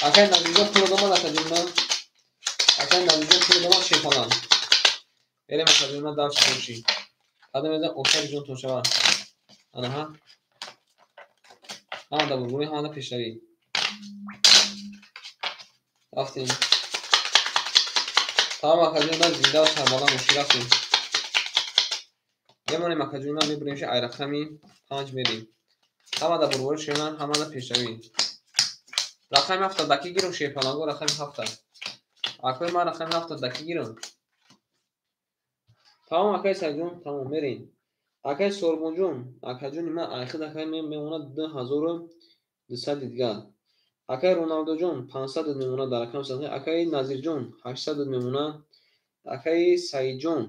Speaker 1: Акай Назирҷон пул домад акаҷони ма. Акай Назирҷон пул домад шерпаланг. Берем акаҷони ма дарс боши. Қадам мезан ошари ҷонтон шава. Анаҳа. Ҳамада бурбури, ҳамада пешравӣ. Рафтем. Тамом акаҷони ма зинда ва сарбаланд бошӣ рафтем. Мемонем акаҷони ма мебурем ши ай рақами 5 мерем. Ҳамада бурбури шерна, ҳамада пешравӣ. Рақами 7 даки гирам шерпаланго, рақами 7. Акои ман рақами 7 даки гирам. Тамом акаи Саидҷон, тамом мерем. Акаи Сорбонҷон, акаҷони ман айхид акаи мемонад 2200 дигар. Акаи Роналдоҷон 500 мемонад дар рақами садқа. Акаи Назирҷон 800 мемонад. Акаи Саидҷон,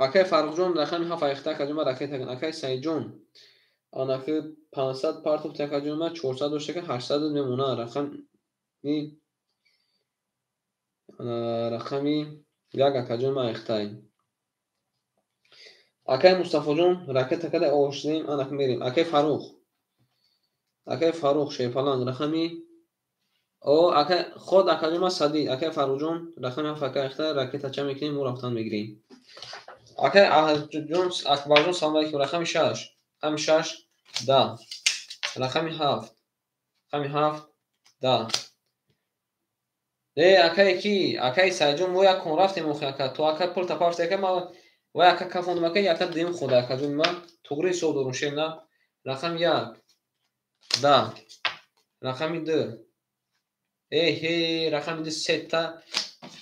Speaker 1: акаи Фаррухҷон рақами 7 айхта акаҷон ман ракета кун. Акаи Саидҷон анаки 500 партофти акаҷон ман 400 дошта ки 800 мемонад. Рақами 1 акаҷон ман айхтай. Акаи Мустафоҷон ракета када ошдем анак мерем. Акаи Фаррух. Акаи Фаррух шерпаланг рақами о акаи ход акаҷон ман сади. Акаи Фаррухҷон рақами 7 акаи айхта ракета ча мекунем мо рафтан мегирем. Акаи Аҳмадҷон Акбарҷон салом алейкум. Рақами 6. Рақами 6 10. Рақами 7. Рақами 7 10. Акаи ки? Акаи Саидҷон мо як кон рафтем охи ака. То ака пул тапарфт ака ма вай ака кафондам ака яка дим худа акаҷон ма туғри ҳисоб дорум шерна. Рақами 1 10. Рақами 2. Эҳе, рақами 2 сета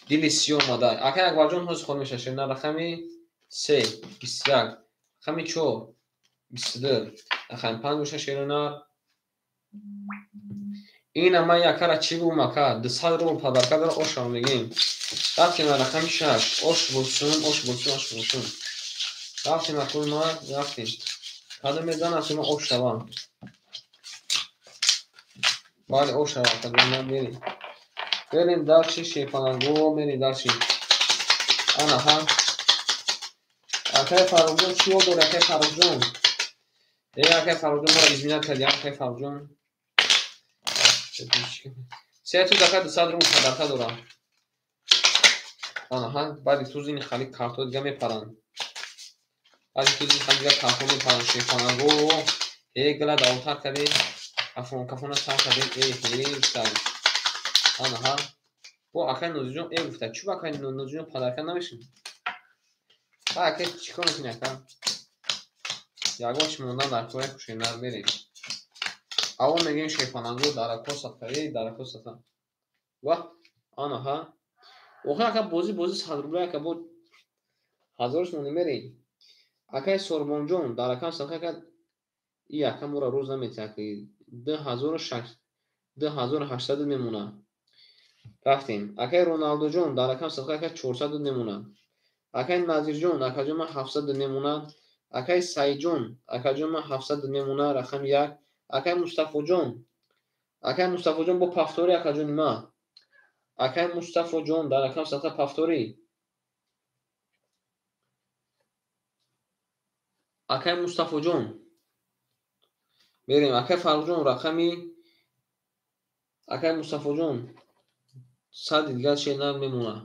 Speaker 1: дили сиёҳ омада. Акаи Акбарҷон ҳозир хол меша шерна. Рақами 3 21. Рақами 4 22. Рақами 5 боша шерна. Ина ман якара чӣ гум ака? 200 рубл подарка дора ошам мегем. Рафтем рақами 6. Ош болсум, ош болсум, ош болсум. Рафтем акои ма, рафтем. Кадом мезанам ки ман ош шавам. Бале, ош шавам, кадом ман мерем. Мерем дарчи шерпаланго, мерем дарчи. Анаҳа. Акаи Фаррухҷон чӣ ҳол дори акаи Фаррухҷон? Акаи Фаррухҷон моро изминат карди, акаи Фаррухҷон. Се туз ака 200 рубл подарка дорам. Анаҳа, баъди туз ини хали картҳо дига мепаранд. Баъди туз ини хали дига картҳо мепаранд шерпаланго. Гала давотар кардем. Кафон кафона сар кардем. Сар. Анаҳа. Бо акаи Нозирҷон гуфта. Чӯ акаи Нозирҷон подарка намешин? Ака чӣ кор мекунӣ ака? Ягон чӣ мондан дар кора хушенар мерем. Аво мегӯем шерпаланго дарако садқа, эй дарако садқа. Ва анаҳа. Охир ака бозӣ бозӣ 100 рубля ака бо 1000 сомонӣ мерем. Акай Сорбонҷон дар рақам садқа ака и ака моро рӯз наметиҳад ки 2800 мемонад. Рафтем. Акай Роналдоҷон дар рақам садқа ака 400 мемонад. Акай Назирҷон акаҷон ман 700 мемонад. Акай Саидҷон акаҷон ман 700 мемонад рақами 1. Акай Мустафоҷон. Акай Мустафоҷон бо пафтори акаҷони ман. Акай Мустафоҷон дар рақам садқа пафтори. Акай Мустафоҷон. Мерем. Акай Фаррухҷон рақами Акай Мустафоҷон 100 дигар шер мемонад.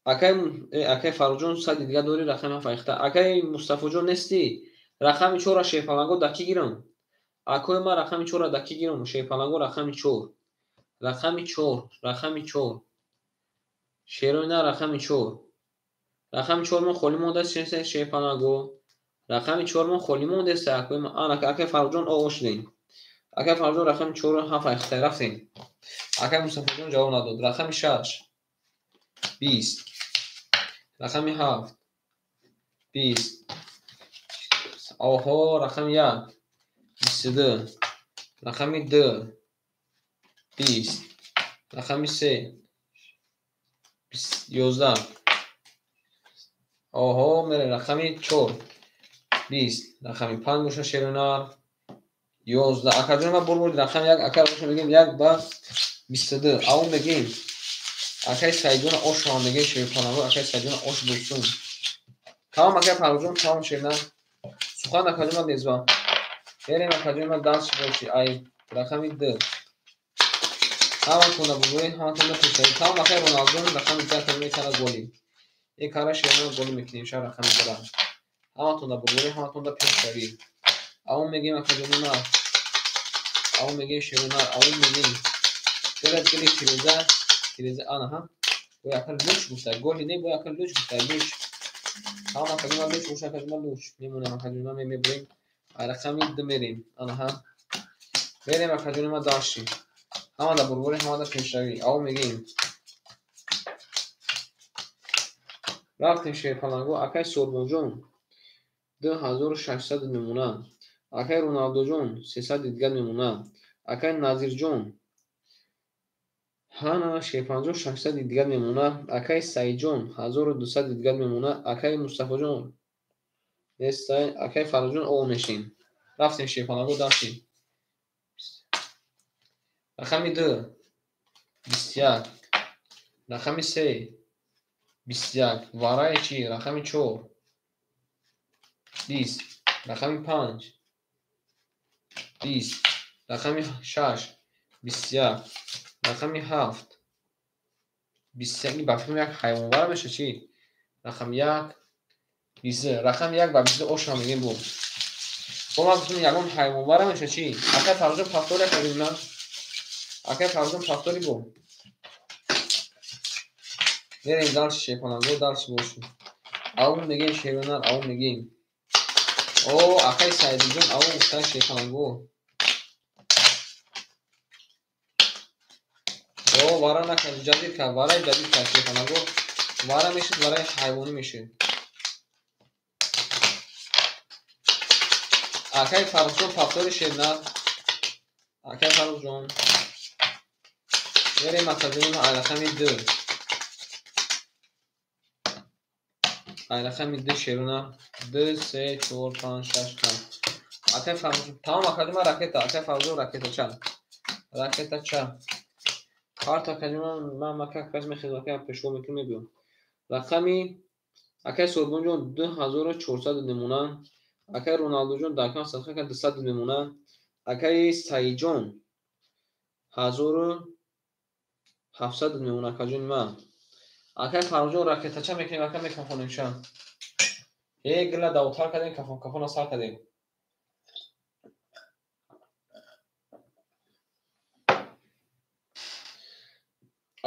Speaker 1: Акай Фаррухҷон 100 дигар дорӣ рақами 7 айхта. Акай Мустафоҷон нестӣ? Рақами 4-ра шерпаланго дар кӣ гирам? Акои ман рақами 4-ра дар кӣ гирам? Шерпаланго рақами 4. Рақами 4, рақами 4. Шерои на рақами 4. Рақами 4 мон холӣ мондааст шерпаланго. Рақами 4 мон холӣ мондааст акои ман. Ана акай Фаррухҷон оғоз шудем. Акай Фаррухҷон рақами 4 7 айхта рафтем. Акай Мустафоҷон ҷавоб надод. Рақами 6 20. Рақами 7 20. Оҳо, рақами 1 22. Рақами 2 20. Рақами 3 11. Оҳо, мерем рақами 4 20. Рақами 5 боша шерунар 11. Акаҷон ман бурбурд рақами 1 ака боша мегӯем 1 ба 22. Ав мегӯем акай Саидҷон ош ҳам мегӯем шерпаланго акай Саидҷон ош бусун. Тамом акай Фаррухҷон тамом шерна. Сухан акаҷон ман мезбам. Мерем акаҷон ман дарс боши ай рақами 2. Ҳаматонда бубуред, ҳаматонда пешравӣ. Тамом акай Роналдон рақами 2 акаҷон мекара голӣ. Ин кара шерна голӣ мекунем ша рақами 2. Ҳаматонда бубуред, ҳаматонда пешравӣ. Авон мегӯем акаҷони ман. Авон мегӯем шерунар, авон мегӯем. Гӯлат гили тиреза, тиреза анаҳа. Бо яка луч гуфта, голи не, бо яка луч гуфта, луч. Ҳама акаҷон ман луч боша, акаҷон ман луч. Мемонем акаҷон ман мебурем. Рақами 2 мерем. Анаҳа. Мерем акаҷони ман дарши. Ҳамада бурбурӣ, ҳамада пешравӣ. Авон мегӯем. Рафтем шерпаланго акай Сорбонҷон 2600 мемонад. Акай Роналдоҷон 300 дигар мемонад. Акай Назирҷон ҳана шерпаланҷон 600 дигар мемонад. Акай Саидҷон 1200 дигар мемонад. Акай Мустафоҷон нестай. Акай Фаррухҷон оғо мешин. Рафтем шерпаланго дарши. Рақами 2 21. Рақами 3 21. Вараи чӣ? Рақами 4 20. Рақами 5 20. Рақами 6 21. Рақами 7 21. Ба фикрам як ҳайвонвара мешавад чӣ? Рақами 1 20. Рақами 1 ба 22 ош ҳам мегӯем бо. Бо ман гуфтам ягон ҳайвонвара мешавад чӣ? Акай Фаррухҷон пафтори акаҷон ман. Акай Фаррухҷон пафтори бо. Мерем дарси шерпаланго дарси бошем. Авон мегӯем шерунар, авон мегӯем. О, акай Саидиҷон авон гуфтан шерпаланго. О, вара накард, ҷадид кард, вараи ҷадид кард шерпаланго. Вара мешуд, вараи ҳайвонӣ мешуд. Акай Фаррухҷон пафтори шернар. Акай Фаррухҷон. Мерем акаҷони ман рақами 2. Ай рақами 2 шеруна. 2 3 4 5 6 7. Акай Фаррухҷон. Тамом акаҷон ман ракета. Акай Фаррухҷон ракета ча. Ракета ча. Карта акаҷон ман мака кас мехезам ака пешво мекунам мебиём. Рақами акай Сорбонҷон 2400 мемонад. Акай Роналдоҷон дар кам садқа ака 200 мемонад. Акай Саидҷон 1700 мемонад акаҷони ман. Акай Фаррухҷон ракетача мекунем ака мекафонем ша. Э гила давтар кардем кафон кафона сар кардем.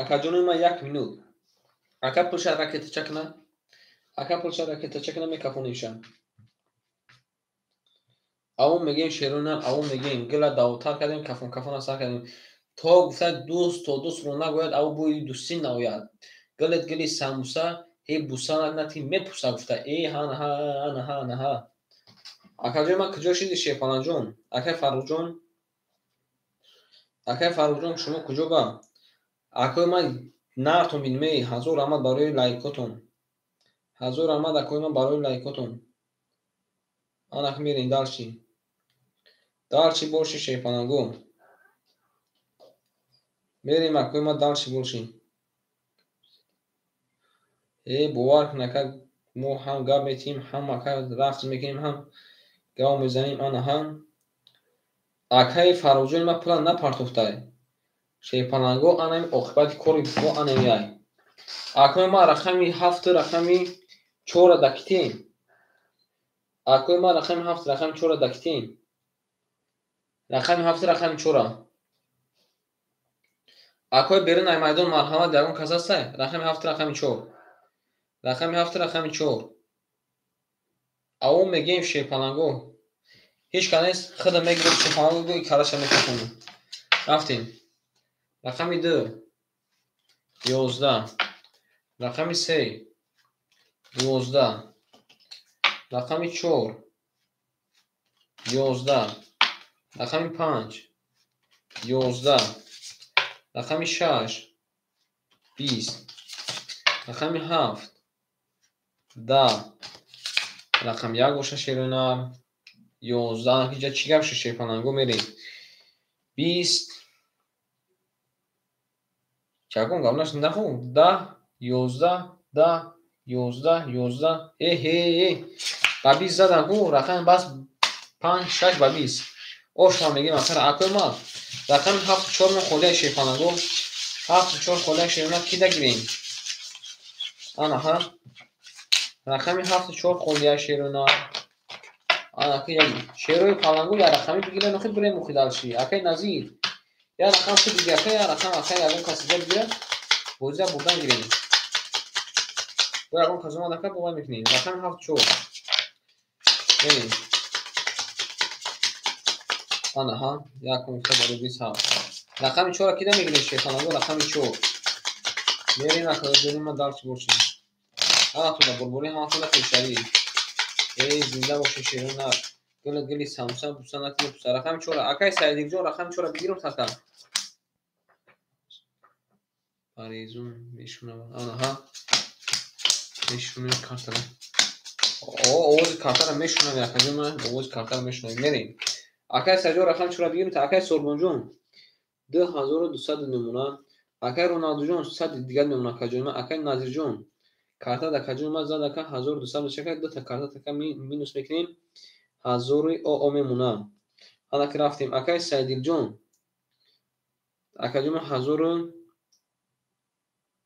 Speaker 1: Акаҷони ман 1 минут. Ака пулша ракетача кунад. Ака пулша ракетача кунад мекафонем ша. Ав мегем шерона, ав мегем гила давтар кардем, кафон кафона сар кардем. То гуфта дӯст то дӯстро нагӯяд, ав бӯи дӯстӣ наояд. Гилет гили самуса, ҳе буса нати мепуса гуфта. Э ҳанаҳа анаҳа анаҳа. Акаҷон, ман куҷо шиди Шерпаланҷон? Акай Фаррухҷон? Акай Фаррухҷон, шумо куҷо ба? Акои ман нартон бинмей, ҳазор раҳмат барои лайкотон. Ҳазор раҳмат акои ман барои лайкотон. Анак мерем дальше. Дальше больше Шерпаланго. Мерем акои ман дальше больше. Э бовар кун ака, мо ҳам гап метиҳем, ҳам ака рақс мекунем, ҳам гав мезанем, анаҳа. Акаи Фаррухҷони ман пула напартофтай. Шерпаланго анами оқибати кори мо анамияй. Акои ман рақами ҳафту рақами чорра дакитем. Акои ман рақами ҳафт рақами чорра дакитем. Рақами ҳафту рақами чорра. Акои берун ай майдон марҳамат, ягон кас ҳастай? Рақами ҳафту рақами чор. Рақами ҳафту рақами чор. Авом мегем Шерпаланго. Ҳеҷ кас нест, худам мегирем Шерпаланго, гӯи калаша мекашонем. Рафтем. Рақами 2 11, рақами 3 12, рақами 4 11, рақами 5 11, рақами 6 20, рақами 7 10, рақами 1 боша шерона 11. Инҷа чӣ гап шуд Шерпаланго? Мерем 20, ягон гап нашуд, наху 10 11 10 11 11. Э ҳе э ба 20 задан ку, рақами бас 5 6 ба 20. Ошма мегем акара. Акои ма рақами 7 4 мо холияи Шерпаланго. 7 4 холияи шерона ки дагирем? Анаҳа. Рақами 7 4 холияи шерона. Ана ки шерои паланго я рақами бигирем, охи бирем охи дальше. Акай Назир. Я рақам худ биги, акай я рақам, акай ягон каси ҷа бигирад, бозия бурдан гирем. Бо ягон кас омад ака, бовар мекунем. Рақами 7 4. Мерем. Анаҳа, якум гуфта барои 27. Рақами 4-ро кида мегирем Шерпаланго? Рақами 4. Мерем акаҷони ман дальше бошем. Ҳаматонда бурбурӣ, ҳаматонда пешравӣ. Эй зинда бошед шерона. Гила гили самса буса натине пуса. Рақами 4. Акай Саидикҷон, рақами 4 бигирам така. Парезун мешунавам. Анаҳа. Мешунавем картара. О, овози картара мешунавем акаҷон ман, овози картара мешунавем. Мерем. Акай Саидҷон, рақами 4 бигирам. Акай Сорбонҷон 2200 намуна. Акай Роналдуҷон 100 дигар намуна акаҷон ман. Акай Назирҷон карта дар каҷои ман зад ака 1200 мешакад, дута карта така минус мекунем, ҳазори оо мемона. Ана ки рафтем. Акай Сайдилҷон акаҷои ман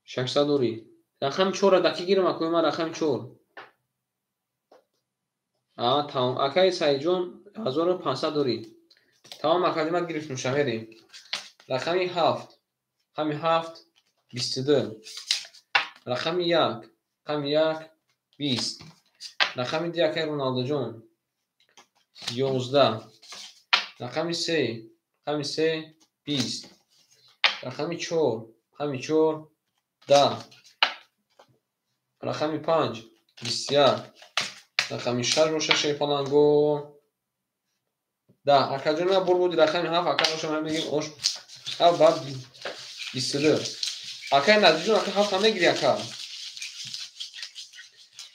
Speaker 1: 1600 дорӣ. Рақами 4-ро дар ки гирам акои ман? Рақами 4. А, тамом. Акай Сайидҷон 1500 дорӣ. Тамом акаҷои ман гирифтем, мерем. Рақами 7, рақами 7 22, рақами 1, рақами 1 20, рақами 2 акай Роналдуҷон 11, рақами 3, рақами 3 20, рақами 4, рақами 4 10, рақами 5 21, рақами 6 боша Шерпаланго 10. Акаҷон ман бур буди рақами 7, ака боша ман мегим ош 7 баъд 22. Акай Назирҷон, ака 7 мегири ака.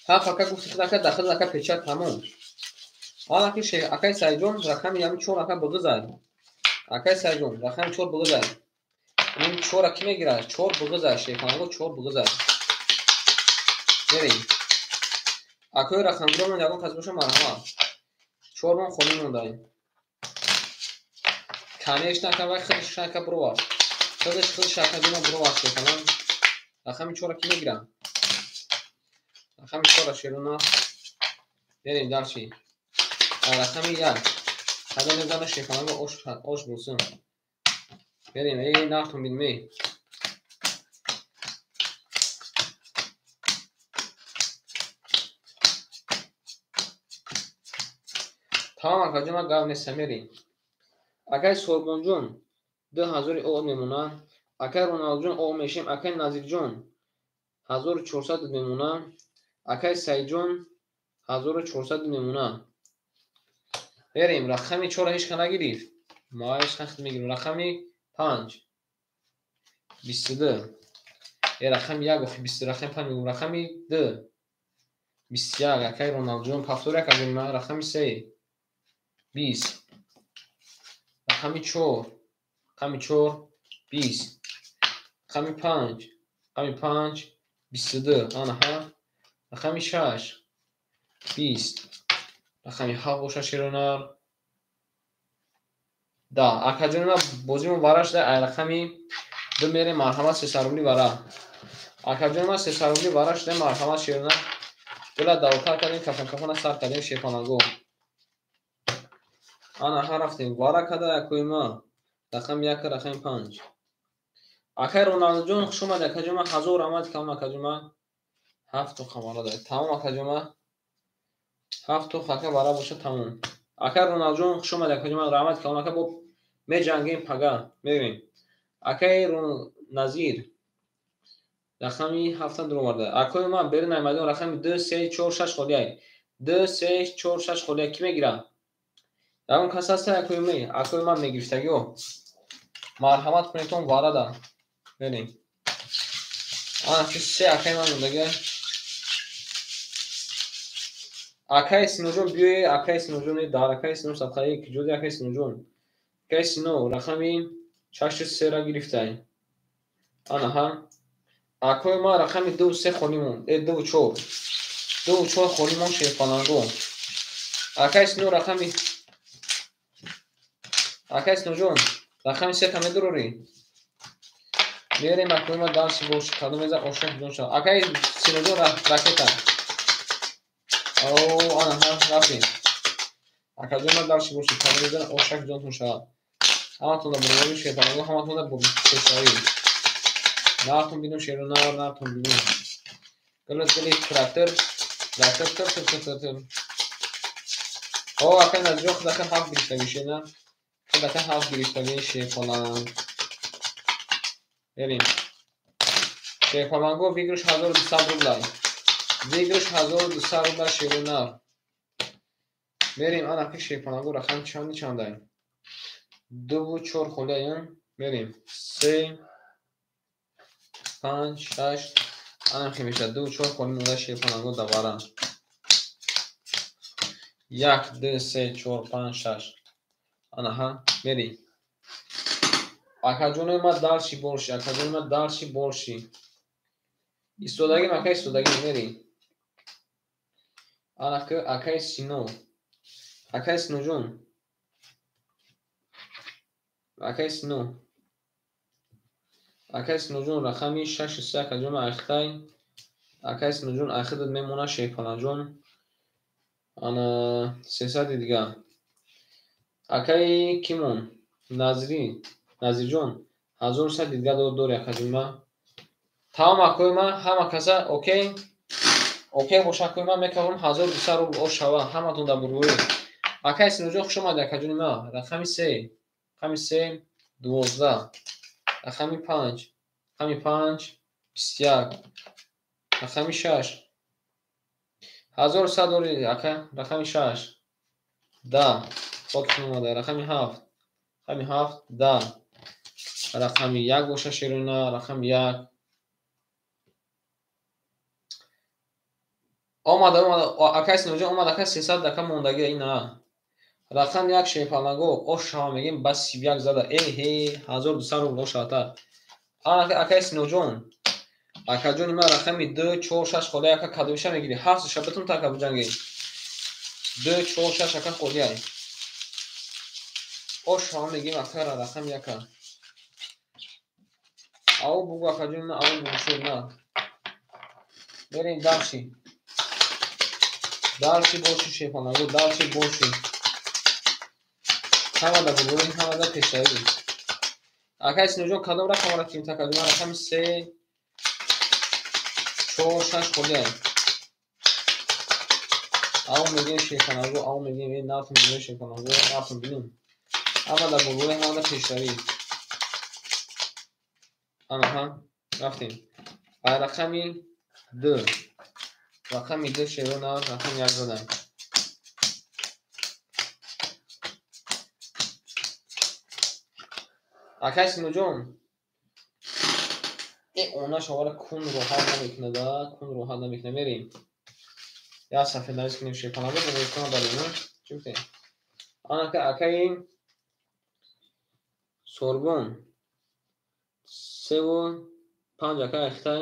Speaker 1: 7 ака гуфти худ ака дахил ака печат тамом. Ана ки акай Сайидҷон рақами ями 4 ака бигизай. Акай Сайидҷон рақами 4 бигизай. Ин 4-ро ки мегирад? 4 бигизай Шерпаланго, 4 бигизай. Мерем. Акои рақамгиромон ягон кас боша марҳамат. 4 мон холӣ мондаем. Конечно ака вай худаш ака бировард. Худаш ака ҷона бировард Шерпаланг. Рақами 4-ро ки мегирад? Рақами 4-ро шерона. Мерем дальше. Рақами 1. Кадом мезана Шерпаланго ош булсун. Мерем, эй нартон бинмей. Тамом акаҷон, ман гап нест, мерем. Акай Сорбонҷон 2000 о мемона. Акай Роналдҷон о мешем. Акай Назирҷон 1400 мемона. Акай Саидҷон 1400 мемона. Мерем. Рақами 4 ҳеч ка нагирифт. Ма ҳеч нахт мегирем. Рақами 5 22. Рақами 1 охи 20, рақами 5 мегӯм. Рақами 2 21. Акай Роналдҷон повтор акаҷон ма. Рақами 3 20. Рақами 4, рақами 4 20. Рақами 5, рақами 5 22. Анаҳа. Рақами 6 20. Рақами 7 боша шеронар. Да, акаҷон ма бозимон вара шуда, ай рақами 2 мерем, марҳамат 300 рубли вара. Акаҷон ма 300 рубли вара шуда, марҳамат шеронар. Гула давтар кардем, кафон кафона сар кардем шерпаланго. Анаҳа рафтем. Вара када акои ма. Рақами 1, рақами 5. Акай Роналдҷон хуш омадӣ акаҷон ма, 1000 раҳмат калон акаҷон ма. 7 то қамара дорад. Тамом акаҷон ма. 7 то хака вара боша тамом. Акай Роналдҷон хуш омадӣ акаҷон ма, раҳмат калон ака, бо меҷангем пага. Мерем. Акай Назир рақами 7 дуроварда. Акои ма берун ай майдон рақами 2 3 4 6 холиай. 2 3 4 6 холиай ки мегира? Ягон кас ҳаста акои ма? Акои ма мегирифтагиё. Марҳамат кунедтон варада. Мерем. Ана ки се акаи ман мондага. Акаи Синоҷон биёе, акаи Синоҷон дар акаи Сино садқаи киҷоди акаи Синоҷон. Акаи Сино рақами 6 3 ра гирифтай. Анаҳа. Акои ма рақами 2 3 холӣ монд. 2 4. 2 4 холӣ монд шерпаланго. Акаи Сино рақами Акаи Синоҷон рақами 3 та медурорӣ? Мерем акои ма дарси бош кадом меза ошоқ ҷон шава. Акаи Синоҷон ракета. О, анаҳа рафтем. Акаҷон ма дарси бош кадом меза ошак ҷонтон шава. Ҳаматонда бурбори шерпаланго, ҳаматонда пешравӣ. Нартон бинум шеронар, нартон бинум. Гулат гули трактор, трактор тр тр тр тр тр. О, акаи Назирҷон худака 7 гирифтагӣ шена. Худака 7 гирифтагӣ шерпаланг. Мерем. Шерпаланго выигрыш 1200 рублай. Выигрыш 1200 рубла шеронар. Мерем ана ки шерпаланго рақами чанди чандай? 2 4 холияем. Мерем. 3 5 6 ана хи мешавад. 2 4 холи монда шерпаланго давара. 1 2 3 4 5 6. Анаҳа мерем. Акаҷонои ма дарши борши, акаҷонои ма дарши борши. Истодагим акай истодагим мерем. Ана ки акаи Сино. Акаи Синоҷон. Акаи Сино. Акаи Синоҷон рақами 6 3 акаҷон ма айхтай. Акаи Синоҷон айхидат мемона шерпаланҷон. Ана 300 дига. Акаи кимон? Назри. Назирҷон 1100 дига дори акаҷон ма. Тамом акои ма, ҳама каса окей? Окей боша акои ма мекавам 1200 рубл ош шава, ҳаматон дар бурбурӣ. Акаи Синоҷон хуш омадӣ акаҷони ма. Рақами 3, рақами 3 12. Рақами 5, рақами 5 21. Рақами 6 1100 дори ака, рақами 6 10. Хокитон омада. Рақами 7, рақами 7 10. Рақами 1 боша шерона, рақами 1. Омада, омада, акаи Синоҷон омад, акаи 300 ака мондагӣ ина. Рақами 1 шерпаланго ош шава мегем ба 31 зада. Эҳе, 1200 рубл ош шавата. Ана акаи Синоҷон. Акаҷони ман рақами 2 4 6 холӣ ака кадомиша мегирӣ? 7 ша битун та ака биҷангӣ. 2 4 6 ака холиай. Ош шава мегем акара рақами 1. Ау бугу акаҷони ман, ау бугу шуд на. Мерем дарши. Дарши боши шерпаланго, дарши боши. Ҳамада бурбурӣ, ҳамада пешравӣ. Акаи Синоҷон кадом рақамро тим та акаҷон? Рақами 3 4 6 холиай. Ав мегем шерпаланго, ав мегем э нафт мегем шерпаланго, нафт бинем. Ама дар бурбурӣ, ҳама дар пешравӣ. Анаҳа, рафтем. Рақами ду. Рақами ду шерона, рақами як задам. Акай Синоҷон, э она шавара кун роҳат намекунада, кун роҳат намекунад. Мерем. Як сафед навис кунем шерпаланго, бо барем. Чӣ гуфтем? Анака акаи Сорбон 3 5 акай Ахтай.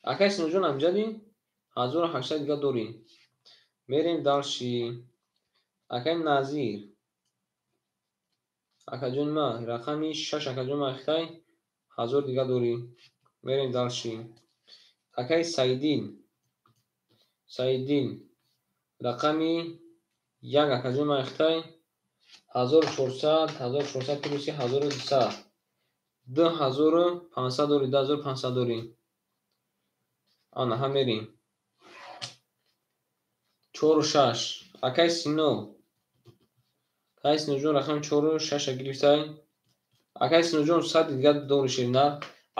Speaker 1: Акай Синоҷон амҷади 1800 дига дорӣ. Мерем дальше. Акай Назир. Акаҷони ма рақами 6 акаҷони ма Ахтай 1000 дига дорӣ. Мерем дальше. Акай Саидил. Саидил. Рақами 1 акаҷони ма Ахтай 1400, 1400 плюси 1200. 2500 дорӣ, 2500 дорӣ. Анаҳа мерем. 4 6. Акай Сино. Акай Синоҷон рақами 4 6 гирифтай. Акай Синоҷон 100 дига дорӣ ширинар.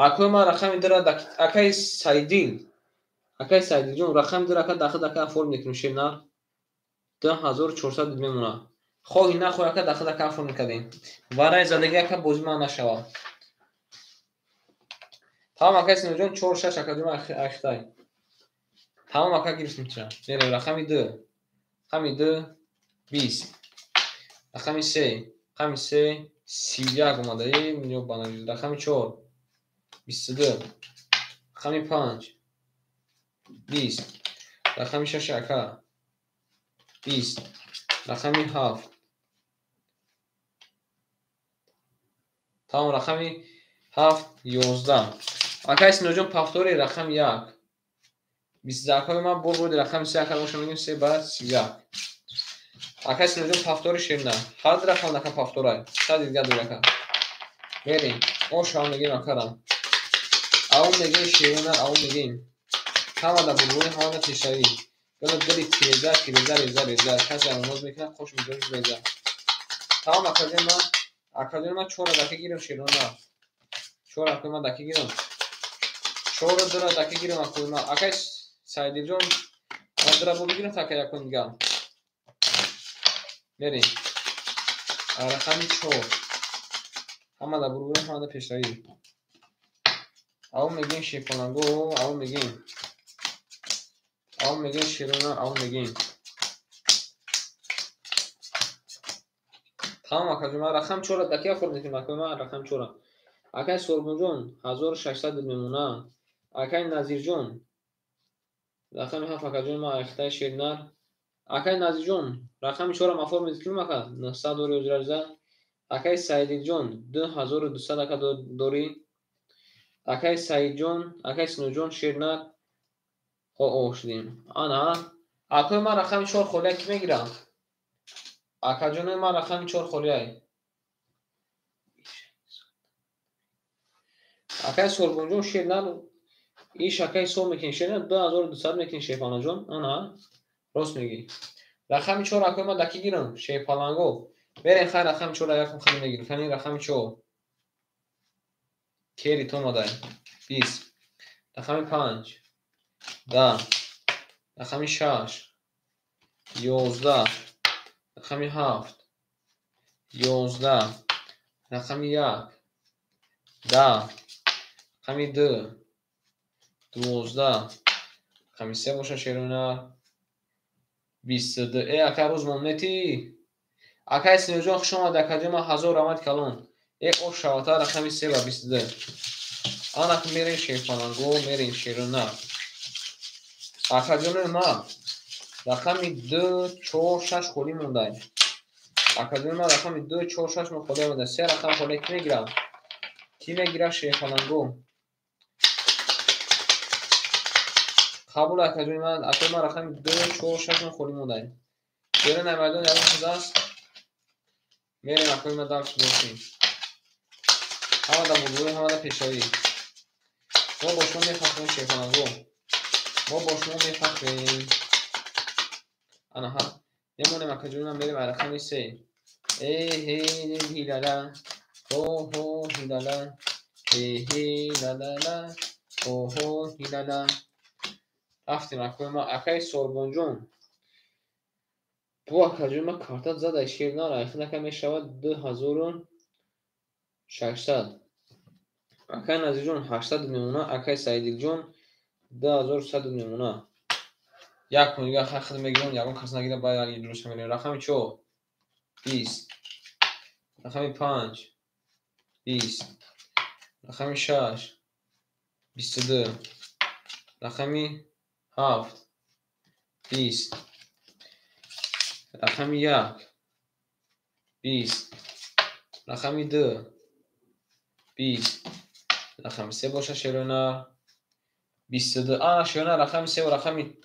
Speaker 1: Акои ман рақами дура акай Саидил. Акай Саидилҷон рақами дура ака дахил ака оформ мекунем ширинар. 2400 мемонад. Хоҳӣ нахоҳӣ ака дахил ака оформ мекардем. Варай задагӣ ака бозӣ ман нашавад. Тамом акай Синоҷон 4 6 акаҷон Ахтай. Тамом ака гирифтем ча. Мерем рақами ду. Рақами ду 20. Рақами се. Рақами се 31 омада. Э рақами чор 22. Рақами панҷ 20. Рақами шаш ака 20. Рақами ҳафт. Тамом рақами ҳафт 11. Акай Синоҷон повтори рақами як. 20 акои ман бор буди рақами се ака боша мегӯем 3 ба 31. Акай Синоҷон повтори ширина. Ҳар рақам ака повторай. 100 дига дори ака. Мерем. Ошава мегӯем акара. Ав мегӯем ширина, ав мегӯем. Ҳама дар бурбурӣ, ҳама дар пешравӣ. Гули гули тиреза, тиреза, реза, реза. Касе амоноз мекунад, қош мегӯяд реза. Тамом акаҷони ман, акаҷони ман чора даки гирам широна. Чора акои ман даки гирам. Чора дура даки гирам акои ман. Акай Саидилҷон, ман дура бо бигирам та акай якон дига. Мерем. Рақами чор. Ҳама дар бурбурӣ, ҳама дар пешравӣ. Ав мегӯем шерпаланго, ав мегӯем. Ав мегӯем широна, ав мегӯем. Тамом акаҷон, ман рақами чора даки оформ мекунем акои ман рақами чора. Акай Сорбонҷон 1600 мемона. Акай Назирҷон рақами ҳафт акаҷони ман Ахтай ширинар. Акай Назирҷон рақами чора оформ мекунем ака 900 дори озирарза. Акай Саидилҷон 2200 ака дорӣ. Акай Саидҷон, акай Синоҷон ширинар. О шудем. Ана акои ман рақами чор холия кӣ мегирад? Акаҷонои ман рақами чор холияй. Акай Сорбонҷон ширинар иш акай ҳисоб мекунӣ ширинар 2200 мекунӣ шерпаланҷон. Ана рост мегӣ. Рақами чор акои ман даки гирам шерпаланго. Мерем хай рақами чора якум хали мегирем. Кани рақами чор. Кери то омадай. 20. Рақами панҷ. 10. Рақами шаш. 11. Рақами ҳафт. 11. Рақами як. 10. Рақами ду. 12. Рақами се боша шерона. 22. Э ака рӯз монетӣ. Акай Синоҷон хуш омадӣ акаҷон ман ҳазор раҳмати калон. Э ош шавата рақами 3 ба 22. Анак мерем шерпаланго, мерем шерона. Акаҷонои ман рақами ду, чор, шаш холӣ мондай. Акаҷони ман рақами ду, чор, шаш мо холӣ мондай. Се рақам холӣ кӣ мегирад? Кӣ мегирад шерпаланго? Қабул акаҷони ман, акои ман рақами ду, чор, шаш мо холӣ мондай. Берун майдон ягон чиз аст? Мерем акои ман дальше бошем. Ҳама дар бурбурӣ, ҳама дар пешравӣ. Мо бо шумо мефахрем шерпаланго. Мо бо шумо мефахрем. Анаҳа мемонем акаҷони ман, мерем рақами се. Э ҳе ҳилала, ҳо ҳо ҳилала, ҳе ҳе лалала, ҳо ҳо ҳилала. Рафтем акои ман, акаи Сорбонҷон. Бо акаҷони ман карта зада шер нара, айхинака мешавад 2600. Акаи Назирҷон 800 мемона, акаи Саидилҷон 2100 мемона. Як кун дига хай худ мегирам, ягон кас нагира, баъд як дуруст мегирем. Рақами 4 20, рақами 5 20, рақами 6 22, рақами 7 20, рақами 1 20, рақами 2 20, рақами 3 боша шерона 22. Ана шерона рақами 3 ва рақами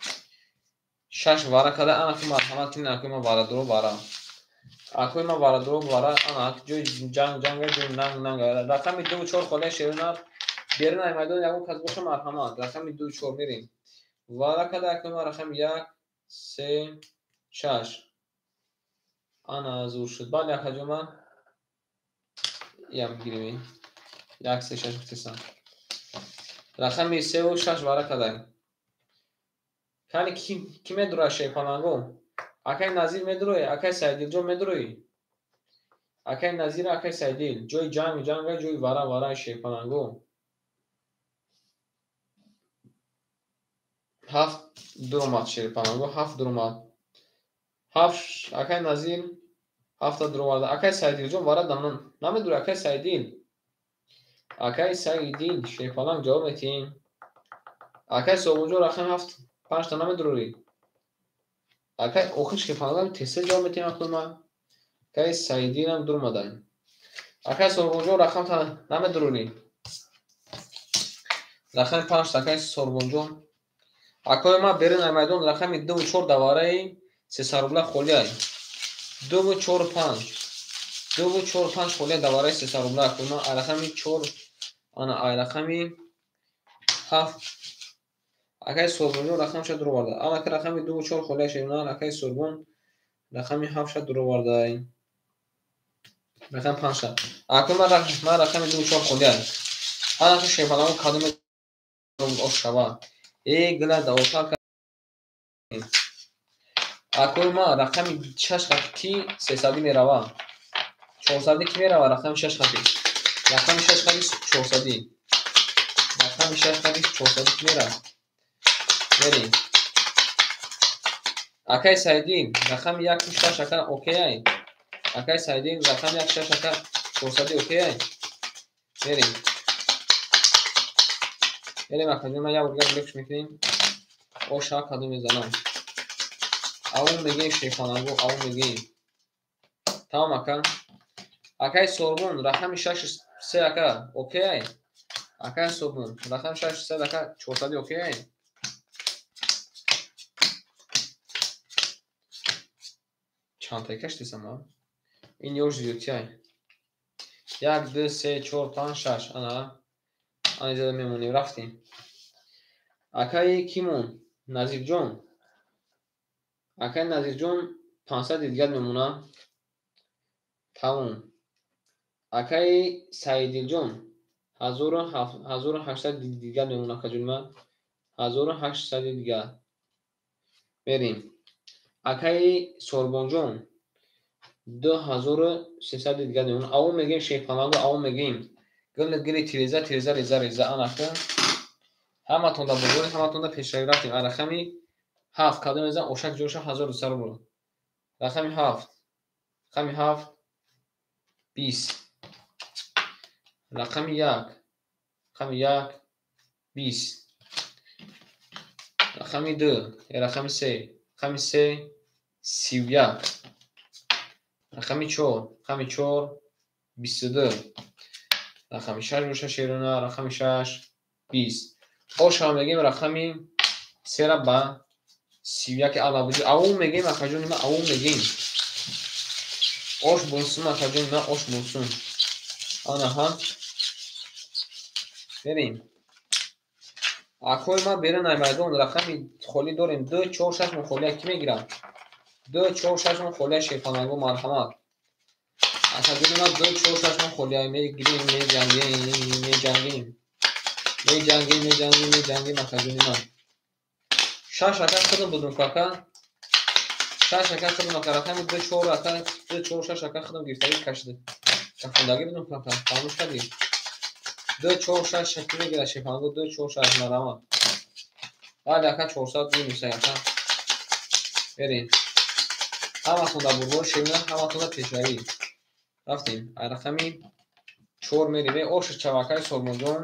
Speaker 1: 6 вара када. Ана ки марҳамат кунед, акои ман варадуро вара, акои ман варадуро вара. Ана ҷои ҷанг ҷанга, ҷои нанг нанга. Рақами 2 4 холия шерона берун ай майдон ягон кас боша, марҳамат. Рақами 2 4 мерем. Вара када акои ман рақами 1 3 6. Ана зур шуд. Бале акаҷон, ман ям гирем. 1 3 6 гуфтесам. Рақами 3 ва 6 вара кадаем. Кани ки медура шерпаланго? Акай Назир медурои, акай Сайдилҷон медурои? Акай Назир, акай Сайдил. Ҷои ҷанг ҷанга, ҷои вара вара шерпаланго. 7 дуромад шерпаланго, 7 дуромад. 7 акай Назир 7 дуромад. Акай Сайдилҷон вара намедури, акай Сайдил. Акай Сайдил шерпаланг ҷавоб метиҳем. Акай Собунҷон рақами 7 5 та намедурӣ. Акай охир шерпаланг тезтез ҷавоб метиҳем акои ман. Акай Сайдилам дуромадаем. Акай Сорбонҷон рақам та намедурӣ. Рақами 5 та акай Сорбонҷон. Акои ман берун ай майдон рақами 2 ва 4 давараи 300 рубла холиай. 2 ва 4 5. 2 ва 4 5 холиай давараи 300 рубла акои ман. Ай рақами 4 ана ай рақами 7. Акай Сорбонҷон рақамша дуроварда. Ана ки рақами 2 ва 4 холиай шерона, акай Сорбон рақами 7-ша дуровардай. Рақами 5-ша. Акои ман рақами 2 ва 4 холиай. Ана ки шерпаланго кадоме ош шава. Э гила давотар. Акои ман рақами 6 хати ки 300 мерава. 400 ки мерава рақами 6 хати. Рақами 6 хати 400. Рақами 6 хати 400 ки мерава. Мерем. Акай Сайдин рақами 1 6 ака окей ай. Акай Сайдин рақами 1 6 ака 400 окей ай. Мерем. Мерем акаҷон, ман як бор дигар блокш мекунем. Оша кадом мезанам. Аву мегем шерпаланго, аву мегем. Тамом ака. Акай Сорбон рақами 6 3 ака окей ай. Акай Сорбон рақами 6 3 ака 400 окей ай. Чанд та каштисам а? Ин ёш зиёдтиай. 1 2 3 4 5 6. Ана. Ана иҷода мемонем, рафтем. Акаи кимон? Назирҷон. Акаи Назирҷон 500 дигар мемона. Тамом. Акаи Саидилҷон 1800 дигар мемона, акаҷони ман. 1800 дигар. Мерем. Акаи Сорбонҷон 2300 дигар мемона. Аву мегем шерпаланго, аву мегем. Гил гили тиреза, тиреза, реза, реза. Анака. Ҳаматонда бозори, ҳаматонда пешравӣ рафтем. Рақами 7 кадом мезан ошак ҷоша 1200 рубл. Рақами 7. Рақами 7 20. Рақами 1. Рақами 1 20. Рақами 2, рақами 3. Рақами 3 31. Рақами 4, рақами 4 22. Рақами 6 боша шерона, рақами 6 20. Оша мегем рақами 3 ба 31 алабуҷи. Аву мегем акаҷони ман, аву мегем. Ош бунсун акаҷони ман, ош бунсун. Анаҳа. Мерем. Акои ман берун ай майдон рақами холӣ дорем. 2 4 6 мо холия ки мегирам? 2 4 6 мон холия шерпаланго марҳамат. Акаҷони ман 2 4 6 мон холия мегирем, меҷангем, меҷангем. Меҷангем, меҷангем, меҷангем акаҷони ман. 6 ака худам будум кака. 6 ака худам ака рақами 2 4 ака 2 4 6 ака худам гирифтагӣ кашида. Кафондагӣ будум кака. Фаромӯш кардӣ. 2 4 6 шакли мегирад шерпаланго 2 4 6 марҳамат. Бале ака 400 минус ака. Берем. Ҳаматон дар бурбор шерина, ҳаматон дар пешравӣ. Рафтем. Ай рақами 4 мерем. Э ош чав акаи Солмонҷон.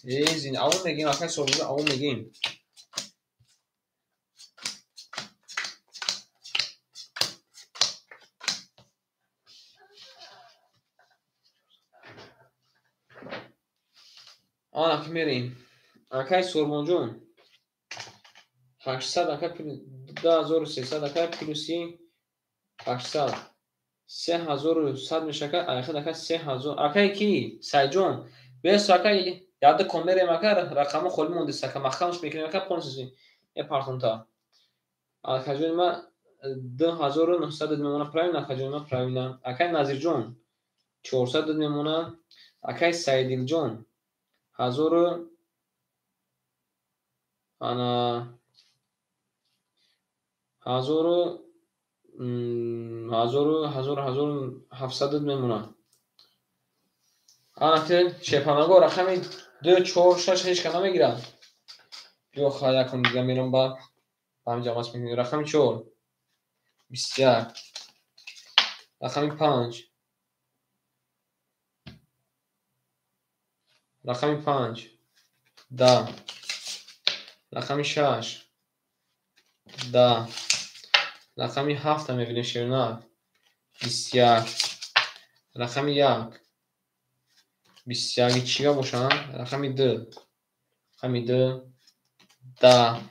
Speaker 1: Э зин авон мегим акаи Солмонҷон, авон мегим. Ана ки мерем. Акаи Солмонҷон. 800 ака 2300 ака плюси 800 3100 мешака айхад ака 3000 акаи ки Сайҷон бес ака яда кон мерем ака рақамо холи мондест ака махамш мекунем ака понсиси е партонта акаҷони ма 2900 мемона правильно акаҷони ма правильно акаи Назирҷон 400 мемона акаи Саидилҷон 1000 ана ҳазору ҳазору ҳазору ҳазору ҳафтсад мемонад. Ана ки шерпанаго рақами 2 4 6 ҳеч ка намегирад. Биё ха якум дига мерам ба ҳамин ҷамъас мекунем. Рақами 4 21 рақами 5 рақами 5 10 рақами 6 10 рақами 7 мебинем шерина 21 рақами 1 21 чига бошад? Рақами 2 рақами 2 10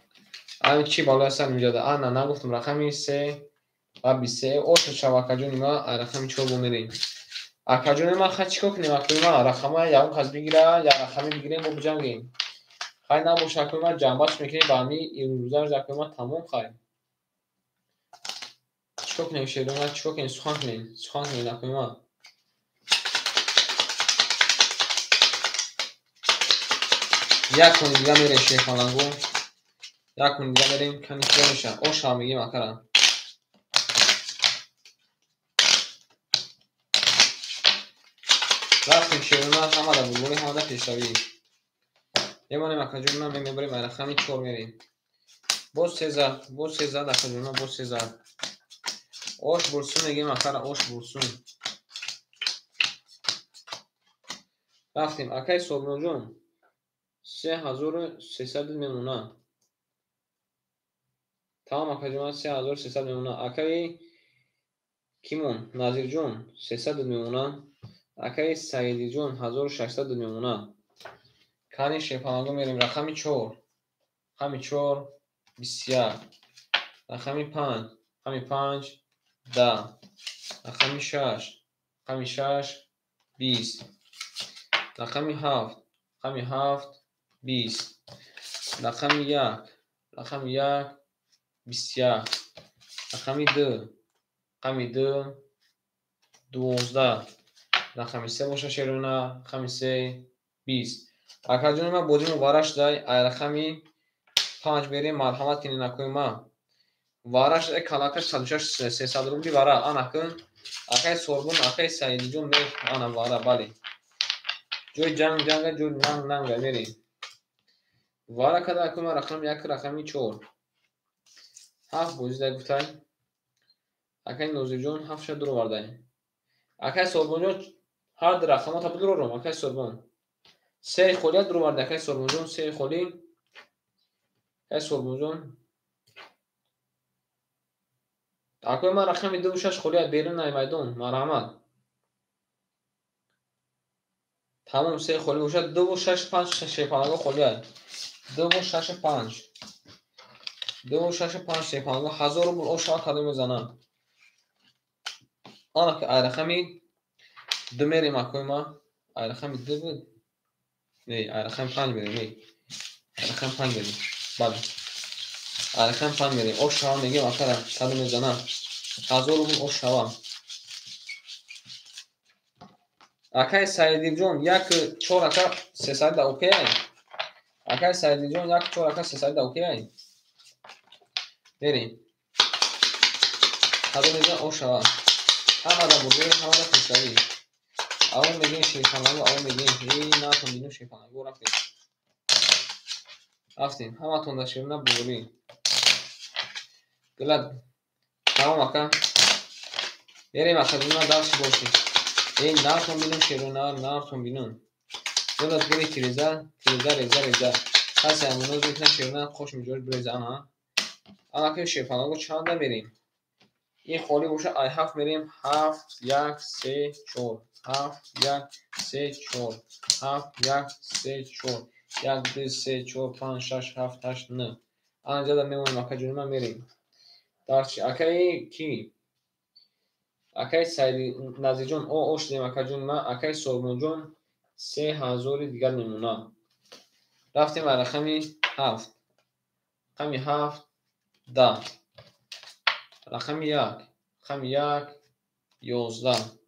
Speaker 1: ами чи балои ҳастам инҷода? Ана нагуфтам рақами 3 ва 23 оша шав акаҷони ма рақами 4 бо мерем. Акаҷони ма ха чикор кунем? Акои ма рақама ягон кас бигира, як рақами бигирем бо биҷангем. Хай набоша акои ма ҷамъбаст мекунем ба ҳами имрӯза акои ма тамом хай. Чикор кунем шерона? Чикор кунем? Сухан кунем. Сухан кунем акои ма. Як кун дига мерем шерпаланго. Як кун дига мерем кани чига меша. Оша мегим акара. Рафтем шерона ҳама дар бурбори ҳама дар пешравӣ. Мемонем акаҷони ман мебарем ай рақами 4 мерем. Боз се зад, боз се зад акаҷони ман боз се зад. Ош бурсун мегим акара, ош бурсун. Рафтем акаи Солмонҷон 3300 мемона. Тамом акаҷони ман 3300 мемона. Акаи кимон Назирҷон 300 мемона. Акаи Саидиҷон 1600 мемона. Кани шерпанаго мерем рақами 4 рақами 4 21 рақами 5 рақами 5 10 рақами 6 рақами 6 20 рақами 7 рақами 7 20 рақами 1 рақами 1 21 рақами 2 рақами 2 12 рақами 3 боша шерона рақами 3 20 акаҷони ман бозӣ мубарак шудай. Ай рақами 5 берем марҳамат кунед акои ман. Вара шудай калака 106 300 рубли вара. Ана кун акаи Сорбон акаи Саидиҷон мех ана вара бале. Ҷои ҷанг ҷанга ҷои нанг нанга мерем. Вара када акои ман рақами 1 рақами 4 7 бозӣ дай гуфтай. Акаи Нозирҷон 7 ша дуровардай. Акаи Сорбонҷон ҳар ду рақамота бидурорам акаи Сорбон. Се холия дуроварда акаи Сорбонҷон, се холи. Акаи Сорбонҷон. Акои ман рақами 2 6 холия берун ай майдон, марҳамат. Тамом се холи бошад 2 6 5 шерпанаго холия. 2 6 5. 2 6 5 шерпанаго 1000 рубл оша кадом мезанам. Ана ай рақами 2 мерем акои ма. Ай рақами 2 буд. Не, ай рақами 5 мерем, не. Ай рақами 5 мерем. Бале. Рақами панҷ мерем. Ош шава мегем акара. Кадом мезана? 1000 рубл ош шава. Акай Саидилҷон 1 4 ака 300 да окей ай? Акай Саидилҷон 1 4 ака 300 да окей ай? Мерем. Кадом мезана ош шава. Ҳамада бурдори, ҳамада пешравӣ. Аввал мегем шерпалангу, аввал мегем. Эй, натон бинем шерпалангу, рафтем. Рафтем. Ҳаматон да шерна бурдорӣ. Гулад. Тамом ака. Мерем ака, дуна дарси бошӣ. Эй, нартон бинем шерона, нартон бинем. Гулад гири тиреза, тиреза, реза, реза. Касе амоноз мекунад шерона, қош миҷош биреза, ана. Ана ки шерпалангу чанда мерем? Ин холӣ боша, ай 7 мерем. 7 1 3 4. 7 1 3 4. 7 1 3 4. 1 2 3 4 5 6 7 8 9. Ана ҷада мемонем ака ҷони ман мерем. Дарчи акаи ки? Акаи Саиди Назирҷон, о ош дем ака ҷони ман, акаи Сорбонҷон 3000 дигар мемона. Рафтем ба рақами 7. Рақами 7 10. Рақами 1, рақами 1 11.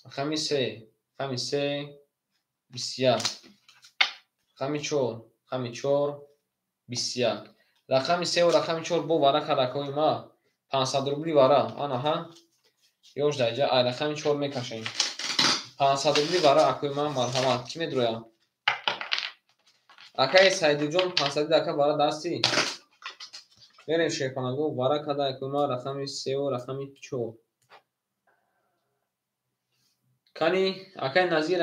Speaker 1: Рақами 3, рақами 3 21. Рақами 4, рақами 4 21. Рақами 3 ва рақами 4 бо варақа ракои ма 500 рубли вара. Ана ҳа. Ёш даҷа ай рақами 4 мекашем. 500 рубли вара акои ма марҳамат. Кӣ медроя? Акаи Саидиҷон 500 ака вара дасти. Мерем шерпалангу вара када акои ма рақами 3 ва рақами 4. Кани акаи Назир,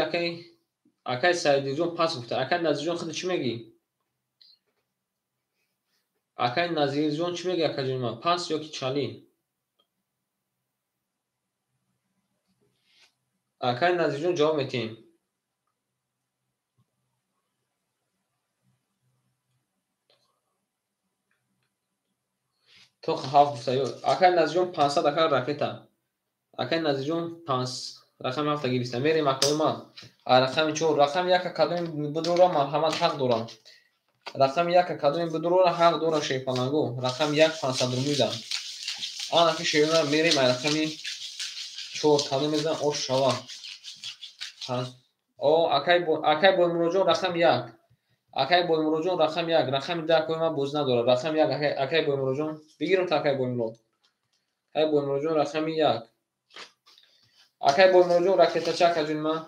Speaker 1: акаи Саидиҷон пас гуфта. Акаи Назирҷон худ чӣ мегӣ? Акаи Назирҷон чӣ мегӣ акаҷони ман? Пас ё ки чалӣ? Акаи Назирҷон ҷавоб метиҳем. То 7 гуфта. Акаи Назирҷон 500 ака ракета. Акаи Назирҷон 5 рақами 7 гирифта. Мерем акаи ман. Рақами 4, рақами 1 кадоми бидурора марҳамат ҳақ дорам. Рақами 1 кадоми бидурора ҳақ дора шерпалангу. Рақами 1 500 рубли дам. Ана ки шерона мерем ай рақами 4 кадом мезан ош шава. О акай Боймуроҷон рақами 1. Акай Боймуроҷон рақами 1, рақами 10 акои ман боз надорад. Рақами 1 акай Боймуроҷон бигирам та акай Боймурод. Акай Боймуроҷон рақами 1. Акай Боймуроҷон ракетача акаҷони ман.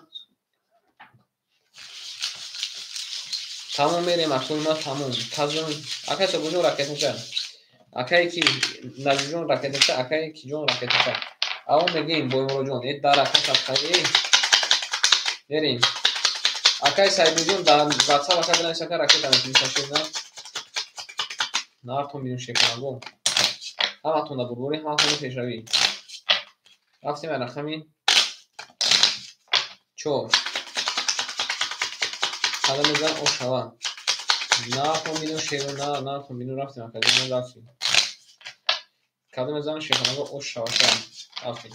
Speaker 1: Тамом мерем акои ман тамом. Казон акай Собоҷон ракетача. Акай ки Назирҷон ракетача, акай Киҷон ракетача. Аввал мегем Боймуроҷон, э дар ака садқаи. Мерем. Акай Саидиҷон дар WhatsApp ака бинавис ака ракета метавонӣ на? Нартон бинем шеканагу. Ҳаматон да бурбурӣ, ҳаматон пешравӣ. Рафтем ба рақами 4. Қадам мезан ош шава. Нартон бинем шеро, на, нартон бинем рафтем ака, ҷон рафтем. Қадам мезан шеканагу ош шава рафтем.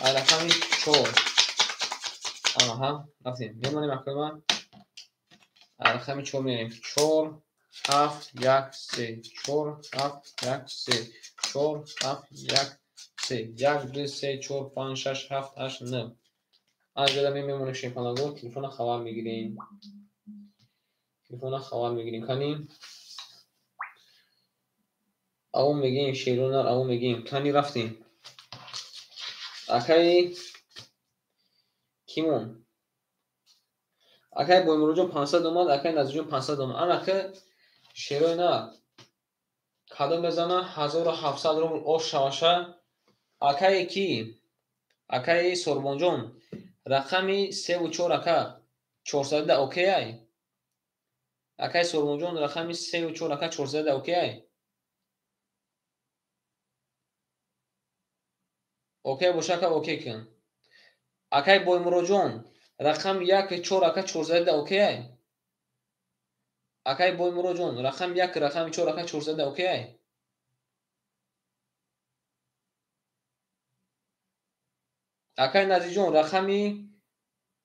Speaker 1: Ай рақами 4. Аҳа, рафтем. Мемонем акои ман. Рақами 4 мерем. 4 7 1 3 4 7 1 3 4 7 1 3 1 2 3 4 5 6 7 8 9. Анҷода мемонем шерпалангу, телефона хабар мегирем. Телефона хабар мегирем. Кани аву мегем шерона, аву мегем. Кани рафтем. Акаи кимон? Акаи Боймуроҷон 500 омад, акаи Назирҷон 500 омад. Ана ки шерои на кадом мезана 1700 рубл ош шаваша. Акаи ки? Акаи Сорбонҷон рақами 3 ва 4 ака 400 да окей ай? Акаи Сорбонҷон рақами 3 ва 4 ака 400 да окей ай? Окей боша ака окей кун. Акаи Боймуроҷон рақами 1 4 ака 400 да окей ай? Акаи Боймуроҷон рақами 1 рақами 4 ака 400 да окей ай? Акаи Назирҷон рақами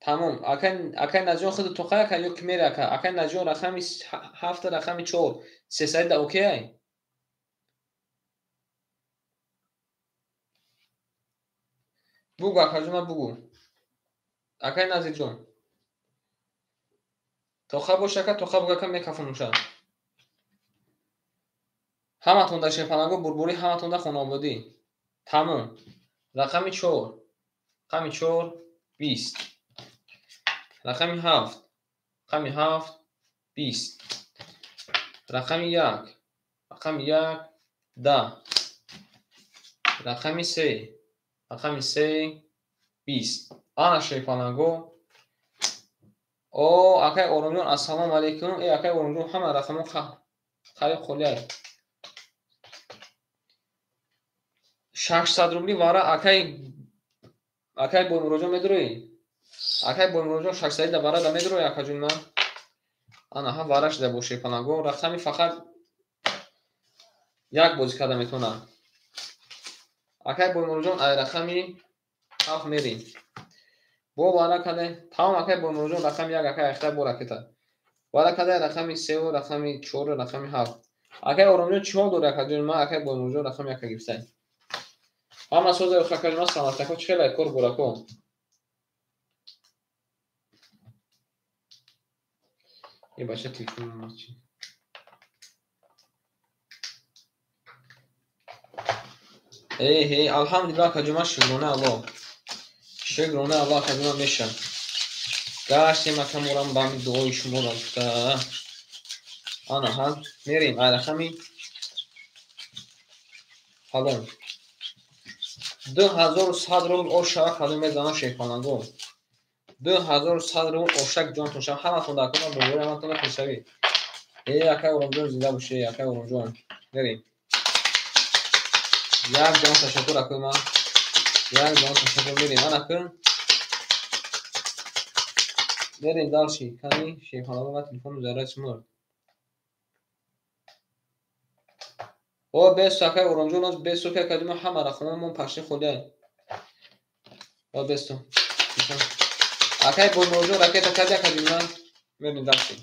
Speaker 1: тамом. Акаи Назирҷон худ тоқай ака ё ки мери ака? Акаи Назирҷон рақами 7 рақами 4 300 да окей ай? Бугу акаҷон, бугу. Акай Назирҷон. Тоқа бош ака, тоқа бугу ака мекафонуша. Ҳаматонда шерпаланго бурбурӣ, ҳаматонда хонаободӣ. Тамом. Рақами 4. Рақами 4 20. Рақами 7. Рақами 7 20. Рақами 1. Рақами 1 10. Рақами 3. Рақами 3 20. Ана шерпаланго. О, акай Оромҷон, ассалому алайкум. Э, акай Оромҷон, ҳама рақамон қариб холиай. 600 рубли вара акай Боймуроҷон медуроӣ? Акай Боймуроҷон 600 да вара да медуроӣ, акаҷон ман? Ана ҳа вара шуда бо шерпаланго. Рақами фақат як бозӣ карда метавонад. Акай Боймуроҷон, ай рақами 7 мерем. Бо вара каде тамом акай Боймуроҷон рақами 1 акай ахта бо ракета. Вара каде рақами 3 ва рақами 4 ва рақами 7. Акай Оромҷон чӣ ҳол дорӣ акаҷон ман? Акай Боймуроҷон рақами 1 гирифтай. Ҳама соза акаҷон ман саломатако чӣ хеле кор бурако. Е бача телефон чӣ? Эй ҳей, алҳамдулиллаҳ акаҷон ман шукрона Аллоҳ. Шукрона Аллоҳ акаҷон ман мешам. Гаштем акаморам ба ҳамин дуои шуморо гуфта. Ана ҳа, мерем ай рақами фалон. 2100 рубл ошава кадом мезанам шерпаланго. 2100 рубл ошак ҷонтон шава. Ҳаматон дар кор боварӣ, ҳаматон дар пешравӣ. Эй акай Оромҷон зинда бошӣ, акай Оромҷон. Мерем. Як ҷон ташаккур акои ман. Як ҷон ташаккур мерем. Ана кун. Мерем дальше. Кани шерпаланго ва телефону заряд шумор. О, бесто акай Оромҷон, оз бесто ки акаҷон ман ҳама рақамон пашти холиай. О, бесто. Акай Боймуроҷон ракета кади акаҷон ман. Мерем дальше.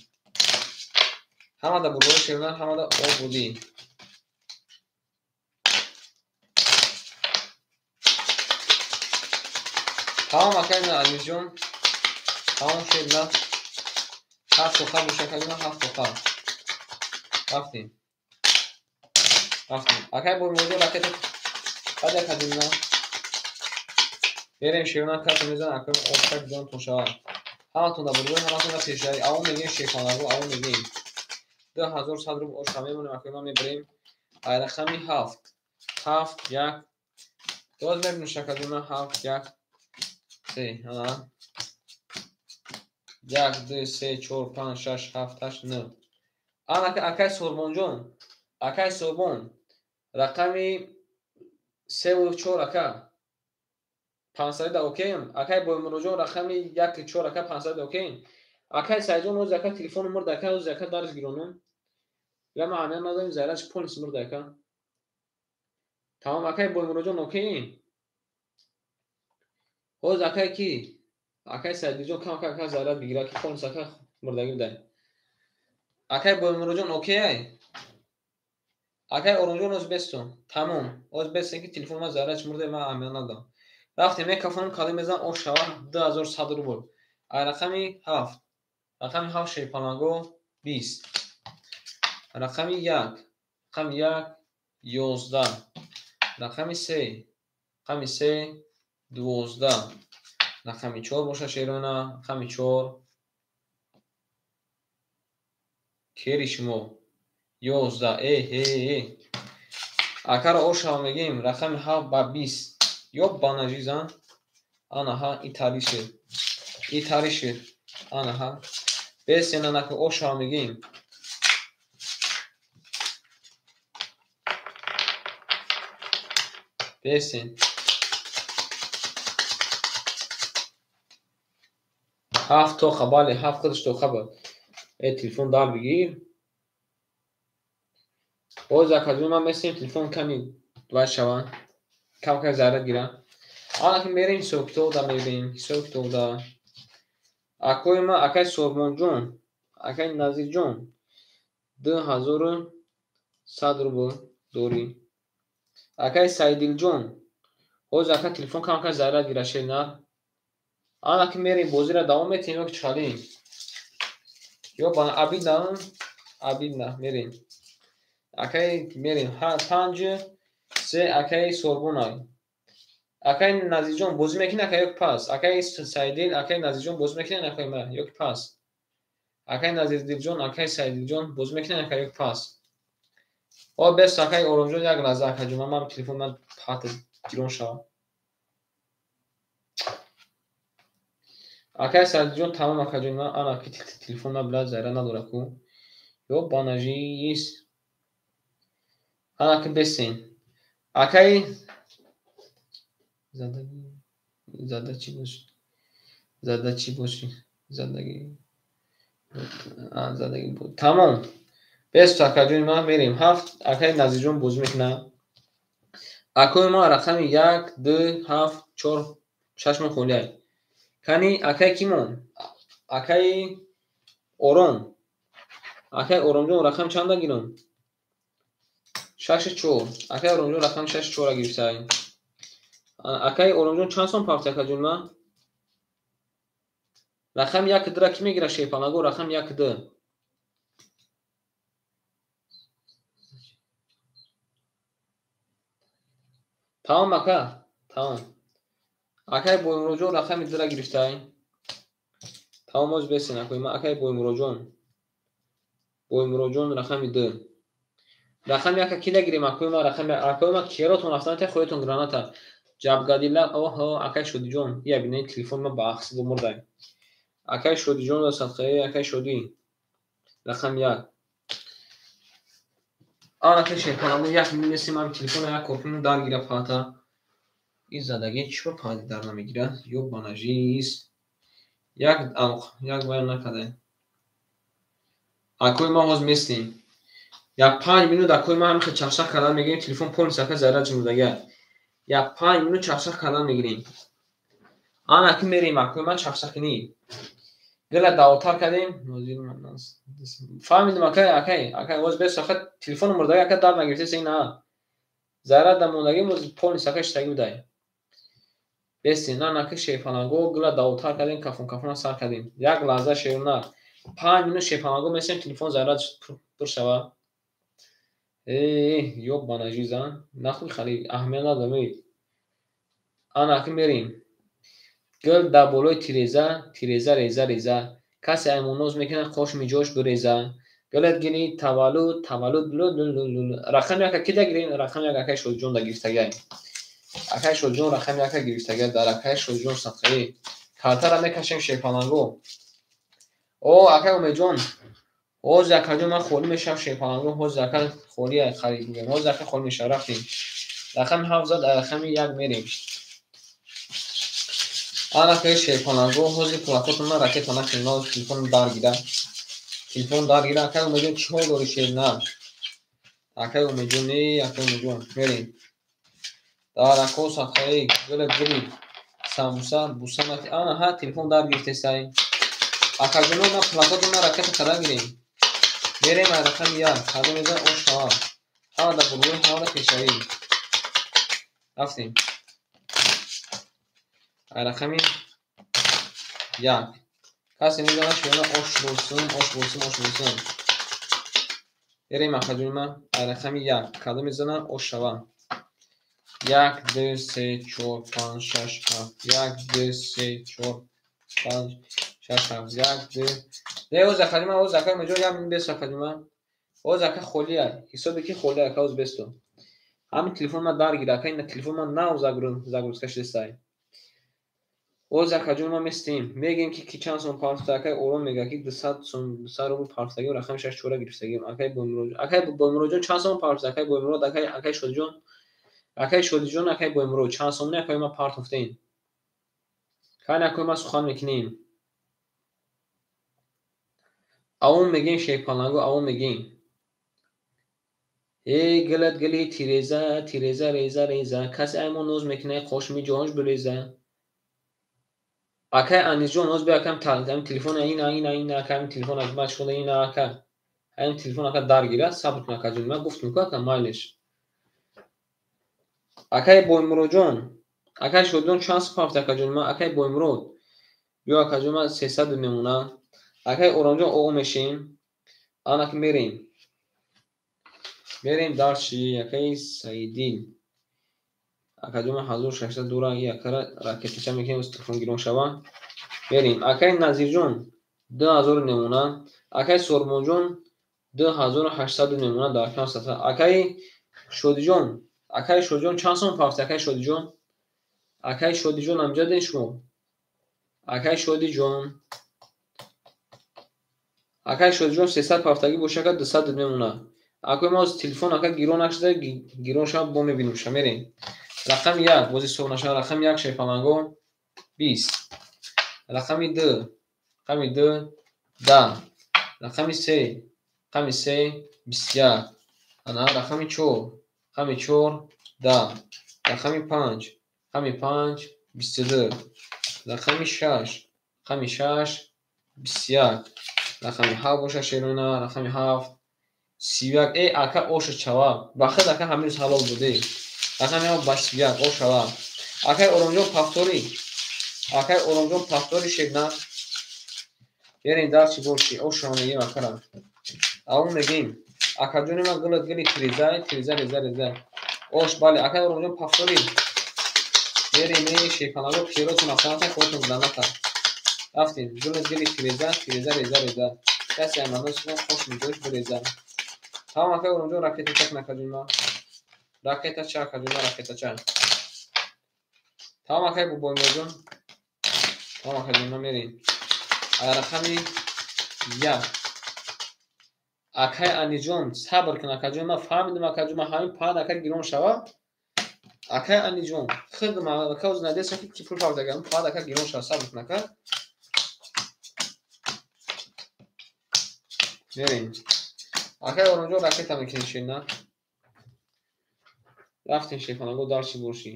Speaker 1: Ҳамада бурбори шернар, ҳамада обудӣ. Тамом акай Азизҷон. Тамом шернар. 7 тоқа боша акаҷон ман, 7 тоқа. Рафтем. Рафтем. Акай Боймуроҷон ракета кади акаҷон ман. Мерем шернар карта мезанам акай ошак ҷонтон шавад. Ҳаматон дар бурбори, ҳаматон дар пешравӣ. Авон мегӯем шерпаланго, авон мегӯем. 2100 рубл оша мемонем акай ман мебарем. Ай рақами 7. 7 1. Боз мебинем шакаҷон ман 7 1 3. Ана. 1 2 3 4 5 6 7 8 9. Ана акай Сорбонҷон. Акай Сорбон. Рақами 3 ва 4 ака. 500 да окейм. Акай Боймуроҷон рақами 1 4 ака 500 да окейм. Акай Сайҷон оз ака телефону мурд ака оз ака дарс гиронум. Я ман аҳамият надорем зарядш полис мурд ака. Тамом акай Боймуроҷон окейм. Оз акай ки? Акай Сайдиҷон кам ака заряд бигира ки полис ака мурдагӣ бидай. Акай Боймуроҷон окей? Акай Оромҷон оз бесто. Тамом. Оз бесте ки телефон ма зарядш мурда ман аҳамият надорам. Рафтем мекафонем калим мезанам ош шава 2100 рубл. Ай рақами 7. Рақами 7 шерпаланго 20. Рақами 1. Рақами 1 11. Рақами 3. Рақами 3 12. Рақами 4 боша шерона. Рақами 4 кери шумо 11. Э э э. Акаро ошава мегӯем рақами 7 ба 20. Ёбана жизан. Ана ҳа итари шед. Итари шед. Ана ҳа. Бесена нака ошава мегӯем. Бесен. 7 тоқа, бале, 7 худаш тоқа буд. Э, телефон дар бигир. Боз акаҷон ман месем телефон ками вай шаванд. Кам кам заряд гирам. Ана ки мерем ҳисоб-китобда мебинем, ҳисоб-китобда. Акои ман, акай Сорбонҷон, акай Назирҷон, 2100 рубл дорӣ. Акай Сайдилҷон, Ҳозир ака телефон камкам заряд гира шернар. Ана ки мерем бозиро давом метиҳем ё ки чӣ ё ба обидно, обидно мерем. Акай мерем. 5 3 акай Сорбонай. Акай Назирҷон бозӣ мекунӣ ака ё ки пас? Акай Саиддил, акай Назирҷон бозӣ мекунӣ акай ма ё ки пас? Акай Назирдилҷон, акай Саиддилҷон бозӣ мекунӣ ака ё ки пас? О бес акай Оромҷон як лаҳза акаҷон ман телефон ман пата гирон шавад. Акай Саиддилҷон тамом акаҷон ман ана ки телефон ман блядь заряд надорад ку. Ё банажис. Ана ки бесен. Акай задагӣ зада чӣ бошӣ? Зада чӣ бошӣ? Задагӣ задагӣ тамом. Бес акаҷони ман мерем. Ҳафт акаи Назирҷон бозӣ мекунад. Акои ман рақами як, ду, ҳафт, чор, шаш мон холиай. Кани акаи кимон? Акаи Ором. Акаи Оромҷон рақами чанда гирам? Шашу чор. Акаи Оромҷон рақами шашу чорро гирифтай. Акаи Оромҷон чанд сом пафти акаҷони ман? Рақами як дура кӣ мегирад шерпалаго? Рақами як ду. Тамом ака, тамом. Акаи Боймуроҷон рақами дура гирифтай. Тамом оз бесен акои ман акаи Боймуроҷон. Боймуроҷон рақами ду. Рақами яка ки дагирем акои ман рақами акои ман керотон рафтан хоятон граната. Ҷабгадила оҳо акаи Шодиҷон ия бинед телефон ман ба ахси мурдай. Акаи Шодиҷон садқаи акаи Шодӣ. Рақами як. Ана ки шерпаламо як минесем ман телефона як кор кунам дар гира пата. Ин задагӣ чӣ ба пади дар намегирад? Ё банажис. Як алқ, як вай накарда. Акои ман ҳоз местем. Як 5 минут акои ман ҳамин чахчах кардан мегирем, телефон полностью ака заряд мурдага. Як 5 минут чахчах кардан мегирем. Ана ки мерем акои ман чахчахкунӣ. Гила давотар кардем. Фаҳмидем акай, акай, акай ҳоз бес ака телефони мурдага ака дар нагирифтеса ина. Заряд да мондагӣ полностью ака иштагӣ будай. Бестем, на наки шерпалаго гила давотар кардем, кафон кафона сар кардем. Як лаҳза шерна. 5 минут шерпалаго местем, телефон заряд пур шава. Э, ё банажиза. Нахуй хали аҳамият надорам. Ана ки мерем. Гул дар болои тиреза, тиреза реза реза. Касе аймон ноз мекунад, қош миҷош биреза. Гулат гили таваллуд, таваллуд лу. Рақами яка ки дагирем? Рақами як акаи Шодиҷон да гирифтагай. Акаи Шодиҷон рақами яка гирифтагай. Дар акаи Шодиҷон садқаи. Картара мекашем шерпаланго. О, акаи Умедҷон. Ҳозир акаҷон ман холӣ мешавам шерпаланго. Ҳозир ака холӣ харид мегирам. Ҳозир ака холӣ мешавам. Рафтем. Рақами ҳафт зад, рақами як мерем. Ана ки шерпаланго ҳозир пулакотона ракета накунем. Ҳозир телефон дар гира. Телефон дар гира. Акаи Умедҷон чӣ ҳол дорӣ шерна? Акаи Умедҷон, э, акаи Умедҷон, мерем. Дар ако садқаи гула гули самбуса буса нати. Ана ҳа телефон дар гирифтесай. Акаҷоно ман пулакотона ракета кардан гирем. Мерем ай рақами як. Кадом мезан ош шава. Ҳама дар бургури ҳама дар пешравӣ. Рафтем. Ай рақами як. Касе мезанад шуна ош босум, ош босум, ош босум. Мерем акаҷони ман ай рақами як. Кадом мезанад ош шава. Як, ду, се, чор, панҷ, шаш, ҳафт. Як, ду, се, чор, панҷ, шаш, ҳафт. Як, ду. Не, оз акаҷони ман, оз акаи Умедҷон, як минут бес акаҷони ман. Оз ака холия. Ҳисобе ки холия ака оз бесто. Ҳамин телефон ман дар гира ака, ина телефон ман нав загрузка шудесай. Оз акаҷон ман местем. Мегӯем ки чанд сом партофта акаи Ором мегӯяд ки 200 сом, 200 рубл партофтагим, рақами шаш чора гирифтагим. Акаи Боймуроҷон, акаи Боймуроҷон чанд сом партофта? Акаи Боймурод, акаи акаи Шодиҷон, акаи Шодиҷон, акаи Боймурод чанд сомони акаи ман партофтем? Кани акаи ман сухан мекунем. Авом мегӯем шерпаланго, авом мегӯем. Э, гилат гили тиреза, тиреза реза реза. Касе аймон ноз мекунад, қош миҷош биреза. Акай Анисҷон, ҳоз биё акам ҳамин телефона ина ина ина ака ҳамин телефона ман шуда ина ака. Ҳамин телефон ака дар гира, сабр кун акаҷон. Ман гуфтам ку ака майлеш. Акаи Боймуроҷон, Акай Шодиҷон чанд сум пафти акаҷони ман? Акай Боймурод биё акаҷони ман 300 мемона. Акай Оромҷон оғо мешем. Анак мерем. Мерем дарчи акай Саиддин. Акаҷони ман 1600 дура акара ракетача мекунем, телефон гирон шава. Мерем. Акай Назирҷон 2000 мемона. Акай Сорбонҷон 2800 мемона дар кам сата. Акай Шодиҷон, акай Шодиҷон чанд сум пафти акай Шодиҷон? Акай Шодиҷон амҷа ден шумо? Акай Шодиҷон. Акай Шодиҷон 300 пафтагӣ боша ака 200 мемона. Акои мо телефон ака гирон нашуда, гирон шава бо мебинем ша мерем. Рақами 1 бози ҳисоб нашава, рақами 1 шайпаланго 20. Рақами 2, рақами 2 10. Рақами 3, рақами 3 21. Ана рақами 4, рақами 4 10. Рақами 5, рақами 5 22. Рақами 6, рақами 6 21. Рақами 7 боша шерона, рақами 7 31. Э ака оша чава. Бахид ака ҳамин рӯз ҳалол буде. Рақами 7 ба 31 ош шава. Акай Оромҷон пафтори. Акай Оромҷон пафтори шегна. Берем дарчи боши, ош шава мегем акара. Аву мегем. Акаҷони ман гулат гули тиреза, тиреза реза реза. Ош бале, акай Оромҷон пафтори. Берем шепанаго пиротун афтаната худатон заната. Рафтем. Гулат гули тиреза, тиреза реза реза. Касе аманос кунад хош миҷош биреза. Тамом акай Оромҷон ракета чак накаҷони ман. Ракета ча акаҷони ман ракета ча. Тамом акай Бобоимроҷон. Тамом акаҷони ман мерем. Рақами 1. Акай Аниҷон сабр кун акаҷон, ман фаҳмидам акаҷон, ман ҳамин паҳн ака гирон шава. Акай Аниҷон, хидм ака оз надесам ки пул фавт агар паҳн ака гирон шава, сабр кун ака. Мерем. Акай Оромҷон ракета мекунем шена. Рафтем шефанаго дарчи боши.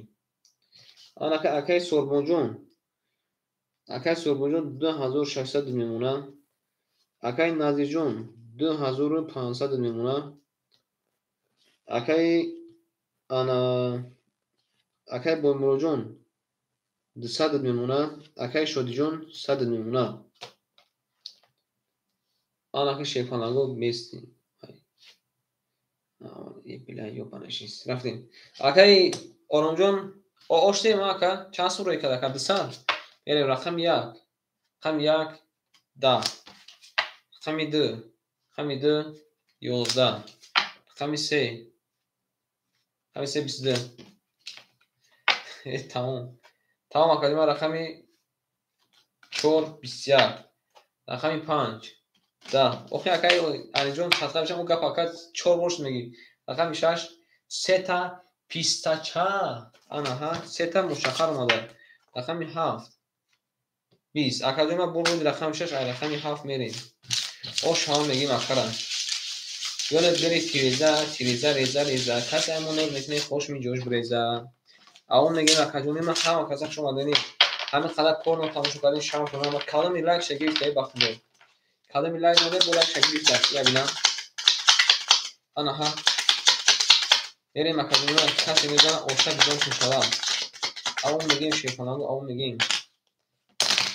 Speaker 1: Анака акай Сорбонҷон. Акай Сорбонҷон 2600 мемона. Акай Назирҷон 2500 мемона. Акай ана акай Боймуроҷон 200 мемона. Акай Шодиҷон 100 мемона. Анака шефанаго мести. Рафтем. Акай Оромҷон оштем ака чанд сум рӯй кард ака 200. Мерем рақами 1. Рақами 1 10. Рақами 2. Рақами 2 11. Рақами 3. Рақами 3 22. Тамом. Тамом акаҷон, рақами 4 21. Рақами 5 10. Охи акай Аниҷон садқа бишам, ӯ гап ака 4 бор шуд мегӣ. Рақами 6 сета пистача. Анаҳа сета мушаххар омада. Рақами 7 20. Акаҷон ман бурд рақами 6 ай рақами 7 мерем. Ош ҳама мегим акара. Ёлет бери тиреза, тиреза реза реза. Касе ҳамон мекунед хош миҷош биреза. Авон мегим акаҷони ман ҳама каса хуш омадани. Ҳамин қадар корно тамошо кардин шарм кунам. Кадоми лайк ша гирифта ба худо. Кадоми лайк моде бо лайк ша гирифта. Я бинам. Анаҳа. Мерем акаҷони ман касе мезана оша бизон шава. Авон мегим шефанаго, авон мегим.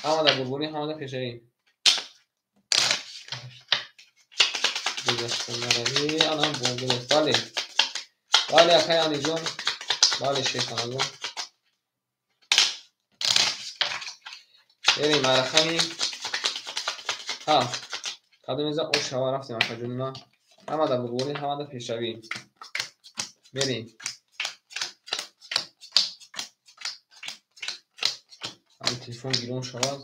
Speaker 1: Ҳама дар бурбурӣ, ҳама дар пешравӣ. Бале. Бале акай Аниҷон. Бале шефанаго. Мерем рақами 7. Кадом меза ош шава рафтем акаҷони ман. Ҳама дар бурбурӣ, ҳама дар пешравӣ. Мерем. Ҳамин телефон гирон шавад.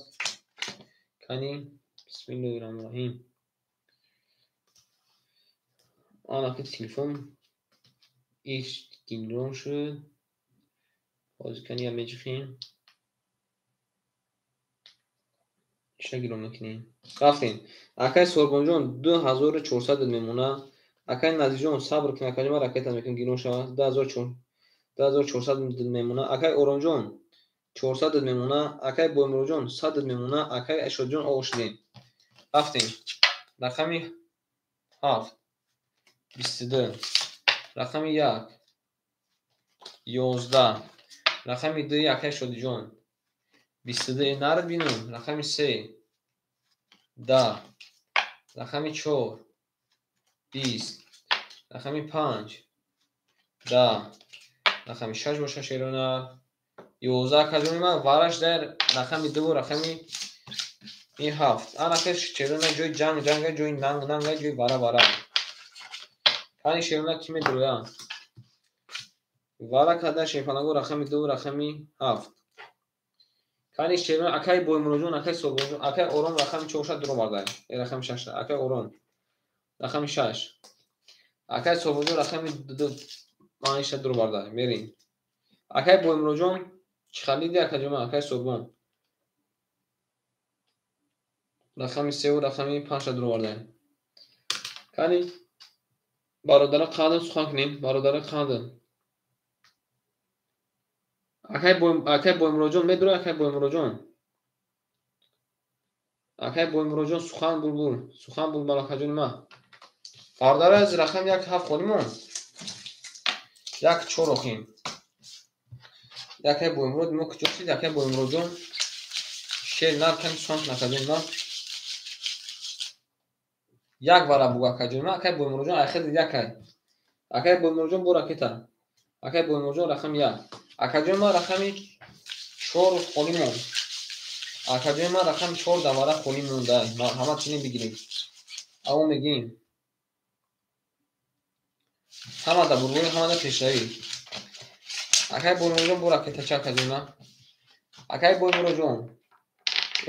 Speaker 1: Кани бисмиллоҳир раҳмонир раҳим. Анаки телефон иш гирон шуд. Ҳозир кани я меҷихем. Иша гирон мекунем. Рафтем. Акай Сорбонҷон 2400 мемона. Акай Назирҷон сабр кун акаҷон, ман ракета мекунам гирон шавад. 2400 мемона. Акай Оромҷон 400 мемона. Акай Боймуроҷон 100 мемона. Акай Шодиҷон оғоз шудем. Рафтем. Рақами 7 22. Рақами 1 11. Рақами 2 акай Шодиҷон. 22 нар бинум. Рақами 3 10. Рақами 4 20. Рақами 5 10. Рақами 6 боша шерона. 11 акаҷони ман вараш дар рақами 2 ва рақами 7. Ана шерона ҷои ҷанг ҷанга, ҷои нанг нанга, ҷои вара вара. Кани шерона ки медуроя? Вара када шерпалаго рақами 2 ва рақами 7. Кани шерона акай Боймуроҷон, акай Собонҷон, акай Ором рақами 4 шад дуровардай. Рақами 6 акай Ором. Рақами 6. Акай Собонҷон рақами 2 5 шад дуровардай. Мерим. Акай Боймуроҷон чӣ халиди акаҷома, акай Собон. Рақами 3 ва рақами 5 шад дуровардай. Кани бародарон қандон сухан кунем, бародарон қандон. Акай Боймуроҷон медура, акай Боймуроҷон. Акай Боймуроҷон сухан булбул, сухан булбул акаҷони ман. Бародари аз рақами 1 7 холимон. 1 4 охим. Акай Боймурод мо куҷо шид? Акай Боймуроҷон шер нар кани сухан кун акаҷони ман. Як вара бугу акаҷони ман. Акай Боймуроҷон айхел якай. Акай Боймуроҷон бо ракета. Акай Боймуроҷон рақами 1. Акаҷони ман рақами 4 холӣ монд. Акаҷони ман рақами 4 давара холӣ монда. Ҳама чунин бигирем. Аво мегирем. Ҳама да бурбури, ҳама да пешравӣ. Акай Боймуроҷон бо ракетача акаҷони ман. Акай Боймуроҷон.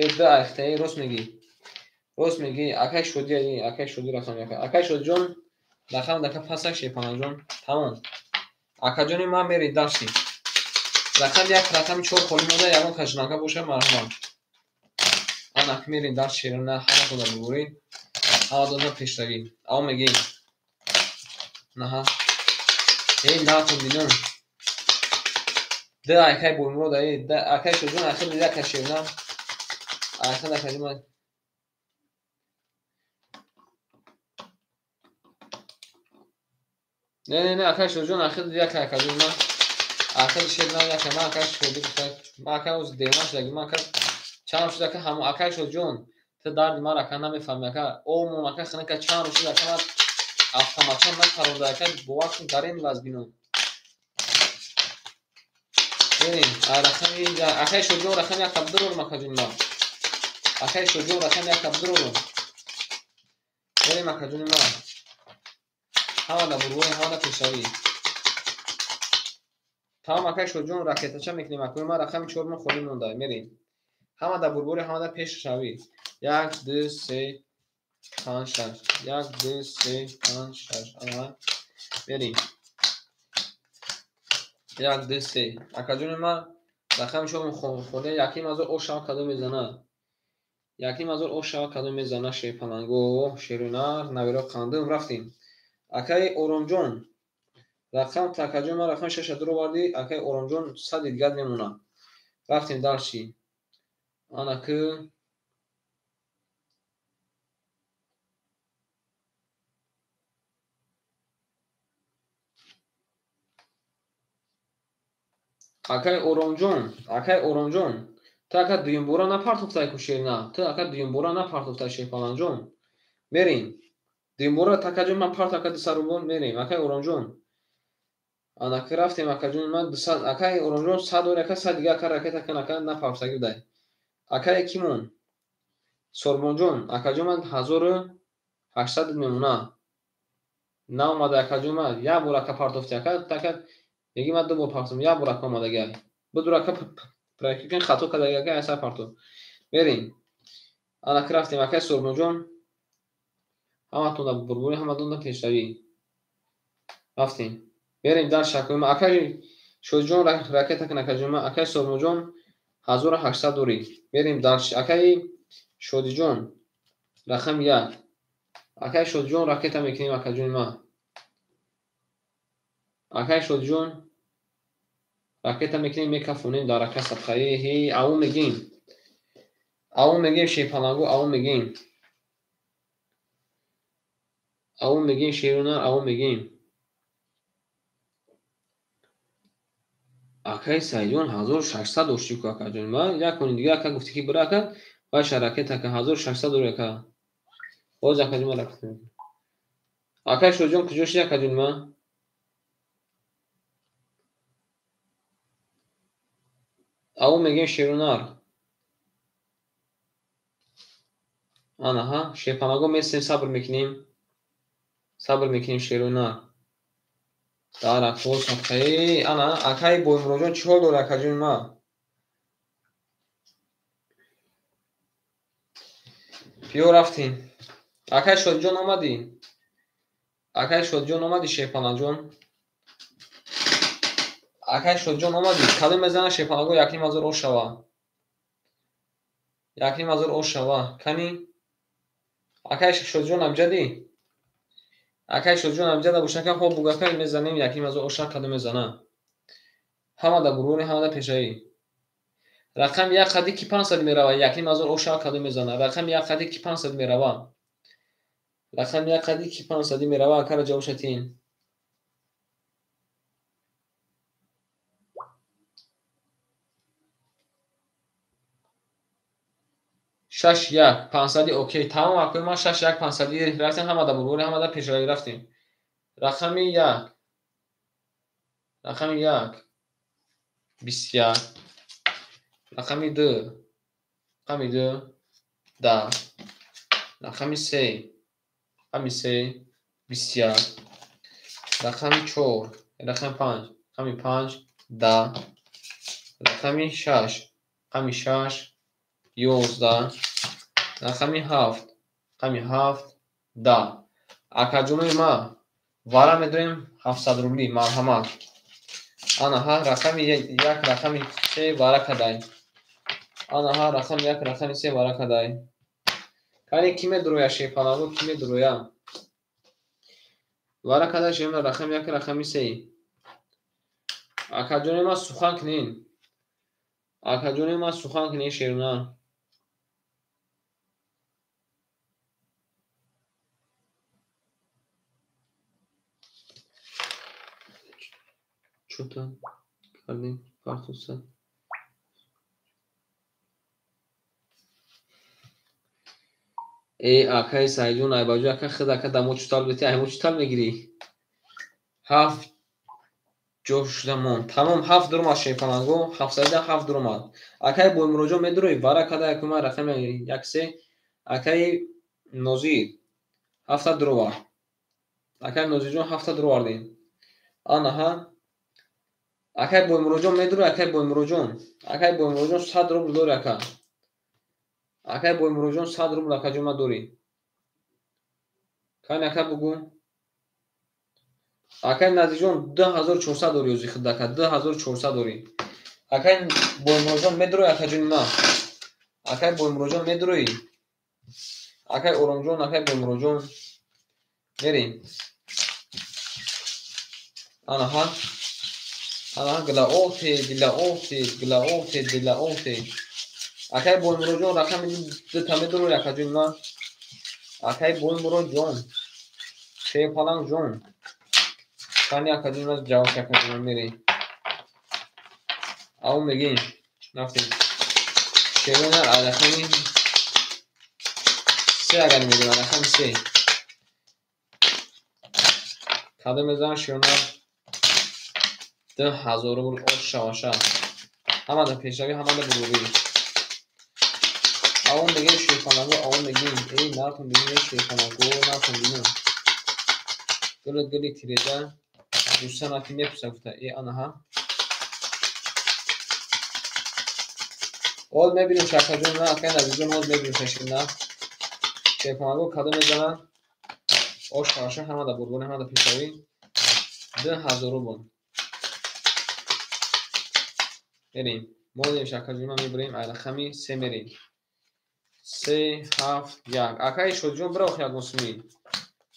Speaker 1: Э ду айхтаи рост мегӣ. Рост мегӣ. Акай Шодӣ, акай Шодӣ рақами 1. Акай Шодиҷон рақам дака пасак шерпанаҷон. Тамом. Акаҷони ман мери дарси. Рақами 1 рақами 4 холӣ монда, ягон кашнака боша марҳамат. Анак мерем дар шерона, ҳама тода бубуред. Ҳама дода пешравӣ. Аво мегем. Наҳа. Эй натон бинам. Ду акай Боймурод, эй акай Шодиҷон ахир як шерона. Ахир акаҷи ман. Не, не, не, акай Шодиҷон ахир як акаҷи ман. Ахир шерона як ман акай Шодӣ гуфта. Ман акай оз девона шудаги, ман акай чанд шуд ака ҳамо акай Шодиҷон, ту дарди ман ака намефаҳми ака. Омон ака хинака чанд рӯз шуд ака ман автоматчан напаронда ака, бовар кун дар ин вазъ бинам. Берем, рақами акай Шодиҷон рақами 1 абдурорум акаҷон ман. Акай Шодиҷон рақами 1 абдурорум. Берем акаҷони ман. Ҳама да бурбури, ҳама да пешравӣ. Тамом акай Шодиҷон ракетача мекунем акаи ман рақами 4 мон холӣ монда. Мерем. Ҳама да бурбури, ҳама да пешравӣ. 1 2 3 5 6. 1 2 3 5 6. Ага. Мерем. 1 2 3. Акаҷони ман рақами 4 мон холӣ, яким ҳазор ош шава кадом мезана. Яким ҳазор ош шава кадом мезана шерпаланго, шерунар, навиро қандум рафтем. Акай Оромҷон рақам такаҷони ман рақами 6 дуровардӣ, акай Оромҷон 100 дигар мемонад. Рафтем дарси. Анаки акай Оромҷон, акай Оромҷон, ту ака дуюмбора напартофтай ку шерна, ту ака дуюмбора напартофтай шерпаланҷон. Мерем. Дуюмбора такаҷон ман парт ака 200 рубл мерем. Акай Оромҷон. Анаки рафтем акаҷон ман 200, акай Оромҷон 100 дори ака 100 дига ака ракета кан ака напартофтаги будай. Акай кимон? Сорбонҷон, акаҷон ман 1800 мемона. Наомада акаҷон ман як бор ака партофти ака, ака меги ман ду бор партофтам, як бор ака омадаги. Буду ака практикан хато кардаги ака аса партофт. Мерем. Анаки рафтем акай Сорбонҷон. Ҳаматон да бурбури, ҳаматон да пешравӣ. Рафтем. Мерем дар шакои ман. Акай Шодиҷон ракета кун акаҷон ман. Акай Сорбонҷон 1800 дорӣ. Мерем дар акай Шодиҷон рақами 1. Акай Шодиҷон ракета мекунем акаҷони ман. Акай Шодиҷон ракета мекунем, мекафонем дар ака садқаи. Ҳей, аву мегем. Аву мегем шерпаланго, аву мегем. Аву мегем шерунар, аву мегем. Акаи Саидҷон 1600 доштӣ ку акаҷон. Ма як куни дига ака гуфтӣ ки бира ака, вайша ракет ака 1600 дори ака. Боз акаҷон ма ракет. Акаи Шоҳҷон куҷо шуди акаҷон ма? Ау мегем шерунар. Анаҳа, шерпанаго месем, сабр мекунем. Сабр мекунем шерунар. Дар акҳо садқаи ана акаи Боймуроҷон чӣ ҳол дори акаҷони ма? Биё рафтем. Акаи Шодиҷон омадӣ? Акаи Шодиҷон омадӣ шерпанаҷон? Акаи Шодиҷон омадӣ? Кадом мезана шерпанаго 1500 ош шава? 1500 ош шава. Кани? Акаи Шодиҷон амҷадӣ? Акаи Шодиҷон амҷада бошака хоб бугака мезанем 1500 оша кадом мезана? Ҳамада буруни, ҳамада пешаӣ. Рақами як қади ки 500 мерава, 1500 оша кадом мезана? Рақами як қади ки 500 мерава? Рақами як қади ки 500 мерава, акара ҷавоб шатин. Шаш як пансади окей. Тамом акои ман шаш як пансади рафтем, ҳамада бурбури, ҳамада пешравӣ рафтем. Рақами як. Рақами як. 21. Рақами ду. Рақами ду. 10. Рақами се. Рақами се. 21. Рақами чор. Рақами панҷ. Рақами панҷ. 10. Рақами шаш. Рақами шаш. 11. Рақами ҳафт. Рақами ҳафт. 10. Акаҷонои ма вара медорем 700 рубли, марҳамат. Анаҳа рақами як, рақами се вара кадай. Анаҳа рақами як, рақами се вара кадай. Кани ки медуроя шерпанаго, ки медуроя? Вара кадай шерна рақами як, рақами се. Акаҷонои ма сухан кунин. Акаҷонои ма сухан кунин шерна. Чута кардем партуса. Э акаи Саидҷон, айбаҷо ака худ ака дамо чутал бити, аймо чутал мегирӣ? Ҳафт ҷо шуда монд. Тамом ҳафт дуромад шерпаланго, ҳафтсадида ҳафт дуромад. Акаи Боймуроҷон медуроӣ? Вара када якума рақами як се. Акаи Нозир ҳафта дуровард. Акаи Нозирҷон ҳафта дуровардем. Анаҳа. Акаи Боймуроҷон медуроӣ? Акаи Боймуроҷон. Акаи Боймуроҷон 100 рубл дори ака. Акаи Боймуроҷон 100 рубл акаҷон ма дорӣ. Кани ака бугӯ. Акаи Назирҷон 2400 дорӣ ӯзи худ ака, 2400 дорӣ. Акаи Боймуроҷон медуроӣ акаҷони ма? Акаи Боймуроҷон медуроӣ? Акаи Оромҷон, акаи Боймуроҷон. Мерем. Анаҳа. Анаҳа гилаоте, дилаоте, гилаоте, дилаоте. Акаи Боймуроҷон рақами дута медуроӣ акаҷони ма? Акаи Боймуроҷон. Шерпалангҷон. Кани акаҷони ма ҷавоб акаҷони ма мерем. Ау мегем. Рафтем. Шерона рақами се агар мегем, рақами се. Кадом мезанам шерона 2000 рубл ош шаваша. Ҳамада пешравӣ, ҳамада бурурӣ. Авон мегем шерпанаго, авон мегем. Эй, нартон бинем, эй шерпанаго, нартон бинем. Гули гули тиреза, гусса нати мепурса гуфта. Э, анаҳа. Оз мебинем шакаҷон, на, акаи Назирҷон, оз мебинем шашина. Шерпанаго кадом мезанад? Ош шаваша, ҳамада бурбури, ҳамада пешравӣ. 2000 рубл. Мерем. Мо дем шакаҷон, мебурем, ай рақами се мерем. 3, 7, 1. Акаи Шодиҷон бира охи ягон сумӣ.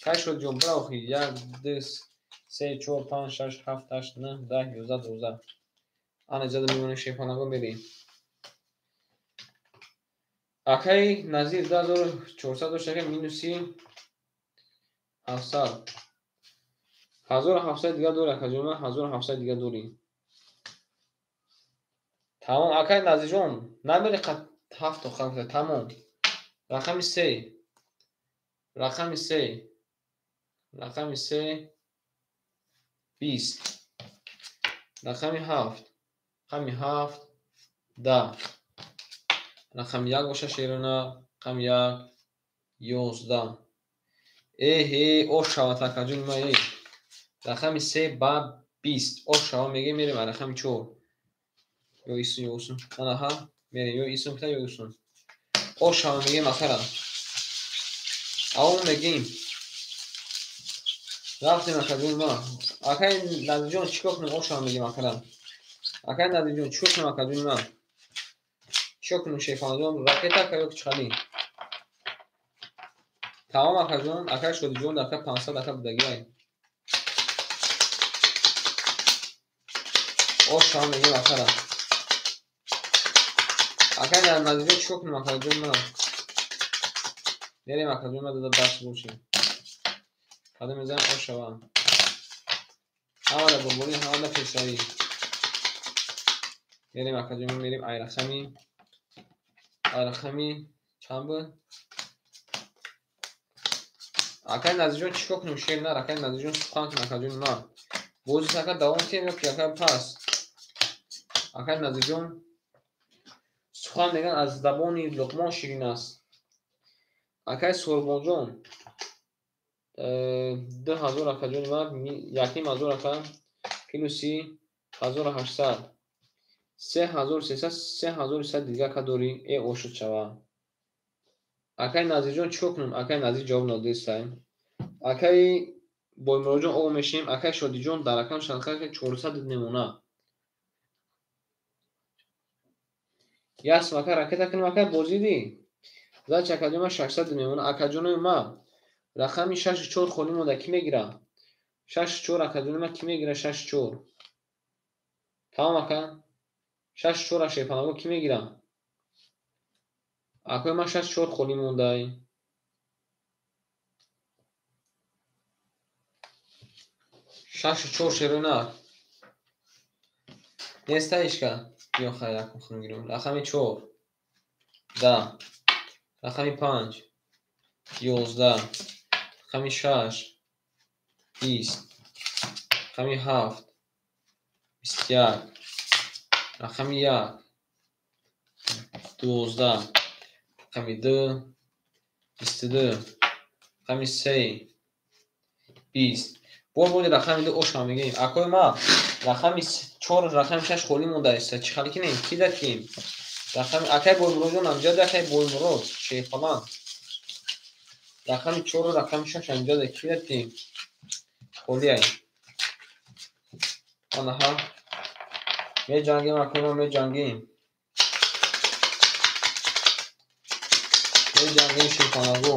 Speaker 1: Акаи Шодиҷон бира охи. 1, 2, 3, 4, 5, 6, 7, 8, 9, 10, 11, 12. Ана ҷада мемонем шерпанаго мерем. Акаи Назир 2400 дошт, ака минуси 700. 1700 дига дори акаҷон, 1700 дига дорӣ. Тамом, акай Назирҷон, намери ҳафт тоқа, тамом. Рақами се. Рақами се. Рақами се 20. Рақами ҳафт. Рақами ҳафт 10. Рақами як боша шерона, рақами як 11. Эҳе, ош шавад акаҷони ман, э. Рақами се ба 20. Ош шава мегем, мерем рақами чор. Ё исм, ё усм. Анаҳа, мерем ё исм кита, ё усм. Ош шава мегем акара. Аун мегем. Рафтем акаҷони ман. Акай Назирҷон, чӣ кор кунем? Ош шава мегем акара. Акай Назирҷон, чӣ кор кунем акаҷони ман? Чӣ кор кунем шефанаҷон? Ракета ака ё чиқали? Тамом акаҷон, акай Шодиҷон дака 500 ака будагиай. Ош шава мегем акара. Акай Назирҷон, чӣ кор кунем акаҷони ман? Мерем акаҷони ман, дада даст бошем. Кадом мезанем ош шава. Ҳамада бурбурӣ, ҳамада пешравӣ. Мерем акаҷони ман, мерем айрақами чанд буд? Акай Назирҷон, чӣ кор кунем? Шер нар, акай Назирҷон, сухан кун акаҷони ман. Бозис ака давом кунем ё ки ака пас? Акай Назирҷон, сухан мегӯянд аз забони Луқмон ширин аст. Акай Сурбонҷон, 2000 акаҷони ман, 1500 ака плюси 1800. 3300, 3300 дига ака дорӣ, э ошуд шава. Акай Назирҷон, чӣ кор кунем? Акай Назир ҷавоб надодистай. Акай Боймуроҷон об мешинем, акай Шодиҷон дар рақам шадқа 400 мемона. Ясм ака ракета кунем ака бозидӣ. Зач акаҷон ман 600 мемона. Акаҷонои ман рақами 6-4 холӣ монда, кӣ мегира? 6-4 акаҷонои ман кӣ мегира 6-4? Тамом ака. 6-4 ашепанаго кӣ мегира? Акои ман 6-4 холӣ мондай. 6-4 шерона. Неста ишка. Биё хай якум хун гирем. Рақами 4. 10. Рақами 5. 11. Рақами 6. 20. Рақами 7. 21. Рақами 1. 12. Рақами 2. 22. Рақами 3. 20. Бор боди рақами 2 ош ҳам мегирем. Акои ман рақами 4, рақами 6 холӣ мондааст. Чӣ хали кинем? Ки дад ким? Рақами акай Боймуроджон амҷад, акай Боймурод, шефалан. Рақами 4, рақами 6 амҷад, ки дад ким? Холиай. Анаҳа. Меҷангем акои ман, меҷангем. Меҷангем шефанаго.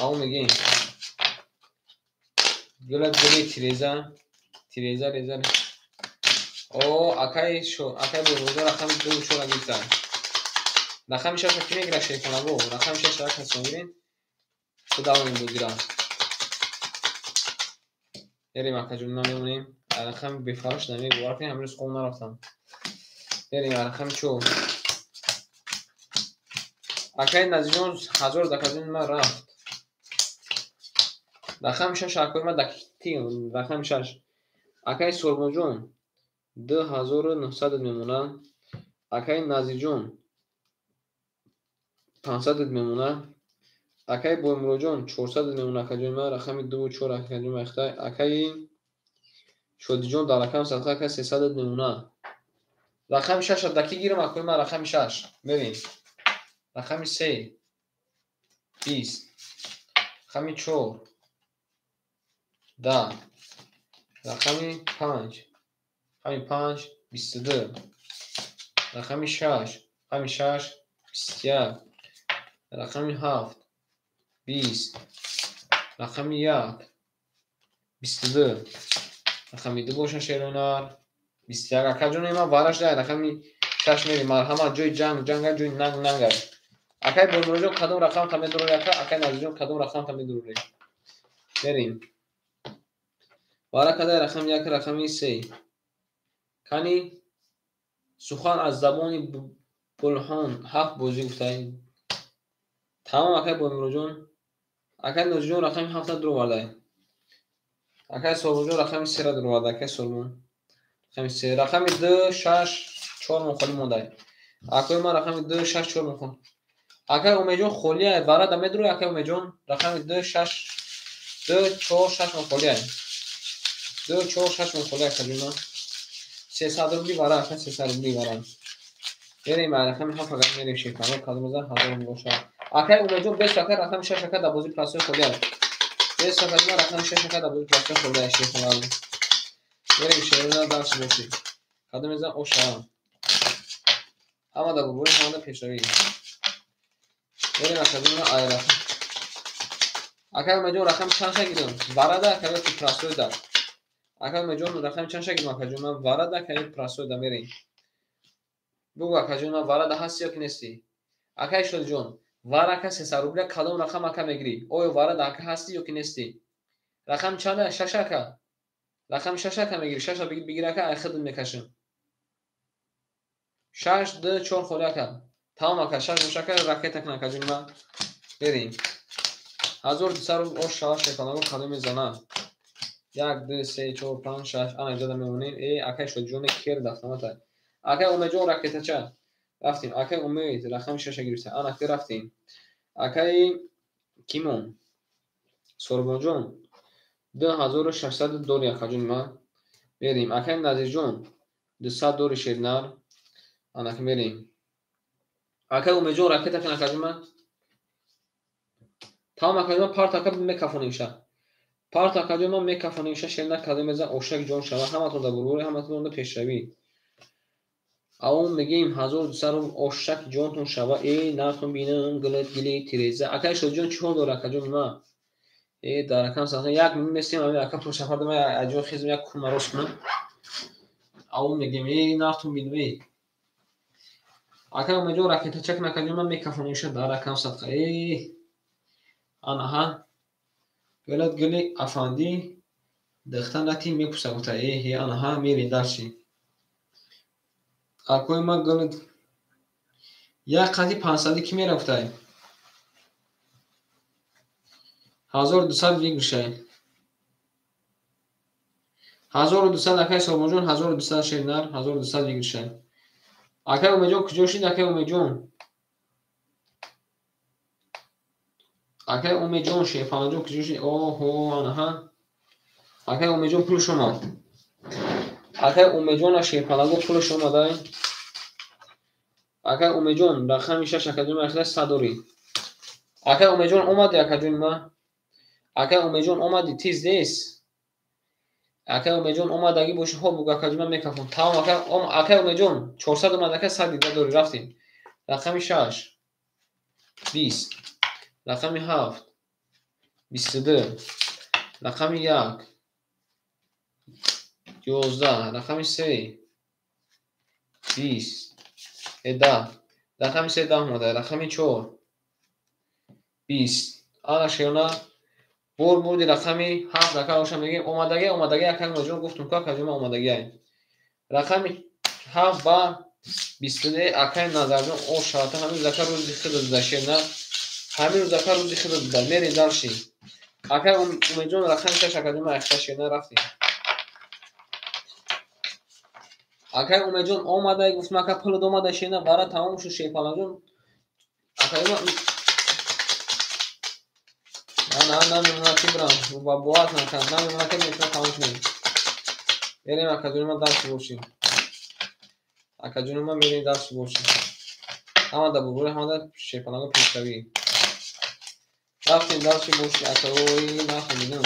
Speaker 1: Ау мегем. Гулат гули тиреза, тиреза реза. О, акай шо, акай Боймуроджон рақами 2 4 гирифта. Рақами 6 ки мегира шефанаго? Рақами 6 як кас мегирем. Худавон бозира. Мерем акаҷон, намемонем. Рақами бефарош намегӯ. Бовар кунед, ҳамин рӯз хоб нарафтам. Мерем рақами 4. Акай Назирҷон 1000 дакаҷони ман рафт. Рақами 6 акои ман дакти, рақами 6. Акай Сурбонҷон 2900 мемона. Акай Назирҷон 500 мемона. Акай Боймуроджон 400 мемона акаҷони ман, рақами 2 4 акаҷони ман ихта. Акай Шодиҷон дар рақами садқа ака 300 мемона. Рақами 6 даки гирам акои ман, рақами 6. Мерем. Рақами 3 20. Рақами 4 10. Рақами 5. Рақами 5 22. Рақами 6. Рақами 6 21. Рақами 7 20. Рақами 1 22. Рақами 2 боша шеронар 21. Акаҷони ман вараш дай рақами 6 мерем. Марҳамат, ҷои ҷанг ҷанга, ҷои нанг нанга. Акай Боймуроджон кадом рақам та медурори ака? Акай Назирҷон кадом рақам та медурори? Мерем. Вара кадай рақами 1, рақами 3. Кани Сухан аз забони Булҳон ҳафт бозӣ гуфтай. Тамом, акай Боймуроҷон. Акай Нозиҷон рақами ҳафта дуровардай. Акай Солмонҷон рақами сера дуровардай. Акай Солмон рақами се, рақами ду, шаш, чор мон холӣ мондай. Акои ман рақами ду, шаш, чор мон холӣ. Акай Умедҷон холиай, варада медурӯй, акай Умедҷон? Рақами ду, шаш, ду, чор, шаш мон холиай. Ду, чор, шаш мон холиай, акаҷон ман. 300 рубли вара, ака, 300 рубли вара. Мерем рақами ҳафт, агар мерем шефаро кадом мезан ҳазор рубл бошад. Акай Умедҷон бес, ака, рақами шаш, ака, дар бозӣ простой холиай. Бес, акаҷон, рақами шаш, ака, дар бозӣ простой холиай шефаро. Мерем шерона дарси бошӣ. Кадом мезан оша. Ҳама дар бурбури, ҳама дар пешравӣ. Мерем, акаҷон, ай рақам. Акай Умедҷон рақами чанд ша гирем? Варада, ака, ё ки простой да? Акай Умедҷон рақами чанд ша гирем, акаҷон ман? Варада, ака, ё простой да мерем. Бугу, акаҷон ман, варада ҳасти ё ки нестӣ? Акай Шодиҷон, вара, ака, 300 рубля кадом рақам, ака, мегирӣ? Оё варада, ака, ҳастӣ ё ки нестӣ? Рақами чанда? Шаш, ака. Рақами шаш, ака, мегирӣ? Шаша бигир, ака, ай хидм мекашам. Шаш, ду, чор холи, ака. Тамом, ака, шаш боша, ака, ракета кун, акаҷон ман. Мерем. 1200 рубл ош шава шефанаго кадом мезана? Як, ду, се, чор, панҷ, шаш. Ана иҷода мемонем. Э, акай Шодиҷоне кер дафтамата. Акай Умедҷон ракетача. Рафтем. Акай Умед рақами шаша гирифта. Ана ки рафтем. Акай Кимон. Сорбонҷон 2600 дори, акаҷон ман. Мерем. Акай Назирҷон 200 дори шернар. Ана ки мерем. Акай Умедҷон ракета кун, акаҷон ман. Тамом, акаҷон, парт, ака, мекафонемша. Парт, акаҷон ман, мекафонемша шернар кадом мезан ошак ҷон шава. Ҳаматон дар бурбури, ҳаматон дар пешравӣ. Авом мегӯем 1200 рубл ошак ҷонтон шава. Э, нартон бинам гилит гили тиреза. Акай Шодиҷон чӣ ҳол дора, акаҷон ман? Э, дар ракам сахна як минут местем, ами ака пулшафар дама аҷо хизм як кун мароз кунам. Авом мегӯем, э, нартон бинам, э. Акай Умедҷон ракетача кун, акаҷон ман, мекафонемша дар ракам садқа. Э, анаҳа. Гилит гили афандӣ дихта нати мепурса гуфта. Э, э, анаҳа мерем дарчи. Акои ман гилит як қади панҷсадӣ ки мерафтай? 1200 выигрышай. 1200, акай Солмонҷон, 1200 шернар, 1200 выигрышай. Акай Умедҷон куҷо шид, акай Умедҷон? Акай Умедҷон, Шерфалаҷон куҷо шид? Оҳо, анаҳа. Акай Умедҷон пулш омад. Акай Умедҷона Шерфалаго пулш омадай. Акай Умедҷон рақами шаш, акаҷон ман, сад дорӣ. Акай Умедҷон омади, акаҷони ман? Акай Умедҷон омади, ты здесь? Акай Умедҷон омадагӣ боши, хоб бугу, акаҷон ман, мекафон. Тамом, акай Умедҷон 400 омад, ака, сад дида дорӣ, рафтем. Рақами шаш 20, рақами ҳафт 22, рақами як 11, рақами се 20, 10, рақами се 10 омада, рақами чор 20. Ана шерона бур бурди рақами ҳафт, ака, оша мегӯем омадагӣ, омадагӣ, акай Умедҷон, гуфтум ку, акаҷон ман, омадагиай. Рақами ҳафт ба 22, акай Назарҷон, ош шавата ҳамин рӯз, ака, рӯзи хида дуда шерна. Ҳамин рӯз, ака, рӯзи хида дуда. Мерем дарши. Акай Умедҷон рақами шаш, акаҷон ман, ахта шерна рафтем. Акай Умедҷон омадай, гуфтум, ака, пулат омадай шерна, вара тамом шуд Шерфалаҷон. Акаҷон ана намемонад ки бирам ва бовар накард, намемонад ки метавонад тамом кунем. Мерем, акаҷони ман, дарси бошем. Акаҷони ман, мерем дарси бошем. Ҳама дар бурбури, ҳама дар Шерфалаго пешравӣ. Рафтем дарси боши, акаои нахондинам.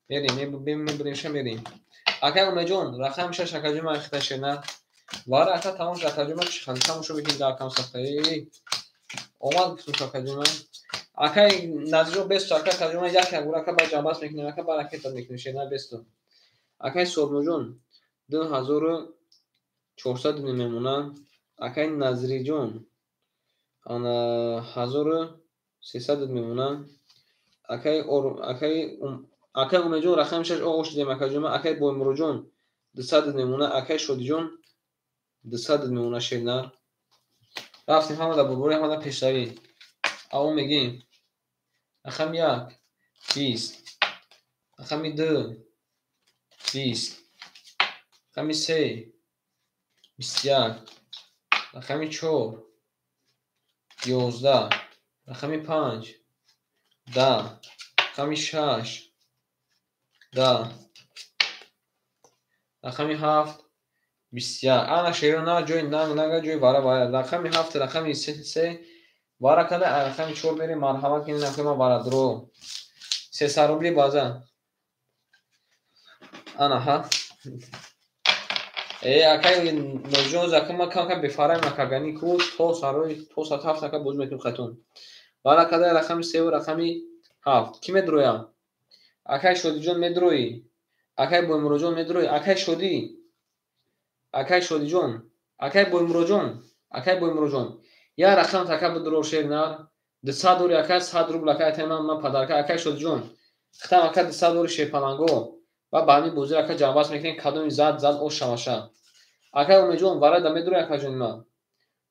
Speaker 1: Мерем, мебиремша, мерем. Акай Умедҷон рақами шаш, акаҷон ман, ахта шерна. Вара, ака, тамом шуд, акаҷон ман, чӣ хали тамошо бикунем дар кам садқа. Э, омад гуфтум ку, акаҷон ман. Акай Назирҷон бесту, ака, акаҷон ман, як як бур, ака, ба ҷамбаст мекунем, ака, ба ракета мекунем шерна бесту. Акай Солмонҷон 2400 мемонад. Акай Назриҷон ана 1300 мемонад. Акай акай Умедҷон рақами шаш оғоз шудем, акаҷон ман. Акай Боймуроҷон 200 мемонад. Акай Шодиҷон 200 мемона шернар. Рафтем ҳама дар бурбури, ҳама дар пешравӣ. Аввал мегем рақами 1 20, рақами 2 20, рақами 3 21, рақами 4 11, рақами 5 10, рақами 6 10, рақами 7 21. Ана шеро на ҷои нанг нага ҷои вара вара. Рақами 7 рақами 3 вара када, рақами 4 мерем. Марҳамат кунед, накунед вара дро. 300 рубли база. Ана ҳа. Акай Нозҷон, зака ма кам кам бефарам накагани ку то сарои то саат 7 ака боз мекунем хатун. Вара када рақами 3 ва рақами 7. Ки медроям? Акай Шодиҷон медроӣ? Акай Боймуроҷон медроӣ? Акай Шодӣ? Акай Шодиҷон? Акай Боймуроҷон? Акай Боймуроҷон. Я рақам така бидро шернар. 200 дори ака, 100 рубл ака, айтай ман падарка. Акай Шодиҷон. Хитам ака 200 дори шерпаланго. Ва ба ҳамин бозиро ака ҷамъбаст мекунем, кадоми зад зад ош шаваша. Акай Умедҷон, варай да медрои акаҷони ман.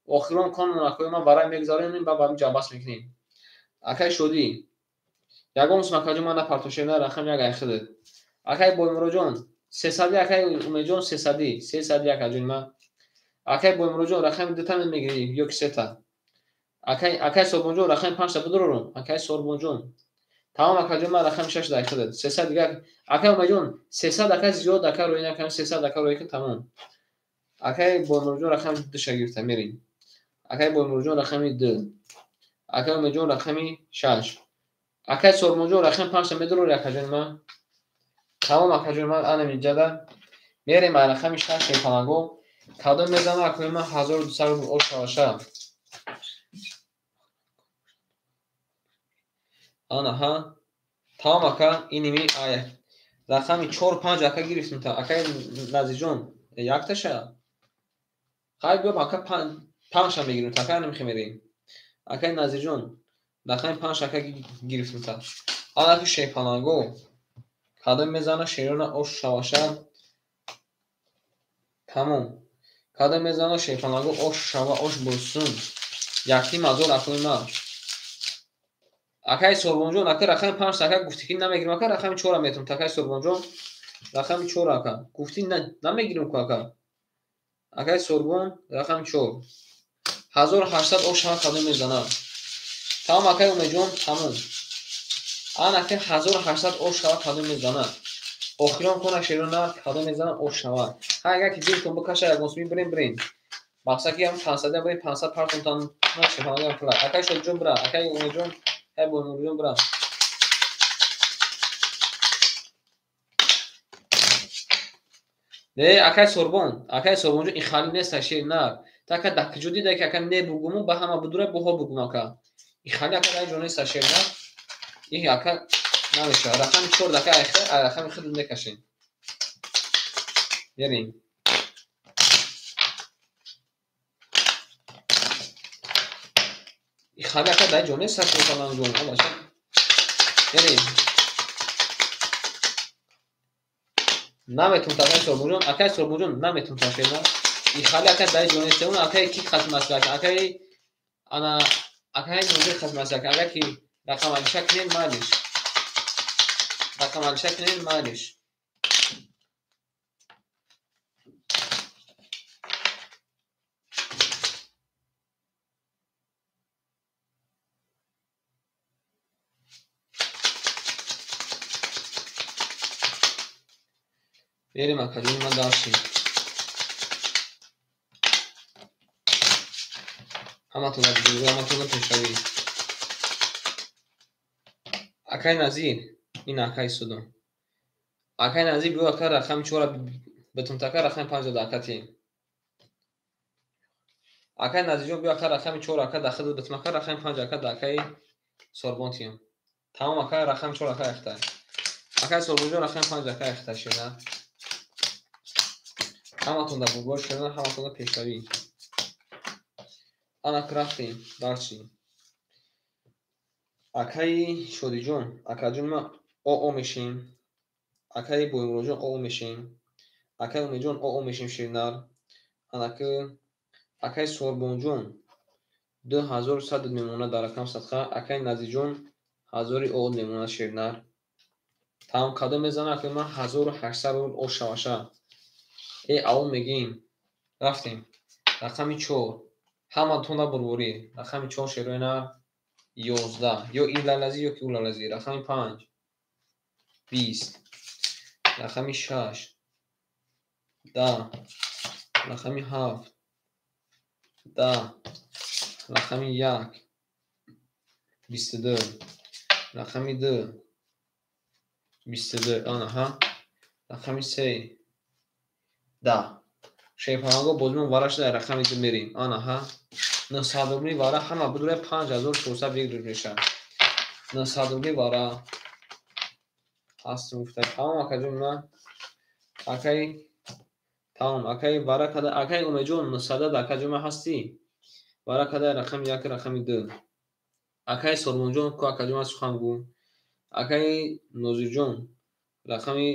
Speaker 1: Охирон кон монакои ман варай мегузаронем ва ба ҳамин ҷамъбаст мекунем. Акай Шодӣ. Ягон сум акаҷон ман напартом шернар, рақам 1 айхидат. Акай Боймуроҷон, 300 акай Умедҷон 300, 300 акаҷони ман. Акай Боймуроҷон рақами 2 та мегирӣ ё ки 3 та. Акай Сорбонҷон рақами 5 та бидорорум. Акай Сорбонҷон. Тамом акаҷон ман рақами 6 дайхидат. 300 дигар. Акай Умедҷон 300 ака зиёд ака рӯй накам 300 ака рӯй кун тамом. Акай Боймуроҷон рақами 2 ша гирифта мерем. Акай Боймуроҷон рақами 2. Акай Умедҷон рақами 6. Акай Сорбонҷон рақами 5 та медорори акаҷони ман. Тамом акаҷони ман ана минҷада мерем рақами 6 шерпаланго. Кадом мезанам акои ман 1200 рубл ош шаваша. Ана ҳа. Тамом ака иними ая. Рақами 4 5 ака гирифтем та. Акай Назирҷон якташа. Хай биё ака 5 ша мегирем та. Ака намехе мерем. Акай Назирҷон рақами 5 ака гирифтем та. Ана ки шерпаланго. Кадом мезана шерона ош шаваша. Тамом. Кадом мезана шерпаланго ош шава ош босун. Яким азор акои ман. Акай Сорбонҷон ака рақами 5 ака гуфтӣ ки намегирем ака рақами 4 метум. Акай Сорбонҷон рақами 4 ака. Гуфтӣ намегирем ку ака. Акай Сорбон рақами 4. 1800 ош шава кадом мезана. Тамом акай Умедҷон тамом. Ан ака 1800 ош шава кадом мезана. Охирон кона шерона кадом мезана ош шава. Ҳа агар ки дилтон бикаша ягон суми бирем бирем. Мақсад ки ҳам 500 бирем 500 партон тан шерона пула. Акай Шодиҷон бира, акай Умедҷон, акай Боймуроҷон бира. Не, акай Сорбон, акай Сорбонҷон ин хали нест шернар. Та ака дар куҷо дида ки ака не бугуму ба ҳама будура буҳо бугум ака. Ин хали ака дар ҷо нест шернар. Ин ака намешавад. Рақами 4 ака айхе, рақами худ мекашем. Мерем. Ин хали ака дар ҷо нест шерпаланҷон. Абаша. Мерем. Наметун та акай Сорбонҷон, акай Сорбонҷон наметун та шернар. Ин хали ака дар ҷо нест. Он акай ки хатм аст акай ана акай Нозир хатм аст. Агар ки рақам алиша кунем майлиш. Рақам алиша кунем майлиш. Мерем акаҷони ман дарши. Ҳаматон бузург, ҳаматон пешравӣ. Акай Назир, ин акай судо. Акай Назир биё ака рақами 4 битум така рақами 5 да ака тием. Акай Назирҷон биё ака рақами 4 ака да хидат битум ака рақами 5 ака да акаи Сорбон тием. Тамом ака рақами 4 ака яхта. Акай Сорбонҷон рақами 5 ака яхта шина. Ҳаматон дар бурбор шина, ҳаматон дар пешравӣ. Ана рафтем дарчи. Акаи Шодиҷон, акаҷон ма ОО мешем. Акаи Боймуроҷон ОО мешем. Акаи Умедҷон ОО мешем ширнар. Анаки акай Сорбонҷон 2100 мемонад дар рақам садқа. Акай Назирҷон 1000 од мемонад шернар. Тамом кадом мезана акай ман 1800 рубл ош шаваша. Аввал мегим. Рафтем. Рақами 4. Ҳаматонда бурбурӣ. Рақами 4 шерои нар 11. Ё ин лалазӣ ё ки ӯ лалазӣ. Рақами 5 20. Рақами 6 10. Рақами 7 10. Рақами 1 22. Рақами 2 22. Анаҳа. Рақами 3 10. Шерпаланго бозимон вара шуда рақами 2 мерим. Анаҳа. 900 рубли вара ҳама бидуре 5401 рубл мешавад. 900 рубли вара ҳастим гуфта. Тамом акаҷон ман акай тамом акай вара када акай Умедҷон 900 акаҷон ман ҳастӣ. Вара када рақами 1 рақами 2. Акай Сорбонҷон ку акаҷон ман сухан гӯ. Акай Нозирҷон рақами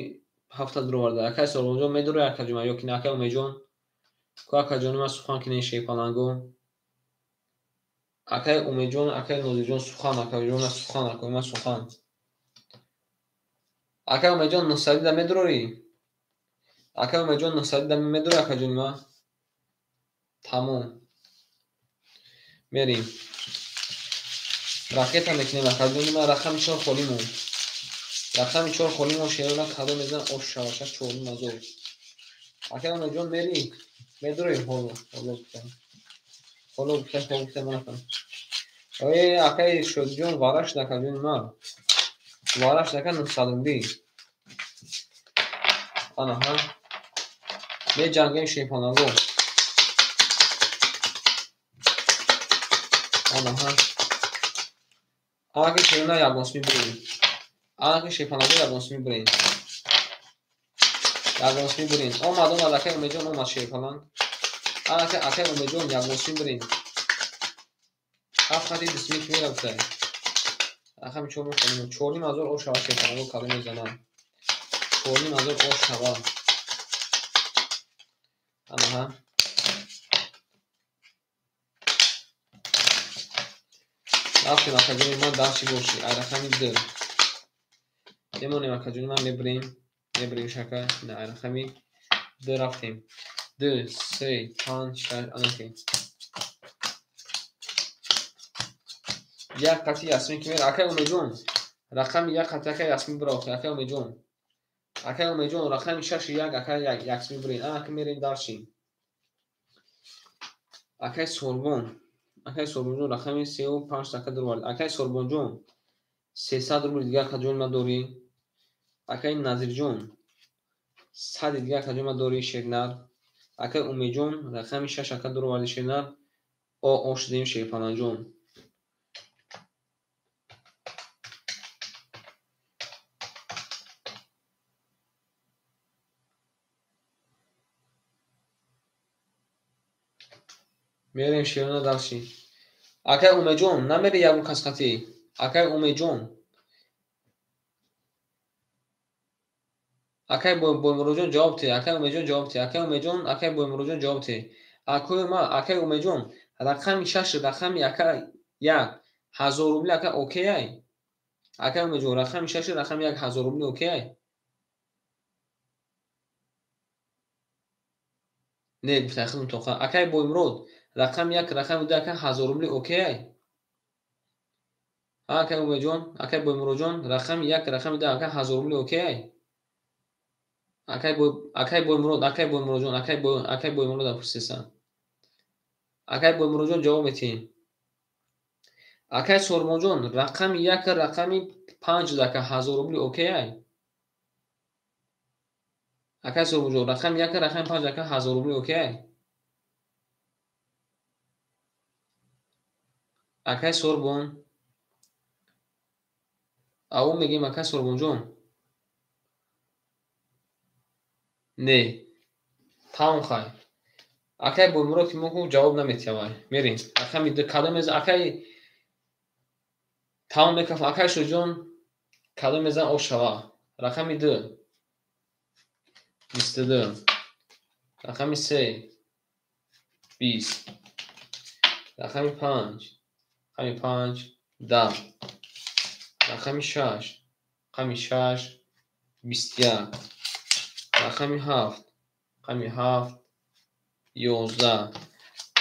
Speaker 1: 7 дуроварда. Акай Сорбонҷон медуре акаҷон ман ё ки не акай Умедҷон? Ку акаҷони ман сухан кинен шерпаланго. Акай Умедҷон, акай Нозирҷон сухан, акаҷон ман сухан, акаи ман сухан. Акай Умедҷон 900 да медурорӣ? Акай Умедҷон 900 да медурӣ акаҷони ман? Тамом. Мерим. Ракета мекунем акаҷони ман рақами 4 холӣ монд. Рақами 4 холӣ монд шерона кадом мезанад ош шаваша 4500. Акай Умедҷон мери? Медурӣ? Ҳоло, ҳоло гуфтам. Ҳоло гуфтам, ҳоло гуфтам ман нафаҳмидам. Акай Шодиҷон вара шуд акаҷони ман. Вара шуд ака 900 рубли. Анаҳа. Меҷангем шерпаланго. Анаҳа. Анаки шерона ягонсумӣ бирем. Анаки шерпаланго ягонсумӣ бирем. Ягонсумӣ бирем. Омад, омад акай Умедҷон омад шерпаланг. Анаки акай Умедҷон ягонсумӣ бирем. 7 хати 20 ки мерафтай. Рақами 4 мехонем. 4500 ош шава шерпаланго кадом мезанад. 4500 ош шава. Анаҳа. Рафтем акаҷони ман дарчи боши. Ай рақами 2. Мемонем акаҷони ман мебирем. Мебирем шака. На ай рақами 2 рафтем. 2 3 5 6 анаки. Як қати Ясмин ки мера. Акай Умедҷон. Рақами 1 қати акай Ясмин бира охи. Акай Умедҷон. Акай Умедҷон рақами 6 1 акай Ясмин бирин. Анаки мерем дарчи. Акай Сорбон. Акай Сорбонҷон рақами 3 ва 5 ака дуровард. Акай Сорбонҷон 300 рубл дигар акаҷони ман дорӣ. Акай Назирҷон 100 дигар акаҷони ман дорӣ шернар. Акай Умедҷон рақами 6 ака дуроварди шернар. О ош дем шерпаланҷон. Мерем шерона дарчи. Акай Умедҷон намери ягон кас хати. Акай Умедҷон. Акай Боймуроджон ҷавоб те. Акай Умедҷон ҷавоб те. Акай Умедҷон, акай Боймуроджон ҷавоб те. Акои ма, акай Умедҷон рақами 6 рақами ака 1 1000 рубли ака окей ай. Акай Умедҷон рақами 6 рақами 1 1000 рубли окей ай. Не гуфтай худам тоқа. Акай Боймурод рақами 1 рақами 2 ака 1000 рубли окей ай. Акай Умедҷон, акай Боймуроджон рақами 1 рақами 2 ака 1000 рубли окей ай. Акай Боймурод, акай Боймуроджон, акай Боймурод пурсисан. Акай Боймуроджон ҷавоб метиҳем. Акай Сормонҷон рақами 1 рақами 5 ака 1000 рубли окей ай. Акай Сормонҷон рақами 1 рақами 5 ака 1000 рубли окей ай. Акай Сорбон. Ау мегем акай Сорбонҷон. Не. Тамом хай. Акай Боймурод ки мо ҷавоб наметиҳам. Мерем. Рақами 2 кадом мезан акай тамом мекафам. Акай Шоҷон кадом мезан ош шава. Рақами 2 22. Рақами 3 20. Рақами 5, рақами 5, 10. Рақами 6, рақами 6, 21. Рақами 7, рақами 7, 11.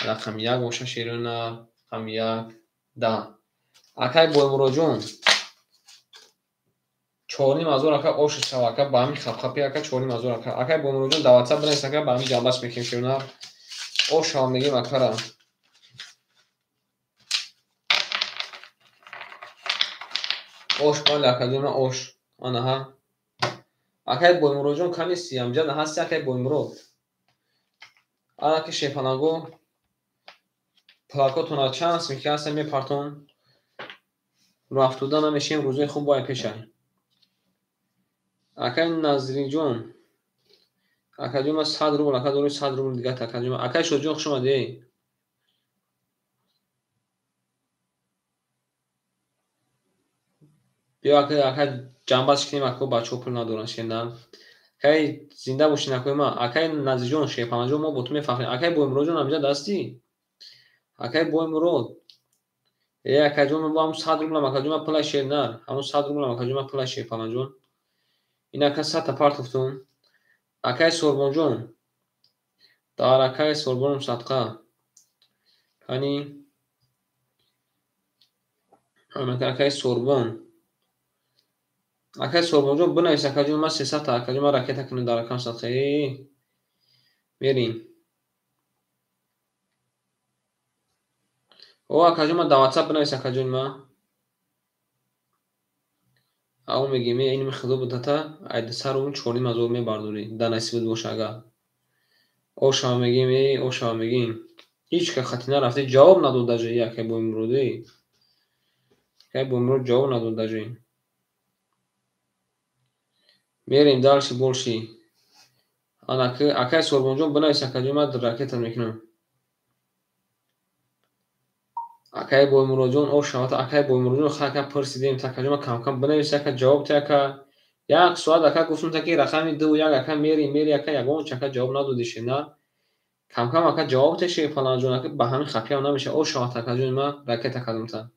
Speaker 1: Рақами 1 боша шерона, рақами 1, 10. Акай Боймуроджон, 4500 ака ош шава ака, ба ҳамин хапхапи ака 4500 ака. Акай Боймуроджон, дар WhatsApp бинавис ака, ба ҳамин ҷамбас мекунем шерона. Ош шава мегем акара. Ош бале акаҷона ош. Анаҳа. Акай Боймуроджон канисти, амҷа ҳасти акай Боймурод. Ана ки шефанаго плакотона чанд сим ки ҳаста мепартон. Рафтуда намешем, рӯзои хуб бояд пешай. Акай Назриҷон, акаҷон ман 100 рубл, ака дори 100 рубл дигар акаҷон. Акай Шодиҷон хуш омадӣ. Биё ака, ака ҷамбас кунем, ака бачаҳо пул надоранд шена. Акай зинда бошин акои ман. Акай Назриҷон, Шерпанаҷон, мо бо ту мефахрем. Акай Боймуроджон амҷа дастӣ? Акай Боймурод. Э акаҷон, ман бо ҳамун 100 рублам акаҷон, ман пулай шернар. Ҳамун 100 рублам акаҷон, ман пулай Шерпанаҷон. Ин ака 100 та партофтум. Акай Сорбонҷон. Дар акай Сорбоном садқа. Кани акай Сорбон. Акай Сорбонҷон бинавис акаҷон, ман 300 та акаҷон, ман ракета кунам дар акам садқа. Э мерим. О акаҷон, ман дар WhatsApp бинавис акаҷон ман. Ау мегем, ин худо будата, ай 200 рубл 4500 мебардорӣ. Да насибат боша агар. Ошава мегем, ошава мегем. Ҳеҷ ка хати нарафте, ҷавоб надод даже акай Боймурод. Акай Боймурод ҷавоб надод даже. Мерем дальше больше. Ана акай Сорбонҷон бинавис акаҷон, ман ракета мекунам. Акай Боймуроджон ошавата, акай Боймуроджон ха ака пурсидем, та акаҷон ман кам-кам бинавис ака, ҷавоб те ака. Як соат ака гуфтум та ки рақами 2 1 ака мери, мери ака, ягон чака ҷавоб надодӣ шена. Кам-кам ака ҷавоб те Шерпаланҷон, ака ба ҳамин хапиам намеша. Ошавата акаҷони ман, ракета кардум та.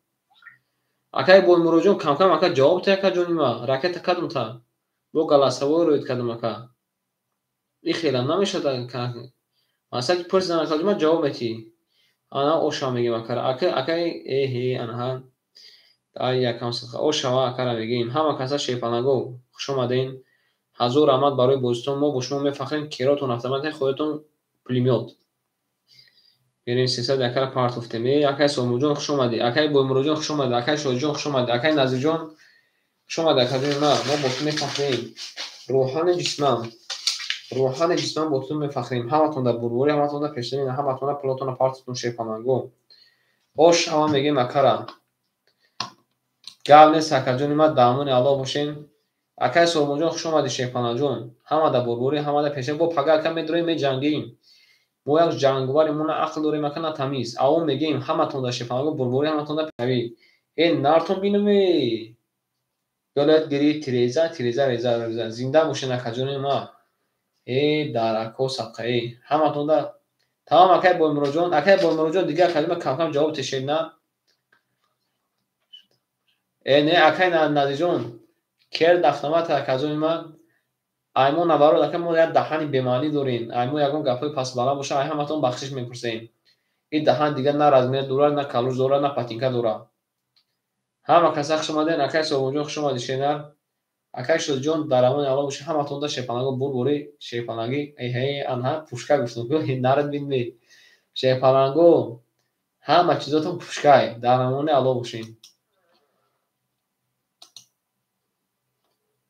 Speaker 1: Акай Боймуроджон кам-кам ака ҷавоб те акаҷони ман, ракета кардум та. Бо голосовой роид кардум ака. И хелам намешад ака. Масалан ки пурсидан акаҷон ман ҷавоб метӣ. Ана ошава мегем акара. Ака, акай, эҳе, анаҳа. Ай якам садқа. Ошава акара мегем. Ҳама каса Шерпанаго хуш омаден. Ҳазор раҳмат барои бозитон. Мо бо шумо мефахрем. Керотон автомат, худатон пулемёт. Мерем 300 акара партофтем. Э, акай Сомуҷон хуш омадӣ. Акай Боймуроджон хуш омадӣ. Акай Шодиҷон хуш омадӣ. Акай Назирҷон хуш омадӣ. Акаҷони ман, мо бо ту мефахрем. Рӯҳани ҷисман. Рӯҳани ҷисман бо ту мефахрем. Ҳаматон дар бурбурӣ, ҳаматон дар пешравӣ, ҳаматон дар пулотон партофтон Шерпанаго. Ошава мегем акара. Гап нест акаҷони ман, дар амони Аллоҳ бошем. Акай Сорбонҷон хуш омадӣ Шерпанаҷон. Ҳама дар бурбурӣ, ҳама дар пешравӣ. Бо пага ака медроем, меҷангем. Мо як ҷанговари мо на ақл дорем ака, на тамиз. Авом мегем ҳаматон дар Шерпанаго бурбурӣ, ҳаматон дар пешравӣ. Э нартон бинам э. Ёлат гири тиреза, тиреза, реза, реза. Зинда бошен акаҷони ман. Э дар ако садқа э. Ҳаматон дар тамом акай Боймуроджон, акай Боймуроджон дигар акаҷон ман кам-кам ҷавоб тешед на. Э не акай Назирҷон, керд автомат акаҷони ман. Ай мо наворот ака, мо як даҳани бемаънӣ дорем. Ай мо ягон гапҳои пасбаланд боша, ай ҳаматон бахшиш мепурсем. Ин даҳан дигар на размер дорад, на калуш дорад, на патинка дорад. Ҳама каса хуш омаден. Акай Сорбонҷон хуш омадӣ шернар. Акай Шодиҷон дар амони Аллоҳ бошед. Ҳаматон дар Шерпанаго бурбурӣ, Шерпанагӣ, эҳе, анҳа пушка гуфтум. Нарад бинме. Шерпанаго ҳама чизотон пушкай. Дар амони Аллоҳ бошед.